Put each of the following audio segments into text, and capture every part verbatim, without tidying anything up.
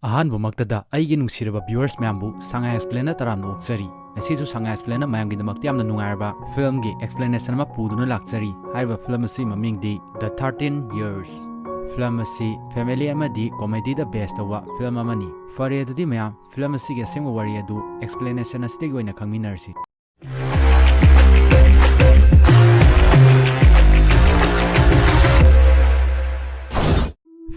ꯑꯍꯥꯟꯕꯃꯛꯇꯗ ꯑꯩꯒꯤ ꯅꯨꯡꯁꯤꯔꯕ viewers ꯃꯌꯥꯝꯕꯨ ꯁꯉꯥꯏ Explainꯅ ꯇꯔꯥꯝꯅ ꯑꯣꯛꯆꯔꯤ꯫ ꯉꯁꯤꯁꯨ ꯁꯉꯥꯏ Explainꯅ ꯃꯌꯥꯝꯒꯤꯗꯃꯛꯇ ꯌꯥꯝꯅ ꯅꯨꯡꯉꯥꯏꯔꯕ filmꯒꯤ explanation ꯑꯃ ꯄꯨꯗꯨꯅ ꯂꯥꯛꯆꯔꯤ꯫ ꯍꯥꯏꯔꯤꯕ film ꯑꯁꯤ ꯃꯃꯤꯡꯗꯤ The Thirteen Years꯫ Film ꯑꯁꯤ family ꯑꯃꯗꯤ comedyꯗ base ꯇꯧꯕ film ꯑꯃꯅꯤ꯫ ꯐꯔꯦ, ꯑꯗꯨꯗꯤ ꯃꯌꯥꯝ, film ꯑꯁꯤꯒꯤ ꯑꯁꯦꯡꯕ ꯋꯥꯔꯤ ꯑꯗꯨ explanation ꯑꯁꯤꯗꯒꯤ ꯑꯣꯏꯅ ꯈꯪꯃꯤꯟꯅꯔꯁꯤ꯫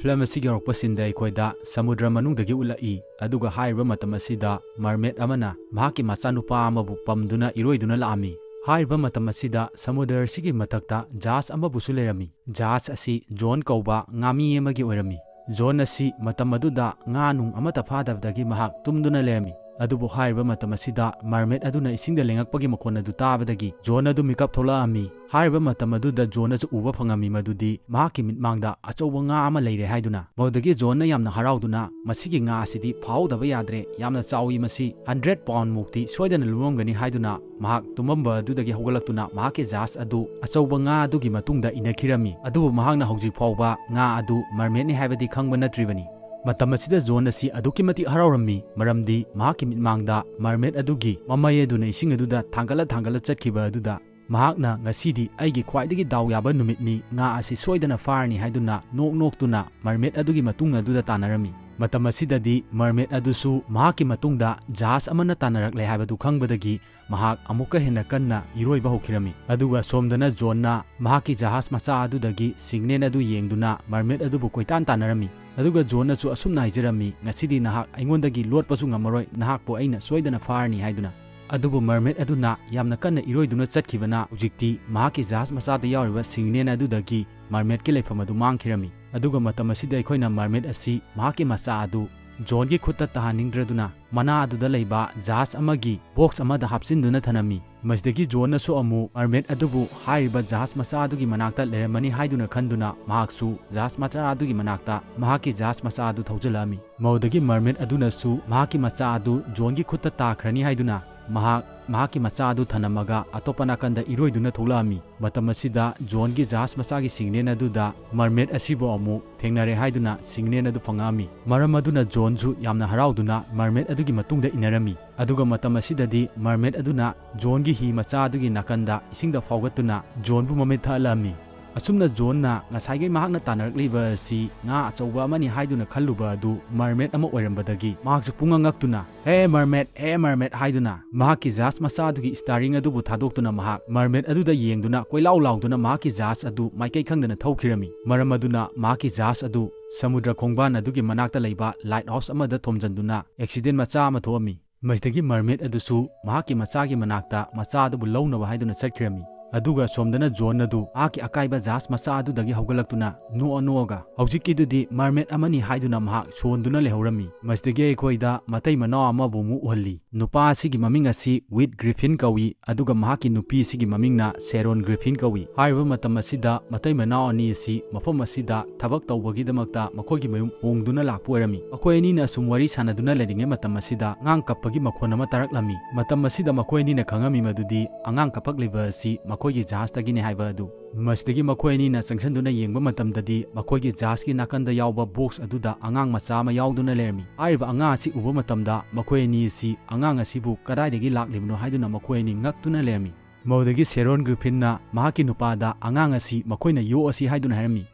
Film ꯑꯁꯤꯒꯤ ꯍꯧꯔꯛꯄ sceneꯗ ꯑꯩꯈꯣꯏꯗ ꯁꯃꯨꯗ꯭ꯔ ꯃꯅꯨꯡꯗꯒꯤ ꯎꯠꯂꯛꯏ, ꯑꯗꯨꯒ ꯍꯥꯏꯔꯤꯕ ꯃꯇꯝ ꯑꯁꯤꯗ mermaid ꯑꯃꯅ ꯃꯍꯥꯛꯀꯤ ꯃꯆꯥꯅꯨꯄꯥ ꯑꯃꯕꯨ ꯄꯝꯗꯨꯅ ꯏꯔꯣꯏꯗꯨꯅ ꯂꯥꯛꯑꯝꯃꯤ꯫ ꯍꯥꯏꯔꯤꯕ ꯃꯇꯝ ꯑꯁꯤꯗ ꯁꯃꯨꯗ꯭ꯔ ꯑꯁꯤꯒꯤ ꯃꯊꯛꯇ ꯖꯍꯥꯖ ꯑꯃꯕꯨꯁꯨ ꯂꯩꯔꯝꯃꯤ꯫ ꯖꯍꯥꯖ ꯑꯁꯤ ꯖꯣꯟ ꯀꯧꯕ ꯉꯥꯃꯤ ꯑꯃꯒꯤ ꯑꯣꯏꯔꯝꯃꯤ꯫ ꯖꯣꯟ ꯑꯁꯤ ꯃꯇꯝ ꯑꯗꯨꯗ ꯉꯥ ꯅꯨꯡ ꯑꯃꯠꯇ ꯐꯥꯗꯕꯗꯒꯤ ꯃꯍꯥꯛ ꯇꯨꯝꯗꯨꯅ ꯂꯩꯔꯝꯃꯤ꯫ ꯑꯗꯨꯕꯨ ꯍꯥꯏꯔꯤꯕ ꯃꯇꯝ ꯑꯁꯤꯗ mermaid ꯑꯗꯨꯅ ꯏꯁꯤꯡꯗ ꯂꯦꯡꯉꯛꯄꯒꯤ ꯃꯈꯣꯟ ꯑꯗꯨ ꯇꯥꯕꯗꯒꯤ ꯖꯣꯟ ꯑꯗꯨ ꯃꯤꯀꯞ ꯊꯣꯛꯂꯛꯑꯝꯃꯤ꯫ ꯍꯥꯏꯔꯤꯕ ꯃꯇꯝ ꯑꯗꯨꯗ ꯖꯣꯟꯅꯁꯨ ꯎꯕ ꯐꯪꯉꯝꯃꯤ ꯃꯗꯨꯗꯤ ꯃꯍꯥꯛꯀꯤ ꯃꯤꯠꯃꯥꯡꯗ ꯑꯆꯧꯕ ꯉꯥ ꯑꯃ ꯂꯩꯔꯦ ꯍꯥꯏꯗꯨꯅ꯫ ꯃꯗꯨꯗꯒꯤ ꯖꯣꯟꯅ ꯌꯥꯝꯅ ꯍꯔꯥꯎꯗꯨꯅ ꯃꯁꯤꯒꯤ ꯉꯥ ꯑꯁꯤꯗꯤ ꯐꯥꯍꯧꯗꯕ ꯌꯥꯗ꯭ꯔꯦ, ꯌꯥꯝꯅ ꯆꯥꯎꯏ, ꯃꯁꯤ hundred pound ꯃꯨꯛꯇꯤ ꯁꯣꯏꯗꯅ ꯂꯨꯝꯃꯝꯒꯅꯤ ꯍꯥꯏꯗꯨꯅ ꯃꯍꯥꯛ ꯇꯨꯝꯃꯝꯕ ꯑꯗꯨꯗꯒꯤ ꯍꯧꯒꯠꯂꯛꯇꯨꯅ ꯃꯍꯥꯛꯀꯤ ꯖꯍꯥꯖ ꯑꯗꯨ ꯑꯆꯧꯕ ꯉꯥ ꯑꯗꯨꯒꯤ ꯃꯇꯨꯡꯗ ꯏꯟꯅꯈꯤꯔꯝꯃꯤ꯫ ꯑꯗꯨꯕꯨ ꯃꯍꯥꯛꯅ ꯍꯧꯖꯤꯛ ꯐꯥꯎꯕ ꯉꯥ ꯑꯗꯨ mermaidꯅꯤ ꯍꯥꯏꯕꯗꯤ ꯈꯪꯕ ꯅꯠꯇ꯭ꯔꯤꯕꯅꯤ꯫ ꯃꯇꯝ ꯑꯁꯤꯗ ꯖꯣꯟ ꯑꯁꯤ ꯑꯗꯨꯛꯀꯤ ꯃꯇꯤꯛ ꯍꯔꯥꯎꯔꯝꯃꯤ, ꯃꯔꯝꯗꯤ ꯃꯍꯥꯛꯀꯤ ꯃꯤꯠꯃꯥꯡꯗ mermaid ꯑꯗꯨꯒꯤ ꯃꯃꯩ ꯑꯗꯨꯅ ꯏꯁꯤꯡ ꯑꯗꯨꯗ ꯊꯥꯡꯒꯠꯂ ꯊꯥꯡꯒꯠꯂ ꯆꯠꯈꯤꯕ ꯑꯗꯨꯗ ꯃꯍꯥꯛꯅ "ꯉꯁꯤꯗꯤ ꯑꯩꯒꯤ ꯈ꯭ꯋꯥꯏꯗꯒꯤ ꯗꯥꯎ ꯌꯥꯕ ꯅꯨꯃꯤꯠꯅꯤ, ꯉꯥ ꯑꯁꯤ ꯁꯣꯏꯗꯅ ꯐꯥꯔꯅꯤ" ꯍꯥꯏꯗꯨꯅ ꯅꯣꯛ ꯅꯣꯛꯇꯨꯅ mermaid ꯑꯗꯨꯒꯤ ꯃꯇꯨꯡ ꯑꯗꯨꯗ ꯇꯥꯟꯅꯔꯝꯃꯤ꯫ ꯃꯇꯝ ꯑꯁꯤꯗꯗꯤ mermaid ꯑꯗꯨꯁꯨ ꯃꯍꯥꯛꯀꯤ ꯃꯇꯨꯡꯗ ꯖꯍꯥꯖ ꯑꯃꯅ ꯇꯥꯟꯅꯔꯛꯂꯦ ꯍꯥꯏꯕꯗꯨ ꯈꯪꯕꯗꯒꯤ ꯃꯍꯥꯛ ꯑꯃꯨꯛꯀ ꯍꯦꯟꯅ ꯀꯟꯅ ꯏꯔꯣꯏꯕ ꯍꯧꯈꯤꯔꯝꯃꯤ꯫ ꯑꯗꯨꯒ ꯁꯣꯝꯗꯅ ꯖꯣꯟꯅ ꯃꯍꯥꯛꯀꯤ ꯖꯍꯥꯖ ꯃꯆꯥ ꯑꯗꯨꯗꯒꯤ signal ꯑꯗꯨ ꯌꯦꯡꯗꯨꯅ mermaid ꯑꯗꯨꯕꯨ ꯀꯣꯏꯇꯥꯟ ꯇꯥꯟꯅꯔꯝꯃꯤ꯫ ꯑꯗꯨꯒ ꯖꯣꯟꯅꯁꯨ ꯑꯁꯨꯝꯅ ꯍꯥꯏꯖꯔꯝꯃꯤ, "ꯉꯁꯤꯗꯤ ꯅꯍꯥꯛ ꯑꯩꯉꯣꯟꯗꯒꯤ ꯂꯣꯠꯄꯁꯨ ꯉꯝꯃꯔꯣꯏ, ꯅꯍꯥꯛꯄꯨ ꯑꯩꯅ ꯁꯣꯏꯗꯅ ꯐꯥꯔꯅꯤ" ꯍꯥꯏꯗꯨꯅ꯫ ꯑꯗꯨꯕꯨ mermaid ꯑꯗꯨꯅ ꯌꯥꯝꯅ ꯀꯟꯅ ꯏꯔꯣꯏꯗꯨꯅ ꯆꯠꯈꯤꯕꯅ ꯍꯧꯖꯤꯛꯇꯤ ꯃꯍꯥꯛꯀꯤ ꯖꯍꯥꯖ ꯃꯆꯥꯗ ꯌꯥꯎꯔꯤꯕ signal ꯑꯗꯨꯗꯒꯤ mermaidꯀꯤ ꯂꯩꯐꯝ ꯑꯗꯨ ꯃꯥꯡꯈꯤꯔꯝꯃꯤ꯫ ꯑꯗꯨꯒ ꯃꯇꯝ ꯑꯁꯤꯗ ꯑꯩꯈꯣꯏꯅ mermaid ꯑꯁꯤ ꯃꯍꯥꯛꯀꯤ ꯃꯆꯥ ꯑꯗꯨ ꯖꯣꯟꯒꯤ ꯈꯨꯠꯇ ꯇꯥꯍꯟꯅꯤꯡꯗ꯭ꯔꯗꯨꯅ ꯃꯅꯥ ꯑꯗꯨꯗ ꯂꯩꯕ ꯖꯍꯥꯖ ꯑꯃꯒꯤ box ꯑꯃꯗ ꯍꯥꯞꯆꯤꯟꯗꯨꯅ ꯊꯅꯝꯃꯤ꯫ ꯃꯁꯤꯗꯒꯤ ꯖꯣꯟꯅꯁꯨ ꯑꯃꯨꯛ mermaid ꯑꯗꯨꯕꯨ ꯍꯥꯏꯔꯤꯕ ꯖꯍꯥꯖ ꯃꯆꯥ ꯑꯗꯨꯒꯤ ꯃꯅꯥꯛꯇ ꯂꯩꯔꯝꯃꯅꯤ ꯍꯥꯏꯗꯨꯅ ꯈꯟꯗꯨꯅ ꯃꯍꯥꯛꯁꯨ ꯖꯍꯥꯖ ꯃꯆꯥ ꯑꯗꯨꯒꯤ ꯃꯅꯥꯛꯇ ꯃꯍꯥꯛꯀꯤ ꯖꯍꯥꯖ ꯃꯆꯥ ꯑꯗꯨ ꯊꯧꯖꯤꯜꯂꯛꯑꯝꯃꯤ꯫ ꯃꯗꯨꯗꯒꯤ mermaid ꯑꯗꯨꯅꯁꯨ ꯃꯍꯥꯛꯀꯤ ꯃꯆꯥ ꯑꯗꯨ ꯖꯣꯟꯒꯤ ꯈꯨꯠꯇ ꯇꯥꯈ꯭ꯔꯅꯤ ꯍꯥꯏꯗꯨꯅ ꯃꯍꯥꯛ ꯃꯍꯥꯛꯀꯤ ꯃꯆꯥ ꯑꯗꯨ ꯊꯅꯝꯃꯒ ꯑꯇꯣꯞꯄ ꯅꯥꯀꯟꯗ ꯏꯔꯣꯏꯗꯨꯅ ꯊꯣꯛꯂꯛꯑꯝꯃꯤ꯫ ꯃꯇꯝ ꯑꯁꯤꯗ ꯖꯣꯟꯒꯤ ꯖꯍꯥꯖ ꯃꯆꯥꯒꯤ ꯁꯤꯒꯅꯦꯜ ꯑꯗꯨꯗ ꯃꯔꯃꯦꯠ ꯑꯁꯤꯕꯨ ꯑꯃꯨꯛ ꯊꯦꯡꯅꯔꯦ ꯍꯥꯏꯗꯨꯅ ꯁꯤꯒꯅꯦꯜ ꯑꯗꯨ ꯐꯪꯉꯛꯑꯝꯃꯤ꯫ ꯃꯔꯝ ꯑꯗꯨꯅ ꯖꯣꯟꯁꯨ ꯌꯥꯝꯅ ꯍꯔꯥꯎꯗꯨꯅ ꯃꯔꯃꯦꯠ ꯑꯗꯨꯒꯤ ꯃꯇꯨꯡꯗ ꯏꯟꯅꯔꯝꯃꯤ꯫ ꯑꯗꯨꯒ ꯃꯇꯝ ꯑꯁꯤꯗꯗꯤ ꯃꯔꯃꯦꯠ ꯑꯗꯨꯅ ꯖꯣꯟꯒꯤ ꯍꯤ ꯃꯆꯥ ꯑꯗꯨꯒꯤ ꯅꯥꯀꯟꯗ ꯏꯁꯤꯡꯗ ꯐꯥꯎꯒꯠꯇꯨꯅ ꯖꯣꯟꯕꯨ ꯃꯃꯤꯠ ꯊꯛꯍꯜꯂꯝꯃꯤ꯫ ꯑꯁꯨꯝꯅ ꯖꯣꯟꯅ ꯉꯁꯥꯏꯒꯤ ꯃꯍꯥꯛꯅ ꯇꯥꯟꯅꯔꯛꯂꯤꯕ ꯑꯁꯤ ꯉꯥ ꯑꯆꯧꯕ ꯑꯃꯅꯤ ꯍꯥꯏꯗꯨꯅ ꯈꯜꯂꯨꯕ ꯑꯗꯨ ꯃꯔꯃꯦꯠ ꯑꯃ ꯑꯣꯏꯔꯝꯕꯗꯒꯤ ꯃꯍꯥꯛꯁꯨ ꯄꯨꯡꯉꯛ ꯉꯛꯇꯨꯅ, "ꯍꯦ ꯃꯔꯃꯦꯠ, ꯍꯦ ꯃꯔꯃꯦꯠ" ꯍꯥꯏꯗꯨꯅ ꯃꯍꯥꯛꯀꯤ ꯖꯍꯥꯖ ꯃꯆꯥ ꯑꯗꯨꯒꯤ ꯁ꯭ꯇꯥꯔꯤꯡ ꯑꯗꯨꯕꯨ ꯊꯥꯗꯣꯛꯇꯨꯅ ꯃꯍꯥꯛ ꯃꯔꯃꯦꯠ ꯑꯗꯨꯗ ꯌꯦꯡꯗꯨꯅ ꯀꯣꯏꯂꯥꯎ ꯂꯥꯎꯗꯨꯅ ꯃꯍꯥꯛꯀꯤ ꯖꯍꯥꯖ ꯑꯗꯨ ꯃꯥꯏꯀꯩ ꯈꯪꯗꯅ ꯊꯧꯈꯤꯔꯝꯃꯤ꯫ ꯃꯔꯝ ꯑꯗꯨꯅ ꯃꯍꯥꯛꯀꯤ ꯖꯍꯥꯖ ꯑꯗꯨ ꯁꯃꯨꯗ꯭ꯔ ꯈꯣꯡꯕꯥꯟ ꯑꯗꯨꯒꯤ ꯃꯅꯥꯛꯇ ꯂꯩꯕ ꯂꯥꯏꯠ ꯍꯥꯎꯁ ꯑꯃꯗ ꯊꯣꯝꯖꯤꯟꯗꯨꯅ ꯑꯦꯛꯁꯤꯗꯦꯟ ꯃꯆꯥ ꯑꯃ ꯊꯣꯛꯑꯝꯃꯤ꯫ ꯃꯁꯤꯗꯒꯤ ꯃꯔꯃꯦꯠ ꯑꯗꯨꯁꯨ ꯃꯍꯥꯛꯀꯤ ꯃꯆꯥꯒꯤ ꯃꯅꯥꯛꯇ ꯃꯆꯥ ꯑꯗꯨꯕꯨ ꯂꯧꯅꯕ ꯍꯥꯏꯗꯨꯅ ꯆꯠꯈꯤꯔꯝꯃꯤ꯫ ꯑꯗꯨꯒ ꯁꯣꯝꯗꯅ ꯖꯣꯟ ꯑꯗꯨ ꯃꯍꯥꯛꯀꯤ ꯑꯀꯥꯏꯕ ꯖꯍꯥꯖ ꯃꯆꯥ ꯑꯗꯨꯗꯒꯤ ꯍꯧꯒꯠꯂꯛꯇꯨꯅ ꯅꯣꯛꯑ ꯅꯣꯛꯑꯒ ꯍꯧꯖꯤꯛꯀꯤꯗꯨꯗꯤ ꯃꯔꯃꯦꯠ ꯑꯃꯅꯤ ꯍꯥꯏꯗꯨꯅ ꯃꯍꯥꯛ ꯁꯣꯟꯗꯨꯅ ꯂꯩꯍꯧꯔꯝꯃꯤ꯫ ꯃꯁꯤꯗꯒꯤ ꯑꯩꯈꯣꯏꯗ ꯃꯇꯩ ꯃꯅꯥꯎ ꯑꯃꯕꯨ ꯑꯃꯨꯛ ꯎꯍꯜꯂꯤ꯫ ꯅꯨꯄꯥ ꯑꯁꯤꯒꯤ ꯃꯃꯤꯡ ꯑꯁꯤ ꯋꯤꯠ ꯒ꯭ꯔꯤꯐꯤꯟ ꯀꯧꯏ, ꯑꯗꯨꯒ ꯃꯍꯥꯛꯀꯤ ꯅꯨꯄꯤ ꯑꯁꯤꯒꯤ ꯃꯃꯤꯡꯅ ꯁꯦꯔꯣꯟ ꯒ꯭ꯔꯤꯐꯤꯟ ꯀꯧꯏ꯫ ꯍꯥꯏꯔꯤꯕ ꯃꯇꯝ ꯑꯁꯤꯗ ꯃꯇꯩ ꯃꯅꯥꯎ ꯑꯅꯤ ꯑꯁꯤ ꯃꯐꯝ ꯑꯁꯤꯗ ꯊꯕꯛ ꯇꯧꯕꯒꯤꯗꯃꯛꯇ ꯃꯈꯣꯏꯒꯤ ꯃꯌꯨꯝ ꯍꯣꯡꯗꯨꯅ ꯂꯥꯛꯄ ꯑꯣꯏꯔꯝꯃꯤ꯫ ꯃꯈꯣꯏ ꯑꯅꯤꯅ ꯑꯁꯨꯝ ꯋꯥꯔꯤ ꯁꯥꯟꯅꯗꯨꯅ ꯂꯩꯔꯤꯉꯩ ꯃꯇꯝ ꯑꯁꯤꯗ ꯑꯉꯥꯡ ꯀꯞꯄꯒꯤ ꯃꯈꯣꯟ ꯑꯃ ꯇꯥꯔꯛꯂꯝꯃꯤ꯫ ꯃꯇꯝ ꯑꯁꯤꯗ ꯃꯈꯣꯏ ꯑꯅꯤꯅ ꯈꯪꯉꯝꯃꯤ ꯃꯗꯨꯗꯤ ꯑꯉꯥꯡ ꯀꯞꯄꯛꯂꯤꯕ ꯑꯁꯤ ꯃꯈꯣꯏꯒꯤ ꯖꯍꯥꯖꯇꯒꯤꯅꯤ ꯍꯥꯏꯕ ꯑꯗꯨ꯫ ꯃꯁꯤꯗꯒꯤ ꯃꯈꯣꯏ ꯑꯅꯤꯅ ꯆꯪꯁꯤꯟꯗꯨꯅ ꯌꯦꯡꯕ ꯃꯇꯝꯗꯗꯤ ꯃꯈꯣꯏꯒꯤ ꯖꯍꯥꯖꯀꯤ ꯅꯥꯀꯟꯗ ꯌꯥꯎꯕ ꯕꯣꯛꯁ ꯑꯗꯨꯗ ꯑꯉꯥꯡ ꯃꯆꯥ ꯑꯃ ꯌꯥꯎꯗꯨꯅ ꯂꯩꯔꯝꯃꯤ꯫ ꯍꯥꯏꯔꯤꯕ ꯑꯉꯥꯡ ꯑꯁꯤ ꯎꯕ ꯃꯇꯝꯗ ꯃꯈꯣꯏ ꯑꯅꯤ ꯑꯁꯤ ꯑꯉꯥꯡ ꯑꯁꯤꯕꯨ ꯀꯗꯥꯏꯗꯒꯤ ꯂꯥꯛꯂꯤꯕꯅꯣ ꯍꯥꯏꯗꯨꯅ ꯃꯈꯣꯏ ꯑꯅꯤ ꯉꯛꯇꯨꯅ ꯂꯩꯔꯝꯃꯤ꯫ ꯃꯗꯨꯗꯒꯤ ꯁꯦꯔꯣꯟ ꯒ꯭ꯔꯤꯐꯤꯟꯅ ꯃꯍꯥꯛꯀꯤ ꯅꯨꯄꯥꯗ ꯑꯉꯥꯡ ꯑꯁꯤ ꯃꯈꯣꯏꯅ ꯌꯣꯛꯑꯁꯤ ꯍꯥꯏꯗꯨꯅ ꯍꯥꯏꯔꯝꯃꯤ꯫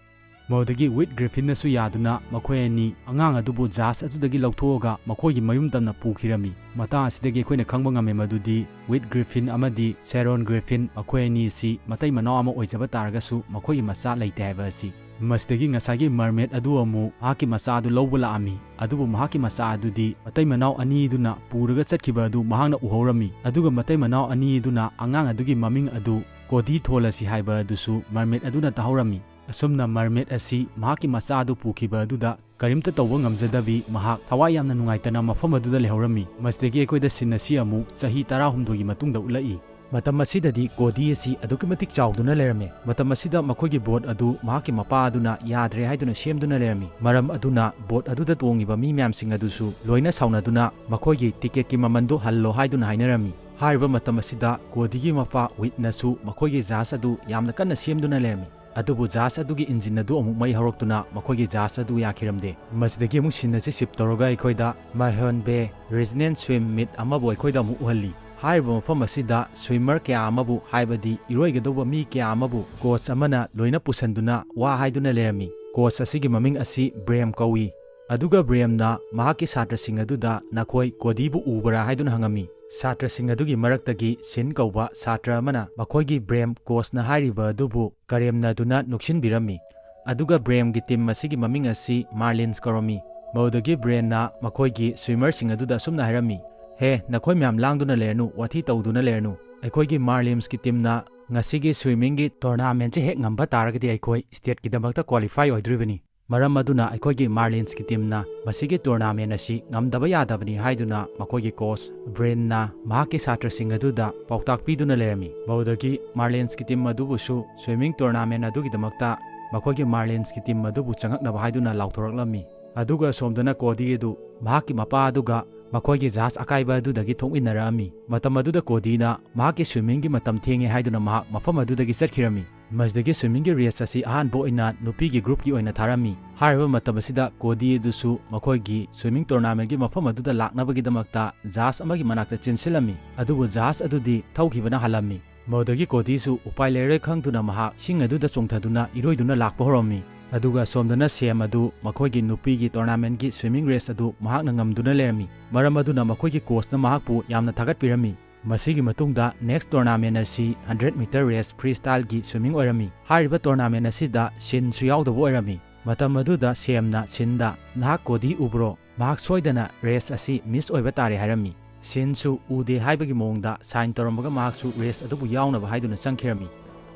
ꯃꯗꯨꯗꯒꯤ ꯋꯤꯠ ꯒ꯭ꯔꯤꯐꯤꯟꯅꯁꯨ ꯌꯥꯗꯨꯅ ꯃꯈꯣꯏ ꯑꯅꯤ ꯑꯉꯥꯡ ꯑꯗꯨꯕꯨ ꯖꯍꯥꯖ ꯑꯗꯨꯗꯒꯤ ꯂꯧꯊꯣꯛꯑꯒ ꯃꯈꯣꯏꯒꯤ ꯃꯌꯨꯝ ꯇꯝꯅ ꯄꯨꯈꯤꯔꯝꯃꯤ꯫ ꯃꯇꯥꯡ ꯑꯁꯤꯗꯒꯤ ꯑꯩꯈꯣꯏꯅ ꯈꯪꯕ ꯉꯝꯃꯦ ꯃꯗꯨꯗꯤ ꯋꯤꯠ ꯒ꯭ꯔꯤꯐꯤꯟ ꯑꯃꯗꯤ ꯁꯦꯔꯣꯟ ꯒ꯭ꯔꯤꯐꯤꯟ ꯃꯈꯣꯏ ꯑꯅꯤ ꯑꯁꯤ ꯃꯇꯩ ꯃꯅꯥꯎ ꯑꯃ ꯑꯣꯏꯖꯕ ꯇꯥꯔꯒꯁꯨ ꯃꯈꯣꯏꯒꯤ ꯃꯆꯥ ꯂꯩꯇꯦ ꯍꯥꯏꯕ ꯑꯁꯤ꯫ ꯃꯁꯤꯗꯒꯤ ꯉꯁꯥꯏꯒꯤ ꯃꯔꯃꯦꯠ ꯑꯗꯨ ꯑꯃꯨꯛ ꯃꯍꯥꯛꯀꯤ ꯃꯆꯥ ꯑꯗꯨ ꯂꯧꯕ ꯂꯥꯛꯑꯝꯃꯤ꯫ ꯑꯗꯨꯕꯨ ꯃꯍꯥꯛꯀꯤ ꯃꯆꯥ ꯑꯗꯨꯗꯤ ꯃꯇꯩ ꯃꯅꯥꯎ ꯑꯅꯤꯗꯨꯅ ꯄꯨꯔꯒ ꯆꯠꯈꯤꯕ ꯑꯗꯨ ꯃꯍꯥꯛꯅ ꯎꯍꯧꯔꯝꯃꯤ꯫ ꯑꯗꯨꯒ ꯃꯇꯩ ꯃꯅꯥꯎ ꯑꯅꯤꯗꯨꯅ ꯑꯉꯥꯡ ꯑꯗꯨꯒꯤ ꯃꯃꯤꯡ ꯑꯗꯨ ꯀꯣꯗꯤ ꯊꯣꯜꯂꯁꯤ ꯍꯥꯏꯕ ꯑꯗꯨꯁꯨ ꯃꯔꯃꯦꯠ ꯑꯗꯨꯅ ꯇꯥꯍꯧꯔꯝꯃꯤ꯫ ꯑꯁꯨꯝꯅ ꯃꯔꯃꯦꯠ ꯑꯁꯤ ꯃꯍꯥꯛꯀꯤ ꯃꯆꯥ ꯑꯗꯨ ꯄꯨꯈꯤꯕ ꯑꯗꯨꯗ ꯀꯔꯤꯝꯇ ꯇꯧꯕ ꯉꯝꯖꯗꯕꯤ ꯃꯍꯥꯛ ꯊꯋꯥꯏ ꯌꯥꯝꯅ ꯅꯨꯡꯉꯥꯏꯇꯅ ꯃꯐꯝ ꯑꯗꯨꯗ ꯂꯩꯍꯧꯔꯝꯃꯤ꯫ ꯃꯁꯤꯗꯒꯤ ꯑꯩꯈꯣꯏꯗ ꯁꯤꯟ ꯑꯁꯤ ꯑꯃꯨꯛ ꯆꯍꯤ ꯇꯔꯥꯍꯨꯝꯗꯣꯏꯒꯤ ꯃꯇꯨꯡꯗ ꯎꯠꯂꯛꯏ꯫ ꯃꯇꯝ ꯑꯁꯤꯗꯗꯤ ꯀꯣꯗꯤ ꯑꯁꯤ ꯑꯗꯨꯛꯀꯤ ꯃꯇꯤꯛ ꯆꯥꯎꯗꯨꯅ ꯂꯩꯔꯝꯃꯦ꯫ ꯃꯇꯝ ꯑꯁꯤꯗ ꯃꯈꯣꯏꯒꯤ ꯕꯣꯠ ꯑꯗꯨ ꯃꯍꯥꯛꯀꯤ ꯃꯄꯥ ꯑꯗꯨꯅ ꯌꯥꯗ꯭ꯔꯦ ꯍꯥꯏꯗꯨꯅ ꯁꯦꯝꯗꯨꯅ ꯂꯩꯔꯝꯃꯤ꯫ ꯃꯔꯝ ꯑꯗꯨꯅ ꯕꯣꯠ ꯑꯗꯨꯗ ꯇꯣꯡꯉꯤꯕ ꯃꯤ ꯃꯌꯥꯝꯁꯤꯡ ꯑꯗꯨꯁꯨ ꯂꯣꯏꯅ ꯁꯥꯎꯅꯗꯨꯅ ꯃꯈꯣꯏꯒꯤ ꯇꯤꯀꯦꯠꯀꯤ ꯃꯃꯟꯗꯨ ꯍꯜꯂꯣ ꯍꯥꯏꯗꯨꯅ ꯍꯥꯏꯅꯔꯝꯃꯤ꯫ ꯍꯥꯏꯔꯤꯕ ꯃꯇꯝ ꯑꯁꯤꯗ ꯀꯣꯗꯤꯒꯤ ꯃꯄꯥ ꯋꯤꯠꯅꯁꯨ ꯃꯈꯣꯏꯒꯤ ꯖꯍꯥꯖ ꯑꯗꯨ ꯌꯥꯝꯅ ꯀꯟꯅ ꯁꯦꯝꯗꯨꯅ ꯂꯩꯔꯝꯃꯤ꯫ ꯑꯗꯨꯕꯨ ꯖꯍꯥꯖ ꯑꯗꯨꯒꯤ ꯏꯟꯖꯤꯟ ꯑꯗꯨ ꯑꯃꯨꯛ ꯃꯩ ꯍꯧꯔꯛꯇꯨꯅ ꯃꯈꯣꯏꯒꯤ ꯖꯍꯥꯖ ꯑꯗꯨ ꯌꯥꯈꯤꯔꯝꯗꯦ꯫ ꯃꯁꯤꯗꯒꯤ ꯑꯃꯨꯛ ꯁꯤꯟ ꯑꯁꯤ ꯁꯤꯞ ꯇꯧꯔꯒ ꯑꯩꯈꯣꯏꯗ ꯃꯥꯏꯍꯣꯟ ꯕꯦ ꯔꯤꯖꯅꯦꯟ ꯁ꯭ꯋꯤꯝ ꯃꯤꯠ ꯑꯃꯕꯨ ꯑꯩꯈꯣꯏꯗ ꯑꯃꯨꯛ ꯎꯍꯜꯂꯤ꯫ ꯍꯥꯏꯔꯤꯕ ꯃꯐꯝ ꯑꯁꯤꯗ ꯁ꯭ꯋꯤꯃꯔ ꯀꯌꯥ ꯑꯃꯕꯨ, ꯍꯥꯏꯕꯗꯤ ꯏꯔꯣꯏꯒꯗꯧꯕ ꯃꯤ ꯀꯌꯥ ꯑꯃꯕꯨ ꯀꯣꯆ ꯑꯃꯅ ꯂꯣꯏꯅ ꯄꯨꯁꯟꯗꯨꯅ ꯋꯥ ꯍꯥꯏꯗꯨꯅ ꯂꯩꯔꯝꯃꯤ꯫ ꯀꯣꯆ ꯑꯁꯤꯒꯤ ꯃꯃꯤꯡ ꯑꯁꯤ ꯕ꯭ꯔꯦꯝ ꯀꯧꯏ꯫ ꯑꯗꯨꯒ ꯕ꯭ꯔꯦꯝꯅ ꯃꯍꯥꯛꯀꯤ ꯁꯥꯇ꯭ꯔꯁꯤꯡ ꯑꯗꯨꯗ "ꯅꯈꯣꯏ ꯀꯣꯗꯤꯕꯨ ꯎꯕ꯭ꯔꯥ?" ꯍꯥꯏꯗꯨꯅ ꯍꯪꯉꯝꯃꯤ꯫ ꯁꯥꯇ꯭ꯔꯁꯤꯡ ꯑꯗꯨꯒꯤ ꯃꯔꯛꯇꯒꯤ ꯁꯤꯟ ꯀꯧꯕ ꯁꯥꯇ꯭ꯔ ꯑꯃꯅ ꯃꯈꯣꯏꯒꯤ ꯕ꯭ꯔꯦꯝ ꯀꯣꯆꯅ ꯍꯥꯏꯔꯤꯕ ꯑꯗꯨꯕꯨ ꯀꯔꯦꯝꯅꯗꯨꯅ ꯅꯣꯛꯁꯤꯟꯕꯤꯔꯝꯃꯤ꯫ ꯑꯗꯨꯒ ꯕ꯭ꯔꯦꯝꯒꯤ ꯇꯤꯝ ꯑꯁꯤꯒꯤ ꯃꯃꯤꯡ ꯑꯁꯤ ꯃꯥꯔꯂꯤꯟꯁ ꯀꯧꯔꯝꯃꯤ꯫ ꯃꯗꯨꯗꯒꯤ ꯕ꯭ꯔꯦꯝꯅ ꯃꯈꯣꯏꯒꯤ ꯁ꯭ꯋꯤꯃꯔꯁꯤꯡ ꯑꯗꯨꯗ ꯑꯁꯨꯝꯅ ꯍꯥꯏꯔꯝꯃꯤ, "ꯍꯦ, ꯅꯈꯣꯏ ꯃꯌꯥꯝ ꯂꯥꯡꯗꯨꯅ ꯂꯩꯔꯅꯨ, ꯋꯥꯊꯤ ꯇꯧꯗꯨꯅ ꯂꯩꯔꯅꯨ꯫ ꯑꯩꯈꯣꯏꯒꯤ ꯃꯥꯔꯂꯤꯟꯁꯀꯤ ꯇꯤꯝꯅ ꯉꯁꯤꯒꯤ ꯁ꯭ꯋꯤꯃꯤꯡꯒꯤ ꯇꯣꯔꯅꯥꯃꯦꯟꯁꯦ ꯍꯦꯛ ꯉꯝꯕ ꯇꯥꯔꯒꯗꯤ ꯑꯩꯈꯣꯏ ꯁ꯭ꯇꯦꯠꯀꯤꯗꯃꯛꯇ ꯀ꯭ꯋꯥꯂꯤꯐꯥꯏ ꯑꯣꯏꯗꯣꯔꯤꯕꯅꯤ꯫ ꯃꯔꯝ ꯑꯗꯨꯅ ꯑꯩꯈꯣꯏꯒꯤ ꯃꯥꯔꯂꯤꯟꯁꯀꯤ ꯇꯤꯝꯅ ꯃꯁꯤꯒꯤ ꯇꯣꯔꯅꯥꯃꯦꯟ ꯑꯁꯤ ꯉꯝꯗꯕ ꯌꯥꯗꯕꯅꯤ" ꯍꯥꯏꯗꯨꯅ ꯃꯈꯣꯏꯒꯤ ꯀꯣꯆ ꯕ꯭ꯔꯦꯝꯅ ꯃꯍꯥꯛꯀꯤ ꯁꯥꯇ꯭ꯔꯁꯤꯡ ꯑꯗꯨꯗ ꯄꯥꯎꯇꯥꯛ ꯄꯤꯗꯨꯅ ꯂꯩꯔꯝꯃꯤ꯫ ꯃꯗꯨꯗꯒꯤ ꯃꯥꯔꯂꯤꯟꯁꯀꯤ ꯇꯤꯝ ꯑꯗꯨꯕꯨꯁꯨ ꯁ꯭ꯋꯤꯃꯤꯡ ꯇꯣꯔꯅꯥꯃꯦꯟ ꯑꯗꯨꯒꯤꯗꯃꯛꯇ ꯃꯈꯣꯏꯒꯤ ꯃꯥꯔꯂꯤꯟꯁꯀꯤ ꯇꯤꯝ ꯑꯗꯨꯕꯨ ꯆꯪꯉꯛꯅꯕ ꯍꯥꯏꯗꯨꯅ ꯂꯥꯎꯊꯣꯔꯛꯂꯝꯃꯤ꯫ ꯑꯗꯨꯒ ꯁꯣꯝꯗꯅ ꯀꯣꯗꯤ ꯑꯗꯨ ꯃꯍꯥꯛꯀꯤ ꯃꯄꯥ ꯑꯗꯨꯒ ꯃꯈꯣꯏꯒꯤ ꯖꯍꯥꯖ ꯑꯀꯥꯏꯕ ꯑꯗꯨꯗꯒꯤ ꯊꯣꯛꯃꯤꯟꯅꯔꯛꯑꯝꯃꯤ꯫ ꯃꯇꯝ ꯑꯗꯨꯗ ꯀꯣꯗꯤꯅ ꯃꯍꯥꯛꯀꯤ ꯁ꯭ꯋꯤꯃꯤꯡꯒꯤ ꯃꯇꯝ ꯊꯦꯡꯉꯦ ꯍꯥꯏꯗꯨꯅ ꯃꯍꯥꯛ ꯃꯐꯝ ꯑꯗꯨꯗꯒꯤ ꯆꯠꯈꯤꯔꯝꯃꯤ꯫ ꯃꯁꯤꯗꯒꯤ ꯁ꯭ꯋꯤꯃꯤꯡꯒꯤ ꯔꯦꯁ ꯑꯁꯤ ꯑꯍꯥꯟꯕ ꯑꯣꯏꯅ ꯅꯨꯄꯤꯒꯤ ꯒ꯭ꯔꯨꯞꯀꯤ ꯑꯣꯏꯅ ꯊꯥꯔꯝꯃꯤ꯫ ꯍꯥꯏꯔꯤꯕ ꯃꯇꯝ ꯑꯁꯤꯗ ꯀꯣꯗꯤ ꯑꯗꯨꯁꯨ ꯃꯈꯣꯏꯒꯤ ꯁ꯭ꯋꯤꯃꯤꯡ ꯇꯣꯔꯅꯥꯃꯦꯟꯒꯤ ꯃꯐꯝ ꯑꯗꯨꯗ ꯂꯥꯛꯅꯕꯒꯤꯗꯃꯛꯇ ꯖꯍꯥꯖ ꯑꯃꯒꯤ ꯃꯅꯥꯛꯇ ꯆꯦꯟꯁꯤꯜꯂꯝꯃꯤ꯫ ꯑꯗꯨꯕꯨ ꯖꯍꯥꯖ ꯑꯗꯨꯗꯤ ꯊꯧꯈꯤꯕꯅ ꯍꯥꯜꯂꯝꯃꯤ꯫ ꯃꯗꯨꯗꯒꯤ ꯀꯣꯗꯤꯁꯨ ꯎꯄꯥꯏ ꯂꯩꯔꯣꯏ ꯈꯪꯗꯨꯅ ꯃꯍꯥꯛ ꯏꯁꯤꯡ ꯑꯗꯨꯗ ꯆꯣꯡꯊꯗꯨꯅ ꯏꯔꯣꯏꯗꯨꯅ ꯂꯥꯛꯄ ꯍꯧꯔꯝꯃꯤ꯫ ꯑꯗꯨꯒ ꯁꯣꯝꯗꯅ ꯁꯦꯝ ꯑꯗꯨ ꯃꯈꯣꯏꯒꯤ ꯅꯨꯄꯤꯒꯤ ꯇꯣꯔꯅꯥꯃꯦꯟꯒꯤ ꯁ꯭ꯋꯤꯃꯤꯡ ꯔꯦꯁ ꯑꯗꯨ ꯃꯍꯥꯛꯅ ꯉꯝꯗꯨꯅ ꯂꯩꯔꯝꯃꯤ꯫ ꯃꯔꯝ ꯑꯗꯨꯅ ꯃꯈꯣꯏꯒꯤ ꯀꯣꯆꯅ ꯃꯍꯥꯛꯄꯨ ꯌꯥꯝꯅ ꯊꯥꯒꯠꯄꯤꯔꯝꯃꯤ꯫ ꯃꯁꯤꯒꯤ ꯃꯇꯨꯡꯗ ꯅꯦꯛꯁ ꯇꯣꯔꯅꯥꯃꯦꯟ ꯑꯁꯤ ꯍꯟꯗ꯭ꯔꯦꯠ ꯃꯤꯇꯔ ꯔꯦꯁ ꯐ꯭ꯔꯤ ꯁ꯭ꯇꯥꯏꯜꯒꯤ ꯁ꯭ꯋꯤꯃꯤꯡ ꯑꯣꯏꯔꯝꯃꯤ꯫ ꯍꯥꯏꯔꯤꯕ ꯇꯣꯔꯅꯥꯃꯦꯟ ꯑꯁꯤꯗ ꯁꯤꯟꯁꯨ ꯌꯥꯎꯗꯕ ꯑꯣꯏꯔꯝꯃꯤ꯫ ꯃꯇꯝ ꯑꯗꯨꯗ ꯁꯦꯝꯅ ꯁꯤꯟꯗ, "ꯅꯍꯥꯛ ꯀꯣꯗꯤ ꯎꯕ꯭ꯔꯣ? ꯃꯍꯥꯛ ꯁꯣꯏꯗꯅ ꯔꯦꯁ ꯑꯁꯤ ꯃꯤꯁ ꯑꯣꯏꯕ ꯇꯥꯔꯦ" ꯍꯥꯏꯔꯝꯃꯤ꯫ ꯁꯤꯟꯁꯨ ꯎꯗꯦ ꯍꯥꯏꯕꯒꯤ ꯃꯑꯣꯡꯗ ꯁꯥꯏꯟ ꯇꯧꯔꯝꯃꯒ ꯃꯍꯥꯛꯁꯨ ꯔꯦꯁ ꯑꯗꯨꯕꯨ ꯌꯥꯎꯅꯕ ꯍꯥꯏꯗꯨꯅ ꯆꯪꯈꯤꯔꯝꯃꯤ꯫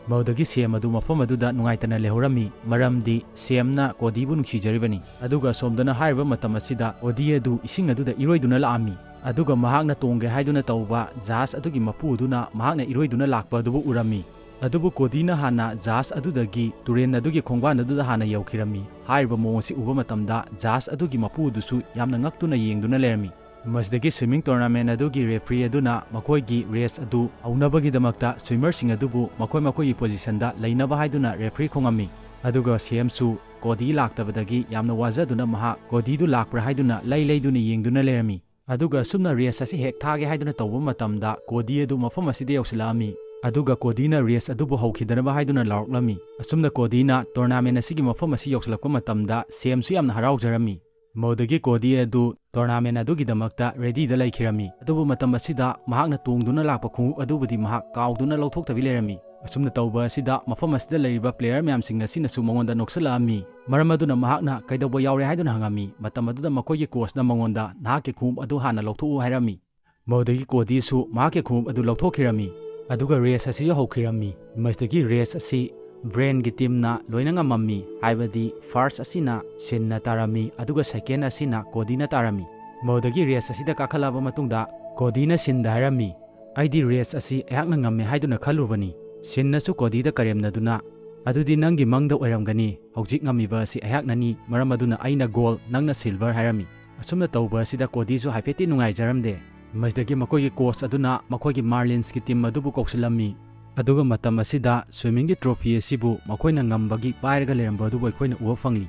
ꯃꯗꯨꯗꯒꯤ ꯁꯦꯝ ꯑꯗꯨ ꯃꯐꯝ ꯑꯗꯨꯗ ꯅꯨꯡꯉꯥꯏꯇꯅ ꯂꯩꯍꯧꯔꯝꯃꯤ, ꯃꯔꯝꯗꯤ ꯁꯦꯝꯅ ꯀꯣꯗꯤꯕꯨ ꯅꯨꯡꯁꯤꯖꯔꯤꯕꯅꯤ꯫ ꯑꯗꯨꯒ ꯁꯣꯝꯗꯅ ꯍꯥꯏꯔꯤꯕ ꯃꯇꯝ ꯑꯁꯤꯗ ꯀꯣꯗꯤ ꯑꯗꯨ ꯏꯁꯤꯡ ꯑꯗꯨꯗ ꯏꯔꯣꯏꯗꯨꯅ ꯂꯥꯛꯑꯝꯃꯤ꯫ ꯑꯗꯨꯒ ꯃꯍꯥꯛꯅ ꯇꯣꯡꯒꯦ ꯍꯥꯏꯗꯨꯅ ꯇꯧꯕ ꯖꯍꯥꯖ ꯑꯗꯨꯒꯤ ꯃꯄꯨ ꯑꯗꯨꯅ ꯃꯍꯥꯛꯅ ꯏꯔꯣꯏꯗꯨꯅ ꯂꯥꯛꯄ ꯑꯗꯨꯕꯨ ꯎꯔꯝꯃꯤ꯫ ꯑꯗꯨꯕꯨ ꯀꯣꯗꯤꯅ ꯍꯥꯟꯅ ꯖꯍꯥꯖ ꯑꯗꯨꯗꯒꯤ ꯇꯨꯔꯦꯜ ꯑꯗꯨꯒꯤ ꯈꯣꯡꯕꯥꯟ ꯑꯗꯨꯗ ꯍꯥꯟꯅ ꯌꯧꯈꯤꯔꯝꯃꯤ꯫ ꯍꯥꯏꯔꯤꯕ ꯃꯑꯣꯡ ꯑꯁꯤ ꯎꯕ ꯃꯇꯝꯗ ꯖꯍꯥꯖ ꯑꯗꯨꯒꯤ ꯃꯄꯨ ꯑꯗꯨꯁꯨ ꯌꯥꯝꯅ ꯉꯛꯇꯨꯅ ꯌꯦꯡꯗꯨꯅ ꯂꯩꯔꯝꯃꯤ꯫ ꯃꯁꯤꯗꯒꯤ swimming tournament ꯑꯗꯨꯒꯤ referee ꯑꯗꯨꯅ ꯃꯈꯣꯏꯒꯤ race ꯑꯗꯨ ꯍꯧꯅꯕꯒꯤꯗꯃꯛꯇ swimmerꯁꯤꯡ ꯑꯗꯨꯕꯨ ꯃꯈꯣꯏ ꯃꯈꯣꯏꯒꯤ positionꯗ ꯂꯩꯅꯕ ꯍꯥꯏꯗꯨꯅ referee ꯈꯣꯡꯉꯝꯃꯤ꯫ ꯑꯗꯨꯒ ꯁꯦꯝꯁꯨ ꯀꯣꯗꯤ ꯂꯥꯛꯇꯕꯗꯒꯤ ꯌꯥꯝꯅ ꯋꯥꯖꯗꯨꯅ ꯃꯍꯥꯛ ꯀꯣꯗꯤꯗꯨ ꯂꯥꯛꯄ꯭ꯔꯥ ꯍꯥꯏꯗꯨꯅ ꯂꯩ ꯂꯩꯗꯨꯅ ꯌꯦꯡꯗꯨꯅ ꯂꯩꯔꯝꯃꯤ꯫ ꯑꯗꯨꯒ ꯑꯁꯨꯝꯅ race ꯑꯁꯤ ꯍꯦꯛ ꯊꯥꯒꯦ ꯍꯥꯏꯗꯨꯅ ꯇꯧꯕ ꯃꯇꯝꯗ ꯀꯣꯗꯤ ꯑꯗꯨ ꯃꯐꯝ ꯑꯁꯤꯗ ꯌꯧꯁꯤꯜꯂꯛꯑꯝꯃꯤ꯫ ꯑꯗꯨꯒ ꯀꯣꯗꯤꯅ race ꯑꯗꯨꯕꯨ ꯍꯧꯈꯤꯗꯅꯕ ꯍꯥꯏꯗꯨꯅ ꯂꯥꯎꯔꯛꯂꯝꯃꯤ꯫ ꯑꯁꯨꯝꯅ ꯀꯣꯗꯤꯅ tournament ꯑꯁꯤꯒꯤ ꯃꯐꯝ ꯑꯁꯤ ꯌꯧꯁꯤꯜꯂꯛꯄ ꯃꯇꯝꯗ ꯁꯦꯝꯁꯨ ꯌꯥꯝꯅ ꯍꯔꯥꯎꯖꯔꯝꯃꯤ꯫ ꯃꯗꯨꯗꯒꯤ ꯀꯣꯗꯤ ꯑꯗꯨ tournament ꯑꯗꯨꯒꯤꯗꯃꯛꯇ readyꯗ ꯂꯩꯈꯤꯔꯝꯃꯤ꯫ ꯑꯗꯨꯕꯨ ꯃꯇꯝ ꯑꯁꯤꯗ ꯃꯍꯥꯛꯅ ꯇꯣꯡꯗꯨꯅ ꯂꯥꯛꯄ ꯈꯣꯡꯎꯞ ꯑꯗꯨꯕꯨꯗꯤ ꯃꯍꯥꯛ ꯀꯥꯎꯗꯨꯅ ꯂꯧꯊꯣꯛꯇꯕꯤ ꯂꯩꯔꯝꯃꯤ꯫ ꯑꯁꯨꯝꯅ ꯇꯧꯕ ꯑꯁꯤꯗ ꯃꯐꯝ ꯑꯁꯤꯗ ꯂꯩꯔꯤꯕ player ꯃꯌꯥꯝꯁꯤꯡ ꯑꯁꯤꯅꯁꯨ ꯃꯉꯣꯟꯗ ꯅꯣꯛꯁꯤꯜꯂꯛꯑꯝꯃꯤ꯫ ꯃꯔꯝ ꯑꯗꯨꯅ ꯃꯍꯥꯛꯅ ꯀꯩꯗꯧꯕ ꯌꯥꯎꯔꯦ ꯍꯥꯏꯗꯨꯅ ꯍꯪꯉꯝꯃꯤ꯫ ꯃꯇꯝ ꯑꯗꯨꯗ ꯃꯈꯣꯏꯒꯤ coachꯅ ꯃꯉꯣꯟꯗ ꯅꯍꯥꯛꯀꯤ ꯈꯣꯡꯎꯞ ꯑꯗꯨ ꯍꯥꯟꯅ ꯂꯧꯊꯣꯛꯎ ꯍꯥꯏꯔꯝꯃꯤ꯫ ꯃꯗꯨꯗꯒꯤ ꯀꯣꯗꯤꯁꯨ ꯃꯍꯥꯛꯀꯤ ꯈꯣꯡꯎꯞ ꯑꯗꯨ ꯂꯧꯊꯣꯛꯈꯤꯔꯝꯃꯤ꯫ ꯑꯗꯨꯒ race ꯑꯁꯤꯁꯨ ꯍꯧꯈꯤꯔꯝꯃꯤ꯫ ꯃꯁꯤꯗꯒꯤ race ꯑꯁꯤ Brainꯒꯤ teamꯅ ꯂꯣꯏꯅ ꯉꯝꯃꯝꯃꯤ, ꯍꯥꯏꯕꯗꯤ first ꯑꯁꯤꯅ ꯁꯤꯟꯅ ꯇꯥꯔꯝꯃꯤ, ꯑꯗꯨꯒ second ꯑꯁꯤꯅ ꯀꯣꯗꯤꯅ ꯇꯥꯔꯝꯃꯤ꯫ ꯃꯗꯨꯗꯒꯤ race ꯑꯁꯤꯗ ꯀꯥꯈꯠꯂꯛꯑꯕ ꯃꯇꯨꯡꯗ ꯀꯣꯗꯤꯅ ꯁꯤꯟꯗ ꯍꯥꯏꯔꯝꯃꯤ, "ꯑꯩꯗꯤ race ꯑꯁꯤ ꯑꯩꯍꯥꯛꯅ ꯉꯝꯃꯦ ꯍꯥꯏꯗꯨꯅ ꯈꯜꯂꯨꯕꯅꯤ꯫" ꯁꯤꯟꯅꯁꯨ ꯀꯣꯗꯤꯗ ꯀꯔꯦꯝꯅꯗꯨꯅ, "ꯑꯗꯨꯗꯤ ꯅꯪꯒꯤ ꯃꯪꯗ ꯑꯣꯏꯔꯝꯒꯅꯤ, ꯍꯧꯖꯤꯛ ꯉꯝꯃꯤꯕ ꯑꯁꯤ ꯑꯩꯍꯥꯛꯅꯅꯤ, ꯃꯔꯝ ꯑꯗꯨꯅ ꯑꯩꯅ gold, ꯅꯪꯅ silver" ꯍꯥꯏꯔꯝꯃꯤ꯫ ꯑꯁꯨꯝꯅ ꯇꯧꯕ ꯑꯁꯤꯗ ꯀꯣꯗꯤꯁꯨ ꯍꯥꯏꯐꯦꯠꯇꯤ ꯅꯨꯡꯉꯥꯏꯖꯔꯝꯗꯦ꯫ ꯃꯁꯤꯗꯒꯤ ꯃꯈꯣꯏꯒꯤ coach ꯑꯗꯨꯅ ꯃꯈꯣꯏꯒꯤ Marlinsꯀꯤ team ꯑꯗꯨꯕꯨ ꯀꯧꯁꯤꯜꯂꯝꯃꯤ꯫ ꯑꯗꯨꯒ ꯃꯇꯝ ꯑꯁꯤꯗ swimmingꯒꯤ trophy ꯑꯁꯤꯕꯨ ꯃꯈꯣꯏꯅ ꯉꯝꯕꯒꯤ ꯄꯥꯏꯔꯒ ꯂꯩꯔꯝꯕ ꯑꯗꯨꯕꯨ ꯑꯩꯈꯣꯏꯅ ꯎꯕ ꯐꯪꯂꯤ꯫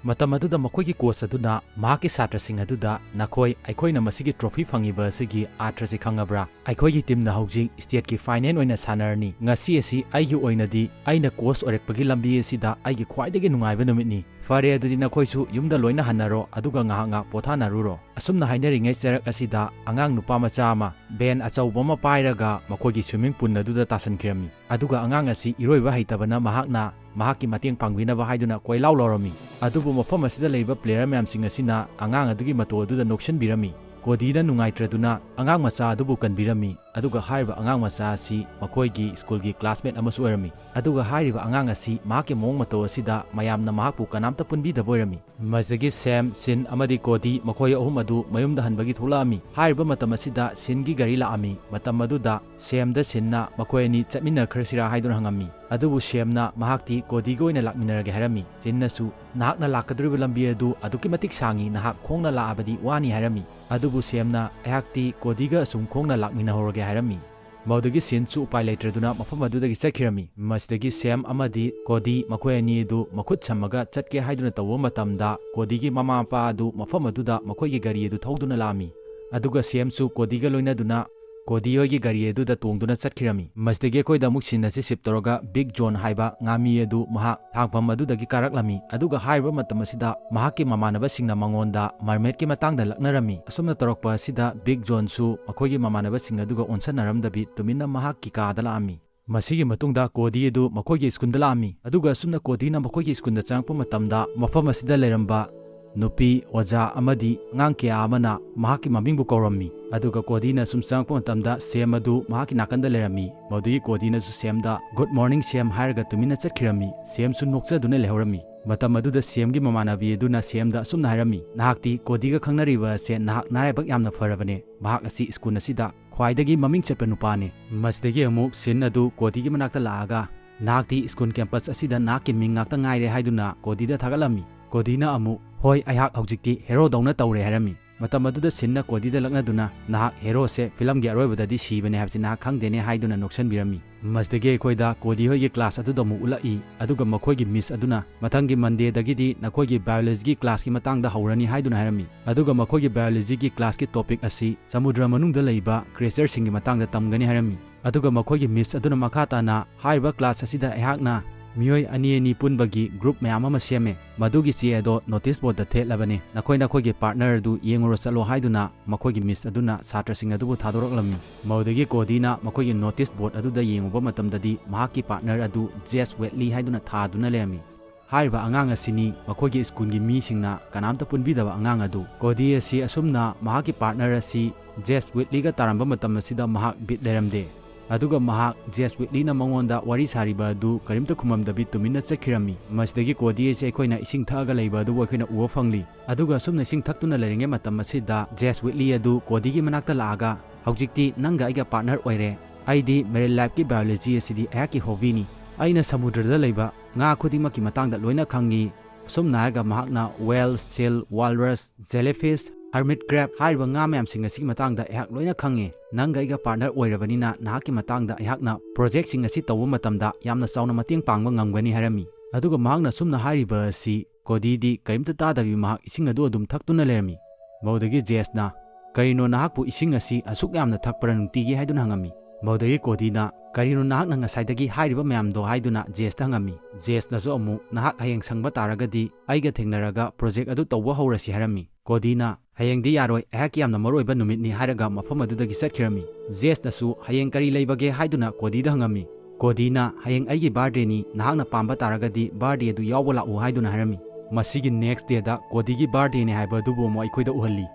ꯃꯇꯝ ꯑꯗꯨꯗ ꯃꯈꯣꯏꯒꯤ coach ꯑꯗꯨꯅ ꯃꯍꯥꯛꯀꯤ ꯁꯥꯇ꯭ꯔꯁꯤꯡ ꯑꯗꯨꯗ, "ꯅꯈꯣꯏ, ꯑꯩꯈꯣꯏꯅ ꯃꯁꯤꯒꯤ trophy ꯐꯪꯉꯤꯕ ꯑꯁꯤꯒꯤ ꯑꯥꯔꯊꯁꯤ ꯈꯪꯉꯕ꯭ꯔꯥ? ꯑꯩꯈꯣꯏꯒꯤ teamꯅ ꯍꯧꯖꯤꯛ stateꯀꯤ final ꯑꯣꯏꯅ ꯁꯥꯟꯅꯔꯅꯤ꯫ ꯉꯁꯤ ꯑꯁꯤ ꯑꯩꯒꯤ ꯑꯣꯏꯅꯗꯤ ꯑꯩꯅ coach ꯑꯣꯏꯔꯛꯄꯒꯤ ꯂꯝꯕꯤ ꯑꯁꯤꯗ ꯑꯩꯒꯤ ꯈ꯭ꯋꯥꯏꯗꯒꯤ ꯅꯨꯡꯉꯥꯏꯕ ꯅꯨꯃꯤꯠꯅꯤ꯫ ꯐꯔꯦ, ꯑꯗꯨꯗꯤ ꯅꯈꯣꯏꯁꯨ ꯌꯨꯝꯗ ꯂꯣꯏꯅ ꯍꯟꯅꯔꯣ, ꯑꯗꯨꯒ ꯉꯥꯏꯍꯥꯛ ꯉꯥꯏꯍꯥꯛ ꯄꯣꯊꯥꯅꯔꯨꯔꯣ꯫" ꯑꯁꯨꯝꯅ ꯍꯥꯏꯅꯔꯤꯉꯩ ꯆꯔꯛ ꯑꯁꯤꯗ ꯑꯉꯥꯡ ꯅꯨꯄꯥ ꯃꯆꯥ ꯑꯃ van ꯑꯆꯧꯕ ꯑꯃ ꯄꯥꯏꯔꯒ ꯃꯈꯣꯏꯒꯤ swimming pool ꯑꯗꯨꯗ ꯇꯥꯁꯟꯈꯤꯔꯝꯃꯤ꯫ ꯑꯗꯨꯒ ꯑꯉꯥꯡ ꯑꯁꯤ ꯏꯔꯣꯏꯕ ꯍꯩꯇꯕꯅ ꯃꯍꯥꯛꯅ ꯃꯍꯥꯛꯀꯤ ꯃꯇꯦꯡ ꯄꯥꯡꯕꯤꯅꯕ ꯍꯥꯏꯗꯨꯅ ꯀꯣꯏꯂꯥꯎ ꯂꯥꯎꯔꯝꯃꯤ꯫ ꯑꯗꯨꯕꯨ ꯃꯐꯝ ꯑꯁꯤꯗ ꯂꯩꯔꯤꯕ player ꯃꯌꯥꯝꯁꯤꯡ ꯑꯁꯤꯅ ꯑꯉꯥꯡ ꯑꯗꯨꯒꯤ ꯃꯇꯧ ꯑꯗꯨꯗ ꯅꯣꯛꯁꯤꯟꯕꯤꯔꯝꯃꯤ꯫ ꯀꯣꯗꯤꯗ ꯅꯨꯡꯉꯥꯏꯇ꯭ꯔꯗꯨꯅ ꯑꯉꯥꯡ ꯃꯆꯥ ꯑꯗꯨꯕꯨ ꯀꯟꯕꯤꯔꯝꯃꯤ꯫ ꯑꯗꯨꯒ ꯍꯥꯏꯔꯤꯕ ꯑꯉꯥꯡ ꯃꯆꯥ ꯑꯁꯤ ꯃꯈꯣꯏꯒꯤ ꯁ꯭ꯀꯨꯜꯒꯤ classmate ꯑꯃꯁꯨ ꯑꯣꯏꯔꯝꯃꯤ꯫ ꯑꯗꯨꯒ ꯍꯥꯏꯔꯤꯕ ꯑꯉꯥꯡ ꯑꯁꯤ ꯃꯍꯥꯛꯀꯤ ꯃꯑꯣꯡ ꯃꯇꯧ ꯑꯁꯤꯗ ꯃꯌꯥꯝꯅ ꯃꯍꯥꯛꯄꯨ ꯀꯅꯥꯝꯇ ꯄꯨꯟꯕꯤꯗꯕ ꯑꯣꯏꯔꯝꯃꯤ꯫ ꯃꯁꯤꯗꯒꯤ ꯁꯦꯝ, ꯁꯤꯟ ꯑꯃꯗꯤ ꯀꯣꯗꯤ ꯃꯈꯣꯏ ꯑꯍꯨꯝ ꯑꯗꯨ ꯃꯌꯨꯝꯗ ꯍꯟꯕꯒꯤ ꯊꯣꯛꯂꯛꯑꯝꯃꯤ꯫ ꯍꯥꯏꯔꯤꯕ ꯃꯇꯝ ꯑꯁꯤꯗ ꯁꯤꯟꯒꯤ ꯒꯥꯔꯤ ꯂꯥꯛꯑꯝꯃꯤ꯫ ꯃꯇꯝ ꯑꯗꯨꯗ ꯁꯦꯝꯗ ꯁꯤꯟꯅ ꯃꯈꯣꯏ ꯑꯅꯤ ꯆꯠꯃꯤꯟꯅꯈ꯭ꯔꯁꯤꯔꯥ ꯍꯥꯏꯗꯨꯅ ꯍꯪꯉꯝꯃꯤ꯫ ꯑꯗꯨꯕꯨ ꯁꯦꯝꯅ ꯃꯍꯥꯛꯇꯤ ꯀꯣꯗꯤꯒ ꯑꯣꯏꯅ ꯂꯥꯛꯃꯤꯟꯅꯔꯒꯦ ꯍꯥꯏꯔꯝꯃꯤ꯫ ꯆꯤꯟꯅꯁꯨ, "ꯅꯍꯥꯛꯅ ꯂꯥꯛꯀꯗꯧꯔꯤꯕ ꯂꯝꯕꯤ ꯑꯗꯨ ꯑꯗꯨꯛꯀꯤ ꯃꯇꯤꯛ ꯁꯥꯡꯉꯤ, ꯅꯍꯥꯛ ꯈꯣꯡꯅ ꯂꯥꯛꯑꯕꯗꯤ ꯋꯥꯅꯤ" ꯍꯥꯏꯔꯝꯃꯤ꯫ ꯑꯗꯨꯕꯨ ꯁꯦꯝꯅ, "ꯑꯩꯍꯥꯛꯇꯤ ꯀꯣꯗꯤꯒ ꯑꯁꯨꯝ ꯈꯣꯡꯅ ꯂꯥꯛꯃꯤꯟꯅꯍꯧꯔꯒꯦ" ꯍꯥꯏꯔꯝꯃꯤ꯫ ꯃꯗꯨꯗꯒꯤ ꯁꯤꯟꯁꯨ ꯎꯄꯥꯏ ꯂꯩꯇ꯭ꯔꯗꯨꯅ ꯃꯐꯝ ꯑꯗꯨꯗꯒꯤ ꯆꯠꯈꯤꯔꯝꯃꯤ꯫ ꯃꯁꯤꯗꯒꯤ ꯁꯦꯝ ꯑꯃꯗꯤ ꯀꯣꯗꯤ ꯃꯈꯣꯏ ꯑꯅꯤ ꯑꯗꯨ ꯃꯈꯨꯠ ꯁꯝꯃꯒ ꯆꯠꯀꯦ ꯍꯥꯏꯗꯨꯅ ꯇꯧꯕ ꯃꯇꯝꯗ, ꯀꯣꯗꯤꯒꯤ ꯃꯃꯥ ꯃꯄꯥ ꯑꯗꯨ ꯃꯐꯝ ꯑꯗꯨꯗ ꯃꯈꯣꯏꯒꯤ ꯒꯥꯔꯤ ꯑꯗꯨ ꯊꯧꯗꯨꯅ ꯂꯥꯛꯑꯝꯃꯤ꯫ ꯑꯗꯨꯒ ꯁꯦꯝꯁꯨ ꯀꯣꯗꯤꯒ ꯂꯣꯏꯅꯗꯨꯅ ꯀꯣꯗꯤ ꯍꯣꯏꯒꯤ ꯒꯥꯔꯤ ꯑꯗꯨꯗ ꯇꯣꯡꯗꯨꯅ ꯆꯠꯈꯤꯔꯝꯃꯤ꯫ ꯃꯁꯤꯗꯒꯤ ꯑꯩꯈꯣꯏꯗ ꯑꯃꯨꯛ ꯁꯤꯟ ꯑꯁꯤ ꯁꯤꯞ ꯇꯧꯔꯒ ꯕꯤꯛ ꯖꯣꯟ ꯍꯥꯏꯕ ꯉꯥꯃꯤ ꯑꯗꯨ ꯃꯍꯥꯛ ꯊꯥꯡꯐꯝ ꯑꯗꯨꯗꯒꯤ ꯀꯥꯔꯛꯂꯝꯃꯤ꯫ ꯑꯗꯨꯒ ꯍꯥꯏꯔꯤꯕ ꯃꯇꯝ ꯑꯁꯤꯗ ꯃꯍꯥꯛꯀꯤ ꯃꯃꯥꯟꯅꯕꯁꯤꯡꯅ ꯃꯉꯣꯟꯗ ꯃꯔꯃꯦꯠꯀꯤ ꯃꯇꯥꯡꯗ ꯂꯛꯅꯔꯝꯃꯤ꯫ ꯑꯁꯨꯝꯅ ꯇꯧꯔꯛꯄ ꯑꯁꯤꯗ ꯕꯤꯛ ꯖꯣꯟꯁꯨ ꯃꯈꯣꯏꯒꯤ ꯃꯃꯥꯟꯅꯕꯁꯤꯡ ꯑꯗꯨꯒ ꯑꯣꯟꯁꯟꯅꯔꯝꯗꯕꯤ ꯇꯨꯃꯤꯟꯅ ꯃꯍꯥꯛꯀꯤ ꯀꯥꯗ ꯂꯥꯛꯑꯝꯃꯤ꯫ ꯃꯁꯤꯒꯤ ꯃꯇꯨꯡꯗ ꯀꯣꯗꯤ ꯑꯗꯨ ꯃꯈꯣꯏꯒꯤ ꯁ꯭ꯀꯨꯜꯗ ꯂꯥꯛꯑꯝꯃꯤ꯫ ꯑꯗꯨꯒ ꯑꯁꯨꯝꯅ ꯀꯣꯗꯤꯅ ꯃꯈꯣꯏꯒꯤ ꯁ꯭ꯀꯨꯜꯗ ꯆꯪꯉꯛꯄ ꯃꯇꯝꯗ ꯃꯐꯝ ꯑꯁꯤꯗ ꯂꯩꯔꯝꯕ ꯅꯨꯄꯤ ꯑꯣꯖꯥ ꯑꯃꯗꯤ ꯑꯉꯥꯡ ꯀꯌꯥ ꯑꯃꯅ ꯃꯍꯥꯛꯀꯤ ꯃꯃꯤꯡꯕꯨ ꯀꯧꯔꯝꯃꯤ꯫ ꯑꯗꯨꯒ ꯀꯣꯗꯤꯅ ꯁꯨꯝ ꯆꯪꯉꯛꯄ ꯃꯇꯝꯗ ꯁꯦꯝ ꯑꯗꯨ ꯃꯍꯥꯛꯀꯤ ꯅꯥꯀꯟꯗ ꯂꯩꯔꯝꯃꯤ꯫ ꯃꯗꯨꯒꯤ ꯀꯣꯗꯤꯅꯁꯨ ꯁꯦꯝꯗ "Good morning, ꯁꯦꯝ" ꯍꯥꯏꯔꯒ ꯇꯨꯃꯤꯟꯅ ꯆꯠꯈꯤꯔꯝꯃꯤ꯫ ꯁꯦꯝꯁꯨ ꯅꯣꯛꯆꯗꯨꯅ ꯂꯩꯍꯧꯔꯝꯃꯤ꯫ ꯃꯇꯝ ꯑꯗꯨꯗ ꯁꯦꯝꯒꯤ ꯃꯃꯥꯟꯅꯕꯤ ꯑꯗꯨꯅ ꯁꯦꯝꯗ ꯑꯁꯨꯝꯅ ꯍꯥꯏꯔꯝꯃꯤ, "ꯅꯍꯥꯛꯇꯤ ꯀꯣꯗꯤꯒ ꯈꯪꯅꯔꯤꯕ ꯑꯁꯦ ꯅꯍꯥꯛ ꯅꯔꯥꯏꯕꯛ ꯌꯥꯝꯅ ꯐꯔꯕꯅꯦ꯫ ꯃꯍꯥꯛ ꯑꯁꯤ ꯁ꯭ꯀꯨꯜ ꯑꯁꯤꯗ ꯈ꯭ꯋꯥꯏꯗꯒꯤ ꯃꯃꯤꯡ ꯆꯠꯄ ꯅꯨꯄꯥꯅꯤ"꯫ ꯃꯁꯤꯗꯒꯤ ꯑꯃꯨꯛ ꯁꯤꯟ ꯑꯗꯨ ꯀꯣꯗꯤꯒꯤ ꯃꯅꯥꯛꯇ ꯂꯥꯛꯑꯒ, "ꯅꯍꯥꯛꯇꯤ ꯁ꯭ꯀꯨꯜ ꯀꯦꯝꯄꯁ ꯑꯁꯤꯗ ꯅꯍꯥꯛꯀꯤ ꯃꯤꯡ ꯉꯥꯛꯇ ꯉꯥꯏꯔꯦ" ꯍꯥꯏꯗꯨꯅ ꯀꯣꯗꯤꯗ ꯊꯥꯒꯠꯂꯝꯃꯤ꯫ ꯀꯣꯗꯤꯅ ꯑꯃꯨꯛ, "ꯍꯣꯏ, ꯑꯩꯍꯥꯛ ꯍꯧꯖꯤꯛꯇꯤ ꯍꯦꯔꯣꯗꯧꯅ ꯇꯧꯔꯦ" ꯍꯥꯏꯔꯝꯃꯤ꯫ ꯃꯇꯝ ꯑꯗꯨꯗ ꯁꯤꯟꯅ ꯀꯣꯗꯤꯗ ꯂꯛꯅꯗꯨꯅ, "ꯅꯍꯥꯛ ꯍꯦꯔꯣꯁꯦ ꯐꯤꯂꯝꯒꯤ ꯑꯔꯣꯏꯕꯗꯗꯤ ꯁꯤꯕꯅꯦ ꯍꯥꯏꯕꯁꯤ ꯅꯍꯥꯛ ꯈꯪꯗꯦꯅꯦ" ꯍꯥꯏꯗꯨꯅ ꯅꯣꯛꯁꯟꯕꯤꯔꯝꯃꯤ꯫ ꯃꯁꯤꯗꯒꯤ ꯑꯩꯈꯣꯏꯗ ꯀꯣꯗꯤ ꯍꯣꯏꯒꯤ ꯀ꯭ꯂꯥꯁ ꯑꯗꯨꯗ ꯑꯃꯨꯛ ꯎꯠꯂꯛꯏ, ꯑꯗꯨꯒ ꯃꯈꯣꯏꯒꯤ ꯃꯤꯁ ꯑꯗꯨꯅ, "ꯃꯊꯪꯒꯤ ꯃꯟꯗꯦꯗꯒꯤꯗꯤ ꯅꯈꯣꯏꯒꯤ ꯕꯥꯏꯑꯣꯂꯣꯖꯤꯒꯤ ꯀ꯭ꯂꯥꯁꯀꯤ ꯃꯇꯥꯡꯗ ꯍꯧꯔꯅꯤ" ꯍꯥꯏꯗꯨꯅ ꯍꯥꯏꯔꯝꯃꯤ꯫ ꯑꯗꯨꯒ ꯃꯈꯣꯏꯒꯤ ꯕꯥꯏꯑꯣꯂꯣꯖꯤꯒꯤ ꯀ꯭ꯂꯥꯁꯀꯤ ꯇꯣꯄꯤꯛ ꯑꯁꯤ ꯁꯃꯨꯗ꯭ꯔ ꯃꯅꯨꯡꯗ ꯂꯩꯕ ꯀ꯭ꯔꯤꯌꯦꯆꯔꯁꯤꯡꯒꯤ ꯃꯇꯥꯡꯗ ꯇꯝꯒꯅꯤ ꯍꯥꯏꯔꯝꯃꯤ꯫ ꯑꯗꯨꯒ ꯃꯈꯣꯏꯒꯤ ꯃꯤꯁ ꯑꯗꯨꯅ ꯃꯈꯥ ꯇꯥꯅ, "ꯍꯥꯏꯔꯤꯕ ꯀ꯭ꯂꯥꯁ ꯑꯁꯤꯗ ꯑꯩꯍꯥꯛꯅ ꯃꯤꯑꯣꯏ ꯑꯅꯤ ꯑꯅꯤ ꯄꯨꯟꯕꯒꯤ ꯒ꯭ꯔꯨꯞ ꯃꯌꯥꯝ ꯑꯃ ꯁꯦꯝꯃꯦ꯫ ꯃꯗꯨꯒꯤ ꯆꯦ ꯑꯗꯣ ꯅꯣꯇꯤꯁ ꯕꯣꯔꯗꯇ ꯊꯦꯠꯂꯕꯅꯤ꯫ ꯅꯈꯣꯏ ꯅꯈꯣꯏꯒꯤ ꯄꯥꯔꯠꯅꯔ ꯑꯗꯨ ꯌꯦꯡꯉꯨꯔꯣ ꯆꯠꯂꯣ" ꯍꯥꯏꯗꯨꯅ ꯃꯈꯣꯏꯒꯤ ꯃꯤꯁ ꯑꯗꯨꯅ ꯁꯥꯇ꯭ꯔꯁꯤꯡ ꯑꯗꯨꯕꯨ ꯊꯥꯗꯣꯔꯛꯂꯝꯃꯤ꯫ ꯃꯗꯨꯗꯒꯤ ꯀꯣꯗꯤꯅ ꯃꯈꯣꯏꯒꯤ ꯅꯣꯇꯤꯁ ꯕꯣꯔꯗ ꯑꯗꯨꯗ ꯌꯦꯡꯉꯨꯕ ꯃꯇꯝꯗꯗꯤ ꯃꯍꯥꯛꯀꯤ ꯄꯥꯔꯠꯅꯔ ꯑꯗꯨ ꯖꯦꯁ ꯋꯦꯠꯂꯤ ꯍꯥꯏꯗꯨꯅ ꯊꯥꯗꯨꯅ ꯂꯩꯔꯝꯃꯤ꯫ ꯍꯥꯏꯔꯤꯕ ꯑꯉꯥꯡ ꯑꯁꯤꯅꯤ ꯃꯈꯣꯏꯒꯤ ꯁ꯭ꯀꯨꯜꯒꯤ ꯃꯤꯁꯤꯡꯅ ꯀꯅꯥꯝꯇ ꯄꯨꯟꯕꯤꯗꯕ ꯑꯉꯥꯡ ꯑꯗꯨ꯫ ꯀꯣꯗꯤ ꯑꯁꯤ ꯑꯁꯨꯝꯅ ꯃꯍꯥꯛꯀꯤ ꯄꯥꯔꯠꯅꯔ ꯑꯁꯤ ꯖꯦꯁ ꯋꯤꯠꯂꯤꯒ ꯇꯥꯔꯝꯕ ꯃꯇꯝ ꯑꯁꯤꯗ ꯃꯍꯥꯛ ꯕꯤꯠ ꯂꯩꯔꯝꯗꯦ꯫ ꯑꯗꯨꯒ ꯃꯍꯥꯛ ꯖꯦꯁ ꯋꯤꯠꯂꯤꯅ ꯃꯉꯣꯟꯗ ꯋꯥꯔꯤ ꯁꯥꯔꯤꯕ ꯑꯗꯨ ꯀꯔꯤꯝꯇ ꯈꯨꯝꯃꯝꯗꯕꯤ ꯇꯨꯃꯤꯟꯅ ꯆꯠꯈꯤꯔꯝꯃꯤ꯫ ꯃꯁꯤꯗꯒꯤ ꯀꯣꯗꯤ ꯑꯁꯤ ꯑꯩꯈꯣꯏꯅ ꯏꯁꯤꯡ ꯊꯛꯑꯒ ꯂꯩꯕ ꯑꯗꯨꯕꯨ ꯑꯩꯈꯣꯏꯅ ꯎꯕ ꯐꯪꯂꯤ꯫ ꯑꯗꯨꯒ ꯑꯁꯨꯝꯅ ꯏꯁꯤꯡ ꯊꯛꯇꯨꯅ ꯂꯩꯔꯤꯉꯩ ꯃꯇꯝ ꯑꯁꯤꯗ ꯖꯦꯁ ꯋꯤꯠꯂꯤ ꯑꯗꯨ ꯀꯣꯗꯤꯒꯤ ꯃꯅꯥꯛꯇ ꯂꯥꯛꯑꯒ, "ꯍꯧꯖꯤꯛꯇꯤ ꯅꯪꯒ ꯑꯩꯒ ꯄꯥꯔꯠꯅꯔ ꯑꯣꯏꯔꯦ꯫ ꯑꯩꯗꯤ ꯃꯦꯔꯤꯟ ꯂꯥꯏꯐꯀꯤ ꯕꯥꯏꯑꯣꯂꯣꯖꯤ ꯑꯁꯤꯗꯤ ꯑꯩꯍꯥꯛꯀꯤ ꯍꯣꯕꯤꯅꯤ꯫ "ꯑꯩꯅ ꯁꯃꯨꯗ꯭ꯔꯗ ꯂꯩꯕ ꯉꯥ ꯈꯨꯗꯤꯡꯃꯛꯀꯤ ꯃꯇꯥꯡꯗ ꯂꯣꯏꯅ ꯈꯪꯉꯤ꯫" ꯑꯁꯨꯝꯅ ꯍꯥꯏꯔꯒ ꯃꯍꯥꯛꯅ whale, seal, walrus, jellyfish, hermit crab ꯍꯥꯏꯔꯤꯕ ꯉꯥ ꯃꯌꯥꯝꯁꯤꯡ ꯑꯁꯤꯒꯤ ꯃꯇꯥꯡꯗ ꯑꯩꯍꯥꯛ ꯂꯣꯏꯅ ꯈꯪꯉꯦ꯫ "ꯅꯪꯒ ꯑꯩꯒ partner ꯑꯣꯏꯔꯕꯅꯤꯅ ꯅꯍꯥꯛꯀꯤ ꯃꯇꯥꯡꯗ ꯑꯩꯍꯥꯛꯅ projectꯁꯤꯡ ꯑꯁꯤ ꯇꯧꯕ ꯃꯇꯝꯗ ꯌꯥꯝꯅ ꯆꯥꯎꯅ ꯃꯇꯦꯡ ꯄꯥꯡꯕ ꯉꯝꯒꯅꯤ" ꯍꯥꯏꯔꯝꯃꯤ꯫ ꯑꯗꯨꯒ ꯃꯍꯥꯛꯅ ꯑꯁꯨꯝꯅ ꯍꯥꯏꯔꯤꯕ ꯑꯁꯤ ꯀꯣꯗꯤꯗꯤ ꯀꯔꯤꯝꯇ ꯇꯥꯗꯕꯤ ꯃꯍꯥꯛ ꯏꯁꯤꯡ ꯑꯗꯨ ꯑꯗꯨꯝ ꯊꯛꯇꯨꯅ ꯂꯩꯔꯝꯃꯤ꯫ ꯃꯗꯨꯗꯒꯤ ꯖꯦꯁꯅ, "ꯀꯔꯤꯅꯣ ꯅꯍꯥꯛꯄꯨ ꯏꯁꯤꯡ ꯑꯁꯤ ꯑꯁꯨꯛ ꯌꯥꯝꯅ ꯊꯛꯄ꯭ꯔꯥ ꯅꯨꯡꯇꯤꯒꯤ?" ꯍꯥꯏꯗꯨꯅ ꯍꯪꯉꯝꯃꯤ꯫ ꯃꯗꯨꯗꯒꯤ ꯀꯣꯗꯤꯅ, "ꯀꯔꯤꯅꯣ ꯅꯍꯥꯛꯅ ꯉꯁꯥꯏꯗꯒꯤ ꯍꯥꯏꯔꯤꯕ ꯃꯌꯥꯝꯗꯣ?" ꯍꯥꯏꯗꯨꯅ ꯖꯦꯁꯇ ꯍꯪꯉꯝꯃꯤ꯫ ꯖꯦꯁꯅꯁꯨ ꯑꯃꯨꯛ, "ꯅꯍꯥꯛ ꯍꯌꯦꯡ ꯁꯪꯕ ꯇꯥꯔꯒꯗꯤ ꯑꯩꯒ ꯊꯦꯡꯅꯔꯒ project ꯑꯗꯨ ꯇꯧꯕ ꯍꯧꯔꯁꯤ" ꯍꯥꯏꯔꯝꯃꯤ꯫ ꯀꯣꯗꯤꯅ, "ꯍꯌꯦꯡꯗꯤ ꯌꯥꯔꯣꯏ, ꯑꯩꯍꯥꯛꯀꯤ ꯌꯥꯝꯅ ꯃꯔꯨꯑꯣꯏꯕ ꯅꯨꯃꯤꯠꯅꯤ" ꯍꯥꯏꯔꯒ ꯃꯐꯝ ꯑꯗꯨꯗꯒꯤ ꯆꯠꯈꯤꯔꯝꯃꯤ꯫ ꯖꯦꯁꯅꯁꯨ, "ꯍꯌꯦꯡ ꯀꯔꯤ ꯂꯩꯕꯒꯦ?" ꯍꯥꯏꯗꯨꯅ ꯀꯣꯗꯤꯗ ꯍꯪꯉꯝꯃꯤ꯫ ꯀꯣꯗꯤꯅ, "ꯍꯌꯦꯡ ꯑꯩꯒꯤ birthdayꯅꯤ, ꯅꯍꯥꯛꯅ ꯄꯥꯝꯕ ꯇꯥꯔꯒꯗꯤ birthday ꯑꯗꯨ ꯌꯥꯎꯕ ꯂꯥꯛꯎ" ꯍꯥꯏꯗꯨꯅ ꯍꯥꯏꯔꯝꯃꯤ꯫ ꯃꯁꯤꯒꯤ next dayꯗ ꯀꯣꯗꯤꯒꯤ birthdayꯅꯤ ꯍꯥꯏꯕ ꯑꯗꯨꯕꯨ ꯑꯃꯨꯛ ꯑꯩꯈꯣꯏꯗ ꯎꯍꯜꯂꯤ꯫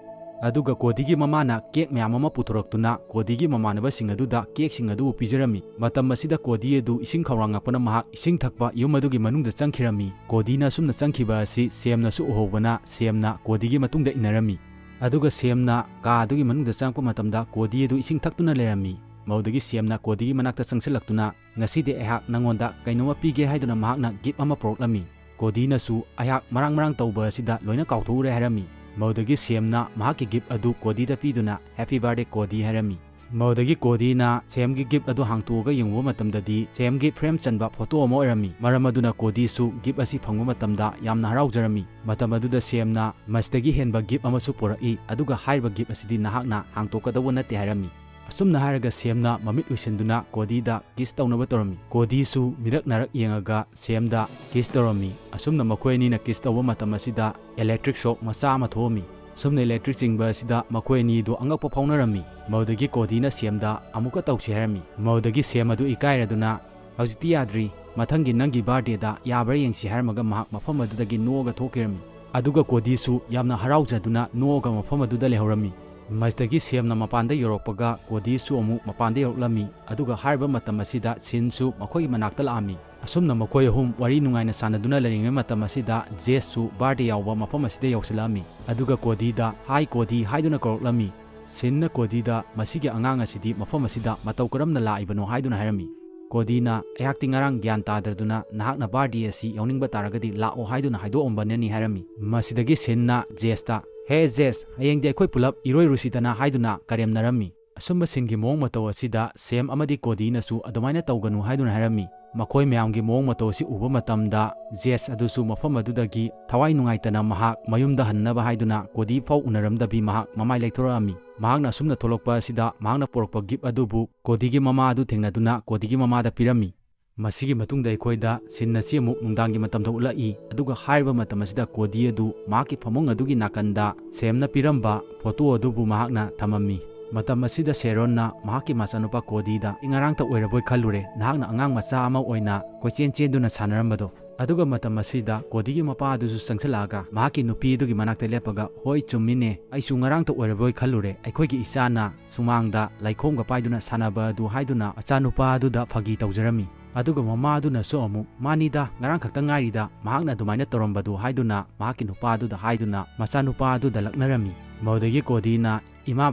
ꯑꯗꯨꯒ ꯀꯣꯗꯤꯒꯤ ꯃꯃꯥꯅ cake ꯃꯌꯥꯝ ꯑꯃ ꯄꯨꯊꯣꯔꯛꯇꯨꯅ ꯀꯣꯗꯤꯒꯤ ꯃꯃꯥꯟꯅꯕꯁꯤꯡ ꯑꯗꯨꯗ cakeꯁꯤꯡ ꯑꯗꯨꯕꯨ ꯄꯤꯖꯔꯝꯃꯤ꯫ ꯃꯇꯝ ꯑꯁꯤꯗ ꯀꯣꯗꯤ ꯑꯗꯨ ꯏꯁꯤꯡ ꯈꯧꯔꯥꯡꯉꯛꯄꯅ ꯃꯍꯥꯛ ꯏꯁꯤꯡ ꯊꯛꯄ ꯌꯨꯝ ꯑꯗꯨꯒꯤ ꯃꯅꯨꯡꯗ ꯆꯪꯈꯤꯔꯝꯃꯤ꯫ ꯀꯣꯗꯤꯅ ꯑꯁꯨꯝꯅ ꯆꯪꯈꯤꯕ ꯑꯁꯤ ꯁꯦꯝꯅꯁꯨ ꯎꯍꯧꯕꯅ ꯁꯦꯝꯅ ꯀꯣꯗꯤꯒꯤ ꯃꯇꯨꯡꯗ ꯏꯟꯅꯔꯝꯃꯤ꯫ ꯑꯗꯨꯒ ꯁꯦꯝꯅ ꯀꯥ ꯑꯗꯨꯒꯤ ꯃꯅꯨꯡꯗ ꯆꯪꯉꯛꯄ ꯃꯇꯝꯗ ꯀꯣꯗꯤ ꯑꯗꯨ ꯏꯁꯤꯡ ꯊꯛꯇꯨꯅ ꯂꯩꯔꯝꯃꯤ꯫ ꯃꯗꯨꯗꯒꯤ ꯁꯦꯝꯅ ꯀꯣꯗꯤꯒꯤ ꯃꯅꯥꯛꯇ ꯆꯪꯁꯤꯜꯂꯛꯇꯨꯅ, "ꯉꯁꯤꯗꯤ ꯑꯩꯍꯥꯛ ꯅꯪꯉꯣꯟꯗ ꯀꯩꯅꯣꯝꯃ ꯄꯤꯒꯦ" ꯍꯥꯏꯗꯨꯅ ꯃꯍꯥꯛꯅ gift ꯑꯃ ꯄꯨꯔꯛꯂꯝꯃꯤ꯫ ꯀꯣꯗꯤꯅꯁꯨ, "ꯑꯩꯍꯥꯛ ꯃꯔꯥꯡ ꯃꯔꯥꯡ ꯇꯧꯕ ꯑꯁꯤꯗ ꯂꯣꯏꯅ ꯀꯥꯎꯊꯣꯛꯎꯔꯦ" ꯍꯥꯏꯔꯝꯃꯤ꯫ ꯃꯗꯨꯗꯒꯤ ꯁꯦꯝꯅ ꯃꯍꯥꯛꯀꯤ gift ꯑꯗꯨ ꯀꯣꯗꯤꯗ ꯄꯤꯗꯨꯅ, "Happy birthday, ꯀꯣꯗꯤ" ꯍꯥꯏꯔꯝꯃꯤ꯫ ꯃꯗꯨꯗꯒꯤ ꯀꯣꯗꯤꯅ ꯁꯦꯝꯒꯤ gift ꯑꯗꯨ ꯍꯥꯡꯇꯣꯛꯑꯒ ꯌꯦꯡꯉꯨꯕ ꯃꯇꯝꯗꯗꯤ ꯁꯦꯝꯒꯤ frame ꯆꯟꯕ photo ꯑꯃ ꯑꯣꯏꯔꯝꯃꯤ꯫ ꯃꯔꯝ ꯑꯗꯨꯅ ꯀꯣꯗꯤꯁꯨ gift ꯑꯁꯤ ꯐꯪꯕ ꯃꯇꯝꯗ ꯌꯥꯝꯅ ꯍꯔꯥꯎꯖꯔꯝꯃꯤ꯫ ꯃꯇꯝ ꯑꯗꯨꯗ ꯁꯦꯝꯅ ꯃꯁꯤꯗꯒꯤ ꯍꯦꯟꯕ gift ꯑꯃꯁꯨ ꯄꯨꯔꯛꯏ, ꯑꯗꯨꯒ ꯍꯥꯏꯔꯤꯕ gift ꯑꯁꯤꯗꯤ ꯅꯍꯥꯛꯅ ꯍꯥꯡꯇꯣꯛꯀꯗꯧꯕ ꯅꯠꯇꯦ ꯍꯥꯏꯔꯝꯃꯤ꯫ ꯑꯁꯨꯝꯅ ꯍꯥꯏꯔꯒ ꯁꯦꯝꯅ ꯃꯃꯤꯠ ꯎꯏꯁꯤꯟꯗꯨꯅ ꯀꯣꯗꯤꯗ kiss ꯇꯧꯅꯕ ꯇꯧꯔꯝꯃꯤ꯫ ꯀꯣꯗꯤꯁꯨ ꯃꯤꯔꯛ ꯅꯥꯔꯛ ꯌꯦꯡꯉꯒ ꯁꯦꯝꯗ kiss ꯇꯧꯔꯝꯃꯤ꯫ ꯑꯁꯨꯝꯅ ꯃꯈꯣꯏ ꯑꯅꯤꯅ kiss ꯇꯧꯕ ꯃꯇꯝ ꯑꯁꯤꯗ electric shock ꯃꯆꯥ ꯑꯃ ꯊꯣꯛꯑꯝꯃꯤ꯫ ꯑꯁꯨꯝꯅ electric ꯆꯤꯡꯕ ꯑꯁꯤꯗ ꯃꯈꯣꯏ ꯑꯅꯤꯗꯨ ꯑꯉꯛꯄ ꯐꯥꯎꯅꯔꯝꯃꯤ꯫ ꯃꯗꯨꯗꯒꯤ ꯀꯣꯗꯤꯅ ꯁꯦꯝꯗ ꯑꯃꯨꯛꯀ ꯇꯧꯁꯤ ꯍꯥꯏꯔꯝꯃꯤ꯫ ꯃꯗꯨꯗꯒꯤ ꯁꯦꯝ ꯑꯗꯨ ꯏꯀꯥꯏꯔꯗꯨꯅ, "ꯍꯧꯖꯤꯛꯇꯤ ꯌꯥꯗ꯭ꯔꯤ, ꯃꯊꯪꯒꯤ ꯅꯪꯒꯤ birthdayꯗ ꯌꯥꯕ꯭ꯔꯥ ꯌꯦꯡꯁꯤ" ꯍꯥꯏꯔꯝꯃꯒ ꯃꯍꯥꯛ ꯃꯐꯝ ꯑꯗꯨꯗꯒꯤ ꯅꯣꯛꯑꯒ ꯊꯣꯛꯈꯤꯔꯝꯃꯤ꯫ ꯑꯗꯨꯒ ꯀꯣꯗꯤꯁꯨ ꯌꯥꯝꯅ ꯍꯔꯥꯎꯖꯗꯨꯅ ꯅꯣꯛꯑꯒ ꯃꯐꯝ ꯑꯗꯨꯗ ꯂꯩꯍꯧꯔꯝꯃꯤ꯫ ꯃꯁꯤꯗꯒꯤ ꯁꯦꯝꯅ ꯃꯄꯥꯟꯗ ꯌꯧꯔꯛꯄꯒ ꯀꯣꯗꯤꯁꯨ ꯑꯃꯨꯛ ꯃꯄꯥꯟꯗ ꯌꯧꯔꯛꯂꯝꯃꯤ꯫ ꯑꯗꯨꯒ ꯍꯥꯏꯔꯤꯕ ꯃꯇꯝ ꯑꯁꯤꯗ ꯁꯤꯟꯁꯨ ꯃꯈꯣꯏꯒꯤ ꯃꯅꯥꯛꯇ ꯂꯥꯛꯑꯝꯃꯤ꯫ ꯑꯁꯨꯝꯅ ꯃꯈꯣꯏ ꯑꯍꯨꯝ ꯋꯥꯔꯤ ꯅꯨꯡꯉꯥꯏꯅ ꯁꯥꯟꯅꯗꯨꯅ ꯂꯩꯔꯤꯉꯩ ꯃꯇꯝ ꯑꯁꯤꯗ ꯖꯦꯁꯁꯨ birthday ꯌꯥꯎꯕ ꯃꯐꯝ ꯑꯁꯤꯗ ꯌꯧꯁꯤꯜꯂꯛꯑꯝꯃꯤ꯫ ꯑꯗꯨꯒ ꯀꯣꯗꯤꯗ "Hi ꯀꯣꯗꯤ" ꯍꯥꯏꯗꯨꯅ ꯀꯧꯔꯛꯂꯝꯃꯤ꯫ ꯁꯤꯟꯅ ꯀꯣꯗꯤꯗ "ꯃꯁꯤꯒꯤ ꯑꯉꯥꯡ ꯑꯁꯤꯗꯤ ꯃꯐꯝ ꯑꯁꯤꯗ ꯃꯇꯧ ꯀꯔꯝꯅ ꯂꯥꯛꯏꯕꯅꯣ?" ꯍꯥꯏꯗꯨꯅ ꯍꯥꯏꯔꯝꯃꯤ꯫ ꯀꯣꯗꯤꯅ, "ꯑꯩꯍꯥꯛꯇꯤ ꯉꯔꯥꯡ ꯒ꯭ꯌꯥꯟ ꯇꯥꯗ꯭ꯔꯗꯨꯅ ꯅꯍꯥꯛꯅ ꯕꯥꯔꯗꯦ ꯑꯁꯤ ꯌꯥꯎꯅꯤꯡꯕ ꯇꯥꯔꯒꯗꯤ ꯂꯥꯛꯑꯣ ꯍꯥꯏꯗꯨꯅ ꯍꯥꯏꯗꯣꯛꯑꯝꯕꯅꯅꯤ" ꯍꯥꯏꯔꯝꯃꯤ꯫ ꯃꯁꯤꯗꯒꯤ ꯁꯤꯟꯅ ꯖꯦꯁꯇ, "ꯍꯦ ꯖꯦꯁ, ꯍꯌꯦꯡꯗꯤ ꯑꯩꯈꯣꯏ ꯄꯨꯂꯞ ꯏꯔꯣꯏꯔꯨꯁꯤꯗꯅ" ꯍꯥꯏꯗꯨꯅ ꯀꯔꯦꯝꯅꯔꯝꯃꯤ꯫ ꯑꯁꯨꯝꯕ ꯁꯤꯟꯒꯤ ꯃꯑꯣꯡ ꯃꯇꯧ ꯑꯁꯤꯗ ꯁꯦꯝ ꯑꯃꯗꯤ ꯀꯣꯗꯤꯅꯁꯨ ꯑꯗꯨꯃꯥꯏꯅ ꯇꯧꯒꯅꯨ ꯍꯥꯏꯗꯨꯅ ꯍꯥꯏꯔꯝꯃꯤ꯫ ꯃꯈꯣꯏ ꯃꯌꯥꯝꯒꯤ ꯃꯑꯣꯡ ꯃꯇꯧ ꯑꯁꯤ ꯎꯕ ꯃꯇꯝꯗ ꯖꯦꯁ ꯑꯗꯨꯁꯨ ꯃꯐꯝ ꯑꯗꯨꯗꯒꯤ ꯊꯋꯥꯏ ꯅꯨꯡꯉꯥꯏꯇꯅ ꯃꯍꯥꯛ ꯃꯌꯨꯝꯗ ꯍꯟꯅꯕ ꯍꯥꯏꯗꯨꯅ ꯀꯣꯗꯤ ꯐꯥꯎ ꯎꯅꯔꯝꯗꯕꯤ ꯃꯍꯥꯛ ꯃꯃꯥꯏ ꯂꯩꯊꯣꯔꯛꯑꯝꯃꯤ꯫ ꯃꯍꯥꯛꯅ ꯑꯁꯨꯝꯅ ꯊꯣꯛꯂꯛꯄ ꯑꯁꯤꯗ ꯃꯍꯥꯛꯅ ꯄꯨꯔꯛꯄ ꯒꯤꯐ ꯑꯗꯨꯕꯨ ꯀꯣꯗꯤꯒꯤ ꯃꯃꯥ ꯑꯗꯨ ꯊꯦꯡꯅꯗꯨꯅ ꯀꯣꯗꯤꯒꯤ ꯃꯃꯥꯗ ꯄꯤꯔꯝꯃꯤ꯫ ꯃꯁꯤꯒꯤ ꯃꯇꯨꯡꯗ ꯑꯩꯈꯣꯏꯗ ꯁꯤꯟ ꯑꯁꯤ ꯑꯃꯨꯛ ꯅꯨꯡꯗꯥꯡꯒꯤ ꯃꯇꯝꯗ ꯎꯠꯂꯛꯏ, ꯑꯗꯨꯒ ꯍꯥꯏꯔꯤꯕ ꯃꯇꯝ ꯑꯁꯤꯗ ꯀꯣꯗꯤ ꯑꯗꯨ ꯃꯍꯥꯛꯀꯤ ꯐꯃꯨꯡ ꯑꯗꯨꯒꯤ ꯅꯥꯀꯟꯗ ꯁꯦꯝꯅ ꯄꯤꯔꯝꯕ ꯐꯣꯇꯣ ꯑꯗꯨꯕꯨ ꯃꯍꯥꯛꯅ ꯊꯝꯃꯝꯃꯤ꯫ ꯃꯇꯝ ꯑꯁꯤꯗ ꯁꯦꯔꯣꯟꯅ ꯃꯍꯥꯛꯀꯤ ꯃꯆꯥꯅꯨꯄꯥ ꯀꯣꯗꯤꯗ, "ꯑꯩ ꯉꯔꯥꯡꯇ ꯑꯣꯏꯔꯕꯣꯏ ꯈꯜꯂꯨꯔꯦ, ꯅꯍꯥꯛꯅ ꯑꯉꯥꯡ ꯃꯆꯥ ꯑꯃ ꯑꯣꯏꯅ ꯀꯣꯏꯆꯦꯟ ꯆꯦꯟꯗꯨꯅ ꯁꯥꯟꯅꯔꯝꯕꯗꯣ"꯫ ꯑꯗꯨꯒ ꯃꯇꯝ ꯑꯁꯤꯗ ꯀꯣꯗꯤꯒꯤ ꯃꯄꯥ ꯑꯗꯨꯁꯨ ꯆꯪꯁꯤꯜꯂꯛꯑꯒ ꯃꯍꯥꯛꯀꯤ ꯅꯨꯄꯤ ꯑꯗꯨꯒꯤ ꯃꯅꯥꯛꯇ ꯂꯦꯞꯄꯒ, "ꯍꯣꯏ, ꯆꯨꯝꯃꯤꯅꯦ, ꯑꯩꯁꯨ ꯉꯔꯥꯡꯇ ꯑꯣꯏꯔꯕꯣꯏ ꯈꯜꯂꯨꯔꯦ, ꯑꯩꯈꯣꯏꯒꯤ ꯏꯆꯥꯅ ꯁꯨꯃꯥꯡꯗ ꯂꯩꯈꯣꯝꯒ ꯄꯥꯏꯗꯨꯅ ꯁꯥꯟꯅꯕ ꯑꯗꯨ" ꯍꯥꯏꯗꯨꯅ ꯃꯆꯥꯅꯨꯄꯥ ꯑꯗꯨꯗ ꯐꯥꯒꯤ ꯇꯧꯖꯔꯝꯃꯤ꯫ ꯑꯗꯨꯒ ꯃꯃꯥ ꯑꯗꯨꯅꯁꯨ ꯑꯃꯨꯛ, "ꯃꯥꯅꯤꯗ, ꯉꯔꯥꯡ ꯈꯛꯇ ꯉꯥꯏꯔꯤꯗ ꯃꯍꯥꯛꯅ ꯑꯗꯨꯃꯥꯏꯅ ꯇꯧꯔꯝꯕꯗꯨ" ꯍꯥꯏꯗꯨꯅ ꯃꯍꯥꯛꯀꯤ ꯅꯨꯄꯥ ꯑꯗꯨꯗ ꯍꯥꯏꯗꯨꯅ ꯃꯆꯥꯅꯨꯄꯥ ꯑꯗꯨꯗ ꯂꯛꯅꯔꯝꯃꯤ꯫ ꯃꯗꯨꯗꯒꯤ ꯀꯣꯗꯤꯅ, "ꯏꯃꯥ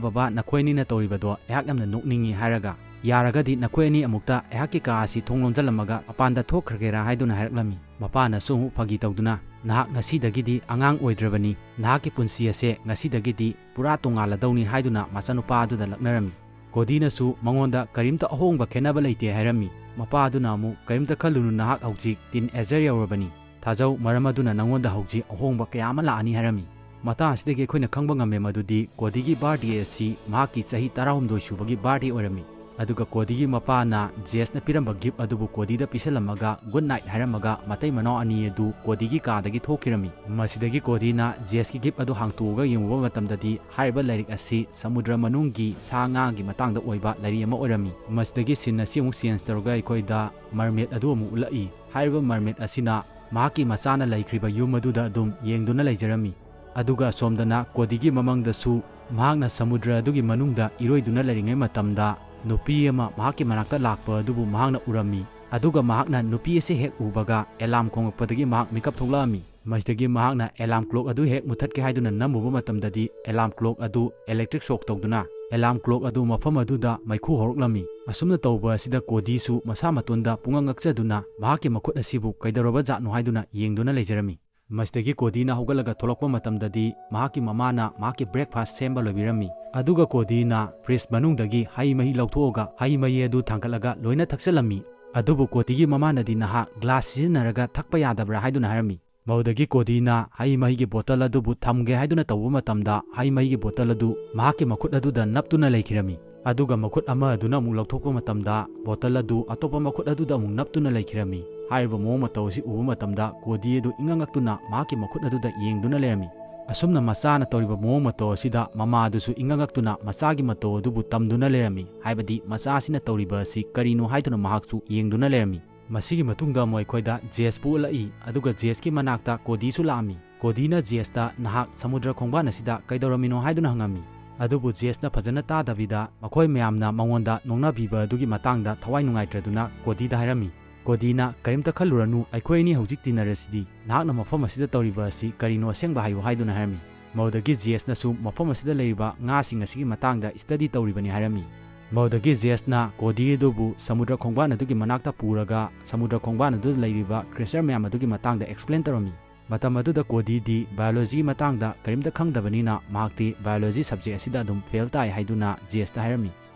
ꯕꯕꯥ, ꯅꯈꯣꯏ ꯑꯅꯤꯅ ꯇꯧꯔꯤꯕꯗꯣ ꯑꯩꯍꯥꯛ ꯌꯥꯝꯅ ꯅꯣꯛꯅꯤꯡꯉꯤ" ꯍꯥꯏꯔꯒ, "ꯌꯥꯔꯒꯗꯤ ꯅꯈꯣꯏ ꯑꯅꯤ ꯑꯃꯨꯛꯇ ꯑꯩꯍꯥꯛꯀꯤ ꯀꯥ ꯑꯁꯤ ꯊꯣꯡ ꯂꯣꯟꯖꯜꯂꯝꯃꯒ ꯃꯄꯥꯟꯗ ꯊꯣꯛꯈ꯭ꯔꯒꯦꯔꯥ?" ꯍꯥꯏꯗꯨꯅ ꯍꯥꯏꯔꯛꯂꯝꯃꯤ꯫ ꯃꯄꯥꯅꯁꯨ ꯑꯃꯨꯛ ꯐꯥꯒꯤ ꯇꯧꯗꯨꯅ, "ꯅꯍꯥꯛ ꯉꯁꯤꯗꯒꯤꯗꯤ ꯑꯉꯥꯡ ꯑꯣꯏꯗ꯭ꯔꯕꯅꯤ, ꯅꯍꯥꯛꯀꯤ ꯄꯨꯟꯁꯤ ꯑꯁꯦ ꯉꯁꯤꯗꯒꯤꯗꯤ ꯄꯨꯔꯥ ꯇꯣꯉꯥꯜꯂꯗꯧꯅꯤ" ꯍꯥꯏꯗꯨꯅ ꯃꯆꯥꯅꯨꯄꯥ ꯑꯗꯨꯗ ꯂꯛꯅꯔꯝꯃꯤ꯫ ꯀꯣꯗꯤꯅꯁꯨ ꯃꯉꯣꯟꯗ ꯀꯔꯤꯝꯇ ꯑꯍꯣꯡꯕ ꯈꯦꯠꯅꯕ ꯂꯩꯇꯦ ꯍꯥꯏꯔꯝꯃꯤ꯫ ꯃꯄꯥ ꯑꯗꯨꯅ ꯑꯃꯨꯛ, "ꯀꯔꯤꯝꯇ ꯈꯜꯂꯨꯅꯨ, ꯅꯍꯥꯛ ꯍꯧꯖꯤꯛ ꯇꯤꯟ ꯑꯦꯖꯔ ꯌꯧꯔꯕꯅꯤ꯫ ꯊꯥꯖꯧ, ꯃꯔꯝ ꯑꯗꯨꯅ ꯅꯉꯣꯟꯗ ꯍꯧꯖꯤꯛ ꯑꯍꯣꯡꯕ ꯀꯌꯥ ꯑꯃ ꯂꯥꯛꯑꯅꯤ" ꯍꯥꯏꯔꯝꯃꯤ꯫ ꯃꯇꯥꯡ ꯑꯁꯤꯗꯒꯤ ꯑꯩꯈꯣꯏꯅ ꯈꯪꯕ ꯉꯝꯃꯦ ꯃꯗꯨꯗꯤ ꯀꯣꯗꯤꯒꯤ ꯕꯥꯔꯗꯦ ꯑꯁꯤ ꯃꯍꯥꯛꯀꯤ ꯆꯍꯤ ꯇꯔꯥꯍꯨꯝꯗꯣꯏ ꯁꯨꯕꯒꯤ ꯕꯥꯔꯗꯦ ꯑꯣꯏꯔꯝꯃꯤ꯫ ꯑꯗꯨꯒ ꯀꯣꯗꯤꯒꯤ ꯃꯄꯥꯅ ꯖꯦꯁꯅ ꯄꯤꯔꯝꯕ ꯒꯤꯐ ꯑꯗꯨꯕꯨ ꯀꯣꯗꯤꯗ ꯄꯤꯁꯜꯂꯝꯃꯒ ꯒꯨꯗ ꯅꯥꯏꯠ ꯍꯥꯏꯔꯝꯃꯒ ꯃꯇꯩ ꯃꯅꯥꯎ ꯑꯅꯤ ꯑꯗꯨ ꯀꯣꯗꯤꯒꯤ ꯀꯥꯗꯒꯤ ꯊꯣꯛꯈꯤꯔꯝꯃꯤ꯫ ꯃꯁꯤꯗꯒꯤ ꯀꯣꯗꯤꯅ ꯖꯦꯁꯀꯤ ꯒꯤꯐ ꯑꯗꯨ ꯍꯥꯡꯇꯣꯛꯑꯒ ꯌꯦꯡꯉꯨꯕ ꯃꯇꯝꯗꯗꯤ ꯍꯥꯏꯔꯤꯕ ꯂꯥꯏꯔꯤꯛ ꯑꯁꯤ ꯁꯃꯨꯗ꯭ꯔ ꯃꯅꯨꯡꯒꯤ ꯁꯥ ꯉꯥꯒꯤ ꯃꯇꯥꯡꯗ ꯑꯣꯏꯕ ꯂꯥꯏꯔꯤꯛ ꯑꯃ ꯑꯣꯏꯔꯝꯃꯤ꯫ ꯃꯁꯤꯗꯒꯤ ꯁꯤꯟ ꯑꯁꯤ ꯑꯃꯨꯛ ꯆꯦꯟꯖ ꯇꯧꯔꯒ ꯑꯩꯈꯣꯏꯗ ꯃꯔꯃꯦꯠ ꯑꯗꯨ ꯑꯃꯨꯛ ꯎꯠꯂꯛꯏ꯫ ꯍꯥꯏꯔꯤꯕ ꯃꯔꯃꯦꯠ ꯑꯁꯤꯅ ꯃꯍꯥꯛꯀꯤ ꯃꯆꯥꯅ ꯂꯩꯈ꯭ꯔꯤꯕ ꯌꯨꯝ ꯑꯗꯨꯗ ꯑꯗꯨꯝ ꯌꯦꯡꯗꯨꯅ ꯂꯩꯖꯔꯝꯃꯤ꯫ ꯑꯗꯨꯒ ꯑꯁꯣꯝꯗꯅ ꯀꯣꯗꯤꯒꯤ ꯃꯃꯪꯗꯁꯨ ꯃꯍꯥꯛꯅ ꯁꯃꯨꯗ꯭ꯔ ꯑꯗꯨꯒꯤ ꯃꯅꯨꯡꯗ ꯏꯔꯣꯏꯗꯨꯅ ꯂꯩꯔꯤꯉꯩ ꯃꯇꯝꯗ ꯅꯨꯄꯤ ꯑꯃ ꯃꯍꯥꯛꯀꯤ ꯃꯅꯥꯛꯇ ꯂꯥꯛꯄ ꯑꯗꯨꯕꯨ ꯃꯍꯥꯛꯅ ꯎꯔꯝꯃꯤ꯫ ꯑꯗꯨꯒ ꯃꯍꯥꯛꯅ ꯅꯨꯄꯤ ꯑꯁꯤ ꯍꯦꯛ ꯎꯕꯒ ꯑꯦꯂꯥꯝ ꯈꯣꯡꯂꯛꯄꯗꯒꯤ ꯃꯍꯥꯛ ꯃꯤꯀꯞ ꯊꯣꯛꯂꯛꯑꯝꯃꯤ꯫ ꯃꯁꯤꯗꯒꯤ ꯃꯍꯥꯛꯅ ꯑꯦꯂꯥꯝ ꯀ꯭ꯂꯣꯛ ꯑꯗꯨ ꯍꯦꯛ ꯃꯨꯊꯠꯀꯦ ꯍꯥꯏꯗꯨꯅ ꯅꯝꯃꯨꯕ ꯃꯇꯝꯗꯗꯤ ꯑꯦꯂꯥꯝ ꯀ꯭ꯂꯣꯛ ꯑꯗꯨ ꯏꯂꯦꯛꯇ꯭ꯔꯤꯛ ꯁꯣꯛ ꯇꯧꯗꯨꯅ ꯑꯦꯂꯥꯔꯝ ꯀ꯭ꯂꯣꯛ ꯑꯗꯨ ꯃꯐꯝ ꯑꯗꯨꯗ ꯃꯩꯈꯨ ꯍꯧꯔꯛꯂꯝꯃꯤ꯫ ꯑꯁꯨꯝꯅ ꯇꯧꯕ ꯑꯁꯤꯗ ꯀꯣꯗꯤꯁꯨ ꯃꯁꯥ ꯃꯇꯣꯟꯗ ꯄꯨꯡꯉꯛ ꯉꯛꯆꯗꯨꯅ ꯃꯍꯥꯛꯀꯤ ꯃꯈꯨꯠ ꯑꯁꯤꯕꯨ ꯀꯩꯗꯧꯔꯕ ꯖꯥꯠꯅꯣ ꯍꯥꯏꯗꯨꯅ ꯌꯦꯡꯗꯨꯅ ꯂꯩꯖꯔꯝꯃꯤ꯫ ꯃꯁꯤꯗꯒꯤ ꯀꯣꯗꯤꯅ ꯍꯧꯒꯠꯂꯒ ꯊꯣꯛꯂꯛꯄ ꯃꯇꯝꯗꯗꯤ ꯃꯍꯥꯛꯀꯤ ꯃꯃꯥꯅ ꯃꯍꯥꯛꯀꯤ ꯕ꯭ꯔꯦꯛꯐꯥꯁ ꯁꯦꯝꯕ ꯂꯣꯏꯕꯤꯔꯝꯃꯤ꯫ ꯑꯗꯨꯒ ꯀꯣꯗꯤꯅ ꯐ꯭ꯔꯤꯖ ꯃꯅꯨꯡꯗꯒꯤ ꯍꯩ ꯃꯍꯤ ꯂꯧꯊꯣꯛꯑꯒ ꯍꯩ ꯃꯍꯤ ꯑꯗꯨ ꯊꯥꯡꯒꯠꯂꯒ ꯂꯣꯏꯅ ꯊꯛꯆꯜꯂꯝꯃꯤ꯫ ꯑꯗꯨꯕꯨ ꯀꯣꯗꯤꯒꯤ ꯃꯃꯥꯅꯗꯤ ꯅꯍꯥꯛ ꯒ꯭ꯂꯥꯁ ꯁꯤꯖꯤꯟꯅꯔꯒ ꯊꯛꯄ ꯌꯥꯗꯕ꯭ꯔꯥ ꯍꯥꯏꯗꯨꯅ ꯍꯥꯏꯔꯝꯃꯤ꯫ ꯃꯗꯨꯗꯒꯤ ꯀꯣꯗꯤꯅ ꯍꯩ ꯃꯍꯤꯒꯤ ꯕꯣꯇꯜ ꯑꯗꯨꯕꯨ ꯊꯝꯒꯦ ꯍꯥꯏꯗꯨꯅ ꯇꯧꯕ ꯃꯇꯝꯗ ꯍꯩ ꯃꯍꯤꯒꯤ ꯕꯣꯇꯜ ꯑꯗꯨ ꯃꯍꯥꯛꯀꯤ ꯃꯈꯨꯠ ꯑꯗꯨꯗ ꯅꯞꯇꯨꯅ ꯂꯩꯈꯤꯔꯝꯃꯤ꯫ ꯑꯗꯨꯒ ꯃꯈꯨꯠ ꯑꯃ ꯑꯗꯨꯅ ꯑꯃꯨꯛ ꯂꯧꯊꯣꯛꯄ ꯃꯇꯝꯗ ꯕꯣꯇꯜ ꯑꯗꯨ ꯑꯇꯣꯞꯄ ꯃꯈꯨꯠ ꯑꯗꯨꯗ ꯑꯃꯨꯛ ꯅꯞꯇꯨꯅ ꯂꯩꯈꯤꯔꯝꯃꯤ꯫ ꯍꯥꯏꯔꯤꯕ ꯃꯑꯣꯡ ꯃꯇꯧ ꯑꯁꯤ ꯎꯕ ꯃꯇꯝꯗ ꯀꯣꯗꯤ ꯑꯗꯨ ꯏꯉꯛ ꯉꯛꯇꯨꯅ ꯃꯍꯥꯛꯀꯤ ꯃꯈꯨꯠ ꯑꯗꯨꯗ ꯌꯦꯡꯗꯨꯅ ꯂꯩꯔꯝꯃꯤ꯫ ꯑꯁꯨꯝꯅ ꯃꯆꯥꯅ ꯇꯧꯔꯤꯕ ꯃꯑꯣꯡ ꯃꯇꯧ ꯑꯁꯤꯗ ꯃꯃꯥ ꯑꯗꯨꯁꯨ ꯏꯉꯛ ꯉꯛꯇꯨꯅ ꯃꯆꯥꯒꯤ ꯃꯇꯧ ꯑꯗꯨꯕꯨ ꯇꯝꯗꯨꯅ ꯂꯩꯔꯝꯃꯤ꯫ ꯍꯥꯏꯕꯗꯤ ꯃꯆꯥ ꯑꯁꯤꯅ ꯇꯧꯔꯤꯕ ꯑꯁꯤ ꯀꯔꯤꯅꯣ ꯍꯥꯏꯗꯨꯅ ꯃꯍꯥꯛꯁꯨ ꯌꯦꯡꯗꯨꯅ ꯂꯩꯔꯝꯃꯤ꯫ ꯃꯁꯤꯒꯤ ꯃꯇꯨꯡꯗ ꯑꯃꯨꯛ ꯑꯩꯈꯣꯏꯗ ꯖꯦꯁꯄꯨ ꯎꯠꯂꯛꯏ, ꯑꯗꯨꯒ ꯖꯦꯁꯀꯤ ꯃꯅꯥꯛꯇ ꯀꯣꯗꯤꯁꯨ ꯂꯥꯛꯑꯝꯃꯤ꯫ ꯀꯣꯗꯤꯅ ꯖꯦꯁꯇ, "ꯅꯍꯥꯛ ꯁꯃꯨꯗ꯭ꯔ ꯈꯣꯡꯕꯥꯟ ꯑꯁꯤꯗ ꯀꯩꯗꯧꯔꯝꯃꯤꯅꯣ?" ꯍꯥꯏꯗꯨꯅ ꯍꯪꯉꯝꯃꯤ꯫ ꯑꯗꯨꯕꯨ ꯖꯦꯁꯅ ꯐꯖꯅ ꯇꯥꯗꯕꯤꯗ ꯃꯈꯣꯏ ꯃꯌꯥꯝꯅ ꯃꯉꯣꯟꯗ ꯅꯣꯛꯅꯕꯤꯕ ꯑꯗꯨꯒꯤ ꯃꯇꯥꯡꯗ ꯊꯋꯥꯏ ꯅꯨꯡꯉꯥꯏꯇ꯭ꯔꯗꯨꯅ ꯀꯣꯗꯤꯗ ꯍꯥꯏꯔꯝꯃꯤ꯫ ꯀꯣꯗꯤꯅ, "ꯀꯔꯤꯝꯇ ꯈꯜꯂꯨꯔꯅꯨ, ꯑꯩꯈꯣꯏ ꯑꯅꯤ ꯍꯧꯖꯤꯛ ꯇꯤꯟꯅꯔꯁꯤꯗꯤ꯫ ꯅꯍꯥꯛꯅ ꯃꯐꯝ ꯑꯁꯤꯗ ꯇꯧꯔꯤꯕ ꯑꯁꯤ ꯀꯔꯤꯅꯣ ꯑꯁꯦꯡꯕ ꯍꯥꯏꯌꯨ" ꯍꯥꯏꯗꯨꯅ ꯍꯥꯏꯔꯝꯃꯤ꯫ ꯃꯗꯨꯗꯒꯤ ꯖꯦꯁꯅꯁꯨ ꯃꯐꯝ ꯑꯁꯤꯗ ꯂꯩꯔꯤꯕ ꯉꯥꯁꯤꯡ ꯑꯁꯤꯒꯤ ꯃꯇꯥꯡꯗ ꯁ꯭ꯇꯗꯤ ꯇꯧꯔꯤꯕꯅꯤ ꯍꯥꯏꯔꯝꯃꯤ꯫ ꯃꯗꯨꯗꯒꯤ ꯖꯦꯁꯅ ꯀꯣꯗꯤ ꯑꯗꯨꯕꯨ ꯁꯃꯨꯗ꯭ꯔ ꯈꯣꯡꯕꯥꯟ ꯑꯗꯨꯒꯤ ꯃꯅꯥꯛꯇ ꯄꯨꯔꯒ ꯁꯃꯨꯗ꯭ꯔ ꯈꯣꯡꯕꯥꯟ ꯑꯗꯨꯗ ꯂꯩꯔꯤꯕ ꯀ꯭ꯔꯤꯆꯔ ꯃꯌꯥꯝ ꯑꯗꯨꯒꯤ ꯃꯇꯥꯡꯗ ꯑꯦꯛꯁꯄ꯭ꯂꯦꯟ ꯇꯧꯔꯝꯃꯤ꯫ ꯃꯇꯝ ꯑꯗꯨꯗ ꯀꯣꯗꯤꯗꯤ ꯕꯥꯏꯑꯣꯂꯣꯖꯤꯒꯤ ꯃꯇꯥꯡꯗ ꯀꯔꯤꯝꯇ ꯈꯪꯗꯕꯅꯤꯅ ꯃꯍꯥꯛꯇꯤ ꯕꯥꯏꯑꯣꯂꯣꯖꯤ ꯁꯕꯖꯦꯛ ꯑꯁꯤꯗ ꯑꯗꯨꯝ ꯐꯦꯜ ꯇꯥꯏ ꯍꯥꯏꯗꯨꯅ ꯖꯦꯁꯇ ꯍꯥꯏꯔꯝꯃꯤ꯫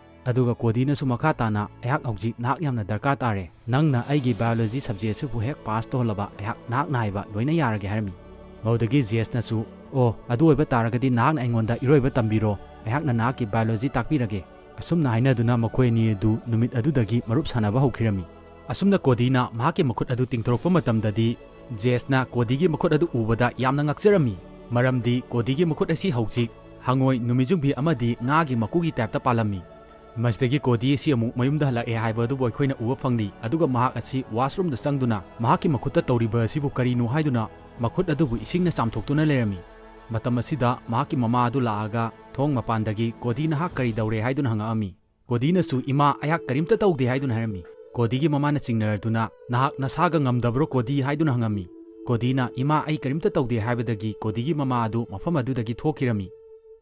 ꯑꯗꯨꯒ ꯀꯣꯗꯤꯅꯁꯨ ꯃꯈꯥ ꯇꯥꯅ, "ꯑꯩꯍꯥꯛ ꯍꯧꯖꯤꯛ ꯅꯍꯥꯛ ꯌꯥꯝꯅ ꯗꯔꯀꯥꯔ ꯇꯥꯔꯦ꯫ ꯅꯪꯅ ꯑꯩꯒꯤ ꯕꯥꯏꯑꯣꯂꯣꯖꯤ ꯁꯕꯖꯦꯛ ꯑꯁꯤꯕꯨ ꯍꯦꯛ ꯄꯥꯁ ꯇꯧꯍꯜꯂꯕ ꯑꯩꯍꯥꯛ ꯅꯍꯥꯛꯅ ꯍꯥꯏꯕ ꯂꯣꯏꯅ ꯌꯥꯔꯒꯦ" ꯍꯥꯏꯔꯝꯃꯤ꯫ ꯃꯗꯨꯗꯒꯤ ꯖꯦꯁꯅꯁꯨ, "ꯑꯣ, ꯑꯗꯨ ꯑꯣꯏꯕ ꯇꯥꯔꯒꯗꯤ ꯅꯍꯥꯛꯅ ꯑꯩꯉꯣꯟꯗ ꯏꯔꯣꯏꯕ ꯇꯝꯕꯤꯔꯣ, ꯑꯩꯍꯥꯛꯅ ꯅꯍꯥꯛꯀꯤ ꯕꯥꯏꯑꯣꯂꯣꯖꯤ ꯇꯥꯛꯄꯤꯔꯒꯦ"꯫ ꯑꯁꯨꯝꯅ ꯍꯥꯏꯅꯗꯨꯅ ꯃꯈꯣꯏ ꯑꯅꯤ ꯑꯗꯨ ꯅꯨꯃꯤꯠ ꯑꯗꯨꯗꯒꯤ ꯃꯔꯨꯞ ꯁꯥꯟꯅꯕ ꯍꯧꯈꯤꯔꯝꯃꯤ꯫ ꯑꯁꯨꯝꯅ ꯀꯣꯗꯤꯅ ꯃꯍꯥꯛꯀꯤ ꯃꯈꯨꯠ ꯑꯗꯨ ꯇꯤꯡꯊꯣꯔꯛꯄ ꯃꯇꯝꯗꯗꯤ, ꯖꯦꯁꯅ ꯀꯣꯗꯤꯒꯤ ꯃꯈꯨꯠ ꯑꯗꯨ ꯎꯕꯗ ꯌꯥꯝꯅ ꯉꯛꯆꯔꯝꯃꯤ, ꯃꯔꯝꯗꯤ ꯀꯣꯗꯤꯒꯤ ꯃꯈꯨꯠ ꯑꯁꯤ ꯍꯧꯖꯤꯛ ꯍꯪꯉꯣꯏ, ꯅꯨꯃꯤꯠꯌꯨꯡꯕꯤ ꯑꯃꯗꯤ ꯉꯥꯒꯤ ꯃꯀꯨꯒꯤ ꯇꯥꯏꯞꯇ ꯄꯥꯜꯂꯝꯃꯤ꯫ ꯃꯁꯤꯗꯒꯤ ꯀꯣꯗꯤ ꯑꯁꯤ ꯑꯃꯨꯛ ꯃꯌꯨꯝꯗ ꯍꯜꯂꯛꯑꯦ ꯍꯥꯏꯕ ꯑꯗꯨꯕꯨ ꯑꯩꯈꯣꯏꯅ ꯎꯕ ꯐꯪꯂꯤ, ꯑꯗꯨꯒ ꯃꯍꯥꯛ ꯑꯁꯤ ꯋꯥꯁꯔꯨꯝꯗ ꯆꯪꯗꯨꯅ ꯃꯍꯥꯛꯀꯤ ꯃꯈꯨꯠꯇ ꯇꯧꯔꯤꯕ ꯑꯁꯤꯕꯨ ꯀꯔꯤꯅꯣ ꯍꯥꯏꯗꯨꯅ ꯃꯈꯨꯠ ꯑꯗꯨꯕꯨ ꯏꯁꯤꯡꯅ ꯆꯥꯝꯊꯣꯛꯇꯨꯅ ꯂꯩꯔꯝꯃꯤ꯫ ꯃꯇꯝ ꯑꯁꯤꯗ ꯃꯍꯥꯛꯀꯤ ꯃꯃꯥ ꯑꯗꯨ ꯂꯥꯛꯑꯒ ꯊꯣꯡ ꯃꯄꯥꯟꯗꯒꯤ, "ꯀꯣꯗꯤ, ꯅꯍꯥꯛ ꯀꯔꯤ ꯇꯧꯔꯦ?" ꯍꯥꯏꯗꯨꯅ ꯍꯪꯉꯛꯑꯝꯃꯤ꯫ ꯀꯣꯗꯤꯅꯁꯨ, "ꯏꯃꯥ, ꯑꯩꯍꯥꯛ ꯀꯔꯤꯝꯇ ꯇꯧꯗꯦ" ꯍꯥꯏꯗꯨꯅ ꯍꯥꯏꯔꯝꯃꯤ꯫ ꯀꯣꯗꯤꯒꯤ ꯃꯃꯥꯅ ꯆꯤꯡꯅꯔꯗꯨꯅ, "ꯅꯍꯥꯛ ꯅꯁꯥꯒ ꯉꯝꯗꯕ꯭ꯔꯣ, ꯀꯣꯗꯤ?" ꯍꯥꯏꯗꯨꯅ ꯍꯪꯉꯝꯃꯤ꯫ ꯀꯣꯗꯤꯅ, "ꯏꯃꯥ, ꯑꯩ ꯀꯔꯤꯝꯇ ꯇꯧꯗꯦ" ꯍꯥꯏꯕꯗꯒꯤ ꯀꯣꯗꯤꯒꯤ ꯃꯃꯥ ꯑꯗꯨ ꯃꯐꯝ ꯑꯗꯨꯗꯒꯤ ꯊꯣꯛꯈꯤꯔꯝꯃꯤ꯫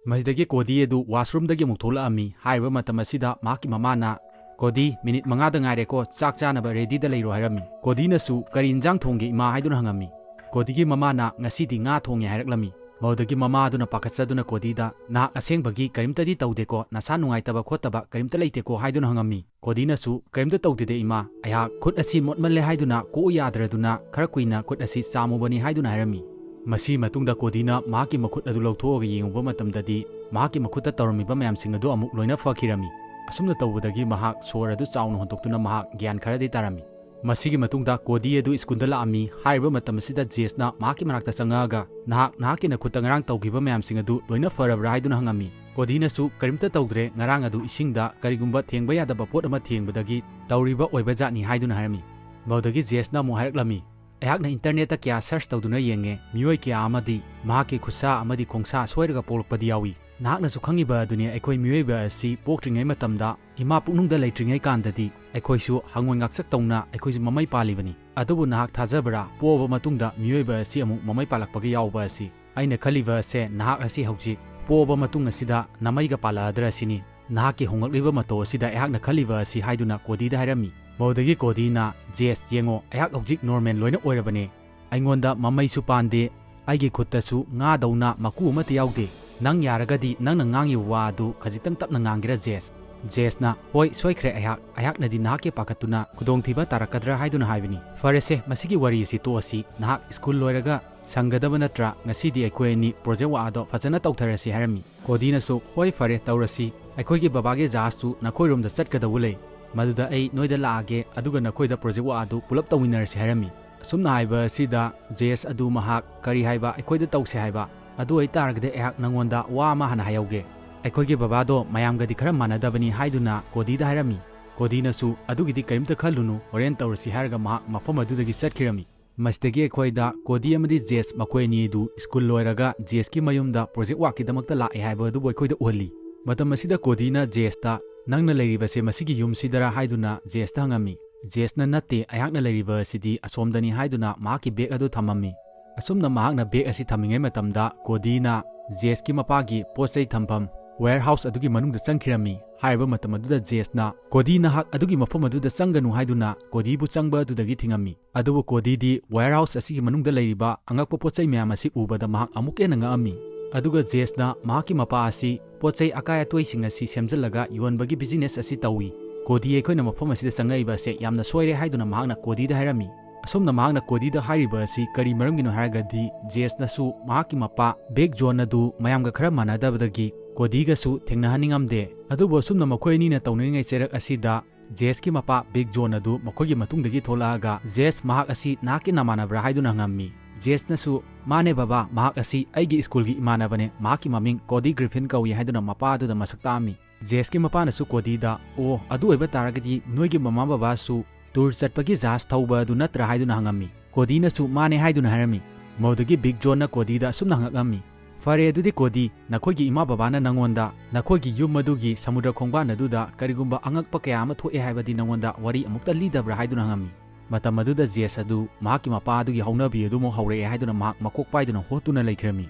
ꯃꯁꯤꯗꯒꯤ ꯀꯣꯗꯤ ꯑꯗꯨ ꯋꯥꯁꯔꯨꯝꯗꯒꯤ ꯑꯃꯨꯛ ꯊꯣꯛꯂꯛꯑꯝꯃꯤ꯫ ꯍꯥꯏꯔꯤꯕ ꯃꯇꯝ ꯑꯁꯤꯗ ꯃꯍꯥꯛꯀꯤ ꯃꯃꯥꯅ, "ꯀꯣꯗꯤ, ꯃꯤꯅꯤꯠ ꯃꯉꯥꯗ ꯉꯥꯏꯔꯦꯀꯣ, ꯆꯥꯛ ꯆꯥꯅꯕ ꯔꯦꯗꯤꯗ ꯂꯩꯔꯣ" ꯍꯥꯏꯔꯝꯃꯤ꯫ ꯀꯣꯗꯤꯅꯁꯨ, "ꯀꯔꯤ ꯏꯟꯖꯥꯡ ꯊꯣꯡꯒꯦ ꯏꯃꯥ?" ꯍꯥꯏꯗꯨꯅ ꯍꯪꯉꯝꯃꯤ꯫ ꯀꯣꯗꯤꯒꯤ ꯃꯃꯥꯅ, "ꯉꯁꯤꯗꯤ ꯉꯥ ꯊꯣꯡꯉꯦ" ꯍꯥꯏꯔꯛꯂꯝꯃꯤ꯫ ꯃꯗꯨꯗꯒꯤ ꯃꯃꯥ ꯑꯗꯨꯅ ꯄꯥꯈꯠꯆꯗꯨꯅ ꯀꯣꯗꯤꯗ, "ꯅꯍꯥꯛ ꯑꯁꯦꯡꯕꯒꯤ ꯀꯔꯤꯝꯇꯗꯤ ꯇꯧꯗꯦꯀꯣ, ꯅꯁꯥ ꯅꯨꯡꯉꯥꯏꯇꯕ ꯈꯣꯠꯇꯕ ꯀꯔꯤꯝꯇ ꯂꯩꯇꯦꯀꯣ?" ꯍꯥꯏꯗꯨꯅ ꯍꯪꯉꯝꯃꯤ꯫ ꯀꯣꯗꯤꯅꯁꯨ, "ꯀꯔꯤꯝꯇ ꯇꯧꯗꯦꯗ ꯏꯃꯥ, ꯑꯩꯍꯥꯛ ꯈꯨꯠ ꯑꯁꯤ ꯃꯣꯠꯃꯜꯂꯦ ꯍꯥꯏꯗꯨꯅ ꯀꯣꯛꯎ ꯌꯥꯗ꯭ꯔꯗꯨꯅ ꯈꯔ ꯀꯨꯏꯅ ꯈꯨꯠ ꯑꯁꯤ ꯆꯥꯝꯃꯨꯕꯅꯤ" ꯍꯥꯏꯗꯨꯅ ꯍꯥꯏꯔꯝꯃꯤ꯫ ꯃꯁꯤ ꯃꯇꯨꯡꯗ ꯀꯣꯗꯤꯅ ꯃꯍꯥꯛꯀꯤ ꯃꯈꯨꯠ ꯑꯗꯨ ꯂꯧꯊꯣꯛꯑꯒ ꯌꯦꯡꯉꯨꯕ ꯃꯇꯝꯗꯗꯤ, ꯃꯍꯥꯛꯀꯤ ꯃꯈꯨꯠꯇ ꯇꯧꯔꯝꯃꯤꯕ ꯃꯌꯥꯝꯁꯤꯡ ꯑꯗꯨ ꯑꯃꯨꯛ ꯂꯣꯏꯅ ꯐꯈꯤꯔꯝꯃꯤ꯫ ꯑꯁꯨꯝꯅ ꯇꯧꯕꯗꯒꯤ ꯃꯍꯥꯛ ꯁꯣꯔ ꯑꯗꯨ ꯆꯥꯎꯅ ꯍꯣꯟꯗꯣꯛꯇꯨꯅ ꯃꯍꯥꯛ ꯒ꯭ꯌꯥꯟ ꯈꯔꯗꯤ ꯇꯥꯔꯝꯃꯤ꯫ ꯃꯁꯤꯒꯤ ꯃꯇꯨꯡꯗ ꯀꯣꯗꯤ ꯑꯗꯨ ꯁ꯭ꯀꯨꯜꯗ ꯂꯥꯛꯑꯝꯃꯤ꯫ ꯍꯥꯏꯔꯤꯕ ꯃꯇꯝ ꯑꯁꯤꯗ ꯖꯦꯁꯅ ꯃꯍꯥꯛꯀꯤ ꯃꯅꯥꯛꯇ ꯆꯪꯉꯛꯑꯒ, "ꯅꯍꯥꯛ ꯅꯍꯥꯛꯀꯤ ꯅꯈꯨꯠꯇ ꯉꯔꯥꯡ ꯇꯧꯈꯤꯕ ꯃꯌꯥꯝꯁꯤꯡ ꯑꯗꯨ ꯂꯣꯏꯅ ꯐꯔꯕ꯭ꯔꯥ?" ꯍꯥꯏꯗꯨꯅ ꯍꯪꯉꯝꯃꯤ꯫ ꯀꯣꯗꯤꯅꯁꯨ, "ꯀꯔꯤꯝꯇ ꯇꯧꯗ꯭ꯔꯦ, ꯉꯔꯥꯡ ꯑꯗꯨ ꯏꯁꯤꯡꯗ ꯀꯔꯤꯒꯨꯝꯕ ꯊꯦꯡꯕ ꯌꯥꯗꯕ ꯄꯣꯠ ꯑꯃ ꯊꯦꯡꯕꯗꯒꯤ ꯇꯧꯔꯤꯕ ꯑꯣꯏꯕ ꯖꯥꯠꯅꯤ" ꯍꯥꯏꯗꯨꯅ ꯍꯥꯏꯔꯝꯃꯤ꯫ ꯃꯗꯨꯗꯒꯤ ꯖꯦꯁꯅ ꯑꯃꯨꯛ ꯍꯥꯏꯔꯛꯂꯝꯃꯤ, "ꯑꯩꯍꯥꯛꯅ ꯏꯟꯇꯔꯅꯦꯠꯇ ꯀꯌꯥ ꯁꯔꯆ ꯇꯧꯗꯨꯅ ꯌꯦꯡꯉꯦ, ꯃꯤꯑꯣꯏ ꯀꯌꯥ ꯑꯃꯗꯤ ꯃꯍꯥꯛꯀꯤ ꯈꯨꯠꯁꯥ ꯑꯃꯗꯤ ꯈꯣꯡꯁꯥ ꯁꯣꯏꯔꯒ ꯄꯣꯛꯂꯛꯄꯗꯤ ꯌꯥꯎꯏ꯫ ꯅꯍꯥꯛꯅꯁꯨ ꯈꯪꯉꯤꯕ ꯑꯗꯨꯅꯤ, ꯑꯩꯈꯣꯏ ꯃꯤꯑꯣꯏꯕ ꯑꯁꯤ ꯄꯣꯛꯇ꯭ꯔꯤꯉꯩ ꯃꯇꯝꯗ ꯏꯃꯥ ꯄꯨꯛꯅꯨꯡꯗ ꯂꯩꯇ꯭ꯔꯤꯉꯩ ꯀꯥꯟꯗꯗꯤ ꯑꯩꯈꯣꯏꯁꯨ ꯍꯪꯉꯣꯏ ꯉꯥꯛꯆꯛ ꯇꯧꯅ ꯑꯩꯈꯣꯏꯁꯨ ꯃꯃꯩ ꯄꯥꯜꯂꯤꯕꯅꯤ꯫ ꯑꯗꯨꯕꯨ ꯅꯍꯥꯛ ꯊꯥꯖꯕ꯭ꯔꯥ, ꯄꯣꯛꯑꯕ ꯃꯇꯨꯡꯗ ꯃꯤꯑꯣꯏꯕ ꯑꯁꯤ ꯑꯃꯨꯛ ꯃꯃꯩ ꯄꯥꯜꯂꯛꯄꯒ ꯌꯥꯎꯕ ꯑꯁꯤ? ꯑꯩꯅ ꯈꯜꯂꯤꯕ ꯑꯁꯦ ꯅꯍꯥꯛ ꯑꯁꯤ ꯍꯧꯖꯤꯛ ꯄꯣꯛꯑꯕ ꯃꯇꯨꯡ ꯑꯁꯤꯗ ꯅꯃꯩꯒ ꯄꯥꯜꯂꯛꯑꯗ꯭ꯔꯥ ꯁꯤꯅꯤ꯫ ꯅꯍꯥꯛꯀꯤ ꯍꯣꯡꯂꯛꯂꯤꯕ ꯃꯇꯧ ꯑꯁꯤꯗ ꯑꯩꯍꯥꯛꯅ ꯈꯜꯂꯤꯕ ꯑꯁꯤ" ꯍꯥꯏꯗꯨꯅ ꯀꯣꯗꯤꯗ ꯍꯥꯏꯔꯝꯃꯤ꯫ ꯃꯗꯨꯗꯒꯤ ꯀꯣꯗꯤꯅ, "ꯖꯦꯁ, ꯌꯦꯡꯉꯣ, ꯑꯩꯍꯥꯛ ꯍꯧꯖꯤꯛ ꯅꯣꯔꯃꯦꯜ ꯂꯣꯏꯅ ꯑꯣꯏꯔꯕꯅꯦ꯫ ꯑꯩꯉꯣꯟꯗ ꯃꯃꯩꯁꯨ ꯄꯥꯟꯗꯦ, ꯑꯩꯒꯤ ꯈꯨꯠꯇꯁꯨ ꯉꯥꯗꯧꯅ ꯃꯀꯨ ꯑꯃꯠꯇ ꯌꯥꯎꯗꯦ꯫ ꯅꯪ ꯌꯥꯔꯒꯗꯤ ꯅꯪꯅ ꯉꯥꯡꯉꯤꯕ ꯋꯥ ꯑꯗꯨ ꯈꯖꯤꯛꯇꯪ ꯇꯞꯅ ꯉꯥꯡꯒꯦꯔꯥ ꯖꯦꯁ?" ꯖꯦꯁꯅ, "ꯍꯣꯏ, ꯁꯣꯏꯈ꯭ꯔꯦ ꯑꯩꯍꯥꯛ, ꯑꯩꯍꯥꯛꯅꯗꯤ ꯅꯍꯥꯛꯀꯤ ꯄꯥꯈꯠꯇꯨꯅ ꯈꯨꯗꯣꯡꯊꯤꯕ ꯇꯥꯔꯛꯀꯗ꯭ꯔꯥ ꯍꯥꯏꯗꯨꯅ ꯍꯥꯏꯕꯅꯤ꯫ ꯐꯔꯦꯁꯦ, ꯃꯁꯤꯒꯤ ꯋꯥꯔꯤ ꯑꯁꯤ ꯇꯣꯛꯑꯁꯤ꯫ ꯅꯍꯥꯛ ꯁ꯭ꯀꯨꯜ ꯂꯣꯏꯔꯒ ꯁꯪꯒꯗꯕ ꯅꯠꯇ꯭ꯔꯥ? ꯉꯁꯤꯗꯤ ꯑꯩꯈꯣꯏ ꯑꯅꯤ ꯄ꯭ꯔꯣꯖꯦꯛ ꯋꯥꯛ ꯑꯗꯣ ꯐꯖꯅ ꯇꯧꯊꯔꯁꯤ" ꯍꯥꯏꯔꯝꯃꯤ꯫ ꯀꯣꯗꯤꯅꯁꯨ, "ꯍꯣꯏ, ꯐꯔꯦ, ꯇꯧꯔꯁꯤ꯫ ꯑꯩꯈꯣꯏꯒꯤ ꯕꯕꯥꯒꯤ ꯖꯍꯥꯖꯇꯨ ꯅꯈꯣꯏꯔꯣꯝꯗ ꯆꯠꯀꯗꯧꯕ ꯂꯩ꯫ ꯃꯗꯨꯗ ꯑꯩ ꯅꯣꯏꯗ ꯂꯥꯛꯑꯒꯦ, ꯑꯗꯨꯒ ꯅꯈꯣꯏꯗ ꯄ꯭ꯔꯣꯖꯦꯛ ꯋꯥꯛ ꯑꯗꯨ ꯄꯨꯂꯞ ꯇꯧꯃꯤꯟꯅꯔꯁꯤ" ꯍꯥꯏꯔꯝꯃꯤ꯫ ꯑꯁꯨꯝꯅ ꯍꯥꯏꯕ ꯑꯁꯤꯗ ꯖꯦꯁ ꯑꯗꯨ ꯃꯍꯥꯛ ꯀꯔꯤ ꯍꯥꯏꯕ, ꯑꯩꯈꯣꯏꯗ ꯇꯧꯁꯦ ꯍꯥꯏꯕ? ꯑꯗꯨ ꯑꯣꯏꯇꯥꯔꯒꯗꯤ ꯑꯩꯍꯥꯛ ꯅꯉꯣꯟꯗ ꯋꯥ ꯑꯃ ꯍꯥꯟꯅ ꯍꯥꯏꯍꯧꯒꯦ꯫ ꯑꯩꯈꯣꯏꯒꯤ ꯕꯕꯥꯗꯣ ꯃꯌꯥꯝꯒꯗꯤ ꯈꯔ ꯃꯥꯟꯅꯗꯕꯅꯤ ꯍꯥꯏꯗꯨꯅ ꯀꯣꯗꯤꯗ ꯍꯥꯏꯔꯝꯃꯤ꯫ ꯀꯣꯗꯤꯅꯁꯨ, "ꯑꯗꯨꯒꯤꯗꯤ ꯀꯔꯤꯝꯇ ꯈꯜꯂꯨꯅꯨ, ꯍꯣꯔꯦꯟ ꯇꯧꯔꯁꯤ" ꯍꯥꯏꯔꯒ ꯃꯍꯥꯛ ꯃꯐꯝ ꯑꯗꯨꯗꯒꯤ ꯆꯠꯈꯤꯔꯝꯃꯤ꯫ ꯃꯁꯤꯗꯒꯤ ꯑꯩꯈꯣꯏꯗ ꯀꯣꯗꯤ ꯑꯃꯗꯤ ꯖꯦꯁ, ꯃꯈꯣꯏ ꯑꯅꯤ ꯑꯗꯨ ꯁ꯭ꯀꯨꯜ ꯂꯣꯏꯔꯒ ꯖꯦꯁꯀꯤ ꯃꯌꯨꯝꯗ ꯄ꯭ꯔꯣꯖꯦꯛ ꯋꯥꯛꯀꯤꯗꯃꯛꯇ ꯂꯥꯛꯑꯦ ꯍꯥꯏꯕ ꯑꯗꯨꯕꯨ ꯑꯩꯈꯣꯏꯗ ꯎꯍꯜꯂꯤ꯫ ꯃꯇꯝ ꯑꯁꯤꯗ ꯀꯣꯗꯤꯅ ꯖꯦꯁꯇ, "ꯅꯪꯅ ꯂꯩꯔꯤꯕꯁꯦ ꯃꯁꯤꯒꯤ ꯌꯨꯝꯁꯤꯗꯔꯥ?" ꯍꯥꯏꯗꯨꯅ ꯖꯦꯁꯇ ꯍꯪꯉꯝꯃꯤ꯫ ꯖꯦꯁꯅ, "ꯅꯠꯇꯦ, ꯑꯩꯍꯥꯛꯅ ꯂꯩꯔꯤꯕ ꯑꯁꯤꯗꯤ ꯑꯁꯣꯝꯗꯅꯤ" ꯍꯥꯏꯗꯨꯅ ꯃꯍꯥꯛꯀꯤ ꯕꯦꯒ ꯑꯗꯨ ꯊꯝꯃꯝꯃꯤ꯫ ꯑꯁꯨꯝꯅ ꯃꯍꯥꯛꯅ ꯕꯦꯒ ꯑꯁꯤ ꯊꯝꯃꯤꯉꯩ ꯃꯇꯝꯗ ꯀꯣꯗꯤꯅ, ꯖꯦꯁꯀꯤ ꯃꯄꯥꯒꯤ ꯄꯣꯠ ꯆꯩ ꯊꯝꯐꯝ warehouse ꯑꯗꯨꯒꯤ ꯃꯅꯨꯡꯗ ꯆꯪꯈꯤꯔꯝꯃꯤ꯫ ꯍꯥꯏꯔꯤꯕ ꯃꯇꯝ ꯑꯗꯨꯗ ꯖꯦꯁꯅ ꯀꯣꯗꯤ ꯅꯍꯥꯛ ꯑꯗꯨꯒꯤ ꯃꯐꯝ ꯑꯗꯨꯗ ꯆꯪꯒꯅꯨ ꯍꯥꯏꯗꯨꯅ ꯀꯣꯗꯤꯕꯨ ꯆꯪꯕ ꯑꯗꯨꯗꯒꯤ ꯊꯤꯡꯉꯝꯃꯤ꯫ ꯑꯗꯨꯕꯨ ꯀꯣꯗꯤꯗꯤ warehouse ꯑꯁꯤꯒꯤ ꯃꯅꯨꯡꯗ ꯂꯩꯔꯤꯕ ꯑꯉꯛꯄ ꯄꯣꯠ ꯆꯩ ꯃꯌꯥꯝ ꯑꯁꯤ ꯎꯕꯗ ꯃꯍꯥꯛ ꯑꯃꯨꯛꯀ ꯍꯦꯟꯅ ꯉꯛꯑꯝꯃꯤ꯫ ꯑꯗꯨꯒ ꯖꯦꯁꯅ ꯃꯍꯥꯛꯀꯤ ꯃꯄꯥ ꯑꯁꯤ ꯄꯣꯠ ꯆꯩ ꯑꯀꯥꯏ ꯑꯇꯣꯏꯁꯤꯡ ꯑꯁꯤ ꯁꯦꯝꯖꯤꯜꯂꯒ ꯌꯣꯟꯕꯒꯤ business ꯑꯁꯤ ꯇꯧꯏ꯫ ꯀꯣꯗꯤ, ꯑꯩꯈꯣꯏꯅ ꯃꯐꯝ ꯑꯁꯤꯗ ꯆꯪꯉꯛꯏꯕ ꯑꯁꯦ ꯌꯥꯝꯅ ꯁꯣꯏꯔꯦ ꯍꯥꯏꯗꯨꯅ ꯃꯍꯥꯛꯅ ꯀꯣꯗꯤꯗ ꯍꯥꯏꯔꯝꯃꯤ꯫ ꯑꯁꯨꯝꯅ ꯃꯍꯥꯛꯅ ꯀꯣꯗꯤꯗ ꯍꯥꯏꯔꯤꯕ ꯑꯁꯤ ꯀꯔꯤ ꯃꯔꯝꯒꯤꯅꯣ ꯍꯥꯏꯔꯒꯗꯤ ꯖꯦꯁꯅꯁꯨ ꯃꯍꯥꯛꯀꯤ ꯃꯄꯥ ꯕꯤꯛ ꯖꯣꯟ ꯑꯗꯨ ꯃꯌꯥꯝꯒ ꯈꯔ ꯃꯥꯟꯅꯗꯕꯗꯒꯤ ꯀꯣꯗꯤꯒꯁꯨ ꯊꯦꯡꯅꯍꯟꯅꯤꯡꯉꯝꯗꯦ꯫ ꯑꯗꯨꯕꯨ ꯑꯁꯨꯝꯅ ꯃꯈꯣꯏ ꯑꯅꯤꯅ ꯇꯧꯅꯔꯤꯉꯩ ꯆꯩꯔꯛ ꯑꯁꯤꯗ ꯖꯦꯁꯀꯤ ꯃꯄꯥ ꯕꯤꯛ ꯖꯣꯟ ꯑꯗꯨ ꯃꯈꯣꯏꯒꯤ ꯃꯇꯨꯡꯗꯒꯤ ꯊꯣꯛꯂꯛꯑꯒ ꯖꯦꯁ ꯃꯍꯥꯛ ꯑꯁꯤ ꯅꯍꯥꯛꯀꯤ ꯅꯃꯥꯟꯅꯕ꯭ꯔꯥ ꯍꯥꯏꯗꯨꯅ ꯍꯪꯉꯝꯃꯤ꯫ ꯖꯦꯁꯅꯁꯨ ꯃꯥꯅꯦ ꯕꯕꯥ, ꯃꯍꯥꯛ ꯑꯁꯤ ꯑꯩꯒꯤ ꯁ꯭ꯀꯨꯜꯒꯤ ꯏꯃꯥꯟꯅꯕꯅꯦ, ꯃꯍꯥꯛꯀꯤ ꯃꯃꯤꯡ ꯀꯣꯗꯤ ꯒ꯭ꯔꯤꯐꯤꯟ ꯀꯧꯏ ꯍꯥꯏꯗꯨꯅ ꯃꯄꯥ ꯑꯗꯨꯗ ꯃꯁꯛ ꯇꯥꯛꯑꯝꯃꯤ꯫ ꯖꯦꯁꯀꯤ ꯃꯄꯥꯅꯁꯨ ꯀꯣꯗꯤꯗ, "ꯑꯣ, ꯑꯗꯨ ꯑꯣꯏꯕ ꯇꯥꯔꯒꯗꯤ ꯅꯣꯏꯒꯤ ꯃꯃꯥ ꯕꯕꯥꯁꯨ ꯇꯨꯔ ꯆꯠꯄꯒꯤ ꯖꯍꯥꯖ ꯊꯧꯕ ꯑꯗꯨ ꯅꯠꯇ꯭ꯔꯥ?" ꯍꯥꯏꯗꯨꯅ ꯍꯪꯉꯝꯃꯤ꯫ ꯀꯣꯗꯤꯅꯁꯨ ꯃꯥꯅꯦ ꯍꯥꯏꯗꯨꯅ ꯍꯥꯏꯔꯝꯃꯤ꯫ ꯃꯗꯨꯗꯒꯤ ꯕꯤꯛ ꯖꯣꯟꯅ ꯀꯣꯗꯤꯗ ꯑꯁꯨꯝꯅ ꯍꯪꯉꯛꯂꯝꯃꯤ, "ꯐꯔꯦ, ꯑꯗꯨꯗꯤ ꯀꯣꯗꯤ, ꯅꯈꯣꯏꯒꯤ ꯏꯃꯥ ꯕꯕꯥꯅ ꯅꯪꯉꯣꯟꯗ ꯅꯈꯣꯏꯒꯤ ꯌꯨꯝ ꯑꯗꯨꯒꯤ ꯁꯃꯨꯗ꯭ꯔ ꯈꯣꯡꯕꯥꯟ ꯑꯗꯨꯗ ꯀꯔꯤꯒꯨꯝꯕ ꯑꯉꯛꯄ ꯀꯌꯥ ꯑꯃ ꯊꯣꯛꯑꯦ ꯍꯥꯏꯕꯗꯤ ꯅꯪꯉꯣꯟꯗ ꯋꯥꯔꯤ ꯑꯃꯨꯛꯇ ꯂꯤꯗꯕ꯭ꯔꯥ?" ꯍꯥꯏꯗꯨꯅ ꯍꯪꯉꯝꯃꯤ꯫ ꯃꯇꯝ ꯑꯗꯨꯗ ꯖꯦꯁ ꯑꯗꯨ ꯃꯍꯥꯛꯀꯤ ꯃꯄꯥ ꯑꯗꯨꯒꯤ ꯍꯧꯅꯕꯤ ꯑꯗꯨꯃꯛ ꯍꯧꯔꯛꯑꯦ ꯍꯥꯏꯗꯨꯅ ꯃꯍꯥꯛ ꯃꯀꯣꯛ ꯄꯥꯏꯗꯨꯅ ꯍꯣꯠꯇꯨꯅ ꯂꯩꯈ꯭ꯔꯝꯃꯤ꯫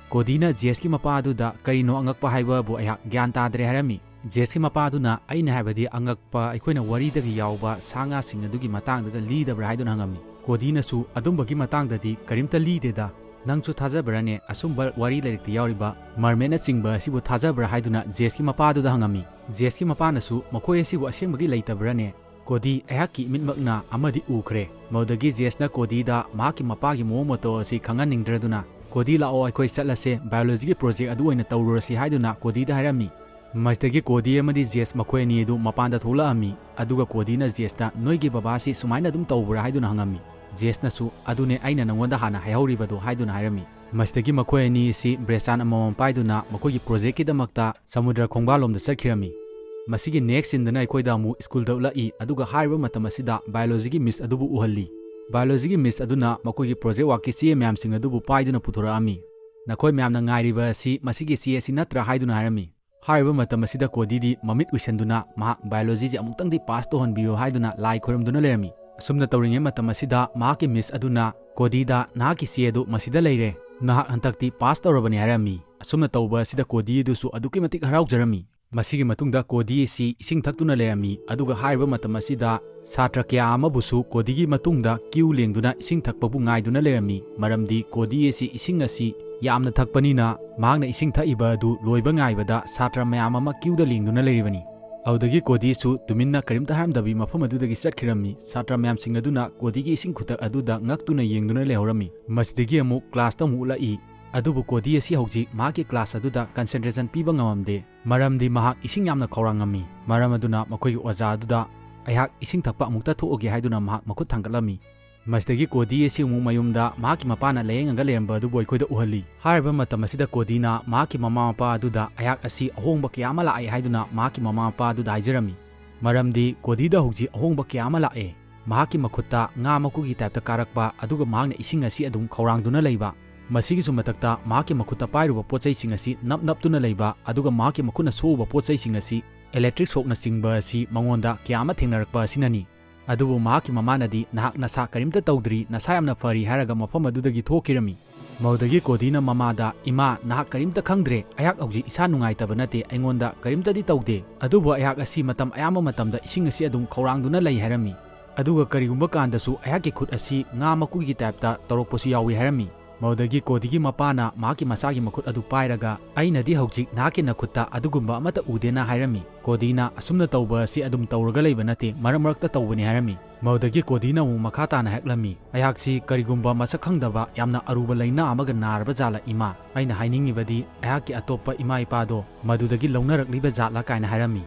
ꯀꯣꯗꯤꯅ ꯖꯦꯁꯀꯤ ꯃꯄꯥ ꯑꯗꯨꯗ, "ꯀꯔꯤꯅꯣ ꯑꯉꯛꯄ ꯍꯥꯏꯕꯕꯨ? ꯑꯩꯍꯥꯛ ꯒ꯭ꯌꯥꯟ ꯇꯥꯗ꯭ꯔꯦ" ꯍꯥꯏꯔꯝꯃꯤ꯫ ꯖꯦꯁꯀꯤ ꯃꯄꯥ ꯑꯗꯨꯅ, "ꯑꯩꯅ ꯍꯥꯏꯕꯗꯤ ꯑꯉꯛꯄ, ꯑꯩꯈꯣꯏꯅ ꯋꯥꯔꯤꯗꯒꯤ ꯌꯥꯎꯕ ꯁꯥ ꯉꯥꯁꯤꯡ ꯑꯗꯨꯒꯤ ꯃꯇꯥꯡꯗꯒ ꯂꯤꯗꯕ꯭ꯔꯥ?" ꯍꯥꯏꯗꯨꯅ ꯍꯪꯉꯝꯃꯤ꯫ ꯀꯣꯗꯤꯅꯁꯨ, "ꯑꯗꯨꯝꯕꯒꯤ ꯃꯇꯥꯡꯗꯗꯤ ꯀꯔꯤꯝꯇ ꯂꯤꯗꯦꯗ꯫ ꯅꯪꯁꯨ ꯊꯥꯖꯕ꯭ꯔꯥꯅꯦ? ꯑꯁꯨꯝꯕ ꯋꯥꯔꯤ ꯂꯥꯏꯔꯤꯛꯇ ꯌꯥꯎꯔꯤꯕ ꯃꯔꯃꯦꯠꯅꯆꯤꯡꯕ ꯑꯁꯤꯕꯨ ꯊꯥꯖꯕ꯭ꯔꯥ?" ꯍꯥꯏꯗꯨꯅ ꯖꯦꯁꯀꯤ ꯃꯄꯥ ꯑꯗꯨꯗ ꯍꯪꯉꯝꯃꯤ꯫ ꯖꯦꯁꯀꯤ ꯃꯄꯥꯅꯁꯨ, "ꯃꯈꯣꯏ ꯑꯁꯤꯕꯨ ꯑꯁꯦꯡꯕꯒꯤ ꯂꯩꯇꯕ꯭ꯔꯥꯅꯦ?" ꯀꯣꯗꯤ, "ꯑꯩꯍꯥꯛꯀꯤ ꯏꯃꯤꯠꯃꯛꯅ ꯑꯃꯗꯤ ꯎꯈ꯭ꯔꯦ"꯫ ꯃꯗꯨꯗꯒꯤ ꯖꯦꯁꯅ ꯀꯣꯗꯤꯗ ꯃꯍꯥꯛꯀꯤ ꯃꯄꯥꯒꯤ ꯃꯑꯣꯡ ꯃꯇꯧ ꯑꯁꯤ ꯈꯪꯍꯟꯅꯤꯡꯗ꯭ꯔꯗꯨꯅ, "ꯀꯣꯗꯤ, ꯂꯥꯛꯑꯣ, ꯑꯩꯈꯣꯏ ꯆꯠꯂꯁꯦ, biologyꯒꯤ project ꯑꯗꯨ ꯑꯣꯏꯅ ꯇꯧꯔꯨꯔꯁꯤ" ꯍꯥꯏꯗꯨꯅ ꯀꯣꯗꯤꯗ ꯍꯥꯏꯔꯝꯃꯤ꯫ ꯃꯁꯤꯗꯒꯤ ꯀꯣꯗꯤ ꯑꯃꯗꯤ ꯖꯦꯁ ꯃꯈꯣꯏ ꯑꯅꯤ ꯑꯗꯨ ꯃꯄꯥꯟꯗ ꯊꯣꯛꯂꯛꯑꯝꯃꯤ꯫ ꯑꯗꯨꯒ ꯀꯣꯗꯤꯅ ꯖꯦꯁꯇ, "ꯅꯣꯏꯒꯤ ꯕꯕꯥꯁꯤ ꯁꯨꯃꯥꯏꯅ ꯑꯗꯨꯝ ꯇꯧꯕ꯭ꯔꯥ?" ꯍꯥꯏꯗꯨꯅ ꯍꯪꯉꯝꯃꯤ꯫ ꯖꯦꯁꯅꯁꯨ, "ꯑꯗꯨꯅꯦ ꯑꯩꯅ ꯅꯉꯣꯟꯗ ꯍꯥꯟꯅ ꯍꯥꯏꯍꯧꯔꯤꯕꯗꯣ" ꯍꯥꯏꯗꯨꯅ ꯍꯥꯏꯔꯝꯃꯤ꯫ ꯃꯁꯤꯗꯒꯤ ꯃꯈꯣꯏ ꯑꯅꯤ ꯑꯁꯤ ꯕ꯭ꯔꯦꯁꯥꯟ ꯑꯃꯃꯝ ꯄꯥꯏꯗꯨꯅ ꯃꯈꯣꯏꯒꯤ projectꯀꯤꯗꯃꯛꯇ ꯁꯃꯨꯗ꯭ꯔ ꯈꯣꯡꯕꯥꯜꯂꯣꯝꯗ ꯆꯠꯈꯤꯔꯝꯃꯤ꯫ ꯃꯁꯤꯒꯤ next sceneꯗꯅ ꯑꯩꯈꯣꯏꯗ ꯑꯃꯨꯛ ꯁ꯭ꯀꯨꯜꯗ ꯎꯠꯂꯛꯏ, ꯑꯗꯨꯒ ꯍꯥꯏꯔꯤꯕ ꯃꯇꯝ ꯑꯁꯤꯗ biologyꯒꯤ miss ꯑꯗꯨꯕꯨ ꯎꯍꯜꯂꯤ꯫ Biologyꯒꯤ miss ꯑꯗꯨꯅ ꯃꯈꯣꯏꯒꯤ project workꯀꯤ ꯆꯦ ꯃꯌꯥꯝꯁꯤꯡ ꯑꯗꯨꯕꯨ ꯄꯥꯏꯗꯨꯅ ꯄꯨꯊꯣꯔꯛꯑꯝꯃꯤ꯫ "ꯅꯈꯣꯏ ꯃꯌꯥꯝꯅ ꯉꯥꯏꯔꯤꯕ ꯑꯁꯤ ꯃꯁꯤꯒꯤ ꯆꯦ ꯑꯁꯤ ꯅꯠꯇ꯭ꯔꯥ?" ꯍꯥꯏꯗꯨꯅ ꯍꯥꯏꯔꯝꯃꯤ꯫ ꯍꯥꯏꯔꯤꯕ ꯃꯇꯝ ꯑꯁꯤꯗ ꯀꯣꯗꯤꯗꯤ ꯃꯃꯤꯠ ꯎꯏꯁꯟꯗꯨꯅ ꯃꯍꯥꯛ biologyꯁꯦ ꯑꯃꯨꯛꯇꯪꯗꯤ pass ꯇꯧꯍꯟꯕꯤꯌꯨ ꯍꯥꯏꯗꯨꯅ ꯂꯥꯏ ꯈꯣꯏꯔꯝꯗꯨꯅ ꯂꯩꯔꯝꯃꯤ꯫ ꯑꯁꯨꯝꯅ ꯇꯧꯔꯤꯉꯩ ꯃꯇꯝ ꯑꯁꯤꯗ ꯃꯍꯥꯛꯀꯤ miss ꯑꯗꯨꯅ ꯀꯣꯗꯤꯗ, "ꯅꯍꯥꯛꯀꯤ ꯆꯦ ꯑꯗꯨ ꯃꯁꯤꯗ ꯂꯩꯔꯦ, "ꯅꯍꯥꯛ ꯍꯟꯗꯛꯇꯤ ꯄꯥꯁ ꯇꯧꯔꯕꯅꯤ" ꯍꯥꯏꯔꯝꯃꯤ꯫ ꯑꯁꯨꯝꯅ ꯇꯧꯕ ꯑꯁꯤꯗ ꯀꯣꯗꯤ ꯑꯗꯨꯁꯨ ꯑꯗꯨꯛꯀꯤ ꯃꯇꯤꯛ ꯍꯔꯥꯎꯖꯔꯝꯃꯤ꯫ ꯃꯁꯤꯒꯤ ꯃꯇꯨꯡꯗ ꯀꯣꯗꯤ ꯑꯁꯤ ꯏꯁꯤꯡ ꯊꯛꯇꯨꯅ ꯂꯩꯔꯝꯃꯤ, ꯑꯗꯨꯒ ꯍꯥꯏꯔꯤꯕ ꯃꯇꯝ ꯑꯁꯤꯗ ꯁꯥꯇ꯭ꯔ ꯀꯌꯥ ꯑꯃꯕꯨꯁꯨ ꯀꯣꯗꯤꯒꯤ ꯃꯇꯨꯡꯗ ꯀ꯭ꯌꯨ ꯂꯦꯡꯗꯨꯅ ꯏꯁꯤꯡ ꯊꯛꯄꯕꯨ ꯉꯥꯏꯗꯨꯅ ꯂꯩꯔꯝꯃꯤ, ꯃꯔꯝꯗꯤ ꯀꯣꯗꯤ ꯑꯁꯤ ꯏꯁꯤꯡ ꯑꯁꯤ ꯌꯥꯝꯅ ꯊꯛꯄꯅꯤꯅ ꯃꯍꯥꯛꯅ ꯏꯁꯤꯡ ꯊꯛꯏꯕ ꯑꯗꯨ ꯂꯣꯏꯕ ꯉꯥꯏꯕꯗ ꯁꯥꯇ꯭ꯔ ꯃꯌꯥꯝ ꯑꯃ ꯀ꯭ꯌꯨꯗ ꯂꯦꯡꯗꯨꯅ ꯂꯩꯔꯤꯕꯅꯤ꯫ ꯑꯗꯨꯗꯒꯤ ꯀꯣꯗꯤꯁꯨ ꯇꯨꯃꯤꯟꯅ ꯀꯔꯤꯝꯇ ꯍꯥꯏꯔꯝꯗꯕꯤ ꯃꯐꯝ ꯑꯗꯨꯗꯒꯤ ꯆꯠꯈꯤꯔꯝꯃꯤ꯫ ꯁꯥꯇ꯭ꯔ ꯃꯌꯥꯝꯁꯤꯡ ꯑꯗꯨꯅ ꯀꯣꯗꯤꯒꯤ ꯏꯁꯤꯡ ꯈꯨꯊꯛ ꯑꯗꯨꯗ ꯉꯛꯇꯨꯅ ꯌꯦꯡꯗꯨꯅ ꯂꯩꯍꯧꯔꯝꯃꯤ꯫ ꯃꯁꯤꯗꯒꯤ ꯑꯃꯨꯛ ꯀ꯭ꯂꯥꯁꯇ ꯑꯃꯨꯛ ꯎꯠꯂꯛꯏ꯫ ꯑꯗꯨꯕꯨ ꯀꯣꯗꯤ ꯑꯁꯤ ꯍꯧꯖꯤꯛ ꯃꯍꯥꯛꯀꯤ ꯀ꯭ꯂꯥꯁ ꯑꯗꯨꯗ ꯀꯟꯁꯦꯟꯇ꯭ꯔꯦꯁꯟ ꯄꯤꯕ ꯉꯝꯃꯝꯗꯦ, ꯃꯔꯝꯗꯤ ꯃꯍꯥꯛ ꯏꯁꯤꯡ ꯌꯥꯝꯅ ꯈꯧꯔꯥꯡꯉꯝꯃꯤ꯫ ꯃꯔꯝ ꯑꯗꯨꯅ ꯃꯈꯣꯏꯒꯤ ꯑꯣꯖꯥ ꯑꯗꯨꯗ "ꯑꯩꯍꯥꯛ ꯏꯁꯤꯡ ꯊꯛꯄ ꯑꯃꯨꯛꯇ ꯊꯣꯛꯎꯒꯦ" ꯍꯥꯏꯗꯨꯅ ꯃꯍꯥꯛ ꯃꯈꯨꯠ ꯊꯥꯡꯒꯠꯂꯝꯃꯤ꯫ ꯃꯁꯤꯗꯒꯤ ꯀꯣꯗꯤ ꯑꯁꯤ ꯑꯃꯨꯛ ꯃꯌꯨꯝꯗ ꯃꯍꯥꯛꯀꯤ ꯃꯄꯥꯅ ꯂꯥꯌꯦꯡꯉꯒ ꯂꯩꯔꯝꯕ ꯑꯗꯨꯕꯨ ꯑꯩꯈꯣꯏꯗ ꯎꯍꯜꯂꯤ꯫ ꯍꯥꯏꯔꯤꯕ ꯃꯇꯝ ꯑꯁꯤꯗ ꯀꯣꯗꯤꯅ ꯃꯍꯥꯛꯀꯤ ꯃꯃꯥ ꯃꯄꯥ ꯑꯗꯨꯗ "ꯑꯩꯍꯥꯛ ꯑꯁꯤ ꯑꯍꯣꯡꯕ ꯀꯌꯥ ꯑꯃ ꯂꯥꯛꯑꯦ" ꯍꯥꯏꯗꯨꯅ ꯃꯍꯥꯛꯀꯤ ꯃꯃꯥ ꯃꯄꯥ ꯑꯗꯨꯗ ꯍꯥꯏꯖꯔꯝꯃꯤ꯫ ꯃꯔꯝꯗꯤ ꯀꯣꯗꯤꯗ ꯍꯧꯖꯤꯛ ꯑꯍꯣꯡꯕ ꯀꯌꯥ ꯑꯃ ꯂꯥꯛꯑꯦ꯫ ꯃꯍꯥꯛꯀꯤ ꯃꯈꯨꯠꯇ ꯉꯥ ꯃꯀꯨꯒꯤ ꯇꯥꯏꯞꯇ ꯀꯥꯔꯛꯄ, ꯑꯗꯨꯒ ꯃꯍꯥꯛꯅ ꯏꯁꯤꯡ ꯑꯁꯤ ꯑꯗꯨꯝ ꯈꯧꯔꯥꯡꯗꯨꯅ ꯂꯩꯕ꯫ ꯃꯁꯤꯒꯤꯁꯨ ꯃꯊꯛꯇ ꯃꯍꯥꯛꯀꯤ ꯃꯈꯨꯠꯇ ꯄꯥꯏꯔꯨꯕ ꯄꯣꯠ ꯆꯩꯁꯤꯡ ꯑꯁꯤ ꯅꯞ ꯅꯞꯇꯨꯅ ꯂꯩꯕ, ꯑꯗꯨꯒ ꯃꯍꯥꯛꯀꯤ ꯃꯈꯨꯠꯅ ꯁꯣꯛꯎꯕ ꯄꯣꯠ ꯆꯩꯁꯤꯡ ꯑꯁꯤ ꯏꯂꯦꯛꯇ꯭ꯔꯤꯛ ꯁꯣꯛꯅꯆꯤꯡꯕ ꯑꯁꯤ ꯃꯉꯣꯟꯗ ꯀꯌꯥ ꯑꯃ ꯊꯦꯡꯅꯔꯛꯄ ꯑꯁꯤꯅꯅꯤ꯫ ꯑꯗꯨꯕꯨ ꯃꯍꯥꯛꯀꯤ ꯃꯃꯥꯅꯗꯤ "ꯅꯍꯥꯛ ꯅꯁꯥ ꯀꯔꯤꯝꯇ ꯇꯧꯗ꯭ꯔꯤ, ꯅꯁꯥ ꯌꯥꯝꯅ ꯐꯔꯤ" ꯍꯥꯏꯔꯒ ꯃꯐꯝ ꯑꯗꯨꯗꯒꯤ ꯊꯣꯛꯈꯤꯔꯝꯃꯤ꯫ ꯃꯗꯨꯗꯒꯤ ꯀꯣꯗꯤꯅ ꯃꯃꯥꯗ, "ꯏꯃꯥ, ꯅꯍꯥꯛ ꯀꯔꯤꯝꯇ ꯈꯪꯗ꯭ꯔꯦ, ꯑꯩꯍꯥꯛ ꯍꯧꯖꯤꯛ ꯏꯁꯥ ꯅꯨꯡꯉꯥꯏꯇꯕ ꯅꯠꯇꯦ, ꯑꯩꯉꯣꯟꯗ ꯀꯔꯤꯝꯇꯗꯤ ꯇꯧꯗꯦ, ꯑꯗꯨꯕꯨ ꯑꯩꯍꯥꯛ ꯑꯁꯤ ꯃꯇꯝ ꯑꯌꯥꯝꯕ ꯃꯇꯝꯗ ꯏꯁꯤꯡ ꯑꯁꯤ ꯑꯗꯨꯝ ꯈꯧꯔꯥꯡꯗꯨꯅ ꯂꯩ" ꯍꯥꯏꯔꯝꯃꯤ꯫ ꯑꯗꯨꯒ ꯀꯔꯤꯒꯨꯝꯕ ꯀꯥꯟꯗꯁꯨ ꯑꯩꯍꯥꯛꯀꯤ ꯈꯨꯠ ꯑꯁꯤ ꯉꯥ ꯃꯀꯨꯒꯤ ꯇꯥꯏꯞꯇ ꯇꯧꯔꯛꯄꯁꯨ ꯌꯥꯎꯏ ꯍꯥꯏꯔꯝꯃꯤ꯫ ꯃꯗꯨꯗꯒꯤ ꯀꯣꯗꯤꯒꯤ ꯃꯄꯥꯅ ꯃꯍꯥꯛꯀꯤ ꯃꯆꯥꯒꯤ ꯃꯈꯨꯠ ꯑꯗꯨ ꯄꯥꯏꯔꯒ, "ꯑꯩꯅꯗꯤ ꯍꯧꯖꯤꯛ ꯅꯍꯥꯛꯀꯤ ꯅꯈꯨꯠꯇ ꯑꯗꯨꯒꯨꯝꯕ ꯑꯃꯠꯇ ꯎꯗꯦꯅ" ꯍꯥꯏꯔꯝꯃꯤ꯫ ꯀꯣꯗꯤꯅ "ꯑꯁꯨꯝꯅ ꯇꯧꯕ ꯑꯁꯤ ꯑꯗꯨꯝ ꯇꯧꯔꯒ ꯂꯩꯕ ꯅꯠꯇꯦ, ꯃꯔꯛ ꯃꯔꯛꯇ ꯇꯧꯕꯅꯤ" ꯍꯥꯏꯔꯝꯃꯤ꯫ ꯃꯗꯨꯗꯒꯤ ꯀꯣꯗꯤꯅ ꯑꯃꯨꯛ ꯃꯈꯥ ꯇꯥꯅ ꯍꯥꯏꯔꯛꯂꯝꯃꯤ, "ꯑꯩꯍꯥꯛꯁꯤ ꯀꯔꯤꯒꯨꯝꯕ ꯃꯁꯛ ꯈꯪꯗꯕ ꯌꯥꯝꯅ ꯑꯔꯨꯕ ꯂꯥꯏꯅꯥ ꯑꯃꯒ ꯅꯥꯔꯕ ꯖꯥꯠꯂ ꯏꯃꯥ? ꯑꯩꯅ ꯍꯥꯏꯅꯤꯡꯉꯤꯕꯗꯤ ꯑꯩꯍꯥꯛꯀꯤ ꯑꯇꯣꯞꯄ ꯏꯃꯥ ꯏꯄꯥꯗꯣ ꯃꯗꯨꯗꯒꯤ ꯂꯧꯅꯔꯛꯂꯤꯕ ꯖꯥꯠꯂ?" ꯀꯥꯏꯅ ꯍꯥꯏꯔꯝꯃꯤ꯫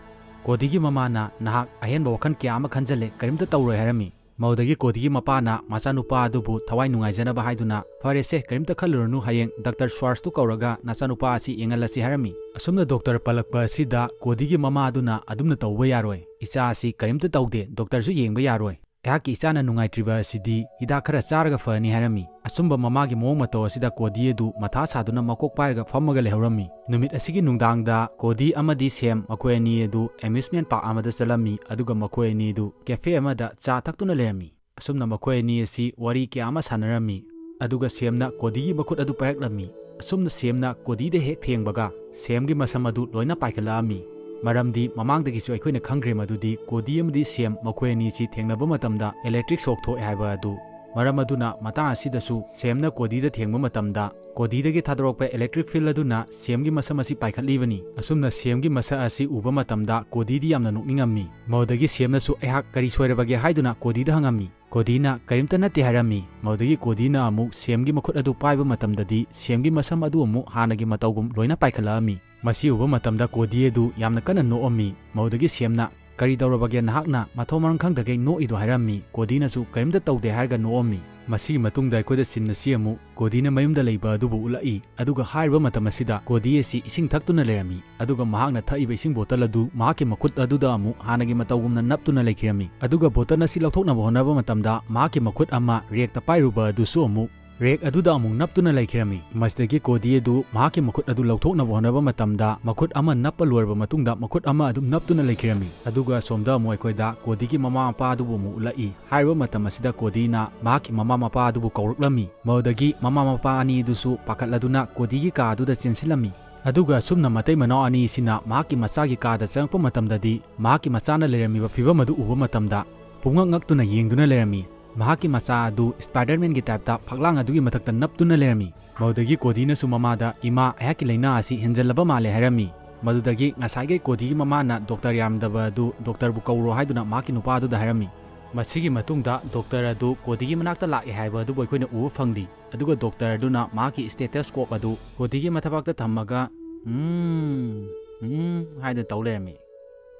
ꯀꯣꯗꯤꯒꯤ ꯃꯃꯥꯅ, "ꯅꯍꯥꯛ ꯑꯍꯦꯟꯕ ꯋꯥꯈꯜ ꯀꯌꯥ ꯑꯃ ꯈꯟꯖꯜꯂꯦ, ꯀꯔꯤꯝꯇ ꯇꯧꯔꯣꯏ" ꯍꯥꯏꯔꯝꯃꯤ꯫ ꯃꯗꯨꯗꯒꯤ ꯀꯣꯗꯤꯒꯤ ꯃꯄꯥꯅ ꯃꯆꯥꯅꯨꯄꯥ ꯑꯗꯨꯕꯨ ꯊꯋꯥꯏ ꯅꯨꯡꯉꯥꯏꯖꯅꯕ ꯍꯥꯏꯗꯨꯅ, "ꯐꯔꯦꯁꯦ, ꯀꯔꯤꯝꯇ ꯈꯜꯂꯨꯔꯅꯨ, ꯍꯌꯦꯡ ꯗꯥꯛꯇꯔ ꯁ꯭ꯋꯥꯔꯁꯇꯨ ꯀꯧꯔꯒ ꯅꯆꯥꯅꯨꯄꯥ ꯑꯁꯤ ꯌꯦꯡꯍꯜꯂꯁꯤ" ꯍꯥꯏꯔꯝꯃꯤ꯫ ꯑꯁꯨꯝꯅ ꯗꯣꯛꯇꯔ ꯄꯜꯂꯛꯄ ꯑꯁꯤꯗ ꯀꯣꯗꯤꯒꯤ ꯃꯃꯥ ꯑꯗꯨꯅ, "ꯑꯗꯨꯝꯅ ꯇꯧꯕ ꯌꯥꯔꯣꯏ, ꯏꯆꯥ ꯑꯁꯤ ꯀꯔꯤꯝꯇ ꯇꯧꯗꯦ, ꯗꯣꯛꯇꯔꯁꯨ ꯌꯦꯡꯕ ꯌꯥꯔꯣꯏ, ꯑꯩꯍꯥꯛꯀꯤ ꯏꯆꯥꯅ ꯅꯨꯡꯉꯥꯏꯇ꯭ꯔꯤꯕ ꯑꯁꯤꯗꯤ ꯍꯤꯗꯥꯛ ꯈꯔ ꯆꯥꯔꯒ ꯐꯅꯤ" ꯍꯥꯏꯔꯝꯃꯤ꯫ ꯑꯁꯨꯝꯕ ꯃꯃꯥꯒꯤ ꯃꯑꯣꯡ ꯃꯇꯧ ꯑꯁꯤꯗ ꯀꯣꯗꯤ ꯑꯗꯨ ꯃꯊꯥ ꯁꯥꯗꯨꯅ ꯃꯀꯣꯛ ꯄꯥꯏꯔꯒ ꯐꯝꯃꯒ ꯂꯩꯍꯧꯔꯝꯃꯤ꯫ ꯅꯨꯃꯤꯠ ꯑꯁꯤꯒꯤ ꯅꯨꯡꯗꯥꯡꯗ ꯀꯣꯗꯤ ꯑꯃꯗꯤ ꯁꯦꯝ ꯃꯈꯣꯏ ꯑꯅꯤ ꯑꯗꯨ ꯑꯦꯃ꯭ꯌꯨꯁꯃꯦꯟ ꯄꯥꯔꯛ ꯑꯃꯗ ꯆꯠꯂꯝꯃꯤ, ꯑꯗꯨꯒ ꯃꯈꯣꯏ ꯑꯅꯤ ꯑꯗꯨ ꯀꯦꯐꯦ ꯑꯃꯗ ꯆꯥ ꯊꯛꯇꯨꯅ ꯂꯩꯔꯝꯃꯤ꯫ ꯑꯁꯨꯝꯅ ꯃꯈꯣꯏ ꯑꯅꯤ ꯑꯁꯤ ꯋꯥꯔꯤ ꯀꯌꯥ ꯑꯃ ꯁꯥꯟꯅꯔꯝꯃꯤ꯫ ꯑꯗꯨꯒ ꯁꯦꯝꯅ ꯀꯣꯗꯤꯒꯤ ꯃꯈꯨꯠ ꯑꯗꯨ ꯄꯥꯏꯔꯛꯂꯝꯃꯤ꯫ ꯑꯁꯨꯝꯅ ꯁꯦꯝꯅ ꯀꯣꯗꯤꯗ ꯍꯦꯛ ꯊꯦꯡꯕꯒ ꯁꯦꯝꯒꯤ ꯃꯁꯝ ꯑꯗꯨ ꯂꯣꯏꯅ ꯄꯥꯏꯈꯠꯂꯛꯂꯝꯃꯤ꯫ ꯃꯔꯝꯗꯤ ꯃꯃꯥꯡꯗꯒꯤꯁꯨ ꯑꯩꯈꯣꯏꯅ ꯈꯪꯈ꯭ꯔꯦ ꯃꯗꯨꯗꯤ ꯀꯣꯗꯤ ꯑꯃꯗꯤ ꯁꯦꯝ ꯃꯈꯣꯏ ꯑꯅꯤꯁꯤ ꯊꯦꯡꯅꯕ ꯃꯇꯝꯗ electric shock ꯊꯣꯛꯑꯦ ꯍꯥꯏꯕ ꯑꯗꯨ꯫ ꯃꯔꯝ ꯑꯗꯨꯅ ꯃꯇꯥꯡ ꯑꯁꯤꯗꯁꯨ ꯁꯦꯝꯅ ꯀꯣꯗꯤꯗ ꯊꯦꯡꯕ ꯃꯇꯝꯗ ꯀꯣꯗꯤꯗꯒꯤ ꯊꯥꯗꯣꯔꯛꯄ electric field ꯑꯗꯨꯅ ꯁꯦꯝꯒꯤ ꯃꯁꯝ ꯑꯁꯤ ꯄꯥꯏꯈꯠꯂꯤꯕꯅꯤ꯫ ꯑꯁꯨꯝꯅ ꯁꯦꯝꯒꯤ ꯃꯁꯛ ꯑꯁꯤ ꯎꯕ ꯃꯇꯝꯗ ꯀꯣꯗꯤꯗꯤ ꯌꯥꯝꯅ ꯅꯣꯛꯅꯤꯡꯉꯝꯃꯤ꯫ ꯃꯗꯨꯗꯒꯤ ꯁꯦꯝꯅꯁꯨ "ꯑꯩꯍꯥꯛ ꯀꯔꯤ ꯁꯣꯏꯔꯕꯒꯦ?" ꯍꯥꯏꯗꯨꯅ ꯀꯣꯗꯤꯗ ꯍꯪꯉꯝꯃꯤ꯫ ꯀꯣꯗꯤꯅ "ꯀꯔꯤꯝꯇ ꯅꯠꯇꯦ" ꯍꯥꯏꯔꯝꯃꯤ꯫ ꯃꯗꯨꯗꯒꯤ ꯀꯣꯗꯤꯅ ꯑꯃꯨꯛ ꯁꯦꯝꯒꯤ ꯃꯈꯨꯠ ꯑꯗꯨ ꯄꯥꯏꯕ ꯃꯇꯝꯗꯗꯤ ꯁꯦꯝꯒꯤ ꯃꯁꯝ ꯑꯗꯨ ꯑꯃꯨꯛ ꯍꯥꯟꯅꯒꯤ ꯃꯇꯧꯒꯨꯝ ꯂꯣꯏꯅ ꯄꯥꯏꯈꯠꯂꯛꯂꯝꯃꯤ꯫ ꯃꯁꯤ ꯎꯕ ꯃꯇꯝꯗ ꯀꯣꯗꯤ ꯑꯗꯨ ꯌꯥꯝꯅ ꯀꯟꯅ ꯅꯣꯛꯂꯝꯃꯤ꯫ ꯃꯗꯨꯗꯒꯤ ꯁꯦꯝꯅ "ꯀꯔꯤ ꯇꯧꯔꯕꯒꯦ? ꯅꯍꯥꯛꯅ ꯃꯊꯣꯡ ꯃꯔꯝ ꯈꯪꯗꯈꯩ ꯅꯣꯛꯂꯤꯗꯣ?" ꯍꯥꯏꯔꯝꯃꯤ꯫ ꯀꯣꯗꯤꯅꯁꯨ "ꯀꯔꯤꯝꯇ ꯇꯧꯗꯦ" ꯍꯥꯏꯔꯒ ꯅꯣꯛꯂꯝꯃꯤ꯫ ꯃꯁꯤꯒꯤ ꯃꯇꯨꯡꯗ ꯑꯩꯈꯣꯏꯗ scene ꯑꯁꯤ ꯑꯃꯨꯛ ꯀꯣꯗꯤꯅ ꯃꯌꯨꯝꯗ ꯂꯩꯕ ꯑꯗꯨꯕꯨ ꯎꯠꯂꯛꯏ꯫ ꯑꯗꯨꯒ ꯍꯥꯏꯔꯤꯕ ꯃꯇꯝ ꯑꯁꯤꯗ ꯀꯣꯗꯤ ꯑꯁꯤ ꯏꯁꯤꯡ ꯊꯛꯇꯨꯅ ꯂꯩꯔꯝꯃꯤ꯫ ꯑꯗꯨꯒ ꯃꯍꯥꯛꯅ ꯊꯛꯂꯤꯕ ꯏꯁꯤꯡ bottle ꯑꯗꯨ ꯃꯍꯥꯛꯀꯤ ꯃꯈꯨꯠ ꯑꯗꯨꯗ ꯑꯃꯨꯛ ꯍꯥꯟꯅꯒꯤ ꯃꯇꯧꯒꯨꯝꯅ ꯅꯞꯇꯨꯅ ꯂꯩꯈꯤꯔꯝꯃꯤ꯫ ꯑꯗꯨꯒ bottle ꯑꯁꯤ ꯂꯧꯊꯣꯛꯅꯕ ꯍꯣꯠꯅꯕ ꯃꯇꯝꯗ ꯃꯍꯥꯛꯀꯤ ꯃꯈꯨꯠ ꯑꯃ rackꯇ ꯄꯥꯏꯔꯨꯕ ꯑꯗꯨꯁꯨ ꯑꯃꯨꯛ rack ꯑꯗꯨꯗ ꯑꯃꯨꯛ ꯅꯞꯇꯨꯅ ꯂꯩꯈꯤꯔꯝꯃꯤ꯫ ꯃꯁꯤꯗꯒꯤ ꯀꯣꯗꯤ ꯑꯗꯨ ꯃꯍꯥꯛꯀꯤ ꯃꯈꯨꯠ ꯑꯗꯨ ꯂꯧꯊꯣꯛꯅꯕ ꯍꯣꯠꯅꯕ ꯃꯇꯝꯗ ꯃꯈꯨꯠ ꯑꯃ ꯅꯞꯄ ꯂꯣꯏꯔꯕ ꯃꯇꯨꯡꯗ ꯃꯈꯨꯠ ꯑꯃ ꯑꯗꯨꯝ ꯅꯞꯇꯨꯅ ꯂꯩꯈꯤꯔꯝꯃꯤ꯫ ꯑꯗꯨꯒ ꯑꯁꯣꯝꯗ ꯑꯃꯨꯛ ꯑꯩꯈꯣꯏꯗ ꯀꯣꯗꯤꯒꯤ ꯃꯃꯥ ꯃꯄꯥ ꯑꯗꯨꯕꯨ ꯑꯃꯨꯛ ꯎꯠꯂꯛꯏ꯫ ꯍꯥꯏꯔꯤꯕ ꯃꯇꯝ ꯑꯁꯤꯗ ꯀꯣꯗꯤꯅ ꯃꯍꯥꯛꯀꯤ ꯃꯃꯥ ꯃꯄꯥ ꯑꯗꯨꯕꯨ ꯀꯧꯔꯛꯂꯝꯃꯤ꯫ ꯃꯗꯨꯗꯒꯤ ꯃꯃꯥ ꯃꯄꯥ ꯑꯅꯤ ꯑꯗꯨꯁꯨ ꯄꯥꯈꯠꯂꯗꯨꯅ ꯀꯣꯗꯤꯒꯤ ꯀꯥ ꯑꯗꯨꯗ ꯆꯦꯟꯁꯤꯜꯂꯝꯃꯤ꯫ ꯑꯗꯨꯒ ꯑꯁꯨꯝꯅ ꯃꯇꯩ ꯃꯅꯥꯎ ꯑꯅꯤꯁꯤꯅ ꯃꯍꯥꯛꯀꯤ ꯃꯆꯥꯒꯤ ꯀꯥꯗ ꯆꯪꯂꯛꯄ ꯃꯇꯝꯗꯗꯤ ꯃꯍꯥꯛꯀꯤ ꯃꯆꯥꯅ ꯂꯩꯔꯝꯃꯤꯕ ꯐꯤꯕꯝ ꯑꯗꯨ ꯎꯕ ꯃꯇꯝꯗ ꯄꯨꯡꯉꯛ ꯉꯛꯇꯨꯅ ꯌꯦꯡꯗꯨꯅ ꯂꯩꯔꯝꯃꯤ꯫ ꯃꯍꯥꯛꯀꯤ ꯃꯆꯥ ꯑꯗꯨ Spider-Manꯒꯤ typeꯇ ꯐꯛꯂꯥꯡ ꯑꯗꯨꯒꯤ ꯃꯊꯛꯇ ꯅꯞꯇꯨꯅ ꯂꯩꯔꯝꯃꯤ꯫ ꯃꯗꯨꯗꯒꯤ ꯀꯣꯗꯤꯅꯁꯨ ꯃꯃꯥꯗ "ꯏꯃꯥ, ꯑꯩꯍꯥꯛꯀꯤ ꯂꯥꯏꯅꯥ ꯑꯁꯤ ꯍꯦꯟꯖꯜꯂꯕ ꯃꯥꯜꯂꯦ" ꯍꯥꯏꯔꯝꯃꯤ꯫ ꯃꯗꯨꯗꯒꯤ ꯉꯁꯥꯏꯒꯤ ꯀꯣꯗꯤꯒꯤ ꯃꯃꯥꯅ doctor ꯌꯥꯔꯝꯗꯕ ꯑꯗꯨ doctorꯕꯨ ꯀꯧꯔꯣ ꯍꯥꯏꯗꯨꯅ ꯃꯍꯥꯛꯀꯤ ꯅꯨꯄꯥ ꯑꯗꯨꯗ ꯍꯥꯏꯔꯝꯃꯤ꯫ ꯃꯁꯤꯒꯤ ꯃꯇꯨꯡꯗ doctor ꯑꯗꯨ ꯀꯣꯗꯤꯒꯤ ꯃꯅꯥꯛꯇ ꯂꯥꯛꯑꯦ ꯍꯥꯏꯕ ꯑꯗꯨꯕꯨ ꯑꯩꯈꯣꯏꯅ ꯎꯕ ꯐꯪꯂꯤ꯫ ꯑꯗꯨꯒ doctor ꯑꯗꯨꯅ ꯃꯍꯥꯛꯀꯤ stethoscope ꯑꯗꯨ ꯀꯣꯗꯤꯒꯤ ꯃꯊꯕꯥꯛꯇ ꯊꯝꯃꯒ "ꯎꯝ, ꯎꯝ" ꯍꯥꯏꯗꯨꯅ ꯇꯧ ꯂꯩꯔꯝꯃꯤ꯫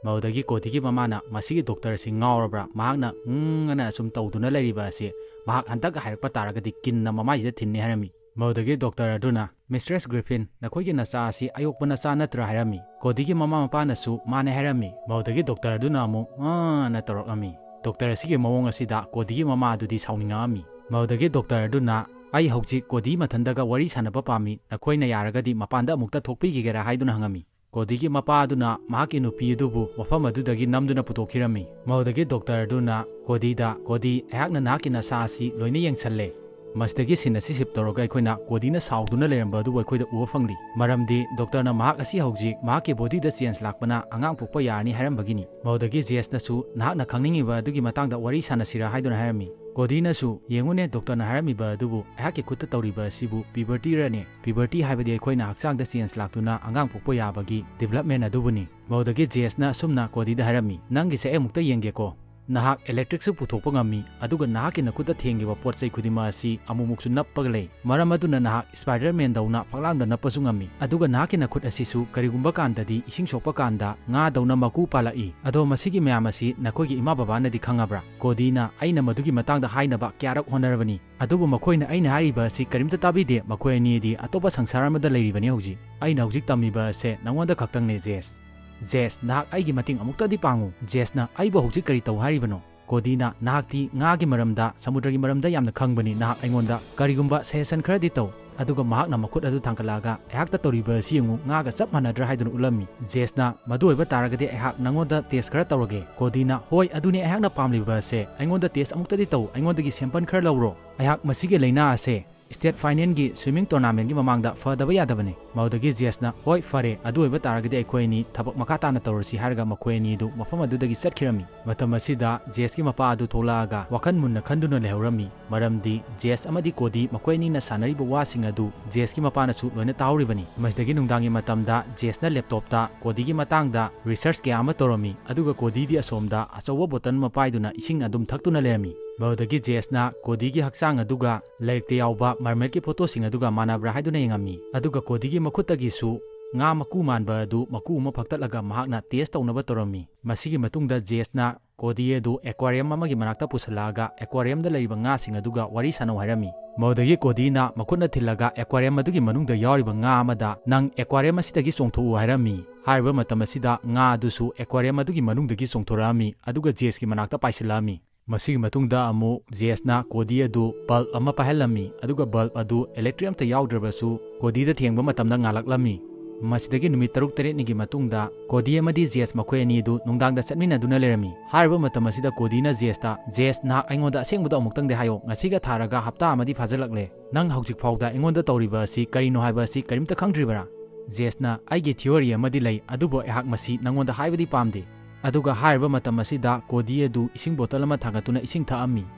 ꯃꯗꯨꯗꯒꯤ ꯀꯣꯗꯤꯒꯤ ꯃꯃꯥꯅ "ꯃꯁꯤꯒꯤ doctor ꯑꯁꯤ ꯉꯥꯎꯔꯕ꯭ꯔꯥ? ꯃꯍꯥꯛꯅ 'ꯎꯝ' ꯑꯅ ꯑꯁꯨꯝ ꯇꯧꯗꯨꯅ ꯂꯩꯔꯤꯕ ꯑꯁꯤ ꯃꯍꯥꯛ ꯍꯟꯗꯛ ꯍꯥꯏꯔꯛꯄ ꯇꯥꯔꯒꯗꯤ ꯀꯤꯟꯅ ꯃꯃꯥꯏꯁꯤꯗ ꯊꯤꯟꯅꯤ" ꯍꯥꯏꯔꯝꯃꯤ꯫ ꯃꯗꯨꯗꯒꯤ doctor ꯑꯗꯨꯅ "Mistress Griffin, ꯅꯈꯣꯏꯒꯤ ꯅꯆꯥ ꯑꯁꯤ ꯑꯌꯣꯛꯄ ꯅꯆꯥ ꯅꯠꯇ꯭ꯔꯥ?" ꯍꯥꯏꯔꯝꯃꯤ꯫ ꯀꯣꯗꯤꯒꯤ ꯃꯃꯥ ꯃꯄꯥꯅꯁꯨ "ꯃꯥꯅꯦ" ꯍꯥꯏꯔꯝꯃꯤ꯫ ꯃꯗꯨꯗꯒꯤ doctor ꯑꯗꯨꯅ ꯑꯃꯨꯛ "ꯑꯥ" ꯑꯅ ꯇꯧꯔꯛꯂꯝꯃꯤ꯫ Doctor ꯑꯁꯤꯒꯤ ꯃꯑꯣꯡ ꯑꯁꯤꯗ ꯀꯣꯗꯤꯒꯤ ꯃꯃꯥ ꯑꯗꯨꯗꯤ ꯁꯥꯎꯅꯤꯡꯉꯛꯂꯝꯃꯤ꯫ ꯃꯗꯨꯗꯒꯤ doctor ꯑꯗꯨꯅ "ꯑꯩ ꯍꯧꯖꯤꯛ ꯀꯣꯗꯤ ꯃꯊꯟꯇꯒ ꯋꯥꯔꯤ ꯁꯥꯟꯅꯕ ꯄꯥꯝꯃꯤ, ꯅꯈꯣꯏꯅ ꯌꯥꯔꯒꯗꯤ ꯃꯄꯥꯟꯗ ꯑꯃꯨꯛꯇ ꯊꯣꯛꯄꯤꯈꯤꯒꯦꯔꯥ?" ꯍꯥꯏꯗꯨꯅ ꯍꯪꯂꯝꯃꯤ꯫ ꯀꯣꯗꯤꯒꯤ ꯃꯄꯥ ꯑꯗꯨꯅ ꯃꯍꯥꯛꯀꯤ ꯅꯨꯄꯤ ꯑꯗꯨꯕꯨ ꯃꯐꯝ ꯑꯗꯨꯗꯒꯤ ꯅꯝꯗꯨꯅ ꯄꯨꯊꯣꯛꯈꯤꯔꯝꯃꯤ꯫ ꯃꯗꯨꯗꯒꯤ doctor ꯑꯗꯨꯅ ꯀꯣꯗꯤꯗ, "ꯀꯣꯗꯤ, ꯑꯩꯍꯥꯛꯅ ꯅꯍꯥꯛꯀꯤ ꯅꯁꯥ ꯑꯁꯤ ꯂꯣꯏꯅ ꯌꯦꯡꯁꯜꯂꯦ꯫ ꯃꯁꯤꯗꯒꯤ scene ꯑꯁꯤ shift ꯇꯧꯔꯒ ꯑꯩꯈꯣꯏꯅ ꯀꯣꯗꯤꯅ ꯁꯥꯎꯗꯨꯅ ꯂꯩꯔꯝꯕ ꯑꯗꯨꯕꯨ ꯑꯩꯈꯣꯏꯗ ꯎꯕ ꯐꯪꯂꯤ꯫ ꯃꯔꯝꯗꯤ ꯗꯣꯛꯇꯔꯅ ꯃꯍꯥꯛ ꯑꯁꯤ ꯍꯧꯖꯤꯛ ꯃꯍꯥꯛꯀꯤ bodyꯗ change ꯂꯥꯛꯄꯅ ꯑꯉꯥꯡ ꯄꯣꯛꯄ ꯌꯥꯔꯅꯤ ꯍꯥꯏꯔꯝꯕꯒꯤꯅꯤ꯫ ꯃꯗꯨꯗꯒꯤ ꯖꯦꯁꯅꯁꯨ ꯅꯍꯥꯛꯅ ꯈꯪꯅꯤꯡꯉꯤꯕ ꯑꯗꯨꯒꯤ ꯃꯇꯥꯡꯗ ꯋꯥꯔꯤ ꯁꯥꯟꯅꯁꯤꯔꯥ ꯍꯥꯏꯗꯨꯅ ꯍꯥꯏꯔꯝꯃꯤ꯫ ꯀꯣꯗꯤꯅꯁꯨ, "ꯌꯦꯡꯉꯨꯅꯦ, ꯗꯣꯛꯇꯔꯅ ꯍꯥꯏꯔꯝꯃꯤꯕ ꯑꯗꯨꯕꯨ ꯑꯩꯍꯥꯛꯀꯤ ꯈꯨꯠꯇ ꯇꯧꯔꯤꯕ ꯑꯁꯤꯕꯨ pubertyꯔꯅꯦ꯫ Puberty ꯍꯥꯏꯕꯗꯤ ꯑꯩꯈꯣꯏꯅ ꯍꯛꯆꯥꯡꯗ change ꯂꯥꯛꯇꯨꯅ ꯑꯉꯥꯡ ꯄꯣꯛꯄ ꯌꯥꯕꯒꯤ development ꯑꯗꯨꯕꯨꯅꯤ꯫" ꯃꯗꯨꯗꯒꯤ ꯖꯦꯁꯅ ꯑꯁꯨꯝꯅ ꯀꯣꯗꯤꯗ ꯍꯥꯏꯔꯝꯃꯤ, "ꯅꯪꯒꯤꯁꯦ ꯑꯩ ꯑꯃꯨꯛꯇ ꯌꯦꯡꯒꯦꯀꯣ꯫ ꯅꯍꯥꯛ electricꯁꯨ ꯄꯨꯊꯣꯛꯄ ꯉꯝꯃꯤ, ꯑꯗꯨꯒ ꯅꯍꯥꯛꯀꯤ ꯅꯈꯨꯠꯇ ꯊꯦꯡꯈꯤꯕ ꯄꯣꯠ ꯆꯩ ꯈꯨꯗꯤꯡꯃꯛ ꯑꯁꯤ ꯑꯃꯨꯛꯃꯨꯛꯁꯨ ꯅꯞꯄꯒ ꯂꯩ꯫ ꯃꯔꯝ ꯑꯗꯨꯅ ꯅꯍꯥꯛ Spidermanꯗꯧꯅ ꯐꯛꯂꯥꯡꯗ ꯅꯞꯄꯁꯨ ꯉꯝꯃꯤ꯫ ꯑꯗꯨꯒ ꯅꯍꯥꯛꯀꯤ ꯅꯈꯨꯠ ꯑꯁꯤꯁꯨ ꯀꯔꯤꯒꯨꯝꯕ ꯀꯥꯟꯗꯗꯤ ꯏꯁꯤꯡ ꯁꯣꯛꯄ ꯀꯥꯟꯗ ꯉꯥꯗꯧꯅ ꯃꯀꯨ ꯄꯥꯜꯂꯛꯏ꯫ ꯑꯗꯣ ꯃꯁꯤꯒꯤ ꯃꯌꯥꯝ ꯑꯁꯤ ꯅꯈꯣꯏꯒꯤ ꯏꯃꯥ ꯕꯕꯥꯅꯗꯤ ꯈꯪꯉꯕ꯭ꯔꯥ?" ꯀꯣꯗꯤꯅ, "ꯑꯩꯅ ꯃꯗꯨꯒꯤ ꯃꯇꯥꯡꯗ ꯍꯥꯏꯅꯕ ꯀꯌꯥꯔꯛ ꯍꯣꯠꯅꯔꯕꯅꯤ, ꯑꯗꯨꯕꯨ ꯃꯈꯣꯏꯅ ꯑꯩꯅ ꯍꯥꯏꯔꯤꯕ ꯑꯁꯤ ꯀꯔꯤꯝꯇ ꯇꯥꯕꯤꯗꯦ꯫ ꯃꯈꯣꯏ ꯑꯅꯤꯗꯤ ꯑꯇꯣꯞꯄ ꯁꯪꯁꯥꯔ ꯑꯃꯗ ꯂꯩꯔꯤꯕꯅꯤ ꯍꯧꯖꯤꯛ꯫ ꯑꯩꯅ ꯍꯧꯖꯤꯛ ꯇꯝꯃꯤꯕ ꯑꯁꯦ ꯅꯉꯣꯟꯗ ꯈꯛꯇꯪꯅꯦ, ꯖꯦꯁ꯫ ꯖꯦꯁ, ꯅꯍꯥꯛ ꯑꯩꯒꯤ ꯃꯇꯦꯡ ꯑꯃꯨꯛꯇꯗꯤ ꯄꯥꯡꯉꯨ꯫" ꯖꯦꯁꯅ, "ꯑꯩꯕꯨ ꯍꯧꯖꯤꯛ ꯀꯔꯤ ꯇꯧ ꯍꯥꯏꯔꯤꯕꯅꯣ?" ꯀꯣꯗꯤꯅ, "ꯅꯍꯥꯛꯇꯤ ꯉꯥꯒꯤ ꯃꯔꯝꯗ, ꯁꯃꯨꯗ꯭ꯔꯒꯤ ꯃꯔꯝꯗ ꯌꯥꯝꯅ ꯈꯪꯕꯅꯤ꯫ ꯅꯍꯥꯛ ꯑꯩꯉꯣꯟꯗ ꯀꯔꯤꯒꯨꯝꯕ suggestion ꯈꯔꯗꯤ ꯇꯧ꯫" ꯑꯗꯨꯒ ꯃꯍꯥꯛꯅ ꯃꯈꯨꯠ ꯑꯗꯨ ꯊꯥꯡꯒꯠꯂꯛꯑꯒ, "ꯑꯩꯍꯥꯛꯇ ꯇꯧꯔꯤꯕ ꯑꯁꯤ ꯌꯦꯡꯉꯨ, ꯉꯥꯒ ꯆꯞ ꯃꯥꯟꯅꯗ꯭ꯔꯥ?" ꯍꯥꯏꯗꯨꯅ ꯎꯠꯂꯝꯃꯤ꯫ ꯖꯦꯁꯅ, "ꯃꯗꯨ ꯑꯣꯏꯕ ꯇꯥꯔꯒꯗꯤ ꯑꯩꯍꯥꯛ ꯅꯉꯣꯟꯗ test ꯈꯔ ꯇꯧꯔꯒꯦ꯫" ꯀꯣꯗꯤꯅ, "ꯍꯣꯏ, ꯑꯗꯨꯅꯤ ꯑꯩꯍꯥꯛꯅ ꯄꯥꯝꯂꯤꯕ ꯑꯁꯦ꯫ ꯑꯩꯉꯣꯟꯗ test ꯑꯃꯨꯛꯇꯗꯤ ꯇꯧ, ꯑꯩꯉꯣꯟꯗꯒꯤ sample ꯈꯔ ꯂꯧꯔꯣ꯫ ꯑꯩꯍꯥꯛ ꯃꯁꯤꯒꯤ ꯂꯥꯏꯅꯥ ꯑꯁꯦ state finalꯒꯤ swimming tournamentꯒꯤ ꯃꯃꯥꯡꯗ ꯐꯗꯕ ꯌꯥꯗꯕꯅꯤ꯫" ꯃꯗꯨꯗꯒꯤ ꯖꯦꯁꯅ, "ꯍꯣꯏ, ꯐꯔꯦ, ꯑꯗꯨ ꯑꯣꯏꯕ ꯇꯥꯔꯒꯗꯤ ꯑꯩꯈꯣꯏ ꯑꯅꯤ ꯊꯕꯛ ꯃꯈꯥ ꯇꯥꯅ ꯇꯧꯔꯁꯤ" ꯍꯥꯏꯔꯒ ꯃꯈꯣꯏ ꯑꯅꯤ ꯑꯗꯨ ꯃꯐꯝ ꯑꯗꯨꯗꯒꯤ ꯆꯠꯈꯤꯔꯝꯃꯤ꯫ ꯃꯇꯝ ꯑꯁꯤꯗ ꯖꯦꯁꯀꯤ ꯃꯄꯥ ꯑꯗꯨ ꯊꯣꯛꯂꯛꯑꯒ ꯋꯥꯈꯜ ꯃꯨꯟꯅ ꯈꯟꯗꯨꯅ ꯂꯩꯍꯧꯔꯝꯃꯤ꯫ ꯃꯔꯝꯗꯤ ꯖꯦꯁ ꯑꯃꯗꯤ ꯀꯣꯗꯤ ꯃꯈꯣꯏ ꯑꯅꯤꯅ ꯁꯥꯟꯅꯔꯤꯕ ꯋꯥꯁꯤꯡ ꯑꯗꯨ ꯖꯦꯁꯀꯤ ꯃꯄꯥꯅꯁꯨ ꯂꯣꯏꯅ ꯇꯥꯍꯧꯔꯤꯕꯅꯤ꯫ ꯃꯁꯤꯗꯒꯤ ꯅꯨꯡꯗꯥꯡꯒꯤ ꯃꯇꯝꯗ ꯖꯦꯁꯅ laptopꯇ ꯀꯣꯗꯤꯒꯤ ꯃꯇꯥꯡꯗ research ꯀꯌꯥ ꯑꯃ ꯇꯧꯔꯝꯃꯤ, ꯑꯗꯨꯒ ꯀꯣꯗꯤꯗꯤ ꯑꯁꯣꯝꯗ ꯑꯆꯧꯕ bottle ꯑꯃ ꯄꯥꯏꯗꯨꯅ ꯏꯁꯤꯡ ꯑꯗꯨꯝ ꯊꯛꯇꯨꯅ ꯂꯩꯔꯝꯃꯤ꯫ ꯃꯗꯨꯗꯒꯤ ꯖꯦꯁꯅ ꯀꯣꯗꯤꯒꯤ ꯍꯛꯆꯥꯡ ꯑꯗꯨꯒ ꯂꯥꯏꯔꯤꯛꯇ ꯌꯥꯎꯕ mermaidꯀꯤ photoꯁꯤꯡ ꯑꯗꯨꯒ ꯃꯥꯟꯅꯕ꯭ꯔꯥ ꯍꯥꯏꯗꯨꯅ ꯌꯦꯡꯉꯝꯃꯤ, ꯑꯗꯨꯒ ꯀꯣꯗꯤꯒꯤ ꯃꯈꯨꯠꯇꯒꯤꯁꯨ ꯉꯥ ꯃꯀꯨ ꯃꯥꯟꯕ ꯑꯗꯨ ꯃꯀꯨ ꯑꯃ ꯐꯛꯇꯠꯂꯒ ꯃꯍꯥꯛꯅ test ꯇꯧꯅꯕ ꯇꯧꯔꯝꯃꯤ꯫ ꯃꯁꯤꯒꯤ ꯃꯇꯨꯡꯗ ꯖꯦꯁꯅ ꯀꯣꯗꯤ ꯑꯗꯨ aquarium ꯑꯃꯒꯤ ꯃꯅꯥꯛꯇ ꯄꯨꯁꯤꯜꯂꯛꯑꯒ aquariumꯗ ꯂꯩꯔꯤꯕ ꯉꯥꯁꯤꯡ ꯑꯗꯨꯒ ꯋꯥꯔꯤ ꯁꯥꯟꯅꯧ ꯍꯥꯏꯔꯝꯃꯤ꯫ ꯃꯗꯨꯗꯒꯤ ꯀꯣꯗꯤꯅ ꯃꯈꯨꯠꯅ ꯊꯤꯜꯂꯒ aquarium ꯑꯗꯨꯒꯤ ꯃꯅꯨꯡꯗ ꯌꯥꯎꯔꯤꯕ ꯉꯥ ꯑꯃꯗ, "ꯅꯪ aquarium ꯑꯁꯤꯗꯒꯤ ꯆꯣꯡꯊꯣꯛꯎ" ꯍꯥꯏꯔꯝꯃꯤ꯫ ꯍꯥꯏꯔꯤꯕ ꯃꯇꯝ ꯑꯁꯤꯗ ꯉꯥ ꯑꯗꯨꯁꯨ aquarium ꯑꯗꯨꯒꯤ ꯃꯅꯨꯡꯗꯒꯤ ꯆꯣꯡꯊꯣꯔꯛꯑꯝꯃꯤ, ꯑꯗꯨꯒ ꯖꯦꯁꯀꯤ ꯃꯅꯥꯛꯇ ꯄꯥꯏꯁꯤꯜꯂꯛꯑꯝꯃꯤ꯫ ꯃꯁꯤꯒꯤ ꯃꯇꯨꯡꯗ ꯑꯃꯨꯛ ꯖꯦꯁꯅ ꯀꯣꯗꯤ ꯑꯗꯨ bulb ꯑꯃ ꯄꯥꯏꯍꯜꯂꯝꯃꯤ, ꯑꯗꯨꯒ bulb ꯑꯗꯨ electric ꯑꯝꯇ ꯌꯥꯎꯗ꯭ꯔꯕꯁꯨ ꯀꯣꯗꯤꯗ ꯊꯦꯡꯕ ꯃꯇꯝꯗ ꯉꯥꯜꯂꯛꯂꯝꯃꯤ꯫ ꯃꯁꯤꯗꯒꯤ ꯅꯨꯃꯤꯠ ꯇꯔꯨꯛ ꯇꯔꯦꯠꯅꯤꯒꯤ ꯃꯇꯨꯡꯗ ꯀꯣꯗꯤ ꯑꯃꯗꯤ ꯖꯦꯁ ꯃꯈꯣꯏ ꯑꯅꯤ ꯑꯗꯨ ꯅꯨꯡꯗꯥꯡꯗ ꯆꯠꯃꯤꯟꯅꯗꯨꯅ ꯂꯩꯔꯝꯃꯤ꯫ ꯍꯥꯏꯔꯤꯕ ꯃꯇꯝ ꯑꯁꯤꯗ ꯀꯣꯗꯤꯅ ꯖꯦꯁꯇ, "ꯖꯦꯁ, ꯅꯍꯥꯛ ꯑꯩꯉꯣꯟꯗ ꯑꯁꯦꯡꯕꯗꯣ ꯑꯃꯨꯛꯇꯪꯗꯤ ꯍꯥꯏꯌꯣ, ꯉꯁꯤꯒ ꯊꯥꯔꯒ ꯍꯞꯇꯥ ꯑꯃꯗꯤ ꯐꯥꯖꯤꯜꯂꯛꯂꯦ꯫ ꯅꯪ ꯍꯧꯖꯤꯛ ꯐꯥꯎꯗ ꯑꯩꯉꯣꯟꯗ ꯇꯧꯔꯤꯕ ꯑꯁꯤ ꯀꯔꯤꯅꯣ ꯍꯥꯏꯕ ꯑꯁꯤ ꯀꯔꯤꯝꯇ ꯈꯪꯗ꯭ꯔꯤꯕꯔꯥ?" ꯖꯦꯁꯅ, "ꯑꯩꯒꯤ ꯊꯤꯑꯣꯔꯤ ꯑꯃꯗꯤ ꯂꯩ, ꯑꯗꯨꯕꯨ ꯑꯩꯍꯥꯛ ꯃꯁꯤ ꯅꯪꯉꯣꯟꯗ ꯍꯥꯏꯕꯗꯤ ꯄꯥꯝꯗꯦ꯫ ꯑꯗꯨꯒ ꯍꯥꯏꯔꯤꯕ ꯃꯇꯝ ꯑꯁꯤꯗ ꯀꯣꯗꯤ ꯑꯗꯨ ꯏꯁꯤꯡ ꯕꯣꯇꯜ ꯑꯃ ꯊꯥꯡꯒꯠꯇꯨꯅ ꯏꯁꯤꯡ ꯊꯛꯑꯝꯃꯤ꯫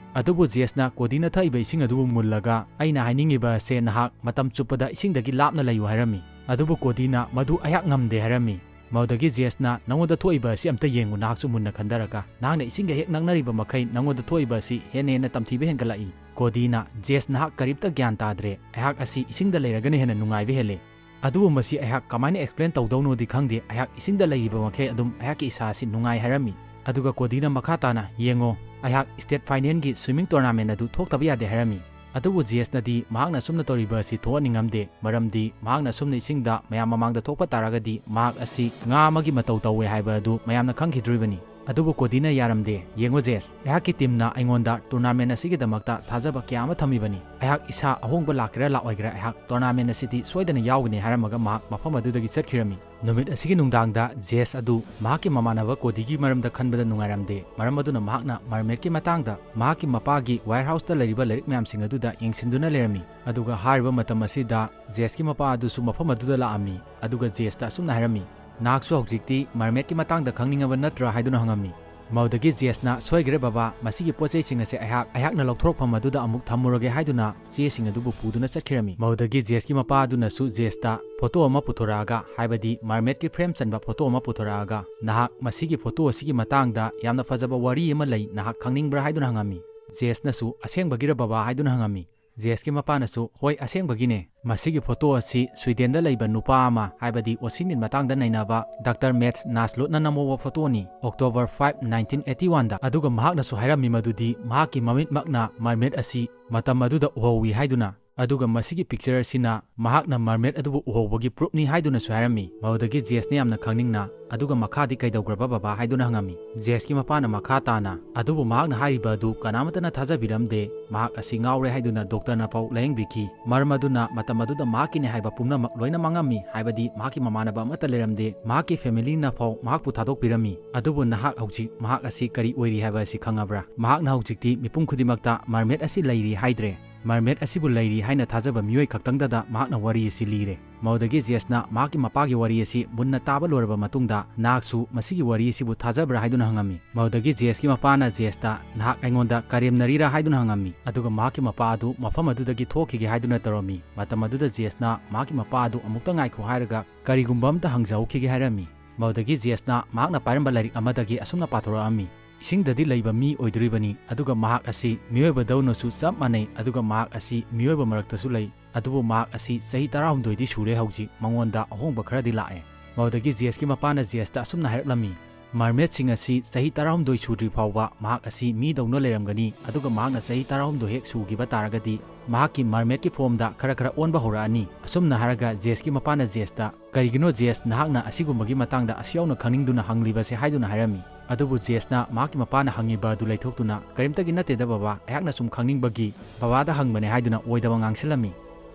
ꯑꯗꯨꯕꯨ ꯖꯦꯁꯅ ꯀꯣꯗꯤꯅ ꯊꯛꯏꯕ ꯏꯁꯤꯡ ꯑꯗꯨꯕꯨ ꯃꯨꯜꯂꯒ, "ꯑꯩꯅ ꯍꯥꯏꯅꯤꯡꯉꯤꯕ ꯑꯁꯦ ꯅꯍꯥꯛ ꯃꯇꯝ ꯆꯨꯞꯄꯗ ꯏꯁꯤꯡꯗꯒꯤ ꯂꯥꯞꯅ ꯂꯩꯌꯨ" ꯍꯥꯏꯔꯝꯃꯤ꯫ ꯑꯗꯨꯕꯨ ꯀꯣꯗꯤꯅ, "ꯃꯗꯨ ꯑꯩꯍꯥꯛ ꯉꯝꯗꯦ" ꯍꯥꯏꯔꯝꯃꯤ꯫ ꯃꯗꯨꯗꯒꯤ ꯖꯦꯁꯅ, "ꯅꯉꯣꯟꯗ ꯊꯣꯛꯏꯕ ꯑꯁꯤ ꯑꯝꯇ ꯌꯦꯡꯉꯨ, ꯅꯍꯥꯛꯁꯨ ꯃꯨꯟꯅ ꯈꯟꯊꯔꯒ꯫ ꯅꯍꯥꯛꯅ ꯏꯁꯤꯡꯒ ꯍꯦꯛ ꯅꯛꯅꯔꯤꯕ ꯃꯈꯩ ꯅꯉꯣꯟꯗ ꯊꯣꯛꯏꯕ ꯑꯁꯤ ꯍꯦꯟꯅ ꯍꯦꯟꯅ ꯇꯝꯊꯤꯕ ꯍꯦꯟꯒꯠꯂꯛꯏ"꯫ ꯀꯣꯗꯤꯅ, "ꯖꯦꯁ, ꯅꯍꯥꯛ ꯀꯔꯤꯝꯇ ꯒ꯭ꯌꯥꯟ ꯇꯥꯗ꯭ꯔꯦ꯫ ꯑꯩꯍꯥꯛ ꯑꯁꯤ ꯏꯁꯤꯡꯗ ꯂꯩꯔꯒꯅ ꯍꯦꯟꯅ ꯅꯨꯡꯉꯥꯏꯕ ꯍꯦꯜꯂꯦ꯫ ꯑꯗꯨꯕꯨ ꯃꯁꯤ ꯑꯩꯍꯥꯛ ꯀꯃꯥꯏꯅ explain ꯇꯧꯗꯧꯅꯣꯗꯤ ꯈꯪꯗꯦ꯫ ꯑꯩꯍꯥꯛ ꯏꯁꯤꯡꯗ ꯂꯩꯔꯤꯕ ꯃꯈꯩ ꯑꯗꯨꯝ ꯑꯩꯍꯥꯛꯀꯤ ꯏꯁꯥ ꯑꯁꯤ ꯅꯨꯡꯉꯥꯏ" ꯍꯥꯏꯔꯝꯃꯤ꯫ ꯑꯗꯨꯒ ꯀꯣꯗꯤꯅ ꯃꯈꯥ ꯇꯥꯅ, "ꯌꯦꯡꯉꯣ, ꯑꯩꯍꯥꯛ state finalꯒꯤ swimming tournament ꯑꯗꯨ ꯊꯣꯛꯇꯕ ꯌꯥꯗꯦ" ꯍꯥꯏꯔꯝꯃꯤ꯫ ꯑꯗꯨꯕꯨ ꯖꯦꯁꯅꯗꯤ ꯃꯍꯥꯛꯅ ꯑꯁꯨꯝꯅ ꯇꯧꯔꯤꯕ ꯑꯁꯤ ꯊꯣꯛꯍꯟꯅꯤꯡꯉꯝꯗꯦ, ꯃꯔꯝꯗꯤ ꯃꯍꯥꯛꯅ ꯑꯁꯨꯝꯅ ꯏꯁꯤꯡꯗ ꯃꯌꯥꯝ ꯃꯃꯥꯡꯗ ꯊꯣꯛꯄ ꯇꯥꯔꯒꯗꯤ ꯃꯍꯥꯛ ꯑꯁꯤ ꯉꯥ ꯑꯃꯒꯤ ꯃꯇꯧ ꯇꯧꯋꯦ ꯍꯥꯏꯕ ꯑꯗꯨ ꯃꯌꯥꯝꯅ ꯈꯪꯈꯤꯗ꯭ꯔꯤꯕꯅꯤ꯫ ꯑꯗꯨꯕꯨ ꯀꯣꯗꯤꯅ ꯌꯥꯔꯝꯗꯦ꯫ "ꯌꯦꯡꯉꯨ ꯖꯦꯁ, ꯑꯩꯍꯥꯛꯀꯤ teamꯅ ꯑꯩꯉꯣꯟꯗ tournament ꯑꯁꯤꯒꯤꯗꯃꯛꯇ ꯊꯥꯖꯕ ꯀꯌꯥ ꯑꯃ ꯊꯝꯃꯤꯕꯅꯤ꯫ ꯑꯩꯍꯥꯛ ꯏꯁꯥ ꯑꯍꯣꯡꯕ ꯂꯥꯛꯀꯦꯔꯥ ꯂꯥꯛꯑꯣꯏꯒꯦꯔꯥ, ꯑꯩꯍꯥꯛ tournament ꯑꯁꯤꯗꯤ ꯁꯣꯏꯗꯅ ꯌꯥꯎꯒꯅꯤ" ꯍꯥꯏꯔꯝꯃꯒ ꯃꯍꯥꯛ ꯃꯐꯝ ꯑꯗꯨꯗꯒꯤ ꯆꯠꯈꯤꯔꯝꯃꯤ꯫ ꯅꯨꯃꯤꯠ ꯑꯁꯤꯒꯤ ꯅꯨꯡꯗꯥꯡꯗ ꯖꯦꯁ ꯑꯗꯨ ꯃꯍꯥꯛꯀꯤ ꯃꯃꯥꯟꯅꯕ ꯀꯣꯗꯤꯒꯤ ꯃꯔꯝꯗ ꯈꯟꯕꯗ ꯅꯨꯡꯉꯥꯏꯔꯝꯗꯦ, ꯃꯔꯝ ꯑꯗꯨꯅ ꯃꯍꯥꯛꯅ mermaidꯀꯤ ꯃꯇꯥꯡꯗ ꯃꯍꯥꯛꯀꯤ ꯃꯄꯥꯒꯤ warehouseꯇ ꯂꯩꯔꯤꯕ ꯂꯥꯏꯔꯤꯛ ꯃꯌꯥꯝꯁꯤꯡ ꯑꯗꯨꯗ ꯌꯦꯡꯁꯤꯟꯗꯨꯅ ꯂꯩꯔꯝꯃꯤ꯫ ꯑꯗꯨꯒ ꯍꯥꯏꯔꯤꯕ ꯃꯇꯝ ꯑꯁꯤꯗ ꯖꯦꯁꯀꯤ ꯃꯄꯥ ꯑꯗꯨꯁꯨ ꯃꯐꯝ ꯑꯗꯨꯗ ꯂꯥꯛꯑꯝꯃꯤ, ꯑꯗꯨꯒ ꯖꯦꯁꯇ ꯑꯁꯨꯝꯅ ꯍꯥꯏꯔꯝꯃꯤ, "ꯅꯍꯥꯛꯁꯨ ꯍꯧꯖꯤꯛꯇꯤ mermaidꯀꯤ ꯃꯇꯥꯡꯗ ꯈꯪꯅꯤꯡꯉꯕ ꯅꯠꯇ꯭ꯔꯥ?" ꯍꯥꯏꯗꯨꯅ ꯍꯪꯉꯝꯃꯤ꯫ ꯃꯗꯨꯗꯒꯤ ꯖꯦꯁꯅ, "ꯁꯣꯏꯈ꯭ꯔꯦ ꯕꯕꯥ, ꯃꯁꯤꯒꯤ ꯄꯣꯠ ꯆꯩꯁꯤꯡ ꯑꯁꯦ ꯑꯩꯍꯥꯛ, ꯑꯩꯍꯥꯛꯅ ꯂꯧꯊꯣꯔꯛꯐꯝ ꯑꯗꯨꯗ ꯑꯃꯨꯛ ꯊꯝꯃꯨꯔꯒꯦ" ꯍꯥꯏꯗꯨꯅ ꯆꯦꯁꯤꯡ ꯑꯗꯨꯕꯨ ꯄꯨꯗꯨꯅ ꯆꯠꯈꯤꯔꯝꯃꯤ꯫ ꯃꯗꯨꯗꯒꯤ ꯖꯦꯁꯀꯤ ꯃꯄꯥ ꯑꯗꯨꯅꯁꯨ ꯖꯦꯁꯇ photo ꯑꯃ ꯄꯨꯊꯣꯔꯛꯑꯒ, ꯍꯥꯏꯕꯗꯤ mermaidꯀꯤ frame ꯆꯟꯕ photo ꯑꯃ ꯄꯨꯊꯣꯔꯛꯑꯒ, "ꯅꯍꯥꯛ ꯃꯁꯤꯒꯤ photo ꯑꯁꯤꯒꯤ ꯃꯇꯥꯡꯗ ꯌꯥꯝꯅ ꯐꯖꯕ ꯋꯥꯔꯤ ꯑꯃ ꯂꯩ, ꯅꯍꯥꯛ ꯈꯪꯅꯤꯡꯕ꯭ꯔꯥ?" ꯍꯥꯏꯗꯨꯅ ꯍꯪꯉꯝꯃꯤ꯫ ꯖꯦꯁꯅꯁꯨ, "ꯑꯁꯦꯡꯕꯒꯤꯔ ꯕꯕꯥ?" ꯍꯥꯏꯗꯨꯅ ꯍꯪꯉꯝꯃꯤ꯫ ꯖꯦꯁꯀꯤ ꯃꯄꯥꯅꯁꯨ, "ꯍꯣꯏ, ꯑꯁꯦꯡꯕꯒꯤꯅꯦ꯫ ꯃꯁꯤꯒꯤ photo ꯑꯁꯤ ꯁ꯭ꯋꯤꯗꯦꯟꯗ ꯂꯩꯕ ꯅꯨꯄꯥ ꯑꯃ, ꯍꯥꯏꯕꯗꯤ ꯑꯣꯁꯤꯟꯒꯤ ꯃꯇꯥꯡꯗ ꯅꯩꯅꯕ Doctor Mats Näslundꯅ ꯅꯝꯍꯧꯕ photoꯅꯤ, October five, nineteen eighty oneꯗ꯫ ꯑꯗꯨꯒ ꯃꯍꯥꯛꯅꯁꯨ ꯍꯥꯏꯔꯝꯃꯤ ꯃꯗꯨꯗꯤ ꯃꯍꯥꯛꯀꯤ ꯃꯃꯤꯠꯃꯛꯅ mermaid ꯑꯁꯤ ꯃꯇꯝ ꯑꯗꯨꯗ ꯎꯍꯧꯏ" ꯍꯥꯏꯗꯨꯅ꯫ ꯑꯗꯨꯒ ꯃꯁꯤꯒꯤ picture ꯑꯁꯤꯅ ꯃꯍꯥꯛꯅ mermaid ꯑꯗꯨꯕꯨ ꯎꯍꯧꯕꯒꯤ proofꯅꯤ ꯍꯥꯏꯗꯨꯅꯁꯨ ꯍꯥꯏꯔꯝꯃꯤ꯫ ꯃꯗꯨꯗꯒꯤ ꯖꯦꯁꯅ ꯌꯥꯝꯅ ꯈꯪꯅꯤꯡꯅ, "ꯑꯗꯨꯒ ꯃꯈꯥꯗꯤ ꯀꯩꯗꯧꯈ꯭ꯔꯕ ꯕꯕꯥ?" ꯍꯥꯏꯗꯨꯅ ꯍꯪꯉꯝꯃꯤ꯫ ꯖꯦꯁꯀꯤ ꯃꯄꯥꯅ ꯃꯈꯥ ꯇꯥꯅ, "ꯑꯗꯨꯕꯨ ꯃꯍꯥꯛꯅ ꯍꯥꯏꯔꯤꯕ ꯑꯗꯨ ꯀꯅꯥꯃꯠꯇꯅ ꯊꯥꯖꯕꯤꯔꯝꯗꯦ꯫ ꯃꯍꯥꯛ ꯑꯁꯤ ꯉꯥꯎꯔꯦ ꯍꯥꯏꯗꯨꯅ doctorꯅ ꯐꯥꯎ ꯂꯥꯌꯦꯡꯕꯤꯈꯤ꯫ ꯃꯔꯝ ꯑꯗꯨꯅ ꯃꯇꯝ ꯑꯗꯨꯗ ꯃꯍꯥꯛꯀꯤꯅꯦ ꯍꯥꯏꯕ ꯄꯨꯝꯅꯃꯛ ꯂꯣꯏꯅ ꯃꯥꯡꯉꯝꯃꯤ, ꯍꯥꯏꯕꯗꯤ ꯃꯍꯥꯛꯀꯤ ꯃꯃꯥꯟꯅꯕ ꯑꯃꯠꯇ ꯂꯩꯔꯝꯗꯦ꯫ ꯃꯍꯥꯛꯀꯤ familyꯅ ꯐꯥꯎ ꯃꯍꯥꯛꯄꯨ ꯊꯥꯗꯣꯛꯄꯤꯔꯝꯃꯤ꯫ ꯑꯗꯨꯕꯨ ꯅꯍꯥꯛ ꯍꯧꯖꯤꯛ ꯃꯍꯥꯛ ꯑꯁꯤ ꯀꯔꯤ ꯑꯣꯏꯔꯤ ꯍꯥꯏꯕ ꯑꯁꯤ ꯈꯪꯉꯕ꯭ꯔꯥ? ꯃꯍꯥꯛꯅ ꯍꯧꯖꯤꯛꯇꯤ ꯃꯤꯄꯨꯝ ꯈꯨꯗꯤꯡꯃꯛꯇ mermaid ꯑꯁꯤ ꯂꯩꯔꯤ ꯍꯥꯏꯗ꯭ꯔꯦ꯫ Mermaid ꯑꯁꯤꯕꯨ ꯂꯩꯔꯤ ꯍꯥꯏꯅ ꯊꯥꯖꯕ ꯃꯤꯑꯣꯏ ꯈꯛꯇꯪꯗꯗ ꯃꯍꯥꯛꯅ ꯋꯥꯔꯤ ꯑꯁꯤ ꯂꯤꯔꯦ꯫ ꯃꯗꯨꯗꯒꯤ ꯖꯦꯁꯅ ꯃꯍꯥꯛꯀꯤ ꯃꯄꯥꯒꯤ ꯋꯥꯔꯤ ꯑꯁꯤ ꯃꯨꯟꯅ ꯇꯥꯕ ꯂꯣꯏꯔꯕ ꯃꯇꯨꯡꯗ, "ꯅꯍꯥꯛꯁꯨ ꯃꯁꯤꯒꯤ ꯋꯥꯔꯤ ꯑꯁꯤꯕꯨ ꯊꯥꯖꯕ꯭ꯔꯥ?" ꯍꯥꯏꯗꯨꯅ ꯍꯪꯉꯝꯃꯤ꯫ ꯃꯗꯨꯗꯒꯤ ꯖꯦꯁꯀꯤ ꯃꯄꯥꯅ ꯖꯦꯁꯇ, "ꯅꯍꯥꯛ ꯑꯩꯉꯣꯟꯗ ꯀꯔꯦꯝꯅꯔꯤꯔꯥ?" ꯍꯥꯏꯗꯨꯅ ꯍꯪꯉꯝꯃꯤ꯫ ꯑꯗꯨꯒ ꯃꯍꯥꯛꯀꯤ ꯃꯄꯥ ꯑꯗꯨ ꯃꯐꯝ ꯑꯗꯨꯗꯒꯤ ꯊꯣꯛꯈꯤꯒꯦ ꯍꯥꯏꯗꯨꯅ ꯇꯧꯔꯝꯃꯤ꯫ ꯃꯇꯝ ꯑꯗꯨꯗ ꯖꯦꯁꯅ ꯃꯍꯥꯛꯀꯤ ꯃꯄꯥ ꯑꯗꯨ ꯑꯃꯨꯛꯇ ꯉꯥꯏꯈꯣ ꯍꯥꯏꯔꯒ ꯀꯔꯤꯒꯨꯝꯕ ꯑꯃꯇ ꯍꯪꯖꯍꯧꯈꯤꯒꯦ ꯍꯥꯏꯔꯝꯃꯤ꯫ ꯃꯗꯨꯗꯒꯤ ꯖꯦꯁꯅ ꯃꯍꯥꯛꯅ ꯄꯥꯏꯔꯝꯕ ꯂꯥꯏꯔꯤꯛ ꯑꯃꯗꯒꯤ ꯑꯁꯨꯝꯅ ꯄꯥꯊꯣꯔꯛꯑꯝꯃꯤ, "ꯏꯁꯤꯡꯗꯗꯤ ꯂꯩꯕ ꯃꯤ ꯑꯣꯏꯗꯣꯔꯤꯕꯅꯤ, ꯑꯗꯨꯒ ꯃꯍꯥꯛ ꯑꯁꯤ ꯃꯤꯑꯣꯏꯕꯗꯧꯅꯁꯨ ꯆꯞ ꯃꯥꯟꯅꯩ, ꯑꯗꯨꯒ ꯃꯍꯥꯛ ꯑꯁꯤ ꯃꯤꯑꯣꯏꯕ ꯃꯔꯛꯇꯁꯨ ꯂꯩ, ꯑꯗꯨꯕꯨ ꯃꯍꯥꯛ ꯑꯁꯤ ꯆꯍꯤ ꯇꯔꯥꯍꯨꯝꯗꯣꯏꯗꯤ ꯁꯨꯔꯦ ꯍꯧꯖꯤꯛ, ꯃꯉꯣꯟꯗ ꯑꯍꯣꯡꯕ ꯈꯔꯗꯤ ꯂꯥꯛꯑꯦ꯫" ꯃꯗꯨꯗꯒꯤ ꯖꯦꯁꯀꯤ ꯃꯄꯥꯅ ꯖꯦꯁꯇ ꯑꯁꯨꯝꯅ ꯍꯥꯏꯔꯛꯂꯝꯃꯤ, "Mermaidꯁꯤꯡ ꯑꯁꯤ ꯆꯍꯤ ꯇꯔꯥꯍꯨꯝꯗꯣꯏ ꯁꯨꯗ꯭ꯔꯤ ꯐꯥꯎꯕ ꯃꯍꯥꯛ ꯑꯁꯤ ꯃꯤꯗꯧꯅ ꯂꯩꯔꯝꯒꯅꯤ, ꯑꯗꯨꯒ ꯃꯍꯥꯛꯅ ꯆꯍꯤ ꯇꯔꯥꯍꯨꯝꯗꯣꯏ ꯍꯦꯛ ꯁꯨꯈꯤꯕ ꯇꯥꯔꯒꯗꯤ ꯃꯍꯥꯛꯀꯤ mermaidꯀꯤ formꯗ ꯈꯔ ꯈꯔ ꯑꯣꯟꯕ ꯍꯧꯔꯛꯑꯅꯤ꯫" ꯑꯁꯨꯝꯅ ꯍꯥꯏꯔꯒ ꯖꯦꯁꯀꯤ ꯃꯄꯥꯅ ꯖꯦꯁꯇ, "ꯀꯔꯤꯒꯤꯅꯣ ꯖꯦꯁ, ꯅꯍꯥꯛꯅ ꯑꯁꯤꯒꯨꯝꯕꯒꯤ ꯃꯇꯥꯡꯗ ꯑꯁꯨꯛ ꯌꯥꯎꯅ ꯈꯪꯅꯤꯡꯗꯨꯅ ꯍꯪꯂꯤꯕꯁꯦ?" ꯍꯥꯏꯗꯨꯅ ꯍꯥꯏꯔꯝꯃꯤ꯫ ꯑꯗꯨꯕꯨ ꯖꯦꯁꯅ ꯃꯍꯥꯛꯀꯤ ꯃꯄꯥꯅ ꯍꯪꯉꯤꯕ ꯑꯗꯨ ꯂꯩꯊꯣꯛꯇꯨꯅ, "ꯀꯔꯤꯝꯇꯒꯤ ꯅꯠꯇꯦꯗ ꯕꯕꯥ, ꯑꯩꯍꯥꯛꯅ ꯁꯨꯝ ꯈꯪꯅꯤꯡꯕꯒꯤ ꯕꯕꯥꯗ ꯍꯪꯕꯅꯦ" ꯍꯥꯏꯗꯨꯅ ꯑꯣꯏꯗꯕ ꯉꯥꯡꯁꯤꯜꯂꯝꯃꯤ꯫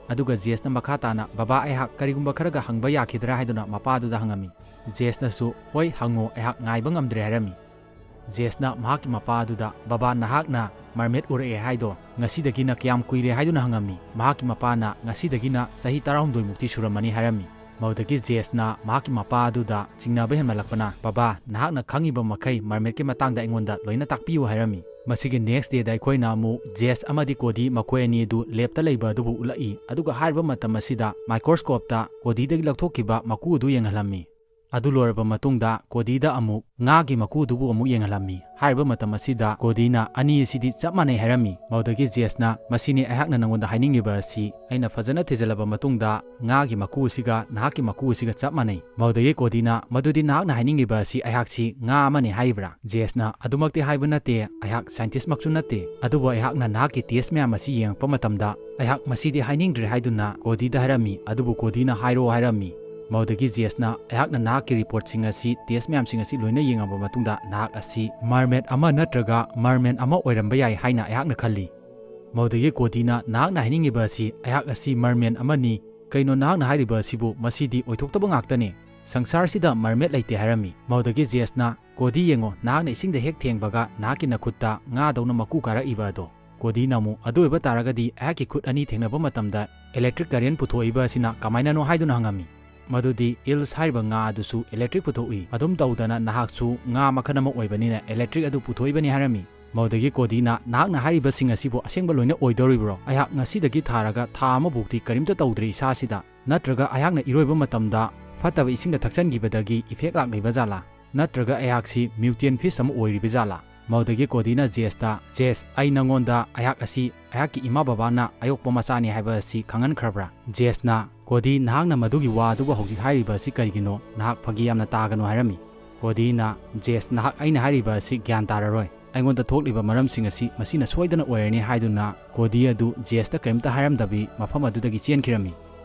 ꯑꯗꯨꯒ ꯖꯦꯁꯅ ꯃꯈꯥ ꯇꯥꯅ, "ꯕꯕꯥ, ꯑꯩꯍꯥꯛ ꯀꯔꯤꯒꯨꯝꯕ ꯈꯔꯒ ꯍꯪꯕ ꯌꯥꯈꯤꯗ꯭ꯔꯥ?" ꯍꯥꯏꯗꯨꯅ ꯃꯄꯥꯗꯨꯗ ꯍꯪꯉꯝꯃꯤ꯫ ꯖꯦꯁꯅꯁꯨ, "ꯍꯣꯏ, ꯍꯪꯉꯣ, ꯑꯩꯍꯥꯛ ꯉꯥꯏꯕ ꯉꯝꯗ꯭ꯔꯦ" ꯍꯥꯏꯔꯝꯃꯤ꯫ ꯖꯦꯁꯅ ꯃꯍꯥꯛꯀꯤ ꯃꯄꯥꯗꯨꯗ, "ꯕꯕꯥ, ꯅꯍꯥꯛꯅ mermaid ꯎꯔꯛꯑꯦ ꯍꯥꯏꯗꯣ ꯉꯁꯤꯗꯒꯤꯅ ꯀꯌꯥꯝ ꯀꯨꯏꯔꯦ?" ꯍꯥꯏꯗꯨꯅ ꯍꯪꯉꯝꯃꯤ꯫ ꯃꯍꯥꯛꯀꯤ ꯃꯄꯥꯅ, "ꯉꯁꯤꯗꯒꯤꯅ ꯆꯍꯤ ꯇꯔꯥꯍꯨꯝꯗꯣꯏ ꯃꯨꯛꯇꯤ ꯁꯨꯔꯝꯃꯅꯤ" ꯍꯥꯏꯔꯝꯃꯤ꯫ ꯃꯗꯨꯗꯒꯤ ꯖꯦꯁꯅ ꯃꯍꯥꯛꯀꯤ ꯃꯄꯥ ꯑꯗꯨꯗ ꯆꯤꯡꯅꯕ ꯍꯦꯟꯃꯜꯂꯛꯄꯅ, "ꯕꯕꯥ, ꯅꯍꯥꯛꯅ ꯈꯪꯉꯤꯕ ꯃꯈꯩ mermaidꯀꯤ ꯃꯇꯥꯡꯗ ꯑꯩꯉꯣꯟꯗ ꯂꯣꯏꯅ ꯇꯥꯛꯄꯤꯌꯨ" ꯍꯥꯏꯔꯝꯃꯤ꯫ ꯃꯁꯤꯒꯤ next dayꯗ ꯑꯩꯈꯣꯏꯅ ꯑꯃꯨꯛ ꯖꯦꯁ ꯑꯃꯗꯤ ꯀꯣꯗꯤ ꯃꯈꯣꯏ ꯑꯅꯤ ꯑꯗꯨ labꯇ ꯂꯩꯕ ꯑꯗꯨꯕꯨ ꯎꯠꯂꯛꯏ, ꯑꯗꯨꯒ ꯍꯥꯏꯔꯤꯕ ꯃꯇꯝ ꯑꯁꯤꯗ microscopeꯇ ꯀꯣꯗꯤꯗꯒꯤ ꯂꯧꯊꯣꯛꯈꯤꯕ ꯃꯀꯨ ꯑꯗꯨ ꯌꯦꯡꯍꯜꯂꯝꯃꯤ꯫ ꯑꯗꯨ ꯂꯣꯏꯔꯕ ꯃꯇꯨꯡꯗ ꯀꯣꯗꯤꯗ ꯑꯃꯨꯛ ꯉꯥꯒꯤ ꯃꯀꯨꯗꯨꯕꯨ ꯑꯃꯨꯛ ꯌꯦꯡꯍꯜꯂꯝꯃꯤ꯫ ꯍꯥꯏꯔꯤꯕ ꯃꯇꯝ ꯑꯁꯤꯗ ꯀꯣꯗꯤꯅ ꯑꯅꯤ ꯑꯁꯤꯗꯤ ꯆꯞ ꯃꯥꯟꯅꯩ ꯍꯥꯏꯔꯝꯃꯤ꯫ ꯃꯗꯨꯗꯒꯤ ꯖꯦꯁꯅ, "ꯃꯁꯤꯅꯤ ꯑꯩꯍꯥꯛꯅ ꯅꯉꯣꯟꯗ ꯍꯥꯏꯅꯤꯡꯉꯤꯕ ꯑꯁꯤ꯫ ꯑꯩꯅ ꯐꯖꯅ ꯊꯤꯖꯤꯜꯂꯕ ꯃꯇꯨꯡꯗ ꯉꯥꯒꯤ ꯃꯀꯨ ꯑꯁꯤꯒ ꯅꯍꯥꯛꯀꯤ ꯃꯀꯨ ꯑꯁꯤꯒ ꯆꯞ ꯃꯥꯟꯅꯩ꯫" ꯃꯗꯨꯗꯒꯤ ꯀꯣꯗꯤꯅ, "ꯃꯗꯨꯗꯤ ꯅꯍꯥꯛꯅ ꯍꯥꯏꯅꯤꯡꯉꯤꯕ ꯑꯁꯤ ꯑꯩꯍꯥꯛꯁꯤ ꯉꯥ ꯑꯃꯅꯤ ꯍꯥꯏꯔꯤꯕ꯭ꯔꯥ?" ꯖꯦꯁꯅ, "ꯑꯗꯨꯃꯛꯇꯤ ꯍꯥꯏꯕ ꯅꯠꯇꯦ, ꯑꯩꯍꯥꯛ ꯁꯥꯏꯟꯇꯤꯁꯃꯛꯁꯨ ꯅꯠꯇꯦ, ꯑꯗꯨꯕꯨ ꯑꯩꯍꯥꯛꯅ ꯅꯍꯥꯛꯀꯤ ꯇꯦꯁ ꯃꯌꯥꯝ ꯑꯁꯤ ꯌꯦꯡꯉꯛꯄ ꯃꯇꯝꯗ ꯑꯩꯍꯥꯛ ꯃꯁꯤꯗꯤ ꯍꯥꯏꯅꯤꯡꯗ꯭ꯔꯦ" ꯍꯥꯏꯗꯨꯅ ꯀꯣꯗꯤꯗ ꯍꯥꯏꯔꯝꯃꯤ꯫ ꯑꯗꯨꯕꯨ ꯀꯣꯗꯤꯅ "ꯍꯥꯏꯔꯣ" ꯍꯥꯏꯔꯝꯃꯤ꯫ ꯃꯗꯨꯗꯒꯤ ꯖꯦꯁꯅ, "ꯑꯩꯍꯥꯛꯅ ꯅꯍꯥꯛꯀꯤ ꯔꯤꯄꯣꯔꯠꯁꯤꯡ ꯑꯁꯤ, ꯇꯦꯁ ꯃꯌꯥꯝꯁꯤꯡ ꯑꯁꯤ ꯂꯣꯏꯅ ꯌꯦꯡꯉꯕ ꯃꯇꯨꯡꯗ ꯅꯍꯥꯛ ꯑꯁꯤ ꯃꯔꯃꯦꯠ ꯑꯃ ꯅꯠꯇ꯭ꯔꯒ ꯃꯔꯃꯦꯟ ꯑꯃ ꯑꯣꯏꯔꯝꯕ ꯌꯥꯏ ꯍꯥꯏꯅ ꯑꯩꯍꯥꯛꯅ ꯈꯜꯂꯤ꯫" ꯃꯗꯨꯗꯒꯤ ꯀꯣꯗꯤꯅ, "ꯅꯍꯥꯛꯅ ꯍꯥꯏꯅꯤꯡꯉꯤꯕ ꯑꯁꯤ ꯑꯩꯍꯥꯛ ꯑꯁꯤ ꯃꯔꯃꯦꯟ ꯑꯃꯅꯤ꯫ ꯀꯩꯅꯣ ꯅꯍꯥꯛꯅ ꯍꯥꯏꯔꯤꯕ ꯑꯁꯤꯕꯨ? ꯃꯁꯤꯗꯤ ꯑꯣꯏꯊꯣꯛꯇꯕ ꯉꯥꯛꯇꯅꯤ꯫ ꯁꯪꯁꯥꯔꯁꯤꯗ ꯃꯔꯃꯦꯠ ꯂꯩꯇꯦ" ꯍꯥꯏꯔꯝꯃꯤ꯫ ꯃꯗꯨꯗꯒꯤ ꯖꯦꯁꯅ, "ꯀꯣꯗꯤ ꯌꯦꯡꯉꯣ, ꯅꯍꯥꯛꯅ ꯏꯁꯤꯡꯗ ꯍꯦꯛ ꯊꯦꯡꯕꯒ ꯅꯍꯥꯛꯀꯤ ꯅꯈꯨꯠꯇ ꯉꯥꯗꯧꯅ ꯃꯀꯨ ꯀꯥꯔꯛꯏꯕ ꯑꯗꯣ꯫" ꯀꯣꯗꯤꯅ ꯑꯃꯨꯛ, "ꯑꯗꯨ ꯑꯣꯏꯕ ꯇꯥꯔꯒꯗꯤ ꯑꯩꯍꯥꯛꯀꯤ ꯈꯨꯠ ꯑꯅꯤ ꯊꯦꯡꯅꯕ ꯃꯇꯝꯗ ꯏꯂꯦꯛꯇ꯭ꯔꯤꯛ ꯀꯔꯦꯟ ꯄꯨꯊꯣꯛꯏꯕ ꯑꯁꯤꯅ ꯀꯃꯥꯏꯅꯅꯣ?" ꯍꯥꯏꯗꯨꯅ ꯍꯪꯉꯝꯃꯤ꯫ ꯃꯗꯨꯗꯤ ꯏꯜꯁ ꯍꯥꯏꯔꯤꯕ ꯉꯥ ꯑꯗꯨꯁꯨ ꯏꯂꯦꯛꯇ꯭ꯔꯤꯛ ꯄꯨꯊꯣꯛꯏ꯫ ꯑꯗꯨꯝ ꯇꯧꯗꯅ ꯅꯍꯥꯛꯁꯨ ꯉꯥ ꯃꯈꯜ ꯑꯃ ꯑꯣꯏꯕꯅꯤꯅ ꯏꯂꯦꯛꯇ꯭ꯔꯤꯛ ꯑꯗꯨ ꯄꯨꯊꯣꯛꯏꯕꯅꯤ ꯍꯥꯏꯔꯝꯃꯤ꯫ ꯃꯗꯨꯗꯒꯤ ꯀꯣꯗꯤꯅ, "ꯅꯍꯥꯛꯅ ꯍꯥꯏꯔꯤꯕꯁꯤꯡ ꯑꯁꯤꯕꯨ ꯑꯁꯦꯡꯕ ꯂꯣꯏꯅ ꯑꯣꯏꯗꯧꯔꯤꯕ꯭ꯔꯣ? ꯑꯩꯍꯥꯛ ꯉꯁꯤꯗꯒꯤ ꯊꯥꯔꯒ ꯊꯥ ꯑꯃꯕꯨꯛꯇꯤ ꯀꯔꯤꯝꯇ ꯇꯧꯗ꯭ꯔꯤ ꯏꯁꯥꯁꯤꯗ꯫ ꯅꯠꯇ꯭ꯔꯒ ꯑꯩꯍꯥꯛꯅ ꯏꯔꯣꯏꯕ ꯃꯇꯝꯗ ꯐꯠꯇꯕ ꯏꯁꯤꯡꯗ ꯊꯛꯆꯟꯈꯤꯕꯗꯒꯤ ꯏꯐꯦꯛ ꯂꯥꯛꯂꯤꯕ ꯖꯥꯠꯂꯥ? ꯅꯠꯇ꯭ꯔꯒ ꯑꯩꯍꯥꯛꯁꯤ ꯃ꯭ꯌꯨꯇꯦꯟ ꯐꯤꯁ ꯑꯃ ꯑꯣꯏꯔꯤꯕ ꯖꯥꯠꯂꯥ?" ꯃꯗꯨꯗꯒꯤ ꯀꯣꯗꯤꯅ ꯖꯦꯁꯇ, "ꯖꯦꯁ, ꯑꯩ ꯅꯉꯣꯟꯗ ꯑꯩꯍꯥꯛ ꯑꯁꯤ ꯑꯩꯍꯥꯛꯀꯤ ꯏꯃꯥ ꯕꯕꯥꯅ ꯑꯌꯣꯛꯄ ꯃꯆꯥꯅꯤ ꯍꯥꯏꯕ ꯑꯁꯤ ꯈꯪꯍꯟꯈ꯭ꯔꯕ꯭ꯔꯥ?" ꯖꯦꯁꯅ, "ꯀꯣꯗꯤ, ꯅꯍꯥꯛꯅ ꯃꯗꯨꯒꯤ ꯋꯥ ꯑꯗꯨꯕꯨ ꯍꯧꯖꯤꯛ ꯍꯥꯏꯔꯤꯕ ꯑꯁꯤ ꯀꯔꯤꯒꯤꯅꯣ? ꯅꯍꯥꯛ ꯐꯥꯒꯤ ꯌꯥꯝꯅ ꯇꯥꯒꯅꯨ" ꯍꯥꯏꯔꯝꯃꯤ꯫ ꯀꯣꯗꯤꯅ, "ꯖꯦꯁ, ꯅꯍꯥꯛ ꯑꯩꯅ ꯍꯥꯏꯔꯤꯕ ꯑꯁꯤ ꯒ꯭ꯌꯥꯟ ꯇꯥꯔꯔꯣꯏ꯫ ꯑꯩꯉꯣꯟꯗ ꯊꯣꯛꯂꯤꯕ ꯃꯔꯝꯁꯤꯡ ꯑꯁꯤ ꯃꯁꯤꯅ ꯁꯣꯏꯗꯅ ꯑꯣꯏꯔꯅꯤ" ꯍꯥꯏꯗꯨꯅ ꯀꯣꯗꯤ ꯑꯗꯨ ꯖꯦꯁꯇ ꯀꯔꯤꯝꯇ ꯍꯥꯏꯔꯝꯗꯕꯤ ꯃꯐꯝ ꯑꯗꯨꯗꯒꯤ ꯆꯦꯟꯈꯤꯔꯝꯃꯤ꯫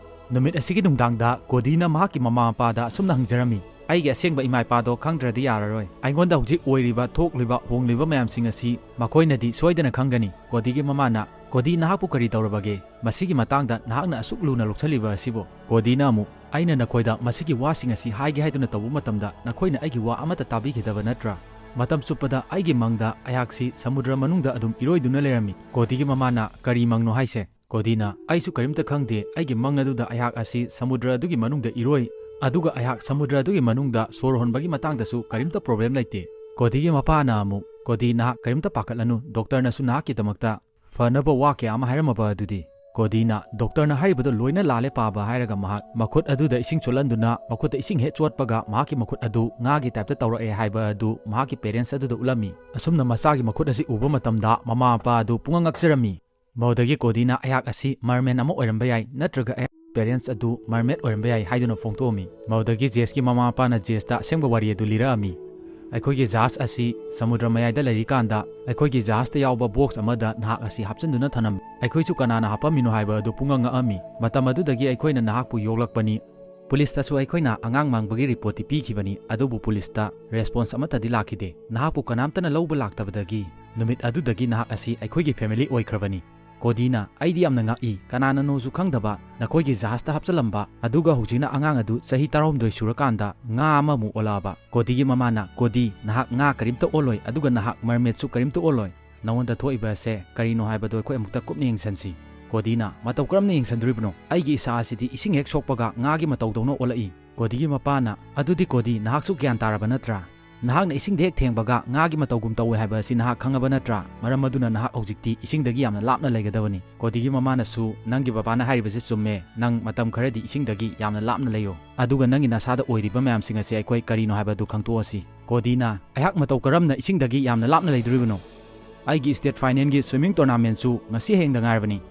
ꯅꯨꯃꯤꯠ ꯑꯁꯤꯒꯤ ꯅꯨꯡꯗꯥꯡꯗ ꯀꯣꯗꯤꯅ ꯃꯍꯥꯛꯀꯤ ꯃꯃꯥ ꯃꯄꯥꯗ ꯑꯁꯨꯝꯅ ꯍꯪꯖꯔꯝꯃꯤ, "ꯑꯩꯒꯤ ꯑꯁꯦꯡꯕ ꯏꯃꯥ ꯏꯄꯥꯗꯣ ꯈꯪꯗ꯭ꯔꯗꯤ ꯌꯥꯔꯔꯣꯏ꯫ ꯑꯩꯉꯣꯟꯗ ꯍꯧꯖꯤꯛ ꯑꯣꯏꯔꯤꯕ, ꯊꯣꯛꯂꯤꯕ, ꯍꯣꯡꯂꯤꯕ ꯃꯌꯥꯝꯁꯤꯡ ꯑꯁꯤ ꯃꯈꯣꯏꯅꯗꯤ ꯁꯣꯏꯗꯅ ꯈꯪꯒꯅꯤ꯫" ꯀꯣꯗꯤꯒꯤ ꯃꯃꯥꯅ, "ꯀꯣꯗꯤ, ꯅꯍꯥꯛꯄꯨ ꯀꯔꯤ ꯇꯧꯔꯕꯒꯦ? ꯃꯁꯤꯒꯤ ꯃꯇꯥꯡꯗ ꯅꯍꯥꯛꯅ ꯑꯁꯨꯛ ꯂꯨꯅ ꯂꯧꯁꯤꯜꯂꯤꯕ ꯑꯁꯤꯕꯨ?" ꯀꯣꯗꯤꯅ ꯑꯃꯨꯛ, "ꯑꯩꯅ ꯅꯈꯣꯏꯗ ꯃꯁꯤꯒꯤ ꯋꯥꯁꯤꯡ ꯑꯁꯤ ꯍꯥꯏꯒꯦ ꯍꯥꯏꯗꯨꯅ ꯇꯧꯕ ꯃꯇꯝꯗ ꯅꯈꯣꯏꯅ ꯑꯩꯒꯤ ꯋꯥ ꯑꯃꯠꯇ ꯇꯥꯕꯤꯈꯤꯗꯕ ꯅꯠꯇ꯭ꯔꯥ? ꯃꯇꯝ ꯆꯨꯞꯄꯗ ꯑꯩꯒꯤ ꯃꯪꯗ ꯑꯩꯍꯥꯛꯁꯤ ꯁꯃꯨꯗ꯭ꯔ ꯃꯅꯨꯡꯗ ꯑꯗꯨꯝ ꯏꯔꯣꯏꯗꯨꯅ ꯂꯩꯔꯝꯃꯤ꯫" ꯀꯣꯗꯤꯒꯤ ꯃꯃꯥꯅ, "ꯀꯔꯤ ꯃꯪꯅꯣ ꯍꯥꯏꯁꯦ?" ꯀꯣꯗꯤꯅ, "ꯑꯩꯁꯨ ꯀꯔꯤꯝꯇ ꯈꯪꯗꯦ꯫ ꯑꯩꯒꯤ ꯃꯪ ꯑꯗꯨꯗ ꯑꯩꯍꯥꯛ ꯑꯁꯤ ꯁꯃꯨꯗ꯭ꯔ ꯑꯗꯨꯒꯤ ꯃꯅꯨꯡꯗ ꯏꯔꯣꯏ, ꯑꯗꯨꯒ ꯑꯩꯍꯥꯛ ꯁꯃꯨꯗ꯭ꯔ ꯑꯗꯨꯒꯤ ꯃꯅꯨꯡꯗ ꯁꯣꯔ ꯍꯣꯟꯕꯒꯤ ꯃꯇꯥꯡꯗꯁꯨ ꯀꯔꯤꯝꯇ ꯄ꯭ꯔꯣꯕ꯭ꯂꯦꯝ ꯂꯩꯇꯦ꯫" ꯀꯣꯗꯤꯒꯤ ꯃꯄꯥꯅ ꯑꯃꯨꯛ, "ꯀꯣꯗꯤ, ꯅꯍꯥꯛ ꯀꯔꯤꯝꯇ ꯄꯥꯈꯠꯂꯅꯨ, ꯗꯣꯛꯇꯔꯅꯁꯨ ꯅꯍꯥꯛꯀꯤꯗꯃꯛꯇ ꯐꯅꯕ ꯋꯥ ꯀꯌꯥ ꯑꯃ ꯍꯥꯏꯔꯝꯃꯕ ꯑꯗꯨꯗꯤ?" ꯀꯣꯗꯤꯅ ꯗꯣꯛꯇꯔꯅ ꯍꯥꯏꯔꯤꯕꯗꯣ ꯂꯣꯏꯅ ꯂꯥꯜꯂꯦ ꯄꯥꯕ ꯍꯥꯏꯔꯒ ꯃꯍꯥꯛ ꯃꯈꯨꯠ ꯑꯗꯨꯗ ꯏꯁꯤꯡ ꯆꯣꯠꯍꯟꯗꯨꯅ ꯃꯈꯨꯠꯇ ꯏꯁꯤꯡ ꯍꯦꯛ ꯆꯣꯠꯄꯒ ꯃꯍꯥꯛꯀꯤ ꯃꯈꯨꯠ ꯑꯗꯨ ꯉꯥꯒꯤ ꯇꯥꯏꯞꯇ ꯇꯧꯔꯛꯑꯦ ꯍꯥꯏꯕ ꯑꯗꯨ ꯃꯍꯥꯛꯀꯤ ꯄꯦꯔꯦꯟꯁ ꯑꯗꯨꯗ ꯎꯠꯂꯝꯃꯤ꯫ ꯑꯁꯨꯝꯅ ꯃꯆꯥꯒꯤ ꯃꯈꯨꯠ ꯑꯁꯤ ꯎꯕ ꯃꯇꯝꯗ ꯃꯃꯥ ꯃꯄꯥ ꯑꯗꯨ ꯄꯨꯡꯉꯛ ꯉꯛꯆꯔꯝꯃꯤ꯫ ꯃꯗꯨꯗꯒꯤ ꯀꯣꯗꯤꯅ ꯑꯩꯍꯥꯛ ꯑꯁꯤ ꯃꯔꯃꯦꯟ ꯑꯃ ꯑꯣꯏꯔꯝꯕ ꯌꯥꯏ, ꯅꯠꯇ꯭ꯔꯒ ꯑꯩꯍꯥꯛ ꯄꯦꯔꯦꯟꯁ ꯑꯗꯨ ꯃꯔꯃꯦꯠ ꯑꯣꯏꯔꯝꯕ ꯌꯥꯏ ꯍꯥꯏꯗꯨꯅ ꯐꯣꯡꯗꯣꯛꯑꯝꯃꯤ꯫ ꯃꯗꯨꯗꯒꯤ ꯖꯦꯁꯀꯤ ꯃꯃꯥ ꯃꯄꯥꯅ ꯖꯦꯁꯇ ꯑꯁꯦꯡꯕ ꯋꯥꯔꯤ ꯑꯗꯨ ꯂꯤꯔꯛꯑꯝꯃꯤ꯫ ꯑꯩꯈꯣꯏꯒꯤ ꯖꯍꯥꯖ ꯑꯁꯤ ꯁꯃꯨꯗ꯭ꯔ ꯃꯌꯥꯏꯗ ꯂꯩꯔꯤꯀꯥꯟꯗ ꯑꯩꯈꯣꯏꯒꯤ ꯖꯍꯥꯖꯇ ꯌꯥꯎꯕ ꯕꯣꯛꯁ ꯑꯃꯗ ꯅꯍꯥꯛ ꯑꯁꯤ ꯍꯥꯞꯆꯤꯟꯗꯨꯅ ꯊꯅꯝꯃꯤ꯫ ꯑꯩꯈꯣꯏꯁꯨ ꯀꯅꯥꯅ ꯍꯥꯞꯄꯝꯃꯤꯅꯣ ꯍꯥꯏꯕ ꯑꯗꯨ ꯄꯨꯡꯉꯛ ꯉꯛꯑꯝꯃꯤ꯫ ꯃꯇꯝ ꯑꯗꯨꯗꯒꯤ ꯑꯩꯈꯣꯏꯅ ꯅꯍꯥꯛꯄꯨ ꯌꯣꯛꯂꯛꯄꯅꯤ꯫ ꯄꯨꯂꯤꯁꯇꯁꯨ ꯑꯩꯈꯣꯏꯅ ꯑꯉꯥꯡ ꯃꯥꯡꯕꯒꯤ ꯔꯤꯄꯣꯔꯠꯇꯤ ꯄꯤꯈꯤꯕꯅꯤ, ꯑꯗꯨꯕꯨ ꯄꯨꯂꯤꯁꯇ ꯔꯦꯁꯄꯣꯟꯁ ꯑꯃꯠꯇꯗꯤ ꯂꯥꯛꯈꯤꯗꯦ꯫ ꯅꯍꯥꯛꯄꯨ ꯀꯅꯥꯝꯇꯅ ꯂꯧꯕ ꯂꯥꯛꯇꯕꯗꯒꯤ ꯅꯨꯃꯤꯠ ꯑꯗꯨꯗꯒꯤ ꯅꯍꯥꯛ ꯑꯁꯤ ꯑꯩꯈꯣꯏꯒꯤ ꯐꯦꯃꯤꯂꯤ ꯑꯣꯏꯈ꯭ꯔꯕꯅꯤ꯫ ꯀꯣꯗꯤꯅ, ꯑꯩꯗꯤ ꯌꯥꯝꯅ ꯉꯛꯏ, ꯀꯅꯥꯅꯅꯣꯁꯨ ꯈꯪꯗꯕ ꯅꯈꯣꯏꯒꯤ ꯖꯍꯥꯖꯇ ꯍꯥꯞꯆꯤꯜꯂꯝꯕ, ꯑꯗꯨꯒ ꯍꯧꯖꯤꯛꯅ ꯑꯉꯥꯡ ꯑꯗꯨ ꯆꯍꯤ ꯇꯔꯥꯍꯨꯝꯗꯣꯏ ꯁꯨꯔꯀꯥꯟꯗ ꯉꯥ ꯑꯃꯃꯨꯛ ꯑꯣꯜꯂꯛꯑꯕ꯫ ꯀꯣꯗꯤꯒꯤ ꯃꯃꯥꯅ, ꯀꯣꯗꯤ, ꯅꯍꯥꯛ ꯉꯥ ꯀꯔꯤꯝꯇ ꯑꯣꯜꯂꯣꯏ, ꯑꯗꯨꯒ ꯅꯍꯥꯛ ꯃꯔꯃꯦꯠꯁꯨ ꯀꯔꯤꯝꯇ ꯑꯣꯜꯂꯣꯏ꯫ ꯅꯉꯣꯟꯗ ꯊꯣꯛꯏꯕ ꯑꯁꯦ ꯀꯔꯤꯅꯣ ꯍꯥꯏꯕꯗꯨ ꯑꯩꯈꯣꯏ ꯑꯃꯨꯛꯇ ꯀꯨꯞꯅ ꯌꯦꯡꯁꯟꯁꯤ꯫ ꯀꯣꯗꯤꯅ, ꯃꯇꯧ ꯀꯔꯝꯅ ꯌꯦꯡꯁꯟꯗꯣꯔꯤꯕꯅꯣ? ꯑꯩꯒꯤ ꯏꯆꯥ ꯑꯁꯤꯗꯤ ꯏꯁꯤꯡ ꯍꯦꯛ ꯁꯣꯛꯄꯒ ꯉꯥꯒꯤ ꯃꯇꯧꯗꯧꯅ ꯑꯣꯜꯂꯛꯏ꯫ ꯀꯣꯗꯤꯒꯤ ꯃꯄꯥꯅ, ꯑꯗꯨꯗꯤ ꯀꯣꯗꯤ, ꯅꯍꯥꯛꯁꯨ ꯒ꯭ꯌꯥꯟ ꯇꯥꯔꯕ ꯅꯠꯇ꯭ꯔꯥ? ꯅꯍꯥꯛꯅ ꯏꯁꯤꯡꯗ ꯍꯦꯛ ꯊꯦꯡꯕꯒ ꯉꯥꯒꯤ ꯃꯇꯧꯒꯨꯝ ꯇꯧꯋꯦ ꯍꯥꯏꯕ ꯑꯁꯤ ꯅꯍꯥꯛ ꯈꯪꯉꯕ ꯅꯠꯇ꯭ꯔꯥ? ꯃꯔꯝ ꯑꯗꯨꯅ ꯅꯍꯥꯛ ꯍꯧꯖꯤꯛꯇꯤ ꯏꯁꯤꯡꯗꯒꯤ ꯌꯥꯝꯅ ꯂꯥꯞꯅ ꯂꯩꯒꯗꯕꯅꯤ꯫ ꯀꯣꯗꯤꯒꯤ ꯃꯃꯥꯅꯁꯨ, ꯅꯪꯒꯤ ꯕꯕꯥꯅ ꯍꯥꯏꯔꯤꯕꯁꯤ ꯆꯨꯝꯃꯦ, ꯅꯪ ꯃꯇꯝ ꯈꯔꯗꯤ ꯏꯁꯤꯡꯗꯒꯤ ꯌꯥꯝꯅ ꯂꯥꯞꯅ ꯂꯩꯌꯣ, ꯑꯗꯨꯒ ꯅꯪꯒꯤ ꯅꯁꯥꯗ ꯑꯣꯏꯔꯤꯕ ꯃꯌꯥꯝꯁꯤꯡ ꯑꯁꯤ ꯑꯩꯈꯣꯏ ꯀꯔꯤꯅꯣ ꯍꯥꯏꯕꯗꯨ ꯈꯪꯗꯣꯛꯑꯁꯤ꯫ ꯀꯣꯗꯤꯅ, ꯑꯩꯍꯥꯛ ꯃꯇꯧ ꯀꯔꯝꯅ ꯏꯁꯤꯡꯗꯒꯤ ꯌꯥꯝꯅ ꯂꯥꯞꯅ ꯂꯩꯗꯣꯔꯤꯕꯅꯣ? ꯑꯩꯒꯤ ꯁ꯭ꯇꯦꯠ ꯐꯥꯏꯅꯦꯜꯒꯤ ꯁ꯭ꯋꯤꯃꯤꯡ ꯇꯣꯔꯅꯥꯃꯦꯟꯠꯁꯨ ꯉꯁꯤ ꯍꯌꯦꯡꯗ ꯉꯥꯏꯔꯕꯅꯤ꯫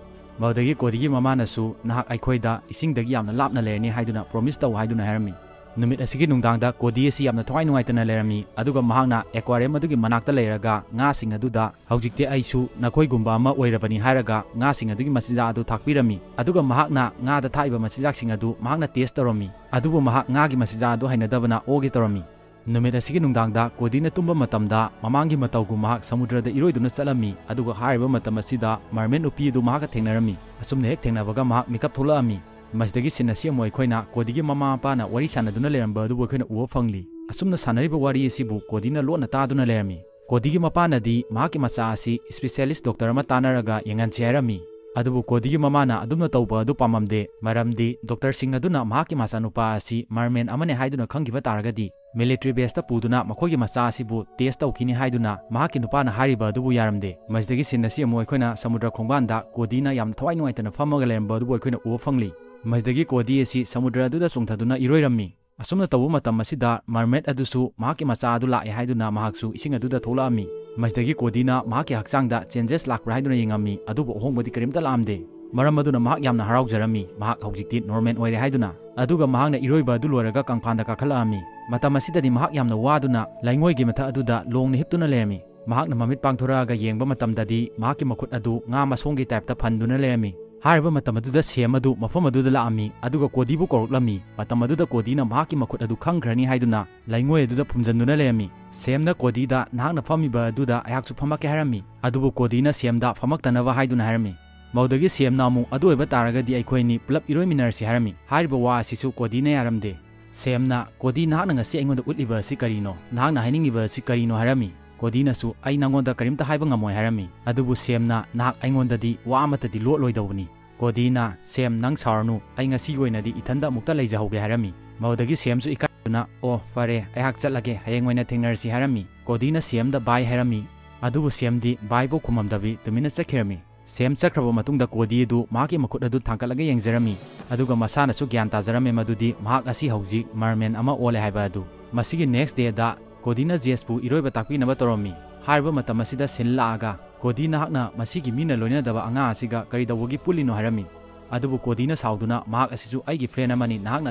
ꯃꯗꯨꯗꯒꯤ ꯀꯣꯗꯤꯒꯤ ꯃꯃꯥꯅꯁꯨ, ꯅꯍꯥꯛ ꯑꯩꯈꯣꯏꯗ ꯏꯁꯤꯡꯗꯒꯤ ꯌꯥꯝꯅ ꯂꯥꯞꯅ ꯂꯩꯔꯅꯤ ꯍꯥꯏꯗꯨꯅ ꯄ꯭ꯔꯣꯃꯤꯁ ꯇꯧ ꯍꯥꯏꯗꯨꯅ ꯍꯥꯏꯔꯝꯃꯤ꯫ ꯅꯨꯃꯤꯠ ꯑꯁꯤꯒꯤ ꯅꯨꯡꯗꯥꯡꯗ ꯀꯣꯗꯤ ꯑꯁꯤ ꯌꯥꯝꯅ ꯊꯋꯥꯏ ꯅꯨꯡꯉꯥꯏꯇꯅ ꯂꯩꯔꯝꯃꯤ, ꯑꯗꯨꯒ ꯃꯍꯥꯛꯅ ꯑꯦꯀ꯭ꯋꯥꯔꯤꯌꯝ ꯑꯗꯨꯒꯤ ꯃꯅꯥꯛꯇ ꯂꯩꯔꯒ ꯉꯥꯁꯤꯡ ꯑꯗꯨꯗ, "ꯍꯧꯖꯤꯛꯇꯤ ꯑꯩꯁꯨ ꯅꯈꯣꯏꯒꯨꯝꯕ ꯑꯃ ꯑꯣꯏꯔꯕꯅꯤ" ꯍꯥꯏꯔꯒ ꯉꯥꯁꯤꯡ ꯑꯗꯨꯒꯤ ꯃꯆꯤꯟꯖꯥꯛ ꯑꯗꯨ ꯊꯥꯛꯄꯤꯔꯝꯃꯤ꯫ ꯑꯗꯨꯒ ꯃꯍꯥꯛꯅ ꯉꯥꯗ ꯊꯥꯛꯏꯕ ꯃꯆꯤꯟꯖꯥꯛꯁꯤꯡ ꯑꯗꯨ ꯃꯍꯥꯛꯅ ꯇꯦꯁ ꯇꯧꯔꯝꯃꯤ, ꯑꯗꯨꯕꯨ ꯃꯍꯥꯛ ꯉꯥꯒꯤ ꯃꯆꯤꯟꯖꯥꯛ ꯑꯗꯨ ꯍꯩꯅꯗꯕꯅ ꯑꯣꯒꯦ ꯇꯧꯔꯝꯃꯤ꯫ ꯅꯨꯃꯤꯠ ꯑꯁꯤꯒꯤ ꯅꯨꯡꯗꯥꯡꯗ ꯀꯣꯗꯤꯅ ꯇꯨꯝꯕ ꯃꯇꯝꯗ ꯃꯃꯥꯡꯒꯤ ꯃꯇꯧꯒꯨꯝ ꯃꯍꯥꯛ ꯁꯃꯨꯗ꯭ꯔꯗ ꯏꯔꯣꯏꯗꯨꯅ ꯆꯠꯂꯝꯃꯤ, ꯑꯗꯨꯒ ꯍꯥꯏꯔꯤꯕ ꯃꯇꯝ ꯑꯁꯤꯗ ꯃꯔꯃꯦꯟ ꯅꯨꯄꯤ ꯑꯗꯨ ꯃꯍꯥꯛꯀ ꯊꯦꯡꯅꯔꯝꯃꯤ꯫ ꯑꯁꯨꯝꯅ ꯍꯦꯛ ꯊꯦꯡꯅꯕꯒ ꯃꯍꯥꯛ ꯃꯤꯀꯞ ꯊꯣꯛꯂꯛꯑꯝꯃꯤ꯫ ꯃꯁꯤꯗꯒꯤ ꯁꯤꯟ ꯑꯁꯤ ꯑꯃꯨꯛ ꯑꯩꯈꯣꯏꯅ ꯀꯣꯗꯤꯒꯤ ꯃꯃꯥ ꯃꯄꯥꯅ ꯋꯥꯔꯤ ꯁꯥꯟꯅꯗꯨꯅ ꯂꯩꯔꯝꯕ ꯑꯗꯨꯕꯨ ꯑꯩꯈꯣꯏꯅ ꯎꯕ ꯐꯪꯂꯤ꯫ ꯑꯁꯨꯝꯅ ꯁꯥꯟꯅꯔꯤꯕ ꯋꯥꯔꯤ ꯑꯁꯤꯕꯨ ꯀꯣꯗꯤꯅ ꯂꯣꯟꯅ ꯇꯥꯗꯨꯅ ꯂꯩꯔꯝꯃꯤ꯫ ꯀꯣꯗꯤꯒꯤ ꯃꯄꯥꯅꯗꯤ ꯃꯍꯥꯛꯀꯤ ꯃꯆꯥ ꯑꯁꯤ ꯁ꯭ꯄꯦꯁꯤꯌꯦꯂꯤꯁ ꯗꯣꯛꯇꯔ ꯑꯃ ꯇꯥꯟꯅꯔꯒ ꯌꯦꯡꯍꯟꯁꯤ ꯍꯥꯏꯔꯝꯃꯤ꯫ ꯑꯗꯨꯕꯨ ꯀꯣꯗꯤꯒꯤ ꯃꯃꯥꯅ ꯑꯗꯨꯝꯅ ꯇꯧꯕ ꯑꯗꯨ ꯄꯥꯝꯃꯝꯗꯦ, ꯃꯔꯝꯗꯤ ꯗꯣꯛꯇꯔꯁꯤꯡ ꯑꯗꯨꯅ ꯃꯍꯥꯛꯀꯤ ꯃꯆꯥꯅꯨꯄꯥ ꯑꯁꯤ ꯃꯔꯃꯦꯟ ꯑꯃꯅꯤ ꯍꯥꯏꯗꯨꯅ ꯈꯪꯈꯤꯕ ꯇꯥꯔꯒꯗꯤ, ꯃꯤꯂꯤꯇꯔꯤ ꯕꯦꯁꯇ ꯄꯨꯗꯨꯅ ꯃꯈꯣꯏꯒꯤ ꯃꯆꯥ ꯑꯁꯤꯕꯨ ꯇꯦꯁ ꯇꯧꯈꯤꯅꯤ ꯍꯥꯏꯗꯨꯅ ꯃꯍꯥꯛꯀꯤ ꯅꯨꯄꯥꯅ ꯍꯥꯏꯔꯤꯕ ꯑꯗꯨꯕꯨ ꯌꯥꯔꯝꯗꯦ꯫ ꯃꯁꯤꯗꯒꯤ ꯁꯤꯟ ꯑꯁꯤ ꯑꯃꯨꯛ ꯑꯩꯈꯣꯏꯅ ꯁꯃꯨꯗ꯭ꯔ ꯈꯣꯡꯕꯥꯟꯗ ꯀꯣꯗꯤꯅ ꯌꯥꯝ ꯊꯋꯥꯏ ꯅꯨꯡꯉꯥꯏꯇꯅ ꯐꯝꯃꯒ ꯂꯩꯔꯝꯕ ꯑꯗꯨꯕꯨ ꯑꯩꯈꯣꯏꯅ ꯎꯕ ꯐꯪꯂꯤ꯫ ꯃꯁꯤꯗꯒꯤ ꯀꯣꯗꯤ ꯑꯁꯤ ꯁꯃꯨꯗ꯭ꯔ ꯑꯗꯨꯗ ꯆꯣꯡꯊꯗꯨꯅ ꯏꯔꯣꯏꯔꯝꯃꯤ꯫ ꯑꯁꯨꯝꯅ ꯇꯧꯕ ꯃꯇꯝ ꯑꯁꯤꯗ ꯃꯔꯃꯦꯠ ꯑꯗꯨꯁꯨ ꯃꯍꯥꯛꯀꯤ ꯃꯆꯥ ꯑꯗꯨ ꯂꯥꯛꯑꯦ ꯍꯥꯏꯗꯨꯅ ꯃꯍꯥꯛꯁꯨ ꯏꯁꯤꯡ ꯑꯗꯨꯗ ꯊꯣꯛꯂꯛꯑꯝꯃꯤ꯫ ꯃꯁꯤꯗꯒꯤ ꯀꯣꯗꯤꯅ ꯃꯍꯥꯛꯀꯤ ꯍꯛꯆꯥꯡꯗ ꯆꯦꯟꯖꯦꯁ ꯂꯥꯛꯄ꯭ꯔꯥ ꯍꯥꯏꯗꯨꯅ ꯌꯦꯡꯉꯝꯃꯤ, ꯑꯗꯨꯕꯨ ꯑꯍꯣꯡꯕꯗꯤ ꯀꯔꯤꯝꯇ ꯂꯥꯛꯑꯝꯗꯦ꯫ ꯃꯔꯝ ꯑꯗꯨꯅ ꯃꯍꯥꯛ ꯌꯥꯝꯅ ꯍꯔꯥꯎꯖꯔꯝꯃꯤ, ꯃꯍꯥꯛ ꯍꯧꯖꯤꯛꯇꯤ ꯅꯣꯔꯃꯦꯜ ꯑꯣꯏꯔꯦ ꯍꯥꯏꯗꯨꯅ꯫ ꯑꯗꯨꯒ ꯃꯍꯥꯛꯅ ꯏꯔꯣꯏꯕ ꯑꯗꯨ ꯂꯣꯏꯔꯒ ꯀꯪꯐꯥꯟꯗ ꯀꯥꯈꯠꯂꯛꯑꯝꯃꯤ꯫ ꯃꯇꯝ ꯑꯁꯤꯗꯗꯤ ꯃꯍꯥꯛ ꯌꯥꯝꯅ ꯋꯥꯗꯨꯅ ꯂꯩꯉꯣꯏꯒꯤ ꯃꯊꯛ ꯑꯗꯨꯗ ꯂꯣꯡꯅ ꯍꯤꯞꯇꯨꯅ ꯂꯩꯔꯝꯃꯤ꯫ ꯃꯍꯥꯛꯅ ꯃꯃꯤꯠ ꯄꯥꯡꯊꯣꯔꯛꯑꯒ ꯌꯦꯡꯕ ꯃꯇꯝꯗꯗꯤ ꯃꯍꯥꯛꯀꯤ ꯃꯈꯨꯠ ꯑꯗꯨ ꯉꯥ ꯃꯁꯣꯡꯒꯤ ꯇꯥꯏꯞꯇ ꯐꯟꯗꯨꯅ ꯂꯩꯔꯝꯃꯤ꯫ ꯍꯥꯏꯔꯤꯕ ꯃꯇꯝ ꯑꯗꯨꯗ ꯁꯦꯝ ꯑꯗꯨ ꯃꯐꯝ ꯑꯗꯨꯗ ꯂꯥꯛꯑꯝꯃꯤ, ꯑꯗꯨꯒ ꯀꯣꯗꯤꯕꯨ ꯀꯧꯔꯛꯂꯝꯃꯤ꯫ ꯃꯇꯝ ꯑꯗꯨꯗ ꯀꯣꯗꯤꯅ ꯃꯍꯥꯛꯀꯤ ꯃꯈꯨꯠ ꯑꯗꯨ ꯈꯪꯈ꯭ꯔꯅꯤ ꯍꯥꯏꯗꯨꯅ ꯂꯩꯉꯣꯏ ꯑꯗꯨꯗ ꯐꯨꯝꯖꯟꯗꯨꯅ ꯂꯩꯔꯝꯃꯤ꯫ ꯁꯦꯝꯅ ꯀꯣꯗꯤꯗ, "ꯅꯍꯥꯛꯅ ꯐꯝꯃꯤꯕ ꯑꯗꯨꯗ ꯑꯩꯍꯥꯛꯁꯨ ꯐꯝꯃꯛꯀꯦ" ꯍꯥꯏꯔꯝꯃꯤ, ꯑꯗꯨꯕꯨ ꯀꯣꯗꯤꯅ ꯁꯦꯝꯗ ꯐꯝꯃꯛꯇꯅꯕ ꯍꯥꯏꯗꯨꯅ ꯍꯥꯏꯔꯝꯃꯤ꯫ ꯃꯗꯨꯗꯒꯤ ꯁꯦꯝꯅ ꯑꯃꯨꯛ, "ꯑꯗꯨ ꯑꯣꯏꯕ ꯇꯥꯔꯒꯗꯤ ꯑꯩꯈꯣꯏ ꯑꯅꯤ ꯄꯨꯂꯞ ꯏꯔꯣꯏꯃꯤꯟꯅꯔꯁꯤ" ꯍꯥꯏꯔꯝꯃꯤ꯫ ꯍꯥꯏꯔꯤꯕ ꯋꯥ ꯑꯁꯤꯁꯨ ꯀꯣꯗꯤꯅ ꯌꯥꯔꯝꯗꯦ꯫ ꯁꯦꯝꯅ, "ꯀꯣꯗꯤ, ꯅꯍꯥꯛꯅ ꯉꯁꯤ ꯑꯩꯉꯣꯟꯗ ꯎꯠꯂꯤꯕ ꯑꯁꯤ ꯀꯔꯤꯅꯣ? ꯅꯍꯥꯛꯅ ꯍꯥꯏꯅꯤꯡꯉꯤꯕ ꯑꯁꯤ ꯀꯔꯤꯅꯣ?" ꯍꯥꯏꯔꯝꯃꯤ꯫ ꯀꯣꯗꯤꯅꯁꯨ, "ꯑꯩ ꯅꯪꯉꯣꯟꯗ ꯀꯔꯤꯝꯇ ꯍꯥꯏꯕ ꯉꯝꯃꯣꯏ" ꯍꯥꯏꯔꯝꯃꯤ꯫ ꯑꯗꯨꯕꯨ ꯁꯦꯝꯅ, "ꯅꯍꯥꯛ ꯑꯩꯉꯣꯟꯗꯗꯤ ꯋꯥ ꯑꯃꯠꯇꯗꯤ ꯂꯣꯠꯂꯣꯏꯗꯧꯕꯅꯤ"꯫ ꯀꯣꯗꯤꯅ, "ꯁꯦꯝ, ꯅꯪ ꯁꯥꯎꯔꯅꯨ, ꯑꯩ ꯉꯁꯤꯒꯤ ꯑꯣꯏꯅꯗꯤ ꯏꯊꯟꯗ ꯑꯃꯨꯛꯇ ꯂꯩꯖꯍꯧꯒꯦ" ꯍꯥꯏꯔꯝꯃꯤ꯫ ꯃꯗꯨꯗꯒꯤ ꯁꯦꯝꯁꯨ ꯏꯀꯥꯏꯗꯨꯅ, "ꯑꯣ, ꯐꯔꯦ, ꯑꯩꯍꯥꯛ ꯆꯠꯂꯒꯦ, ꯍꯌꯦꯡ ꯑꯣꯏꯅ ꯊꯦꯡꯅꯔꯁꯤ" ꯍꯥꯏꯔꯝꯃꯤ꯫ ꯀꯣꯗꯤꯅ ꯁꯦꯝꯗ ꯕꯥꯏ ꯍꯥꯏꯔꯝꯃꯤ꯫ ꯑꯗꯨꯕꯨ ꯁꯦꯝꯗꯤ ꯕꯥꯏꯕꯨ ꯈꯨꯝꯃꯝꯗꯕꯤ ꯇꯨꯃꯤꯟꯅ ꯆꯠꯈꯤꯔꯝꯃꯤ꯫ ꯁꯦꯝ ꯆꯠꯈ꯭ꯔꯕ ꯃꯇꯨꯡꯗ ꯀꯣꯗꯤ ꯑꯗꯨ ꯃꯍꯥꯛꯀꯤ ꯃꯈꯨꯠ ꯑꯗꯨ ꯊꯥꯡꯒꯠꯂꯒ ꯌꯦꯡꯖꯔꯝꯃꯤ, ꯑꯗꯨꯒ ꯃꯁꯥꯅꯁꯨ ꯒ꯭ꯌꯥꯟ ꯇꯥꯖꯔꯝꯃꯤ ꯃꯗꯨꯗꯤ ꯃꯍꯥꯛ ꯑꯁꯤ ꯍꯧꯖꯤꯛ ꯃꯔꯃꯦꯟ ꯑꯃ ꯑꯣꯜꯂꯦ ꯍꯥꯏꯕ ꯑꯗꯨ꯫ ꯃꯁꯤꯒꯤ ꯅꯦꯛꯁ ꯗꯦꯗ ꯀꯣꯗꯤꯅ ꯖꯦꯁꯄꯨ ꯏꯔꯣꯏꯕ ꯇꯥꯛꯄꯤꯅꯕ ꯇꯧꯔꯝꯃꯤ꯫ ꯍꯥꯏꯔꯤꯕ ꯃꯇꯝ ꯑꯁꯤꯗ ꯁꯤꯟ ꯂꯥꯛꯑꯒ, "ꯀꯣꯗꯤ, ꯅꯍꯥꯛꯅ ꯃꯁꯤꯒꯤ ꯃꯤꯅ ꯂꯣꯏꯅꯗꯕ ꯑꯉꯥꯡ ꯑꯁꯤꯒ ꯀꯔꯤ ꯇꯧꯕꯒꯤ ꯄꯨꯜꯂꯤꯅꯣ?" ꯍꯥꯏꯔꯝꯃꯤ꯫ ꯑꯗꯨꯕꯨ ꯀꯣꯗꯤꯅ ꯁꯥꯎꯗꯨꯅ, "ꯃꯍꯥꯛ ꯑꯁꯤꯁꯨ ꯑꯩꯒꯤ ꯐ꯭ꯔꯦꯟ ꯑꯃꯅꯤ, ꯅꯍꯥꯛꯅ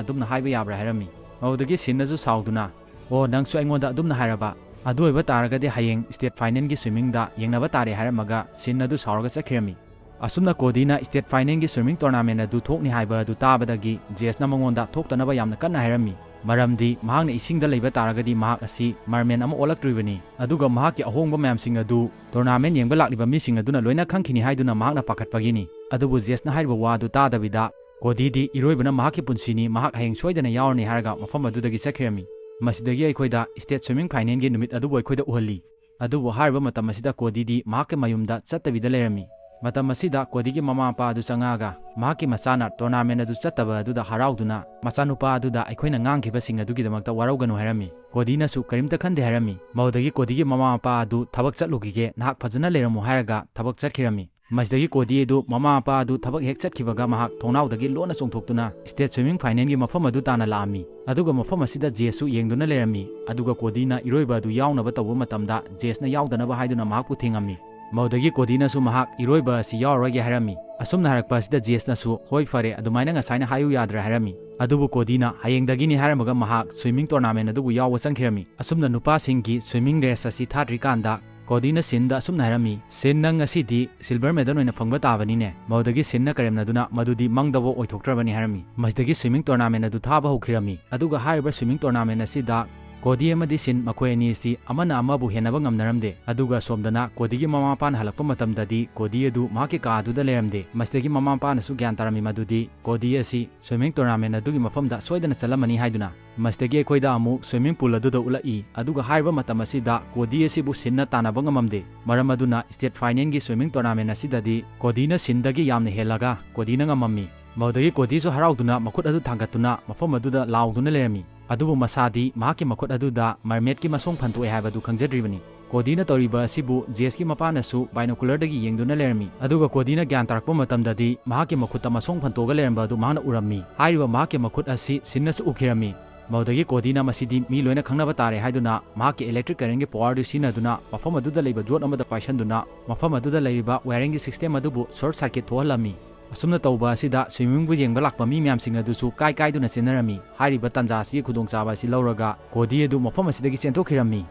ꯑꯗꯨꯝꯅ ꯍꯥꯏꯕ ꯌꯥꯕ꯭ꯔꯥ?" ꯍꯥꯏꯔꯝꯃꯤ꯫ ꯃꯗꯨꯗꯒꯤ ꯁꯤꯟꯅꯁꯨ ꯁꯥꯎꯗꯨꯅ, "ꯑꯣ, ꯅꯪꯁꯨ ꯑꯩꯉꯣꯟꯗ ꯑꯗꯨꯝꯅ ꯍꯥꯏꯔꯕ? ꯑꯗꯨ ꯑꯣꯏꯕ ꯇꯥꯔꯒꯗꯤ ꯍꯌꯦꯡ ꯁ꯭ꯇꯦꯠ ꯐꯥꯏꯅꯦꯜꯒꯤ ꯁ꯭ꯋꯤꯃꯤꯡꯗ ꯌꯦꯡꯅꯕ ꯇꯥꯔꯦ" ꯍꯥꯏꯔꯝꯃꯒ ꯁꯤꯟ ꯑꯗꯨ ꯁꯥꯎꯔꯒ ꯆꯠꯈꯤꯔꯝꯃꯤ꯫ ꯑꯁꯨꯝꯅ ꯀꯣꯗꯤꯅ ꯁ꯭ꯇꯦꯠ ꯐꯥꯏꯅꯦꯜꯒꯤ ꯁ꯭ꯋꯤꯃꯤꯡ ꯇꯣꯔꯅꯥꯃꯦꯟ ꯑꯗꯨ ꯊꯣꯛꯅꯤ ꯍꯥꯏꯕ ꯑꯗꯨ ꯇꯥꯕꯗꯒꯤ ꯖꯦꯁꯅ ꯃꯉꯣꯟꯗ ꯊꯣꯛꯇꯅꯕ ꯌꯥꯝꯅ ꯀꯟꯅ ꯍꯥꯏꯔꯝꯃꯤ, ꯃꯔꯝꯗꯤ ꯃꯍꯥꯛꯅ ꯏꯁꯤꯡꯗ ꯂꯩꯕ ꯇꯥꯔꯒꯗꯤ ꯃꯍꯥꯛ ꯑꯁꯤ ꯃꯔꯃꯦꯟ ꯑꯃ ꯑꯣꯜꯂꯛꯇ꯭ꯔꯤꯕꯅꯤ, ꯑꯗꯨꯒ ꯃꯍꯥꯛꯀꯤ ꯑꯍꯣꯡꯕ ꯃꯌꯥꯝꯁꯤꯡ ꯑꯗꯨ ꯇꯣꯔꯅꯥꯃꯦꯟ ꯌꯦꯡꯕ ꯂꯥꯛꯂꯤꯕ ꯃꯤꯁꯤꯡ ꯑꯗꯨꯅ ꯂꯣꯏꯅ ꯈꯪꯈꯤꯅꯤ ꯍꯥꯏꯗꯨꯅ ꯃꯍꯥꯛꯅ ꯄꯥꯈꯠꯄꯒꯤꯅꯤ꯫ ꯑꯗꯨꯕꯨ ꯖꯦꯁꯅ ꯍꯥꯏꯔꯤꯕ ꯋꯥ ꯑꯗꯨ ꯇꯥꯗꯕꯤꯗ, "ꯀꯣꯗꯤꯗꯤ ꯏꯔꯣꯏꯕꯅ ꯃꯍꯥꯛꯀꯤ ꯄꯨꯟꯁꯤꯅꯤ, ꯃꯍꯥꯛ ꯍꯌꯦꯡ ꯁꯣꯏꯗꯅ ꯌꯥꯎꯔꯅꯤ" ꯍꯥꯏꯔꯒ ꯃꯐꯝ ꯑꯗꯨꯗꯒꯤ ꯆꯠꯈꯤꯔꯝꯃꯤ꯫ ꯃꯁꯤꯗꯒꯤ ꯑꯩꯈꯣꯏꯗ ꯁ꯭ꯇꯦꯠ ꯁ꯭ꯋꯤꯃꯤꯡ ꯐꯥꯏꯅꯦꯜꯒꯤ ꯅꯨꯃꯤꯠ ꯑꯗꯨꯕꯨ ꯑꯩꯈꯣꯏꯗ ꯎꯍꯜꯂꯤ꯫ ꯑꯗꯨꯕꯨ ꯍꯥꯏꯔꯤꯕ ꯃꯇꯝ ꯑꯁꯤꯗ ꯀꯣꯗꯤꯗꯤ ꯃꯍꯥꯛꯀꯤ ꯃꯌꯨꯝꯗ ꯆꯠꯇꯕꯤꯗ ꯂꯩꯔꯝꯃꯤ꯫ ꯃꯇꯝ ꯑꯁꯤꯗ ꯀꯣꯗꯤꯒꯤ ꯃꯃꯥ ꯃꯄꯥ ꯑꯗꯨ ꯆꯪꯉꯛꯑꯒ ꯃꯍꯥꯛꯀꯤ ꯃꯆꯥꯅ tournament ꯑꯗꯨ ꯆꯠꯇꯕ ꯑꯗꯨꯗ ꯍꯔꯥꯎꯗꯨꯅ ꯃꯆꯥꯅꯨꯄꯥ ꯑꯗꯨꯗ "ꯑꯩꯈꯣꯏꯅ ꯉꯥꯡꯈꯤꯕꯁꯤꯡ ꯑꯗꯨꯒꯤꯗꯃꯛꯇ ꯋꯥꯔꯧꯒꯅꯨ" ꯍꯥꯏꯔꯝꯃꯤ꯫ ꯀꯣꯗꯤꯅꯁꯨ ꯀꯔꯤꯝꯇ ꯈꯟꯗꯦ ꯍꯥꯏꯔꯝꯃꯤ꯫ ꯃꯗꯨꯗꯒꯤ ꯀꯣꯗꯤꯒꯤ ꯃꯃꯥ ꯃꯄꯥ ꯑꯗꯨ "ꯊꯕꯛ ꯆꯠꯂꯨꯈꯤꯒꯦ, ꯅꯍꯥꯛ ꯐꯖꯅ ꯂꯩꯔꯝꯃꯨ" ꯍꯥꯏꯔꯒ ꯊꯕꯛ ꯆꯠꯈꯤꯔꯝꯃꯤ꯫ ꯃꯁꯤꯗꯒꯤ ꯀꯣꯗꯤ ꯑꯗꯨ ꯃꯃꯥ ꯃꯄꯥ ꯑꯗꯨ ꯊꯕꯛ ꯍꯦꯛ ꯆꯠꯈꯤꯕꯒ ꯃꯍꯥꯛ ꯊꯣꯡꯅꯥꯎꯗꯒꯤ ꯂꯣꯟꯅ ꯆꯣꯡꯊꯣꯛꯇꯨꯅ state swimming finalꯒꯤ ꯃꯐꯝ ꯑꯗꯨ ꯇꯥꯟꯅ ꯂꯥꯛꯑꯝꯃꯤ꯫ ꯑꯗꯨꯒ ꯃꯐꯝ ꯑꯁꯤꯗ ꯖꯦꯁꯁꯨ ꯌꯦꯡꯗꯨꯅ ꯂꯩꯔꯝꯃꯤ꯫ ꯑꯗꯨꯒ ꯀꯣꯗꯤꯅ ꯏꯔꯣꯏꯕ ꯑꯗꯨ ꯌꯥꯎꯅꯕ ꯇꯧꯕ ꯃꯇꯝꯗ ꯖꯦꯁꯅ ꯌꯥꯎꯗꯅꯕ ꯍꯥꯏꯗꯨꯅ ꯃꯍꯥꯛꯄꯨ ꯊꯤꯡꯉꯝꯃꯤ꯫ ꯃꯗꯨꯗꯒꯤ ꯀꯣꯗꯤꯅꯁꯨ ꯃꯍꯥꯛ ꯏꯔꯣꯏꯕ ꯑꯁꯤ ꯌꯥꯎꯔꯔꯣꯏꯒꯦ ꯍꯥꯏꯔꯝꯃꯤ꯫ ꯑꯁꯨꯝꯅ ꯍꯥꯏꯔꯛꯄ ꯑꯁꯤꯗ ꯖꯦꯁꯅꯁꯨ "ꯍꯣꯏ, ꯐꯔꯦ, ꯑꯗꯨꯃꯥꯏꯅ ꯉꯁꯥꯏꯅ ꯍꯥꯏꯌꯨ ꯌꯥꯗ꯭ꯔꯥ?" ꯍꯥꯏꯔꯝꯃꯤ꯫ ꯑꯗꯨꯕꯨ ꯀꯣꯗꯤꯅ "ꯍꯌꯦꯡꯗꯒꯤꯅꯤ" ꯍꯥꯏꯔꯝꯃꯒ ꯃꯍꯥꯛ swimming tournament ꯑꯗꯨꯕꯨ ꯌꯥꯎꯕ ꯆꯪꯈꯤꯔꯝꯃꯤ꯫ ꯑꯁꯨꯝꯅ ꯅꯨꯄꯥꯁꯤꯡꯒꯤ swimming race ꯑꯁꯤ ꯊꯥꯗ꯭ꯔꯤꯀꯥꯟꯗ ꯀꯣꯗꯤꯅ ꯁꯤꯟꯗ ꯑꯁꯨꯝꯅ ꯍꯥꯏꯔꯝꯃꯤ, "ꯁꯤꯟ, ꯅꯪ ꯉꯁꯤꯗꯤ silver medal ꯑꯣꯏꯅ ꯐꯪꯕ ꯇꯥꯕꯅꯤꯅꯦ?" ꯃꯗꯨꯗꯒꯤ ꯁꯤꯟꯅ ꯀꯔꯦꯝꯅꯗꯨꯅ "ꯃꯗꯨꯗꯤ ꯃꯪꯗꯐꯥꯎ ꯑꯣꯏꯊꯣꯛꯇ꯭ꯔꯕꯅꯤ" ꯍꯥꯏꯔꯝꯃꯤ꯫ ꯃꯁꯤꯗꯒꯤ swimming tournament ꯑꯗꯨ ꯊꯥꯕ ꯍꯧꯈꯤꯔꯝꯃꯤ꯫ ꯑꯗꯨꯒ ꯍꯥꯏꯔꯤꯕ swimming tournament ꯑꯁꯤꯗ ꯀꯣꯗꯤ ꯑꯃꯗꯤ ꯁꯤꯟ ꯃꯈꯣꯏ ꯑꯅꯤ ꯑꯁꯤ ꯑꯃꯅ ꯑꯃꯕꯨ ꯍꯦꯟꯅꯕ ꯉꯝꯅꯔꯝꯗꯦ꯫ ꯑꯗꯨꯒ ꯁꯣꯝꯗꯅ ꯀꯣꯗꯤꯒꯤ ꯃꯃꯥ ꯃꯄꯥꯅ ꯍꯜꯂꯛꯄ ꯃꯇꯝꯗꯗꯤ ꯀꯣꯗꯤ ꯑꯗꯨ ꯃꯍꯥꯛꯀꯤ ꯀꯥ ꯑꯗꯨꯗ ꯂꯩꯔꯝꯗꯦ꯫ ꯃꯁꯤꯗꯒꯤ ꯃꯃꯥ ꯃꯄꯥꯅꯁꯨ ꯒ꯭ꯌꯥꯟ ꯇꯥꯔꯝꯃꯤ ꯃꯗꯨꯗꯤ ꯀꯣꯗꯤ ꯑꯁꯤ swimming tournament ꯑꯗꯨꯒꯤ ꯃꯐꯝꯗ ꯁꯣꯏꯗꯅ ꯆꯠꯂꯝꯃꯅꯤ ꯍꯥꯏꯗꯨꯅ꯫ ꯃꯁꯤꯗꯒꯤ ꯑꯩꯈꯣꯏꯗ ꯑꯃꯨꯛ swimming pool ꯑꯗꯨꯗ ꯎꯠꯂꯛꯏ꯫ ꯑꯗꯨꯒ ꯍꯥꯏꯔꯤꯕ ꯃꯇꯝ ꯑꯁꯤꯗ ꯀꯣꯗꯤ ꯑꯁꯤꯕꯨ ꯁꯤꯟꯅ ꯇꯥꯟꯅꯕ ꯉꯝꯃꯝꯗꯦ꯫ ꯃꯔꯝ ꯑꯗꯨꯅ state finalꯒꯤ swimming tournament ꯑꯁꯤꯗꯗꯤ ꯀꯣꯗꯤꯅ ꯁꯤꯟꯗꯒꯤ ꯌꯥꯝꯅ ꯍꯦꯜꯂꯒ ꯀꯣꯗꯤꯅ ꯉꯝꯃꯝꯃꯤ꯫ ꯃꯗꯨꯗꯒꯤ ꯀꯣꯗꯤꯁꯨ ꯍꯔꯥꯎꯗꯨꯅ ꯃꯈꯨꯠ ꯑꯗꯨ ꯊꯥꯡꯒꯠꯇꯨꯅ ꯃꯐꯝ ꯑꯗꯨꯗ ꯂꯥꯎꯗꯨꯅ ꯂꯩꯔꯝꯃꯤ꯫ ꯑꯗꯨꯕꯨ ꯃꯁꯥꯗꯤ ꯃꯍꯥꯛꯀꯤ ꯃꯈꯨꯠ ꯑꯗꯨꯗ mermaidꯀꯤ ꯃꯁꯣꯡ ꯐꯟꯗꯣꯛꯑꯦ ꯍꯥꯏꯕꯗꯨ ꯈꯪꯖꯗ꯭ꯔꯤꯕꯅꯤ꯫ ꯀꯣꯗꯤꯅ ꯇꯧꯔꯤꯕ ꯑꯁꯤꯕꯨ ꯖꯦꯁꯀꯤ ꯃꯄꯥꯅꯁꯨ binocularꯗꯒꯤ ꯌꯦꯡꯗꯨꯅ ꯂꯩꯔꯝꯃꯤ꯫ ꯑꯗꯨꯒ ꯀꯣꯗꯤꯅ ꯒ꯭ꯌꯥꯟ ꯇꯥꯔꯛꯄ ꯃꯇꯝꯗꯗꯤ ꯃꯍꯥꯛꯀꯤ ꯃꯈꯨꯠꯇ ꯃꯁꯣꯡ ꯐꯟꯗꯣꯛꯑꯒ ꯂꯩꯔꯝꯕ ꯑꯗꯨ ꯃꯍꯥꯛꯅ ꯎꯔꯝꯃꯤ꯫ ꯍꯥꯏꯔꯤꯕ ꯃꯍꯥꯛꯀꯤ ꯃꯈꯨꯠ ꯑꯁꯤ ꯁꯤꯟꯅꯁꯨ ꯎꯈꯤꯔꯝꯃꯤ꯫ ꯃꯗꯨꯗꯒꯤ ꯀꯣꯗꯤꯅ "ꯃꯁꯤꯗꯤ ꯃꯤ ꯂꯣꯏꯅ ꯈꯪꯅꯕ ꯇꯥꯔꯦ" ꯍꯥꯏꯗꯨꯅ ꯃꯍꯥꯛꯀꯤ electric currentꯀꯤ powerꯗꯨ ꯁꯤꯖꯤꯟꯅꯗꯨꯅ ꯃꯐꯝ ꯑꯗꯨꯗ ꯂꯩꯕ ꯌꯣꯠ ꯑꯃꯗ ꯄꯥꯏꯁꯟꯗꯨꯅ ꯃꯐꯝ ꯑꯗꯨꯗ ꯂꯩꯔꯤꯕ wiringꯒꯤ system ꯑꯗꯨꯕꯨ short circuit ꯊꯣꯛꯍꯜꯂꯝꯃꯤ꯫ ꯑꯁꯨꯝꯅ ꯇꯧꯕ ꯑꯁꯤꯗ swimmingꯕꯨ ꯌꯦꯡꯕ ꯂꯥꯛꯄ ꯃꯤ ꯃꯌꯥꯝꯁꯤꯡ ꯑꯗꯨꯁꯨ ꯀꯥꯏ ꯀꯥꯏꯗꯨꯅ ꯆꯦꯟꯅꯔꯝꯃꯤ꯫ ꯍꯥꯏꯔꯤꯕ ꯇꯥꯟꯖꯥ ꯑꯁꯤꯒꯤ ꯈꯨꯗꯣꯡꯆꯥꯕ ꯑꯁꯤ ꯂꯧꯔꯒ ꯀꯣꯗꯤ ꯑꯗꯨ ꯃꯐꯝ ꯑꯁꯤꯗꯒꯤ ꯆꯦꯟꯊꯣꯛꯈꯤꯔꯝꯃꯤ꯫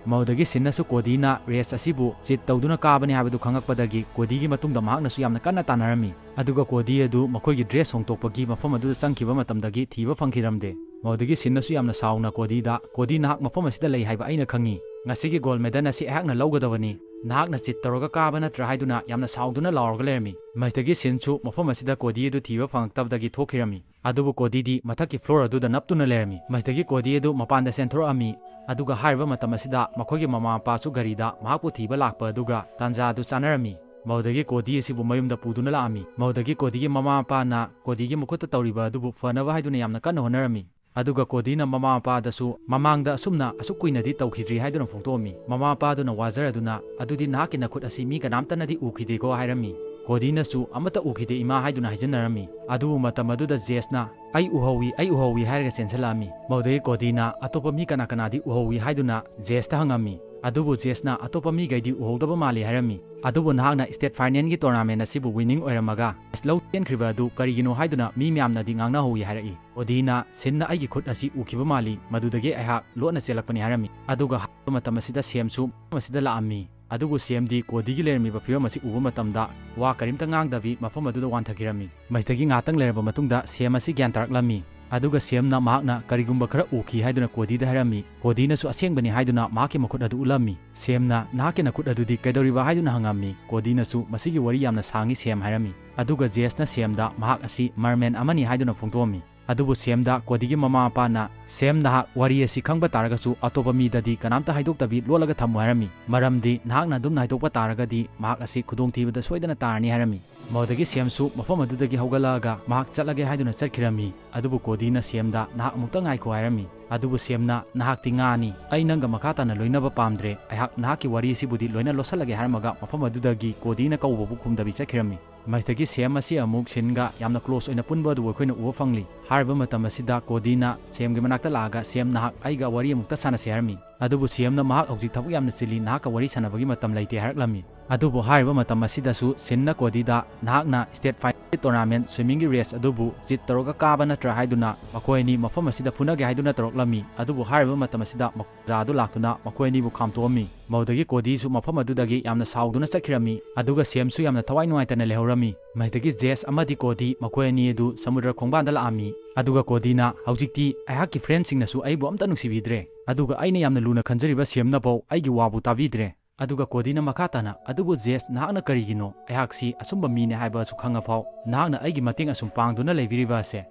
ꯃꯗꯨꯗꯒꯤ ꯁꯤꯟꯅꯁꯨ ꯀꯣꯗꯤꯅ race ꯑꯁꯤꯕꯨ cheat ꯇꯧꯗꯨꯅ ꯀꯥꯕꯅꯤ ꯍꯥꯏꯕꯗꯨ ꯈꯪꯉꯛꯄꯗꯒꯤ ꯀꯣꯗꯤꯒꯤ ꯃꯇꯨꯡꯗ ꯃꯍꯥꯛꯅꯁꯨ ꯌꯥꯝꯅ ꯀꯟꯅ ꯇꯥꯟꯅꯔꯝꯃꯤ꯫ ꯑꯗꯨꯒ ꯀꯣꯗꯤ ꯑꯗꯨ ꯃꯈꯣꯏꯒꯤ dress ꯍꯣꯡꯗꯣꯛꯄꯒꯤ ꯃꯐꯝ ꯑꯗꯨꯗ ꯆꯪꯈꯤꯕ ꯃꯇꯝꯗꯒꯤ ꯊꯤꯕ ꯐꯪꯈꯤꯔꯝꯗꯦ꯫ ꯃꯗꯨꯗꯒꯤ ꯁꯤꯟꯅꯁꯨ ꯌꯥꯝꯅ ꯁꯥꯎꯅ ꯀꯣꯗꯤꯗ, "ꯀꯣꯗꯤ, ꯅꯍꯥꯛ ꯃꯐꯝ ꯑꯁꯤꯗ ꯂꯩ ꯍꯥꯏꯕ ꯑꯩꯅ ꯈꯪꯉꯤ꯫ ꯉꯁꯤꯒꯤ gold medal ꯑꯁꯤ ꯑꯩꯍꯥꯛꯅ ꯂꯧꯒꯗꯕꯅꯤ꯫ ꯅꯍꯥꯛꯅ cheat ꯇꯧꯔꯒ ꯀꯥꯕ ꯅꯠꯇ꯭ꯔꯥ?" ꯍꯥꯏꯗꯨꯅ ꯌꯥꯝꯅ ꯁꯥꯎꯗꯨꯅ ꯂꯥꯎꯔꯒ ꯂꯩꯔꯝꯃꯤ꯫ ꯃꯁꯤꯗꯒꯤ ꯁꯤꯟꯁꯨ ꯃꯐꯝ ꯑꯁꯤꯗ ꯀꯣꯗꯤ ꯑꯗꯨ ꯊꯤꯕ ꯐꯪꯂꯛꯇꯕꯗꯒꯤ ꯊꯣꯛꯈꯤꯔꯝꯃꯤ꯫ ꯑꯗꯨꯕꯨ ꯀꯣꯗꯤꯗꯤ ꯃꯊꯛꯀꯤ floor ꯑꯗꯨꯗ ꯅꯞꯇꯨꯅ ꯂꯩꯔꯝꯃꯤ꯫ ꯃꯁꯤꯗꯒꯤ ꯀꯣꯗꯤ ꯑꯗꯨ ꯃꯄꯥꯟꯗ ꯆꯦꯟꯊꯣꯔꯛꯑꯝꯃꯤ꯫ ꯑꯗꯨꯒ ꯍꯥꯏꯔꯤꯕ ꯃꯇꯝ ꯑꯁꯤꯗ ꯃꯈꯣꯏꯒꯤ ꯃꯃꯥ ꯃꯄꯥꯁꯨ ꯒꯥꯔꯤꯗ ꯃꯍꯥꯛꯄꯨ ꯊꯤꯕ ꯂꯥꯛꯄ ꯑꯗꯨꯒ ꯇꯥꯟꯖꯥ ꯑꯗꯨ ꯆꯥꯅꯔꯝꯃꯤ꯫ ꯃꯗꯨꯗꯒꯤ ꯀꯣꯗꯤ ꯑꯁꯤꯕꯨ ꯃꯌꯨꯝꯗ ꯄꯨꯗꯨꯅ ꯂꯥꯛꯑꯝꯃꯤ꯫ ꯃꯗꯨꯗꯒꯤ ꯀꯣꯗꯤꯒꯤ ꯃꯃꯥ ꯃꯄꯥꯅ ꯀꯣꯗꯤꯒꯤ ꯃꯈꯨꯠꯇ ꯇꯧꯔꯤꯕ ꯑꯗꯨꯕꯨ ꯐꯅꯕ ꯍꯥꯏꯗꯨꯅ ꯌꯥꯝꯅ ꯀꯟꯅ ꯍꯣꯠꯅꯔꯝꯃꯤ꯫ ꯑꯗꯨꯒ ꯀꯣꯗꯤꯅ ꯃꯃꯥ ꯃꯄꯥꯗꯁꯨ ꯃꯃꯥꯡꯗ ꯑꯁꯨꯝꯅ ꯑꯁꯨꯛ ꯀꯨꯏꯅꯗꯤ ꯇꯧꯈꯤꯗ꯭ꯔꯤ ꯍꯥꯏꯗꯨꯅ ꯐꯣꯡꯗꯣꯛꯑꯝꯃꯤ꯫ ꯃꯃꯥ ꯃꯄꯥꯗꯨꯅ ꯋꯥꯖꯔꯗꯨꯅ, "ꯑꯗꯨꯗꯤ ꯅꯍꯥꯛꯀꯤ ꯅꯈꯨꯠ ꯑꯁꯤ ꯃꯤ ꯀꯅꯥꯝꯇꯅꯗꯤ ꯎꯈꯤꯗꯦꯀꯣ?" ꯍꯥꯏꯔꯝꯃꯤ꯫ ꯀꯣꯗꯤꯅꯁꯨ, "ꯑꯃꯠꯇ ꯎꯈꯤꯗꯦ ꯏꯃꯥ" ꯍꯥꯏꯗꯨꯅ ꯍꯥꯏꯖꯟꯅꯔꯝꯃꯤ꯫ ꯑꯗꯨꯕꯨ ꯃꯇꯝ ꯑꯗꯨꯗ ꯖꯦꯁꯅ, "ꯑꯩ ꯎꯍꯧꯏ, ꯑꯩ ꯎꯍꯧꯏ" ꯍꯥꯏꯔꯒ ꯆꯦꯟꯁꯤꯜꯂꯛꯑꯝꯃꯤ꯫ ꯃꯗꯨꯗꯒꯤ ꯀꯣꯗꯤꯅ ꯑꯇꯣꯞꯄ ꯃꯤ ꯀꯅꯥ ꯀꯅꯥꯗꯤ ꯎꯍꯧꯏ ꯍꯥꯏꯗꯨꯅ ꯖꯦꯁꯇ ꯍꯪꯉꯝꯃꯤ꯫ ꯑꯗꯨꯕꯨ ꯖꯦꯁꯅ ꯑꯇꯣꯞꯄ ꯃꯤꯈꯩꯗꯤ ꯎꯍꯧꯗꯕ ꯃꯥꯜꯂꯤ ꯍꯥꯏꯔꯝꯃꯤ꯫ "ꯑꯗꯨꯕꯨ ꯅꯍꯥꯛꯅ state finalꯒꯤ tournament ꯑꯁꯤꯕꯨ winning ꯑꯣꯏꯔꯝꯃꯒ ꯂꯧ ꯆꯦꯟꯈ꯭ꯔꯤꯕ ꯑꯗꯨ ꯀꯔꯤꯒꯤꯅꯣ?" ꯍꯥꯏꯗꯨꯅ ꯃꯤ ꯃꯌꯥꯝꯅꯗꯤ ꯉꯥꯡꯅꯍꯧꯏ ꯍꯥꯏꯔꯛꯏ꯫ ꯀꯣꯗꯤꯅ, "ꯁꯤꯟꯅ ꯑꯩꯒꯤ ꯈꯨꯠ ꯑꯁꯤ ꯎꯈꯤꯕ ꯃꯥꯜꯂꯤ, ꯃꯗꯨꯗꯒꯤ ꯑꯩꯍꯥꯛ ꯂꯣꯠꯅ ꯆꯦꯜꯂꯛꯄꯅꯤ" ꯍꯥꯏꯔꯝꯃꯤ꯫ ꯑꯗꯨꯒ ꯍꯥꯏꯕ ꯃꯇꯝ ꯑꯁꯤꯗ ꯁꯦꯝꯁꯨ ꯃꯐꯝ ꯑꯁꯤꯗ ꯂꯥꯛꯑꯝꯃꯤ꯫ ꯑꯗꯨꯕꯨ ꯁꯦꯝꯗꯤ ꯀꯣꯗꯤꯒꯤ ꯂꯩꯔꯝꯃꯤꯕ ꯐꯤꯕꯝ ꯑꯁꯤ ꯎꯕ ꯃꯇꯝꯗ ꯋꯥ ꯀꯔꯤꯝꯇ ꯉꯥꯡꯗꯕꯤ ꯃꯐꯝ ꯑꯗꯨꯗ ꯋꯥꯟꯊꯈꯤꯔꯝꯃꯤ꯫ ꯃꯁꯤꯗꯒꯤ ꯉꯥꯏꯍꯥꯛꯇꯪ ꯂꯩꯔꯕ ꯃꯇꯨꯡꯗ ꯁꯦꯝ ꯑꯁꯤ ꯒ꯭ꯌꯥꯟ ꯇꯥꯔꯛꯂꯝꯃꯤ꯫ ꯑꯗꯨꯒ ꯁꯦꯝꯅ ꯃꯍꯥꯛꯅ ꯀꯔꯤꯒꯨꯝꯕ ꯈꯔ ꯎꯈꯤ ꯍꯥꯏꯗꯨꯅ ꯀꯣꯗꯤꯗ ꯍꯥꯏꯔꯝꯃꯤ꯫ ꯀꯣꯗꯤꯅꯁꯨ ꯑꯁꯦꯡꯕꯅꯤ ꯍꯥꯏꯗꯨꯅ ꯃꯍꯥꯛꯀꯤ ꯃꯈꯨꯠ ꯑꯗꯨ ꯎꯠꯂꯝꯃꯤ꯫ ꯁꯦꯝꯅ, "ꯅꯍꯥꯛꯀꯤ ꯅꯈꯨꯠ ꯑꯗꯨꯗꯤ ꯀꯩꯗꯧꯔꯤꯕ?" ꯍꯥꯏꯗꯨꯅ ꯍꯪꯉꯝꯃꯤ꯫ ꯀꯣꯗꯤꯅꯁꯨ, "ꯃꯁꯤꯒꯤ ꯋꯥꯔꯤ ꯌꯥꯝꯅ ꯁꯥꯡꯉꯤ ꯁꯦꯝ" ꯍꯥꯏꯔꯝꯃꯤ꯫ ꯑꯗꯨꯒ ꯖꯦꯁꯅ ꯁꯦꯝꯗ ꯃꯍꯥꯛ ꯑꯁꯤ merman ꯑꯃꯅꯤ ꯍꯥꯏꯗꯨꯅ ꯐꯣꯡꯗꯣꯛꯑꯝꯃꯤ꯫ ꯑꯗꯨꯕꯨ ꯁꯦꯝꯗ ꯀꯣꯗꯤꯒꯤ ꯃꯃꯥ ꯃꯄꯥꯅ, "ꯁꯦꯝ, ꯅꯍꯥꯛ ꯋꯥꯔꯤ ꯑꯁꯤ ꯈꯪꯕ ꯇꯥꯔꯒꯁꯨ ꯑꯇꯣꯞꯄ ꯃꯤꯗꯗꯤ ꯀꯅꯥꯝꯇ ꯍꯥꯏꯗꯣꯛꯇꯕꯤ ꯂꯣꯠꯂꯒ ꯊꯝꯃꯨ" ꯍꯥꯏꯔꯝꯃꯤ꯫ ꯃꯔꯝꯗꯤ ꯅꯍꯥꯛꯅ ꯑꯗꯨꯝꯅ ꯍꯥꯏꯗꯣꯛꯄ ꯇꯥꯔꯒꯗꯤ ꯃꯍꯥꯛ ꯑꯁꯤ ꯈꯨꯗꯣꯡꯊꯤꯕꯗ ꯁꯣꯏꯗꯅ ꯇꯥꯔꯅꯤ ꯍꯥꯏꯔꯝꯃꯤ꯫ ꯃꯗꯨꯗꯒꯤ ꯁꯦꯝꯁꯨ ꯃꯐꯝ ꯑꯗꯨꯗꯒꯤ ꯍꯧꯒꯠꯂꯛꯑꯒ ꯃꯍꯥꯛ ꯆꯠꯂꯒꯦ ꯍꯥꯏꯗꯨꯅ ꯆꯠꯈꯤꯔꯝꯃꯤ꯫ ꯑꯗꯨꯕꯨ ꯀꯣꯗꯤꯅ ꯁꯦꯝꯗ, "ꯅꯍꯥꯛ ꯑꯃꯨꯛꯇ ꯉꯥꯏꯈꯣ" ꯍꯥꯏꯔꯝꯃꯤ꯫ ꯑꯗꯨꯕꯨ ꯁꯦꯝꯅ, "ꯅꯍꯥꯛꯇꯤ ꯉꯥꯅꯤ, ꯑꯩ ꯅꯪꯒ ꯃꯈꯥ ꯇꯥꯅ ꯂꯣꯏꯅꯕ ꯄꯥꯝꯗ꯭ꯔꯦ, ꯑꯩꯍꯥꯛ ꯅꯍꯥꯛꯀꯤ ꯋꯥꯔꯤ ꯑꯁꯤꯕꯨꯗꯤ ꯂꯣꯏꯅ ꯂꯣꯠꯁꯤꯜꯂꯒꯦ" ꯍꯥꯏꯔꯝꯃꯒ ꯃꯐꯝ ꯑꯗꯨꯗꯒꯤ ꯀꯣꯗꯤꯅ ꯀꯧꯕꯕꯨ ꯈꯨꯝꯗꯕꯤ ꯆꯠꯈꯤꯔꯝꯃꯤ꯫ ꯃꯁꯤꯗꯒꯤ ꯁꯦꯝ ꯑꯁꯤ ꯑꯃꯨꯛ ꯁꯤꯟꯒ ꯌꯥꯝꯅ close ꯑꯣꯏꯅ ꯄꯨꯟꯕ ꯑꯗꯨ ꯑꯩꯈꯣꯏꯅ ꯎꯕ ꯐꯪꯂꯤ꯫ ꯍꯥꯏꯔꯤꯕ ꯃꯇꯝ ꯑꯁꯤꯗ ꯀꯣꯗꯤꯅ ꯁꯦꯝꯒꯤ ꯃꯅꯥꯛꯇ ꯂꯥꯛꯑꯒ, "ꯁꯦꯝ, ꯅꯍꯥꯛ ꯑꯩꯒ ꯋꯥꯔꯤ ꯑꯃꯨꯛꯇ ꯁꯥꯟꯅꯁꯤ" ꯍꯥꯏꯔꯝꯃꯤ꯫ ꯑꯗꯨꯕꯨ ꯁꯦꯝꯅ, "ꯃꯍꯥꯛ ꯍꯧꯖꯤꯛ ꯊꯕꯛ ꯌꯥꯝꯅ ꯆꯤꯜꯂꯤ, ꯅꯍꯥꯛꯀ ꯋꯥꯔꯤ ꯁꯥꯟꯅꯕꯒꯤ ꯃꯇꯝ ꯂꯩꯇꯦ" ꯍꯥꯏꯔꯛꯂꯝꯃꯤ꯫ ꯑꯗꯨꯕꯨ ꯍꯥꯏꯔꯤꯕ ꯃꯇꯝ ꯑꯁꯤꯗꯁꯨ ꯁꯤꯟꯅ ꯀꯣꯗꯤꯗ, "ꯅꯍꯥꯛꯅ state final tournament swimmingꯒꯤ race ꯑꯗꯨꯕꯨ cheat ꯇꯧꯔꯒ ꯀꯥꯕ ꯅꯠꯇ꯭ꯔꯥ?" ꯍꯥꯏꯗꯨꯅ ꯃꯈꯣꯏ ꯑꯅꯤ ꯃꯐꯝ ꯑꯁꯤꯗ ꯐꯨꯅꯒꯦ ꯍꯥꯏꯗꯨꯅ ꯇꯧꯔꯛꯂꯝꯃꯤ꯫ ꯑꯗꯨꯕꯨ ꯍꯥꯏꯔꯤꯕ ꯃꯇꯝ ꯑꯁꯤꯗ ꯃꯈꯣꯏ ꯑꯣꯖꯥ ꯑꯗꯨ ꯂꯥꯛꯇꯨꯅ ꯃꯈꯣꯏ ꯑꯅꯤꯕꯨ ꯈꯥꯝꯇꯣꯛꯑꯝꯃꯤ꯫ ꯃꯗꯨꯗꯒꯤ ꯀꯣꯗꯤꯁꯨ ꯃꯐꯝ ꯑꯗꯨꯗꯒꯤ ꯌꯥꯝꯅ ꯁꯥꯎꯗꯨꯅ ꯆꯠꯈꯤꯔꯝꯃꯤ꯫ ꯑꯗꯨꯒ ꯁꯦꯝꯁꯨ ꯌꯥꯝꯅ ꯊꯋꯥꯏ ꯅꯨꯡꯉꯥꯏꯇꯅ ꯂꯩꯍꯧꯔꯝꯃꯤ꯫ ꯃꯁꯤꯗꯒꯤ ꯖꯦꯁ ꯑꯃꯗꯤ ꯀꯣꯗꯤ ꯃꯈꯣꯏ ꯑꯅꯤ ꯑꯗꯨ ꯁꯃꯨꯗ꯭ꯔ ꯈꯣꯡꯕꯥꯟꯗ ꯂꯥꯛꯑꯝꯃꯤ꯫ ꯑꯗꯨꯒ ꯀꯣꯗꯤꯅ, "ꯍꯧꯖꯤꯛꯇꯤ ꯑꯩꯍꯥꯛꯀꯤ friendꯁꯤꯡꯅꯁꯨ ꯑꯩꯕꯨ ꯑꯝꯇ ꯅꯨꯡꯁꯤꯕꯤꯗ꯭ꯔꯦ꯫ ꯑꯗꯨꯒ ꯑꯩꯅ ꯌꯥꯝꯅ ꯂꯨꯅ ꯈꯟꯖꯔꯤꯕ ꯁꯦꯝꯅꯐꯥꯎ ꯑꯩꯒꯤ ꯋꯥꯕꯨ ꯇꯥꯕꯤꯗ꯭ꯔꯦ"꯫ ꯑꯗꯨꯒ ꯀꯣꯗꯤꯅ ꯃꯈꯥ ꯇꯥꯅ, "ꯑꯗꯨꯕꯨ ꯖꯦꯁ, ꯅꯍꯥꯛꯅ ꯀꯔꯤꯒꯤꯅꯣ ꯑꯩꯍꯥꯛꯁꯤ ꯑꯁꯨꯝꯕ ꯃꯤꯅꯦ ꯍꯥꯏꯕ ꯑꯁꯨ ꯈꯪꯉꯐꯥꯎ ꯅꯍꯥꯛꯅ ꯑꯩꯒꯤ ꯃꯇꯦꯡ ꯑꯁꯨꯝ ꯄꯥꯡꯗꯨꯅ ꯂꯩꯕꯤꯔꯤꯕ ꯑꯁꯦ?"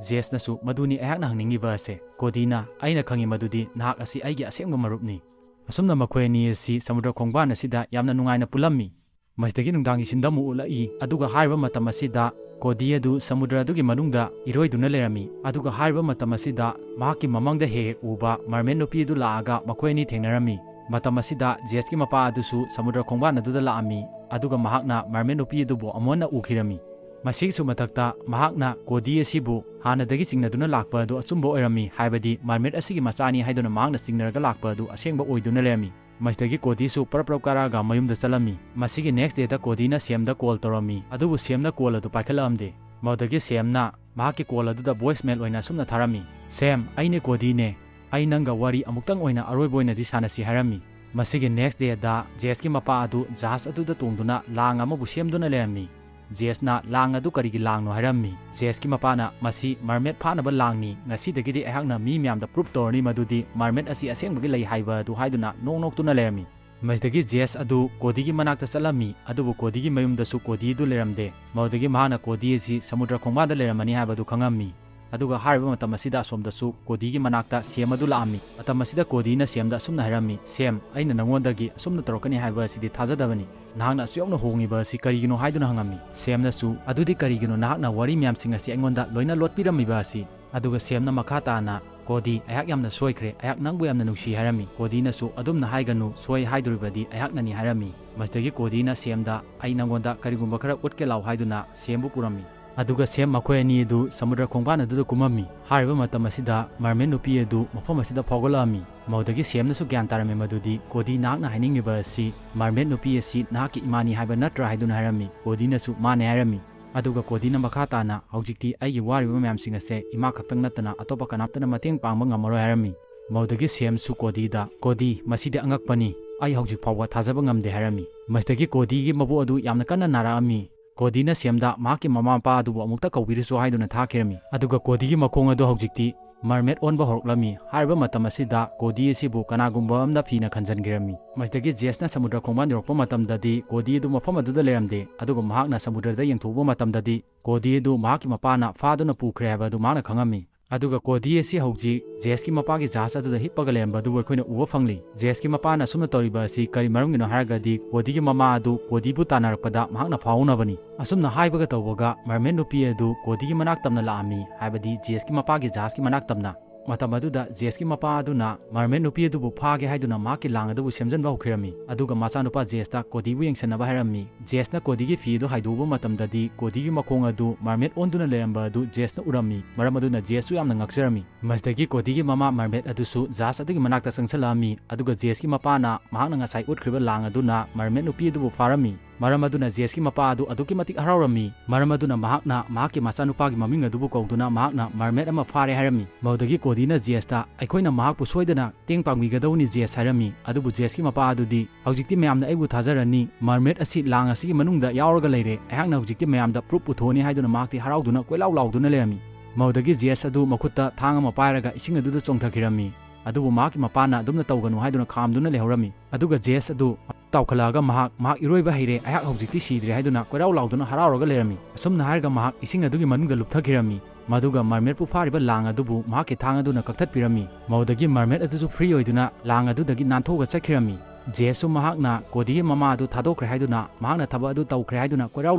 ꯖꯦꯁꯅꯁꯨ, "ꯃꯗꯨꯅꯤ ꯑꯩꯍꯥꯛꯅ ꯍꯪꯅꯤꯡꯉꯤꯕ ꯑꯁꯦ, ꯀꯣꯗꯤꯅ꯫ ꯑꯩꯅ ꯈꯪꯉꯤ ꯃꯗꯨꯗꯤ ꯅꯍꯥꯛ ꯑꯁꯤ ꯑꯩꯒꯤ ꯑꯁꯦꯡꯕ ꯃꯔꯨꯞꯅꯤ"꯫ ꯑꯁꯨꯝꯅ ꯃꯈꯣꯏ ꯑꯅꯤ ꯑꯁꯤ ꯁꯃꯨꯗ꯭ꯔ ꯈꯣꯡꯕꯥꯟ ꯑꯁꯤꯗ ꯌꯥꯝꯅ ꯅꯨꯡꯉꯥꯏꯅ ꯄꯨꯜꯂꯝꯃꯤ꯫ ꯃꯁꯤꯗꯒꯤ ꯅꯨꯡꯗꯥꯡꯒꯤ ꯁꯤꯟꯗ ꯑꯃꯨꯛ ꯎꯠꯂꯛꯏ, ꯑꯗꯨꯒ ꯍꯥꯏꯔꯤꯕ ꯃꯇꯝ ꯑꯁꯤꯗ ꯀꯣꯗꯤ ꯑꯗꯨ ꯁꯃꯨꯗ꯭ꯔ ꯑꯗꯨꯒꯤ ꯃꯅꯨꯡꯗ ꯏꯔꯣꯏꯗꯨꯅ ꯂꯩꯔꯝꯃꯤ꯫ ꯑꯗꯨꯒ ꯍꯥꯏꯔꯤꯕ ꯃꯇꯝ ꯑꯁꯤꯗ ꯃꯍꯥꯛꯀꯤ ꯃꯃꯪꯗ ꯍꯦꯛ ꯍꯦꯛ ꯎꯕ ꯃꯔꯃꯦꯠ ꯅꯨꯄꯤ ꯑꯗꯨ ꯂꯥꯛꯑꯒ ꯃꯈꯣꯏ ꯑꯅꯤ ꯊꯦꯡꯅꯔꯝꯃꯤ꯫ ꯃꯇꯝ ꯑꯁꯤꯗ ꯖꯦꯁꯀꯤ ꯃꯄꯥ ꯑꯗꯨꯁꯨ ꯁꯃꯨꯗ꯭ꯔ ꯈꯣꯡꯕꯥꯟ ꯑꯗꯨꯗ ꯂꯥꯛꯑꯝꯃꯤ, ꯑꯗꯨꯒ ꯃꯍꯥꯛꯅ ꯃꯔꯃꯦꯠ ꯅꯨꯄꯤ ꯑꯗꯨꯕꯨ ꯑꯃꯨꯛ ꯍꯟꯅ ꯎꯈꯤꯔꯝꯃꯤ꯫ ꯃꯁꯤꯒꯤꯁꯨ ꯃꯊꯛꯇ ꯃꯍꯥꯛꯅ ꯀꯣꯗꯤ ꯑꯁꯤꯕꯨ ꯍꯥꯟꯅꯗꯒꯤ ꯆꯤꯡꯅꯗꯨꯅ ꯂꯥꯛꯄ ꯑꯗꯨ ꯑꯆꯨꯝꯕ ꯑꯣꯏꯔꯝꯃꯤ, ꯍꯥꯏꯕꯗꯤ ꯃꯔꯃꯦꯠ ꯑꯁꯤꯒꯤ ꯃꯆꯥꯅꯤ ꯍꯥꯏꯗꯨꯅ ꯃꯍꯥꯛꯅ ꯆꯤꯡꯅꯔꯒ ꯂꯥꯛꯄ ꯑꯗꯨ ꯑꯁꯦꯡꯕ ꯑꯣꯏꯗꯨꯅ ꯂꯩꯔꯝꯃꯤ꯫ ꯃꯁꯤꯗꯒꯤ ꯀꯣꯗꯤꯁꯨ ꯄꯔꯞ ꯄꯔꯞ ꯀꯥꯔꯛꯑꯒ ꯃꯌꯨꯝꯗ ꯆꯠꯂꯝꯃꯤ꯫ ꯃꯁꯤꯒꯤ next dayꯗ ꯀꯣꯗꯤꯅ ꯁꯦꯝꯗ call ꯇꯧꯔꯝꯃꯤ, ꯑꯗꯨꯕꯨ ꯁꯦꯝꯅ call ꯑꯗꯨ ꯄꯥꯏꯈꯠꯂꯛꯑꯝꯗꯦ꯫ ꯃꯗꯨꯗꯒꯤ ꯁꯦꯝꯅ ꯃꯍꯥꯛꯀꯤ call ꯑꯗꯨꯗ voicemail ꯑꯣꯏꯅ ꯑꯁꯨꯝꯅ ꯊꯥꯔꯝꯃꯤ, "ꯁꯦꯝ, ꯑꯩꯅꯦ ꯀꯣꯗꯤꯅꯦ꯫ ꯑꯩ ꯅꯪꯒ ꯋꯥꯔꯤ ꯑꯃꯨꯛꯇꯪ ꯑꯣꯏꯅ ꯑꯔꯣꯏꯕ ꯑꯣꯏꯅꯗꯤ ꯁꯥꯟꯅꯁꯤ" ꯍꯥꯏꯔꯝꯃꯤ꯫ ꯃꯁꯤꯒꯤ next dayꯗ ꯖꯦꯁꯀꯤ ꯃꯄꯥ ꯑꯗꯨ ꯖꯍꯥꯖ ꯑꯗꯨꯗ ꯇꯣꯡꯗꯨꯅ ꯂꯥꯡ ꯑꯃꯕꯨ ꯁꯦꯝꯗꯨꯅ ꯂꯩꯔꯝꯃꯤ꯫ ꯖꯦꯁꯅ ꯂꯥꯡ ꯑꯗꯨ ꯀꯔꯤꯒꯤ ꯂꯥꯡꯅꯣ ꯍꯥꯏꯔꯝꯃꯤ꯫ ꯖꯦꯁꯀꯤ ꯃꯄꯥꯅ, "ꯃꯁꯤ ꯃꯔꯃꯦꯠ ꯐꯥꯅꯕ ꯂꯥꯡꯅꯤ, ꯉꯁꯤꯗꯒꯤꯗꯤ ꯑꯩꯍꯥꯛꯅ ꯃꯤ ꯃꯌꯥꯝꯗ proof ꯇꯧꯔꯅꯤ ꯃꯗꯨꯗꯤ ꯃꯔꯃꯦꯠ ꯑꯁꯤ ꯑꯁꯦꯡꯕꯒꯤ ꯂꯩ ꯍꯥꯏꯕ ꯑꯗꯨ" ꯍꯥꯏꯗꯨꯅ ꯅꯣꯛ ꯅꯣꯛꯇꯨꯅ ꯂꯩꯔꯝꯃꯤ꯫ ꯃꯁꯤꯗꯒꯤ ꯖꯦꯁ ꯑꯗꯨ ꯀꯣꯗꯤꯒꯤ ꯃꯅꯥꯛꯇ ꯆꯠꯂꯝꯃꯤ, ꯑꯗꯨꯕꯨ ꯀꯣꯗꯤꯒꯤ ꯃꯌꯨꯝꯗꯁꯨ ꯀꯣꯗꯤ ꯑꯗꯨ ꯂꯩꯔꯝꯗꯦ꯫ ꯃꯗꯨꯗꯒꯤ ꯃꯍꯥꯛꯅ ꯀꯣꯗꯤ ꯑꯁꯤ ꯁꯃꯨꯗ꯭ꯔ ꯈꯣꯡꯕꯥꯟꯗ ꯂꯩꯔꯝꯃꯅꯤ ꯍꯥꯏꯕꯗꯨ ꯈꯪꯉꯝꯃꯤ꯫ ꯑꯗꯨꯒ ꯍꯥꯏꯔꯤꯕ ꯃꯇꯝ ꯑꯁꯤꯗ ꯑꯁꯣꯝꯗꯁꯨ ꯀꯣꯗꯤꯒꯤ ꯃꯅꯥꯛꯇ ꯁꯦꯝ ꯑꯗꯨ ꯂꯥꯛꯑꯝꯃꯤ꯫ ꯃꯇꯝ ꯑꯁꯤꯗ ꯀꯣꯗꯤꯅ ꯁꯦꯝꯗ ꯑꯁꯨꯝꯅ ꯍꯥꯏꯔꯝꯃꯤ, "ꯁꯦꯝ, ꯑꯩꯅ ꯅꯉꯣꯟꯗꯒꯤ ꯑꯁꯨꯝꯅ ꯇꯧꯔꯛꯀꯅꯤ ꯍꯥꯏꯕ ꯑꯁꯤꯗꯤ ꯊꯥꯖꯗꯕꯅꯤ꯫ ꯅꯍꯥꯛꯅ ꯑꯁꯨꯛ ꯌꯥꯝꯅ ꯍꯣꯡꯉꯤꯕ ꯑꯁꯤ ꯀꯔꯤꯒꯤꯅꯣ?" ꯍꯥꯏꯗꯨꯅ ꯍꯪꯉꯝꯃꯤ꯫ ꯁꯦꯝꯅꯁꯨ, "ꯑꯗꯨꯗꯤ ꯀꯔꯤꯒꯤꯅꯣ ꯅꯍꯥꯛꯅ ꯋꯥꯔꯤ ꯃꯌꯥꯝꯁꯤꯡ ꯑꯁꯤ ꯑꯩꯉꯣꯟꯗ ꯂꯣꯏꯅ ꯂꯣꯠꯄꯤꯔꯝꯃꯤꯕ ꯑꯁꯤ?" ꯑꯗꯨꯒ ꯁꯦꯝꯅ ꯃꯈꯥ ꯇꯥꯅ, "ꯀꯣꯗꯤ, ꯑꯩꯍꯥꯛ ꯌꯥꯝꯅ ꯁꯣꯏꯈ꯭ꯔꯦ, ꯑꯩꯍꯥꯛ ꯅꯪꯕꯨ ꯌꯥꯝꯅ ꯅꯨꯡꯁꯤ" ꯍꯥꯏꯔꯝꯃꯤ꯫ ꯀꯣꯗꯤꯅꯁꯨ, "ꯑꯗꯨꯝꯅ ꯍꯥꯏꯒꯅꯨ, ꯁꯣꯏ ꯍꯥꯏꯗꯣꯔꯤꯕꯗꯤ ꯑꯩꯍꯥꯛꯅꯅꯤ" ꯍꯥꯏꯔꯝꯃꯤ꯫ ꯃꯁꯤꯗꯒꯤ ꯀꯣꯗꯤꯅ ꯁꯦꯝꯗ, "ꯑꯩ ꯅꯪꯉꯣꯟꯗ ꯀꯔꯤꯒꯨꯝꯕ ꯈꯔ ꯎꯠꯀꯦ ꯂꯥꯎ" ꯍꯥꯏꯗꯨꯅ ꯁꯦꯝꯕꯨ ꯄꯨꯔꯝꯃꯤ꯫ ꯑꯗꯨꯒ ꯁꯦꯝ ꯃꯈꯣꯏ ꯑꯅꯤ ꯑꯗꯨ ꯁꯃꯨꯗ꯭ꯔ ꯈꯣꯡꯕꯥꯟ ꯑꯗꯨꯗ ꯀꯨꯝꯃꯝꯃꯤ꯫ ꯍꯥꯏꯔꯤꯕ ꯃꯇꯝ ꯑꯁꯤꯗ ꯃꯔꯃꯦꯠ ꯅꯨꯄꯤ ꯑꯗꯨ ꯃꯐꯝ ꯑꯁꯤꯗ ꯐꯥꯎꯒꯠꯂꯛꯑꯝꯃꯤ꯫ ꯃꯗꯨꯗꯒꯤ ꯁꯦꯝꯅꯁꯨ ꯒ꯭ꯌꯥꯟ ꯇꯥꯔꯝꯃꯤ ꯃꯗꯨꯗꯤ, "ꯀꯣꯗꯤ, ꯅꯍꯥꯛꯅ ꯍꯥꯏꯅꯤꯡꯉꯤꯕ ꯑꯁꯤ ꯃꯔꯃꯦꯠ ꯅꯨꯄꯤ ꯑꯁꯤ ꯅꯍꯥꯛꯀꯤ ꯏꯃꯥꯅꯤ ꯍꯥꯏꯕ ꯅꯠꯇ꯭ꯔꯥ?" ꯍꯥꯏꯗꯨꯅ ꯍꯥꯏꯔꯝꯃꯤ꯫ ꯀꯣꯗꯤꯅꯁꯨ ꯃꯥꯅꯦ ꯍꯥꯏꯔꯝꯃꯤ꯫ ꯑꯗꯨꯒ ꯀꯣꯗꯤꯅ ꯃꯈꯥ ꯇꯥꯅ, "ꯍꯧꯖꯤꯛꯇꯤ ꯑꯩꯒꯤ ꯋꯥꯔꯤꯕ ꯃꯌꯥꯝꯁꯤꯡ ꯑꯁꯦ ꯏꯃꯥ ꯈꯛꯇꯪ ꯅꯠꯇꯅ ꯑꯇꯣꯞꯄ ꯀꯅꯥꯝꯇꯅ ꯃꯇꯦꯡ ꯄꯥꯡꯕ ꯉꯝꯃꯔꯣꯏ" ꯍꯥꯏꯔꯝꯃꯤ꯫ ꯃꯗꯨꯗꯒꯤ ꯁꯦꯝꯁꯨ ꯀꯣꯗꯤꯗ, "ꯀꯣꯗꯤ, ꯃꯁꯤꯗꯤ ꯑꯉꯛꯄꯅꯤ, ꯑꯩ ꯍꯧꯖꯤꯛ ꯐꯥꯎꯕ ꯊꯥꯖꯕ ꯉꯝꯗꯦ" ꯍꯥꯏꯔꯝꯃꯤ꯫ ꯃꯁꯤꯗꯒꯤ ꯀꯣꯗꯤꯒꯤ ꯃꯕꯨꯛ ꯑꯗꯨ ꯌꯥꯝꯅ ꯀꯟꯅ ꯅꯥꯔꯛꯑꯝꯃꯤ꯫ ꯀꯣꯗꯤꯅ ꯁꯦꯝꯗ ꯃꯍꯥꯛꯀꯤ ꯃꯃꯥ ꯃꯄꯥ ꯑꯗꯨꯕꯨ ꯑꯃꯨꯛꯇ ꯀꯧꯕꯤꯔꯁꯨ ꯍꯥꯏꯗꯨꯅ ꯊꯥꯈꯤꯔꯝꯃꯤ꯫ ꯑꯗꯨꯒ ꯀꯣꯗꯤꯒꯤ ꯃꯈꯣꯡ ꯑꯗꯨ ꯍꯧꯖꯤꯛꯇꯤ ꯃꯔꯃꯦꯠ ꯑꯣꯟꯕ ꯍꯧꯔꯛꯂꯝꯃꯤ꯫ ꯍꯥꯏꯔꯤꯕ ꯃꯇꯝ ꯑꯁꯤꯗ ꯀꯣꯗꯤ ꯑꯁꯤꯕꯨ ꯀꯅꯥꯒꯨꯝꯕ ꯑꯃꯅ ꯐꯤꯅ ꯈꯟꯖꯟꯈꯤꯔꯝꯃꯤ꯫ ꯃꯁꯤꯗꯒꯤ ꯖꯦꯁꯅ ꯁꯃꯨꯗ꯭ꯔ ꯈꯣꯡꯕꯥꯟ ꯌꯧꯔꯛꯄ ꯃꯇꯝꯗꯗꯤ ꯀꯣꯗꯤ ꯑꯗꯨ ꯃꯐꯝ ꯑꯗꯨꯗ ꯂꯩꯔꯝꯗꯦ, ꯑꯗꯨꯒ ꯃꯍꯥꯛꯅ ꯁꯃꯨꯗ꯭ꯔꯗ ꯌꯦꯡꯊꯣꯛꯎꯕ ꯃꯇꯝꯗꯗꯤ ꯀꯣꯗꯤ ꯑꯗꯨ ꯃꯍꯥꯛꯀꯤ ꯃꯄꯥꯅ ꯐꯥꯗꯨꯅ ꯄꯨꯈ꯭ꯔꯦ ꯍꯥꯏꯕ ꯑꯗꯨ ꯃꯍꯥꯛꯅ ꯈꯪꯉꯝꯃꯤ꯫ ꯑꯗꯨꯒ ꯀꯣꯗꯤ ꯑꯁꯤ ꯍꯧꯖꯤꯛ ꯖꯦꯁꯀꯤ ꯃꯄꯥꯒꯤ ꯖꯍꯥꯖ ꯑꯗꯨꯗ ꯍꯤꯞꯄꯒ ꯂꯩꯔꯝꯕ ꯑꯗꯨꯕꯨ ꯑꯩꯈꯣꯏꯅ ꯎꯕ ꯐꯪꯂꯤ꯫ ꯖꯦꯁꯀꯤ ꯃꯄꯥꯅ ꯑꯁꯨꯝꯅ ꯇꯧꯔꯤꯕ ꯑꯁꯤ ꯀꯔꯤ ꯃꯔꯝꯒꯤꯅꯣ ꯍꯥꯏꯔꯒꯗꯤ, ꯀꯣꯗꯤꯒꯤ ꯃꯃꯥ ꯑꯗꯨ ꯀꯣꯗꯤꯕꯨ ꯇꯥꯟꯅꯔꯛꯄꯗ ꯃꯍꯥꯛꯅ ꯐꯥꯍꯧꯅꯕꯅꯤ꯫ ꯑꯁꯨꯝꯅ ꯍꯥꯏꯕꯒ ꯇꯧꯕꯒ ꯃꯔꯃꯦꯠ ꯅꯨꯄꯤ ꯑꯗꯨ ꯀꯣꯗꯤꯒꯤ ꯃꯅꯥꯛ ꯇꯝꯅ ꯂꯥꯛꯑꯝꯃꯤ, ꯍꯥꯏꯕꯗꯤ ꯖꯦꯁꯀꯤ ꯃꯄꯥꯒꯤ ꯖꯍꯥꯖꯀꯤ ꯃꯅꯥꯛ ꯇꯝꯅ꯫ ꯃꯇꯝ ꯑꯗꯨꯗ ꯖꯦꯁꯀꯤ ꯃꯄꯥ ꯑꯗꯨꯅ ꯃꯔꯃꯦꯠ ꯅꯨꯄꯤ ꯑꯗꯨꯕꯨ ꯐꯥꯒꯦ ꯍꯥꯏꯗꯨꯅ ꯃꯍꯥꯛꯀꯤ ꯂꯥꯡ ꯑꯗꯨꯕꯨ ꯁꯦꯝꯖꯤꯟꯕ ꯍꯧꯈꯤꯔꯝꯃꯤ꯫ ꯑꯗꯨꯒ ꯃꯆꯥꯅꯨꯄꯥ ꯖꯦꯁꯇ ꯀꯣꯗꯤꯕꯨ ꯌꯦꯡꯁꯤꯟꯅꯕ ꯍꯥꯏꯔꯝꯃꯤ꯫ ꯖꯦꯁꯅ ꯀꯣꯗꯤꯒꯤ ꯐꯤ ꯑꯗꯨ ꯍꯥꯏꯗꯣꯛꯎꯕ ꯃꯇꯝꯗꯗꯤ ꯀꯣꯗꯤꯒꯤ ꯃꯈꯣꯡ ꯑꯗꯨ ꯃꯔꯃꯦꯠ ꯑꯣꯟꯗꯨꯅ ꯂꯩꯔꯝꯕ ꯑꯗꯨ ꯖꯦꯁꯅ ꯎꯔꯝꯃꯤ꯫ ꯃꯔꯝ ꯑꯗꯨꯅ ꯖꯦꯁꯁꯨ ꯌꯥꯝꯅ ꯉꯛꯆꯔꯝꯃꯤ꯫ ꯃꯁꯤꯗꯒꯤ ꯀꯣꯗꯤꯒꯤ ꯃꯃꯥ ꯃꯔꯃꯦꯠ ꯑꯗꯨꯁꯨ ꯖꯍꯥꯖ ꯑꯗꯨꯒꯤ ꯃꯅꯥꯛꯇ ꯆꯪꯁꯤꯜꯂꯛꯑꯝꯃꯤ꯫ ꯑꯗꯨꯒ ꯖꯦꯁꯀꯤ ꯃꯄꯥꯅ ꯃꯍꯥꯛꯅ ꯉꯁꯥꯏ ꯎꯠꯈ꯭ꯔꯤꯕ ꯂꯥꯡ ꯑꯗꯨꯅ ꯃꯔꯃꯦꯠ ꯅꯨꯄꯤ ꯑꯗꯨꯕꯨ ꯐꯥꯔꯝꯃꯤ꯫ ꯃꯔꯝ ꯑꯗꯨꯅ ꯖꯦꯁꯀꯤ ꯃꯄꯥ ꯑꯗꯨ ꯑꯗꯨꯛꯀꯤ ꯃꯇꯤꯛ ꯍꯔꯥꯎꯔꯝꯃꯤ꯫ ꯃꯔꯝ ꯑꯗꯨꯅ ꯃꯍꯥꯛꯅ ꯃꯍꯥꯛꯀꯤ ꯃꯆꯥꯅꯨꯄꯥꯒꯤ ꯃꯃꯤꯡ ꯑꯗꯨꯕꯨ ꯀꯧꯗꯨꯅ ꯃꯍꯥꯛꯅ ꯃꯔꯃꯦꯠ ꯑꯃ ꯐꯥꯔꯦ ꯍꯥꯏꯔꯝꯃꯤ꯫ ꯃꯗꯨꯗꯒꯤ ꯀꯣꯗꯤꯅ ꯖꯦꯁꯇ, "ꯑꯩꯈꯣꯏꯅ ꯃꯍꯥꯛꯄꯨ ꯁꯣꯏꯗꯅ ꯃꯇꯦꯡ ꯄꯥꯡꯕꯤꯒꯗꯧꯅꯤ ꯖꯦꯁ" ꯍꯥꯏꯔꯝꯃꯤ꯫ ꯑꯗꯨꯕꯨ ꯖꯦꯁꯀꯤ ꯃꯄꯥ ꯑꯗꯨꯗꯤ, "ꯍꯧꯖꯤꯛꯇꯤ ꯃꯌꯥꯝꯅ ꯑꯩꯕꯨ ꯊꯥꯖꯔꯅꯤ, ꯃꯔꯃꯦꯠ ꯑꯁꯤ ꯂꯥꯡ ꯑꯁꯤꯒꯤ ꯃꯅꯨꯡꯗ ꯌꯥꯎꯔꯒ ꯂꯩꯔꯦ, ꯑꯩꯍꯥꯛꯅ ꯍꯧꯖꯤꯛꯇꯤ ꯃꯌꯥꯝꯗ ꯄ꯭ꯔꯨꯞ ꯄꯨꯊꯣꯛꯑꯅꯤ" ꯍꯥꯏꯗꯨꯅ ꯃꯍꯥꯛꯇꯤ ꯍꯔꯥꯎꯗꯨꯅ ꯀꯣꯏꯂꯥꯎ ꯂꯥꯎꯗꯨꯅ ꯂꯩꯔꯝꯃꯤ꯫ ꯃꯗꯨꯗꯒꯤ ꯖꯦꯁ ꯑꯗꯨ ꯃꯈꯨꯠꯇ ꯊꯥꯡ ꯑꯃ ꯄꯥꯏꯔꯒ ꯏꯁꯤꯡ ꯑꯗꯨꯗ ꯆꯣꯡꯊꯈꯤꯔꯝꯃꯤ꯫ ꯑꯗꯨꯕꯨ ꯃꯍꯥꯛꯀꯤ ꯃꯄꯥꯅ ꯑꯗꯨꯝꯅ ꯇꯧꯒꯅꯨ ꯍꯥꯏꯗꯨꯅ ꯈꯥꯝꯗꯨꯅ ꯂꯩꯍꯧꯔꯝꯃꯤ꯫ ꯑꯗꯨꯒ ꯖꯦꯁ ꯑꯗꯨ ꯇꯥꯎꯈꯠꯂꯛꯑꯒ ꯃꯍꯥꯛ, "ꯃꯍꯥꯛ ꯏꯔꯣꯏꯕ ꯍꯩꯔꯦ, ꯑꯩꯍꯥꯛ ꯍꯧꯖꯤꯛꯇꯤ ꯁꯤꯗ꯭ꯔꯦ" ꯍꯥꯏꯗꯨꯅ ꯀꯣꯏꯔꯥꯎ ꯂꯥꯎꯗꯨꯅ ꯍꯔꯥꯎꯔꯒ ꯂꯩꯔꯝꯃꯤ꯫ ꯑꯁꯨꯝꯅ ꯍꯥꯏꯔꯒ ꯃꯍꯥꯛ ꯏꯁꯤꯡ ꯑꯗꯨꯒꯤ ꯃꯅꯨꯡꯗ ꯂꯨꯞꯊꯈꯤꯔꯝꯃꯤ꯫ ꯃꯗꯨꯒ ꯃꯔꯃꯦꯠꯄꯨ ꯐꯥꯔꯤꯕ ꯂꯥꯡ ꯑꯗꯨꯕꯨ ꯃꯍꯥꯛꯀꯤ ꯊꯥꯡ ꯑꯗꯨꯅ ꯀꯛꯊꯠꯄꯤꯔꯝꯃꯤ꯫ ꯃꯗꯨꯗꯒꯤ ꯃꯔꯃꯦꯠ ꯑꯗꯨꯁꯨ ꯐ꯭ꯔꯤ ꯑꯣꯏꯗꯨꯅ ꯂꯥꯡ ꯑꯗꯨꯗꯒꯤ ꯅꯥꯟꯊꯣꯛꯑꯒ ꯆꯠꯈꯤꯔꯝꯃꯤ꯫ ꯖꯦꯁꯁꯨ ꯃꯍꯥꯛꯅ ꯀꯣꯗꯤꯒꯤ ꯃꯃꯥ ꯑꯗꯨ ꯊꯥꯗꯣꯛꯈ꯭ꯔꯦ ꯍꯥꯏꯗꯨꯅ ꯃꯍꯥꯛꯅ ꯊꯕꯛ ꯑꯗꯨ ꯇꯧꯈ꯭ꯔꯦ ꯍꯥꯏꯗꯨꯅ ꯀꯣꯏꯔꯥꯎ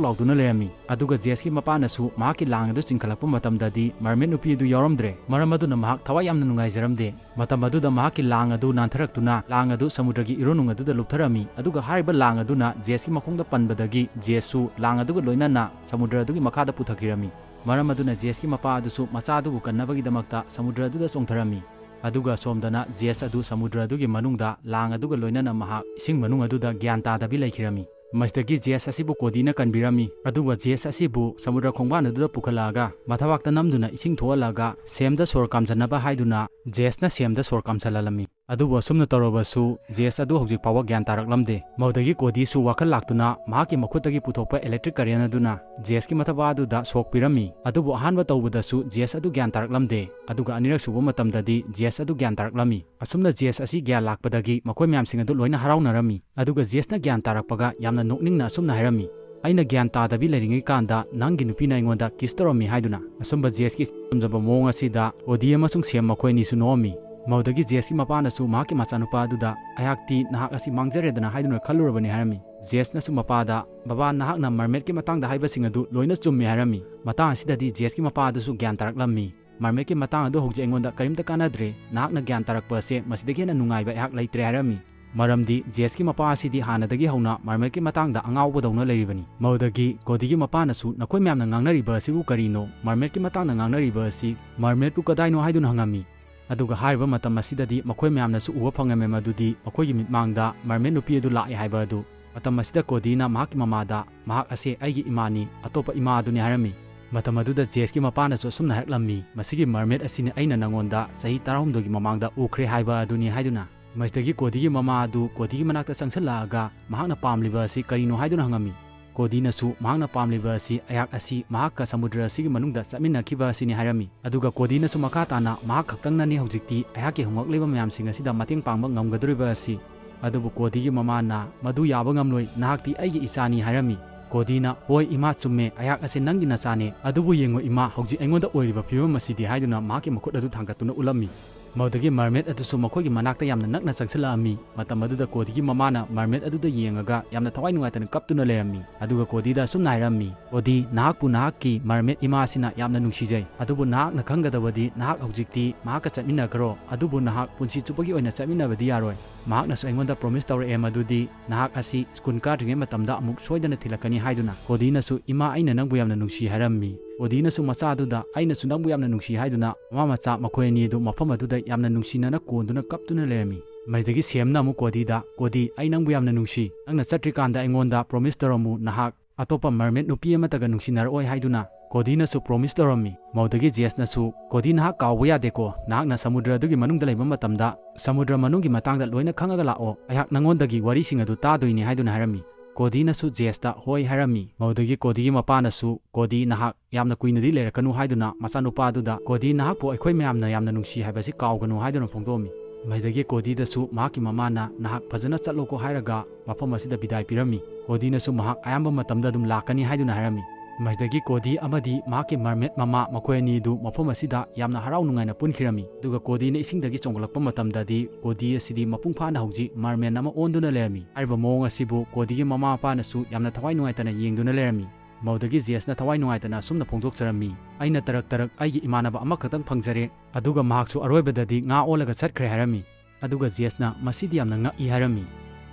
ꯂꯥꯎꯗꯨꯅ ꯂꯩꯔꯝꯃꯤ꯫ ꯑꯗꯨꯒ ꯖꯦꯁꯀꯤ ꯃꯄꯥꯅꯁꯨ ꯃꯍꯥꯛꯀꯤ ꯂꯥꯡ ꯑꯗꯨ ꯆꯤꯡꯈꯠꯂꯛꯄ ꯃꯇꯝꯗꯗꯤ ꯃꯔꯃꯦꯠ ꯅꯨꯄꯤ ꯑꯗꯨ ꯌꯥꯎꯔꯝꯗ꯭ꯔꯦ꯫ ꯃꯔꯝ ꯑꯗꯨꯅ ꯃꯍꯥꯛ ꯊꯋꯥꯏ ꯌꯥꯝꯅ ꯅꯨꯡꯉꯥꯏꯖꯔꯝꯗꯦ꯫ ꯃꯇꯝ ꯑꯗꯨꯗ ꯃꯍꯥꯛꯀꯤ ꯂꯥꯡ ꯑꯗꯨ ꯅꯥꯟꯊꯔꯛꯇꯨꯅ ꯂꯥꯡ ꯑꯗꯨ ꯁꯃꯨꯗ꯭ꯔꯒꯤ ꯏꯔꯣꯟꯅꯨꯡ ꯑꯗꯨꯗ ꯂꯨꯞꯊꯔꯝꯃꯤ꯫ ꯑꯗꯨꯒ ꯍꯥꯏꯔꯤꯕ ꯂꯥꯡ ꯑꯗꯨꯅ ꯖꯦꯁꯀꯤ ꯃꯈꯣꯡꯗ ꯄꯟꯕꯗꯒꯤ ꯖꯦꯁꯁꯨ ꯂꯥꯡ ꯑꯗꯨꯒ ꯂꯣꯏꯅꯅ ꯁꯃꯨꯗ꯭ꯔ ꯑꯗꯨꯒꯤ ꯃꯈꯥꯗ ꯄꯨꯊꯈꯤꯔꯝꯃꯤ꯫ ꯃꯔꯝ ꯑꯗꯨꯅ ꯖꯦꯁꯀꯤ ꯃꯄꯥ ꯑꯗꯨꯁꯨ ꯃꯆꯥ ꯑꯗꯨꯕꯨ ꯀꯟꯅꯕꯒꯤꯗꯃꯛꯇ ꯁꯃꯨꯗ꯭ꯔ ꯑꯗꯨꯗ ꯆꯣꯡꯊꯔꯝꯃꯤ꯫ ꯑꯗꯨꯒ ꯁꯣꯝꯗꯅ ꯖꯦꯁ ꯑꯗꯨ ꯁꯃꯨꯗ꯭ꯔ ꯑꯗꯨꯒꯤ ꯃꯅꯨꯡꯗ ꯂꯥꯡ ꯑꯗꯨꯒ ꯂꯣꯏꯅꯅ ꯃꯍꯥꯛ ꯏꯁꯤꯡ ꯃꯅꯨꯡ ꯑꯗꯨꯗ ꯒ꯭ꯌꯥꯟ ꯇꯥꯗꯕꯤ ꯂꯩꯈꯤꯔꯝꯃꯤ꯫ ꯃꯁꯤꯗꯒꯤ ꯖꯦꯁ ꯑꯁꯤꯕꯨ ꯀꯣꯗꯤꯅ ꯀꯟꯕꯤꯔꯝꯃꯤ꯫ ꯑꯗꯨꯒ ꯖꯦꯁ ꯑꯁꯤꯕꯨ ꯁꯃꯨꯗ꯭ꯔ ꯈꯣꯡꯕꯥꯟ ꯑꯗꯨꯗ ꯄꯨꯈꯠꯂꯛꯑꯒ ꯃꯊꯕꯥꯛꯇ ꯅꯝꯗꯨꯅ ꯏꯁꯤꯡ ꯊꯣꯛꯍꯜꯂꯒ ꯁꯦꯝꯗ ꯁꯣꯔ ꯀꯥꯝꯖꯟꯅꯕ ꯍꯥꯏꯗꯨꯅ ꯖꯦꯁꯅ ꯁꯦꯝꯗ ꯁꯣꯔ ꯀꯥꯝꯁꯜꯍꯜꯂꯝꯃꯤ꯫ ꯑꯗꯨꯕꯨ ꯑꯁꯨꯝꯅ ꯇꯧꯔꯕꯁꯨ ꯖꯦꯁ ꯑꯗꯨ ꯍꯧꯖꯤꯛ ꯐꯥꯎꯕ ꯒ꯭ꯌꯥꯟ ꯇꯥꯔꯛꯂꯝꯗꯦ꯫ ꯃꯗꯨꯗꯒꯤ ꯀꯣꯗꯤꯁꯨ ꯋꯥꯈꯜ ꯂꯥꯛꯇꯨꯅ ꯃꯍꯥꯛꯀꯤ ꯃꯈꯨꯠꯇꯒꯤ ꯄꯨꯊꯣꯛꯄ ꯏꯂꯦꯛꯇ꯭ꯔꯤꯛ ꯀꯔꯦꯟ ꯑꯗꯨꯅ ꯖꯦꯁꯀꯤ ꯃꯊꯕꯥꯛ ꯑꯗꯨꯗ ꯁꯣꯛ ꯄꯤꯔꯝꯃꯤ꯫ ꯑꯗꯨꯕꯨ ꯑꯍꯥꯟꯕ ꯇꯧꯕꯗꯁꯨ ꯖꯦꯁ ꯑꯗꯨ ꯒ꯭ꯌꯥꯟ ꯇꯥꯔꯛꯂꯝꯗꯦ꯫ ꯑꯗꯨꯒ ꯑꯅꯤꯔꯛ ꯁꯨꯕ ꯃꯇꯝꯗꯗꯤ ꯖꯦꯁ ꯑꯗꯨ ꯒ꯭ꯌꯥꯟ ꯇꯥꯔꯛꯂꯝꯃꯤ꯫ ꯑꯁꯨꯝꯅ ꯖꯦꯁ ꯑꯁꯤ ꯒ꯭ꯌꯥꯟ ꯂꯥꯛꯄꯗꯒꯤ ꯃꯈꯣꯏ ꯃꯌꯥꯝꯁꯤꯡ ꯑꯗꯨ ꯂꯣꯏꯅ ꯍꯔꯥꯎꯅꯔꯝꯃꯤ꯫ ꯑꯗꯨꯒ ꯖꯦꯁꯅ ꯒ꯭ꯌꯥꯟ ꯇꯥꯔꯛꯄꯒ ꯌꯥꯝꯅ ꯅꯣꯛꯅꯤꯡꯅ ꯑꯁꯨꯝꯅ ꯍꯥꯏꯔꯝꯃꯤ, ꯑꯩꯅ ꯒ꯭ꯌꯥꯟ ꯇꯥꯗꯕꯤ ꯂꯩꯔꯤꯉꯩ ꯀꯥꯟꯗ ꯅꯪꯒꯤ ꯅꯨꯄꯤꯅ ꯑꯩꯉꯣꯟꯗ ꯀꯤꯁ ꯇꯧꯔꯝꯃꯤ ꯍꯥꯏꯗꯨꯅ꯫ ꯑꯁꯨꯝꯕ ꯖꯦꯁꯀꯤ ꯆꯝꯖꯕ ꯃꯑꯣꯡ ꯑꯁꯤꯗ ꯀꯣꯗꯤ ꯑꯃꯁꯨꯡ ꯁꯦꯝ ꯃꯈꯣꯏ ꯑꯅꯤꯁꯨ ꯅꯣꯛꯑꯝꯃꯤ꯫ ꯃꯗꯨꯗꯒꯤ ꯖꯦꯁꯀꯤ ꯃꯄꯥꯅꯁꯨ ꯃꯍꯥꯛꯀꯤ ꯃꯆꯥꯅꯨꯄꯥ ꯑꯗꯨꯗ, "ꯑꯩꯍꯥꯛꯇꯤ ꯅꯍꯥꯛ ꯑꯁꯤ ꯃꯥꯡꯖꯔꯦꯗꯅ ꯍꯥꯏꯗꯨꯅ ꯈꯜꯂꯨꯔꯕꯅꯤ" ꯍꯥꯏꯔꯝꯃꯤ꯫ ꯖꯦꯁꯅꯁꯨ ꯃꯄꯥꯗ, "ꯕꯕꯥ, ꯅꯍꯥꯛꯅ ꯃꯔꯃꯦꯠꯀꯤ ꯃꯇꯥꯡꯗ ꯍꯥꯏꯕꯁꯤꯡ ꯑꯗꯨ ꯂꯣꯏꯅ ꯆꯨꯝꯃꯤ" ꯍꯥꯏꯔꯝꯃꯤ꯫ ꯃꯇꯥꯡ ꯑꯁꯤꯗꯗꯤ ꯖꯦꯁꯀꯤ ꯃꯄꯥ ꯑꯗꯨꯁꯨ ꯒ꯭ꯌꯥꯟ ꯇꯥꯔꯛꯂꯝꯃꯤ꯫ "ꯃꯔꯃꯦꯠꯀꯤ ꯃꯇꯥꯡ ꯑꯗꯨ ꯍꯧꯖꯤꯛ ꯑꯩꯉꯣꯟꯗ ꯀꯔꯤꯝꯇ ꯀꯥꯟꯅꯗ꯭ꯔꯦ꯫ ꯅꯍꯥꯛꯅ ꯒ꯭ꯌꯥꯟ ꯇꯥꯔꯛꯄ ꯑꯁꯦ ꯃꯁꯤꯗꯒꯤ ꯍꯦꯟꯅ ꯅꯨꯡꯉꯥꯏꯕ ꯑꯩꯍꯥꯛ ꯂꯩꯇ꯭ꯔꯦ" ꯍꯥꯏꯔꯝꯃꯤ꯫ ꯃꯔꯝꯗꯤ ꯖꯦꯁꯀꯤ ꯃꯄꯥ ꯑꯁꯤꯗꯤ ꯍꯥꯟꯅꯗꯒꯤ ꯍꯧꯅ ꯃꯔꯃꯦꯠꯀꯤ ꯃꯇꯥꯡꯗ ꯑꯉꯥꯎꯕꯗꯧꯅ ꯂꯩꯔꯤꯕꯅꯤ꯫ ꯃꯗꯨꯗꯒꯤ ꯀꯣꯗꯤꯒꯤ ꯃꯄꯥꯅꯁꯨ, "ꯅꯈꯣꯏ ꯃꯌꯥꯝꯅ ꯉꯥꯡꯅꯔꯤꯕ ꯑꯁꯤꯕꯨ ꯀꯔꯤꯅꯣ? ꯃꯔꯃꯦꯠꯀꯤ ꯃꯇꯥꯡꯗ ꯉꯥꯡꯅꯔꯤꯕ ꯑꯁꯤ ꯃꯔꯃꯦꯠꯄꯨ ꯀꯗꯥꯏꯅꯣ?" ꯍꯥꯏꯗꯨꯅ ꯍꯪꯉꯝꯃꯤ꯫ ꯑꯗꯨꯒ ꯍꯥꯏꯔꯤꯕ ꯃꯇꯝ ꯑꯁꯤꯗꯗꯤ ꯃꯈꯣꯏ ꯃꯌꯥꯝꯅꯁꯨ ꯎꯕ ꯐꯪꯉꯝꯃꯦ ꯃꯗꯨꯗꯤ ꯃꯈꯣꯏꯒꯤ ꯃꯤꯠꯃꯥꯡꯗ ꯃꯔꯃꯦꯠ ꯅꯨꯄꯤ ꯑꯗꯨ ꯂꯥꯛꯑꯦ ꯍꯥꯏꯕ ꯑꯗꯨ꯫ ꯃꯇꯝ ꯑꯁꯤꯗ ꯀꯣꯗꯤꯅ ꯃꯍꯥꯛꯀꯤ ꯃꯃꯥꯗ, "ꯃꯍꯥꯛ ꯑꯁꯤ ꯑꯩꯒꯤ ꯏꯃꯥꯅꯤ, ꯑꯇꯣꯞꯄ ꯏꯃꯥ ꯑꯗꯨꯅꯤ" ꯍꯥꯏꯔꯝꯃꯤ꯫ ꯃꯇꯝ ꯑꯗꯨꯗ ꯖꯦꯁꯀꯤ ꯃꯄꯥꯅꯁꯨ ꯑꯁꯨꯝꯅ ꯍꯥꯏꯔꯛꯂꯝꯃꯤ, "ꯃꯁꯤꯒꯤ ꯃꯔꯃꯦꯠ ꯑꯁꯤꯅꯤ ꯑꯩꯅ ꯅꯉꯣꯟꯗ ꯆꯍꯤ ꯇꯔꯥꯍꯨꯝꯗꯣꯏꯒꯤ ꯃꯃꯥꯡꯗ ꯎꯈ꯭ꯔꯦ ꯍꯥꯏꯕ ꯑꯗꯨꯅꯤ" ꯍꯥꯏꯗꯨꯅ꯫ ꯃꯁꯤꯗꯒꯤ ꯀꯣꯗꯤꯒꯤ ꯃꯃꯥ ꯑꯗꯨ ꯀꯣꯗꯤꯒꯤ ꯃꯅꯥꯛꯇ ꯆꯪꯁꯤꯜꯂꯛꯑꯒ ꯃꯍꯥꯛꯅ ꯄꯥꯝꯂꯤꯕ ꯑꯁꯤ ꯀꯔꯤꯅꯣ ꯍꯥꯏꯗꯨꯅ ꯍꯪꯉꯝꯃꯤ꯫ ꯀꯣꯗꯤꯅꯁꯨ ꯃꯍꯥꯛꯅ ꯄꯥꯝꯂꯤꯕ ꯑꯁꯤ ꯑꯩꯍꯥꯛ ꯑꯁꯤ ꯃꯍꯥꯛꯀ ꯁꯃꯨꯗ꯭ꯔ ꯑꯁꯤꯒꯤ ꯃꯅꯨꯡꯗ ꯆꯠꯃꯤꯟꯅꯈꯤꯕ ꯑꯁꯤꯅꯤ ꯍꯥꯏꯔꯝꯃꯤ꯫ ꯑꯗꯨꯒ ꯀꯣꯗꯤꯅꯁꯨ ꯃꯈꯥ ꯇꯥꯅ, "ꯃꯍꯥꯛ ꯈꯛꯇꯪꯅꯅꯤ ꯍꯧꯖꯤꯛꯇꯤ ꯑꯩꯍꯥꯛꯀꯤ ꯍꯣꯡꯂꯛꯂꯤꯕ ꯃꯌꯥꯝꯁꯤꯡ ꯑꯁꯤꯗ ꯃꯇꯦꯡ ꯄꯥꯡꯕ ꯉꯝꯒꯗꯧꯔꯤꯕ ꯑꯁꯤ"꯫ ꯑꯗꯨꯕꯨ ꯀꯣꯗꯤꯒꯤ ꯃꯃꯥꯅ, "ꯃꯗꯨ ꯌꯥꯕ ꯉꯝꯂꯣꯏ, ꯅꯍꯥꯛꯇꯤ ꯑꯩꯒꯤ ꯏꯆꯥꯅꯤ" ꯍꯥꯏꯔꯝꯃꯤ꯫ ꯀꯣꯗꯤꯅ, "ꯍꯣꯏ ꯏꯃꯥ, ꯆꯨꯝꯃꯦ, ꯑꯩꯍꯥꯛ ꯑꯁꯤ ꯅꯪꯒꯤ ꯅꯆꯥꯅꯦ, ꯑꯗꯨꯕꯨ ꯌꯦꯡꯉꯨ ꯏꯃꯥ, ꯍꯧꯖꯤꯛ ꯑꯩꯉꯣꯟꯗ ꯑꯣꯏꯔꯤꯕ ꯐꯤꯕꯝ ꯑꯁꯤꯗꯤ" ꯍꯥꯏꯗꯨꯅ ꯃꯍꯥꯛꯀꯤ ꯃꯈꯨꯠ ꯑꯗꯨ ꯊꯥꯡꯒꯠꯇꯨꯅ ꯎꯠꯂꯝꯃꯤ꯫ ꯃꯗꯨꯗꯒꯤ ꯃꯔꯃꯦꯠ ꯑꯗꯨꯁꯨ ꯃꯈꯣꯏꯒꯤ ꯃꯅꯥꯛꯇ ꯌꯥꯝꯅ ꯅꯛꯅ ꯆꯪꯁꯤꯜꯂꯛꯂꯝꯃꯤ꯫ ꯃꯇꯝ ꯑꯗꯨꯗ ꯀꯣꯗꯤꯒꯤ ꯃꯃꯥꯅ ꯃꯔꯃꯦꯠ ꯑꯗꯨꯗ ꯌꯦꯡꯉꯒ ꯌꯥꯝꯅ ꯊꯋꯥꯏ ꯅꯨꯡꯉꯥꯏꯇꯅ ꯀꯞꯇꯨꯅ ꯂꯩꯔꯝꯃꯤ꯫ ꯑꯗꯨꯒ ꯀꯣꯗꯤꯗ ꯑꯁꯨꯝꯅ ꯍꯥꯏꯔꯝꯃꯤ, "ꯀꯣꯗꯤ, ꯅꯍꯥꯛꯄꯨ ꯅꯍꯥꯛꯀꯤ ꯃꯔꯃꯦꯠ ꯏꯃꯥ ꯑꯁꯤꯅ ꯌꯥꯝꯅ ꯅꯨꯡꯁꯤꯖꯩ꯫ ꯑꯗꯨꯕꯨ ꯅꯍꯥꯛꯅ ꯈꯪꯒꯗꯕꯗꯤ ꯅꯍꯥꯛ ꯍꯧꯖꯤꯛꯇꯤ ꯃꯍꯥꯛꯀ ꯆꯠꯃꯤꯟꯅꯈ꯭ꯔꯣ꯫ ꯑꯗꯨꯕꯨ ꯅꯍꯥꯛ ꯄꯨꯟꯁꯤ ꯆꯨꯞꯄꯒꯤ ꯑꯣꯏꯅ ꯆꯠꯃꯤꯟꯅꯕꯗꯤ ꯌꯥꯔꯣꯏ꯫ ꯃꯍꯥꯛꯅꯁꯨ ꯑꯩꯉꯣꯟꯗ ꯄ꯭ꯔꯣꯃꯤꯁ ꯇꯧꯔꯛꯑꯦ ꯃꯗꯨꯗꯤ ꯅꯍꯥꯛ ꯑꯁꯤ ꯁ꯭ꯀꯨꯜ ꯀꯥꯗ꯭ꯔꯤꯉꯩ ꯃꯇꯝꯗ ꯑꯃꯨꯛ ꯁꯣꯏꯗꯅ ꯊꯤꯜꯂꯛꯀꯅꯤ" ꯍꯥꯏꯗꯨꯅ꯫ ꯀꯣꯗꯤꯅꯁꯨ, "ꯏꯃꯥ, ꯑꯩꯅ ꯅꯪꯕꯨ ꯌꯥꯝꯅ ꯅꯨꯡꯁꯤ" ꯍꯥꯏꯔꯝꯃꯤ꯫ ꯀꯣꯗꯤꯅꯁꯨ ꯃꯆꯥꯗꯨꯗ, "ꯑꯩꯅꯁꯨ ꯅꯪꯕꯨ ꯌꯥꯝꯅ ꯅꯨꯡꯁꯤ" ꯍꯥꯏꯗꯨꯅ ꯃꯃꯥ ꯃꯆꯥ ꯃꯈꯣꯏ ꯑꯅꯤ ꯑꯗꯨ ꯃꯐꯝ ꯑꯗꯨꯗ ꯌꯥꯝꯅ ꯅꯨꯡꯁꯤꯅꯅ ꯀꯣꯟꯗꯨꯅ ꯀꯞꯇꯨꯅ ꯂꯩꯔꯝꯃꯤ꯫ ꯃꯁꯤꯗꯒꯤ ꯁꯦꯝꯅ ꯑꯃꯨꯛ ꯀꯣꯗꯤꯗ, "ꯀꯣꯗꯤ, ꯑꯩ ꯅꯪꯕꯨ ꯌꯥꯝꯅ ꯅꯨꯡꯁꯤ꯫ ꯅꯪꯅ ꯆꯠꯇ꯭ꯔꯤꯀꯥꯟꯗ ꯑꯩꯉꯣꯟꯗ ꯄ꯭ꯔꯣꯃꯤꯁ ꯇꯧꯔꯝꯃꯨ, ꯅꯍꯥꯛ ꯑꯇꯣꯞꯄ ꯃꯔꯃꯦꯠ ꯅꯨꯄꯤ ꯑꯃꯠꯇꯒ ꯅꯨꯡꯁꯤꯅꯔꯛꯑꯣꯏ" ꯍꯥꯏꯗꯨꯅ꯫ ꯀꯣꯗꯤꯅꯁꯨ ꯄ꯭ꯔꯣꯃꯤꯁ ꯇꯧꯔꯝꯃꯤ꯫ ꯃꯗꯨꯗꯒꯤ ꯖꯦꯁꯅꯁꯨ, "ꯀꯣꯗꯤ, ꯅꯍꯥꯛ ꯀꯥꯎꯕ ꯌꯥꯗꯦꯀꯣ, ꯅꯍꯥꯛꯅ ꯁꯃꯨꯗ꯭ꯔ ꯑꯗꯨꯒꯤ ꯃꯅꯨꯡꯗ ꯂꯩꯕ ꯃꯇꯝꯗ ꯁꯃꯨꯗ꯭ꯔ ꯃꯅꯨꯡꯒꯤ ꯃꯇꯥꯡꯗ ꯂꯣꯏꯅ ꯈꯪꯉꯒ ꯂꯥꯛꯑꯣ, ꯑꯩꯍꯥꯛ ꯅꯉꯣꯟꯗꯒꯤ ꯋꯥꯔꯤꯁꯤꯡ ꯑꯗꯨ ꯇꯥꯗꯣꯏꯅꯤ" ꯍꯥꯏꯗꯨꯅ ꯍꯥꯏꯔꯝꯃꯤ꯫ ꯀꯣꯗꯤꯅꯁꯨ ꯖꯦꯁꯇ "ꯍꯣꯏ" ꯍꯥꯏꯔꯝꯃꯤ꯫ ꯃꯗꯨꯗꯒꯤ ꯀꯣꯗꯤꯒꯤ ꯃꯄꯥꯅꯁꯨ, "ꯀꯣꯗꯤ, ꯅꯍꯥꯛ ꯌꯥꯝꯅ ꯀꯨꯏꯅꯗꯤ ꯂꯩꯔꯛꯀꯅꯨ" ꯍꯥꯏꯗꯨꯅ ꯃꯆꯥꯅꯨꯄꯥ ꯑꯗꯨꯗ, "ꯀꯣꯗꯤ, ꯅꯍꯥꯛꯄꯨ ꯑꯩꯈꯣꯏ ꯃꯌꯥꯝꯅ ꯌꯥꯝꯅ ꯅꯨꯡꯁꯤ ꯍꯥꯏꯕꯁꯤ ꯀꯥꯎꯒꯅꯨ" ꯍꯥꯏꯗꯨꯅ ꯐꯣꯡꯗꯣꯛꯑꯝꯃꯤ꯫ ꯃꯁꯤꯗꯒꯤ ꯀꯣꯗꯤꯗꯁꯨ ꯃꯍꯥꯛꯀꯤ ꯃꯃꯥꯅ "ꯅꯍꯥꯛ ꯐꯖꯅ ꯆꯠꯂꯣꯀꯣ" ꯍꯥꯏꯔꯒ ꯃꯐꯝ ꯑꯁꯤꯗ ꯕꯤꯗꯥꯏ ꯄꯤꯔꯝꯃꯤ꯫ ꯀꯣꯗꯤꯅꯁꯨ ꯃꯍꯥꯛ ꯑꯌꯥꯝꯕ ꯃꯇꯝꯗ ꯑꯗꯨꯝ ꯂꯥꯛꯀꯅꯤ ꯍꯥꯏꯗꯨꯅ ꯍꯥꯏꯔꯝꯃꯤ꯫ ꯃꯁꯤꯗꯒꯤ ꯀꯣꯗꯤ ꯑꯃꯗꯤ ꯃꯍꯥꯛꯀꯤ ꯃꯔꯃꯦꯠ ꯃꯃꯥ, ꯃꯈꯣꯏ ꯑꯅꯤꯗꯨ ꯃꯐꯝ ꯑꯁꯤꯗ ꯌꯥꯝꯅ ꯍꯔꯥꯎ ꯅꯨꯡꯉꯥꯏꯅ ꯄꯨꯟꯈꯤꯔꯝꯃꯤ꯫ ꯑꯗꯨꯒ ꯀꯣꯗꯤꯅ ꯏꯁꯤꯡꯗꯒꯤ ꯆꯣꯡꯈꯠꯂꯛꯄ ꯃꯇꯝꯗꯗꯤ ꯀꯣꯗꯤ ꯑꯁꯤꯗꯤ ꯃꯄꯨꯡ ꯐꯥꯅ ꯍꯧꯖꯤꯛ ꯃꯔꯃꯦꯟ ꯑꯃ ꯑꯣꯟꯗꯨꯅ ꯂꯩꯔꯝꯃꯤ꯫ ꯍꯥꯏꯔꯤꯕ ꯃꯑꯣꯡ ꯑꯁꯤꯕꯨ ꯀꯣꯗꯤꯒꯤ ꯃꯃꯥ ꯃꯄꯥꯅꯁꯨ ꯌꯥꯝꯅ ꯊꯋꯥꯏ ꯅꯨꯡꯉꯥꯏꯇꯅ ꯌꯦꯡꯗꯨꯅ ꯂꯩꯔꯝꯃꯤ꯫ ꯃꯗꯨꯗꯒꯤ ꯖꯦꯁꯅ ꯊꯋꯥꯏ ꯅꯨꯡꯉꯥꯏꯇꯅ ꯑꯁꯨꯝꯅ ꯐꯣꯡꯗꯣꯛꯆꯔꯝꯃꯤ, "ꯑꯩꯅ ꯇꯔꯛ ꯇꯔꯛ ꯑꯩꯒꯤ ꯏꯃꯥꯟꯅꯕ ꯑꯃꯈꯛꯇꯪ ꯐꯪꯖꯔꯦ, ꯑꯗꯨꯒ ꯃꯍꯥꯛꯁꯨ ꯑꯔꯣꯏꯕꯗꯗꯤ ꯉꯥ ꯑꯣꯜꯂꯒ ꯆꯠꯈ꯭ꯔꯦ" ꯍꯥꯏꯔꯝꯃꯤ꯫ ꯑꯗꯨꯒ ꯖꯦꯁꯅ ꯃꯁꯤꯗꯤ ꯌꯥꯝꯅ ꯉꯛꯏ ꯍꯥꯏꯔꯝꯃꯤ꯫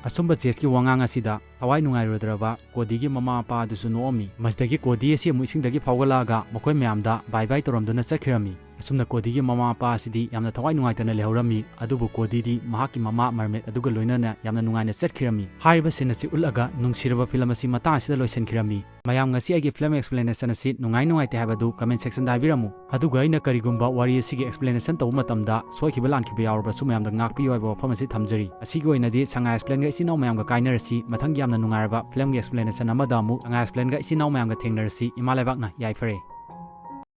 ꯑꯁꯨꯝꯕ ꯖꯦꯁꯀꯤ ꯋꯥꯉꯥꯡ ꯑꯁꯤꯗ ꯊꯋꯥꯏ ꯅꯨꯡꯉꯥꯏꯔꯨꯗ꯭ꯔꯕ ꯀꯣꯗꯤꯒꯤ ꯃꯃꯥ ꯃꯄꯥ ꯑꯗꯨꯁꯨ ꯅꯣꯛꯑꯝꯃꯤ꯫ ꯃꯁꯤꯗꯒꯤ ꯀꯣꯗꯤ ꯑꯁꯤ ꯑꯃꯨꯛ ꯏꯁꯤꯡꯗꯒꯤ ꯐꯥꯎꯒꯠꯂꯛꯑꯒ ꯃꯈꯣꯏ ꯃꯌꯥꯝꯗ ꯕꯥꯏ ꯕꯥꯏ ꯇꯧꯔꯝꯗꯨꯅ ꯆꯠꯈꯤꯔꯝꯃꯤ꯫ ꯑꯁꯨꯝꯅ ꯀꯣꯗꯤꯒꯤ ꯃꯃꯥ ꯃꯄꯥ ꯑꯁꯤꯗꯤ ꯌꯥꯝꯅ ꯊꯋꯥꯏ ꯅꯨꯡꯉꯥꯏꯇꯅ ꯂꯩꯍꯧꯔꯝꯃꯤ, ꯑꯗꯨꯕꯨ ꯀꯣꯗꯤꯗꯤ ꯃꯍꯥꯛꯀꯤ ꯃꯃꯥ ꯃꯔꯃꯦꯠ ꯑꯗꯨꯒ ꯂꯣꯏꯅꯅ ꯌꯥꯝꯅ ꯅꯨꯡꯉꯥꯏꯅ ꯆꯠꯈꯤꯔꯝꯃꯤ꯫ ꯍꯥꯏꯔꯤꯕ ꯁꯤꯟ ꯑꯁꯤ ꯎꯠꯂꯒ ꯅꯨꯡꯁꯤꯔꯕ ꯐꯤꯂꯝ ꯑꯁꯤ ꯃꯇꯥꯡ ꯑꯁꯤꯗ ꯂꯣꯏꯁꯤꯟꯈꯤꯔꯝꯃꯤ꯫ ꯃꯌꯥꯝ, ꯉꯁꯤ ꯑꯩꯒꯤ ꯐꯤꯂꯝ explanation ꯑꯁꯤ ꯅꯨꯡꯉꯥꯏ ꯅꯨꯡꯉꯥꯏꯇꯦ ꯍꯥꯏꯕꯗꯨ comment sectionꯗ ꯍꯥꯏꯕꯤꯔꯝꯃꯨ꯫ ꯑꯗꯨꯒ ꯑꯩꯅ ꯀꯔꯤꯒꯨꯝꯕ ꯋꯥꯔꯤ ꯑꯁꯤꯒꯤ explanation ꯇꯧꯕ ꯃꯇꯝꯗ ꯁꯣꯏꯈꯤꯕ ꯂꯥꯟꯈꯤꯕ ꯌꯥꯎꯔꯕꯁꯨ ꯃꯌꯥꯝꯗ ꯉꯥꯛꯄꯤꯌꯨ ꯍꯥꯏꯕ ꯋꯥꯐꯝ ꯑꯁꯤ ꯊꯝꯖꯔꯤ꯫ ꯑꯁꯤꯒꯤ ꯑꯣꯏꯅꯗꯤ ꯁꯉꯥꯏ explainꯒ ꯏꯆꯤꯟ ꯏꯅꯥꯎ ꯃꯌꯥꯝꯒ ꯀꯥꯏꯅꯔꯁꯤ꯫ ꯃꯊꯪꯒꯤ ꯌꯥꯝꯅ ꯅꯨꯡꯉꯥꯏꯔꯕ ꯐꯤꯂꯝꯒꯤ explanation ꯑꯃꯗ ꯑꯃꯨꯛ ꯁꯉꯥꯏ explainꯒ ꯏꯆꯤꯟ ꯏꯅꯥꯎ ꯃꯌꯥꯝꯒ ꯊꯦꯡꯅꯔꯁꯤ꯫ ꯏꯃꯥ ꯂꯩꯕꯥꯛꯅ ꯌꯥꯏꯐꯔꯦ꯫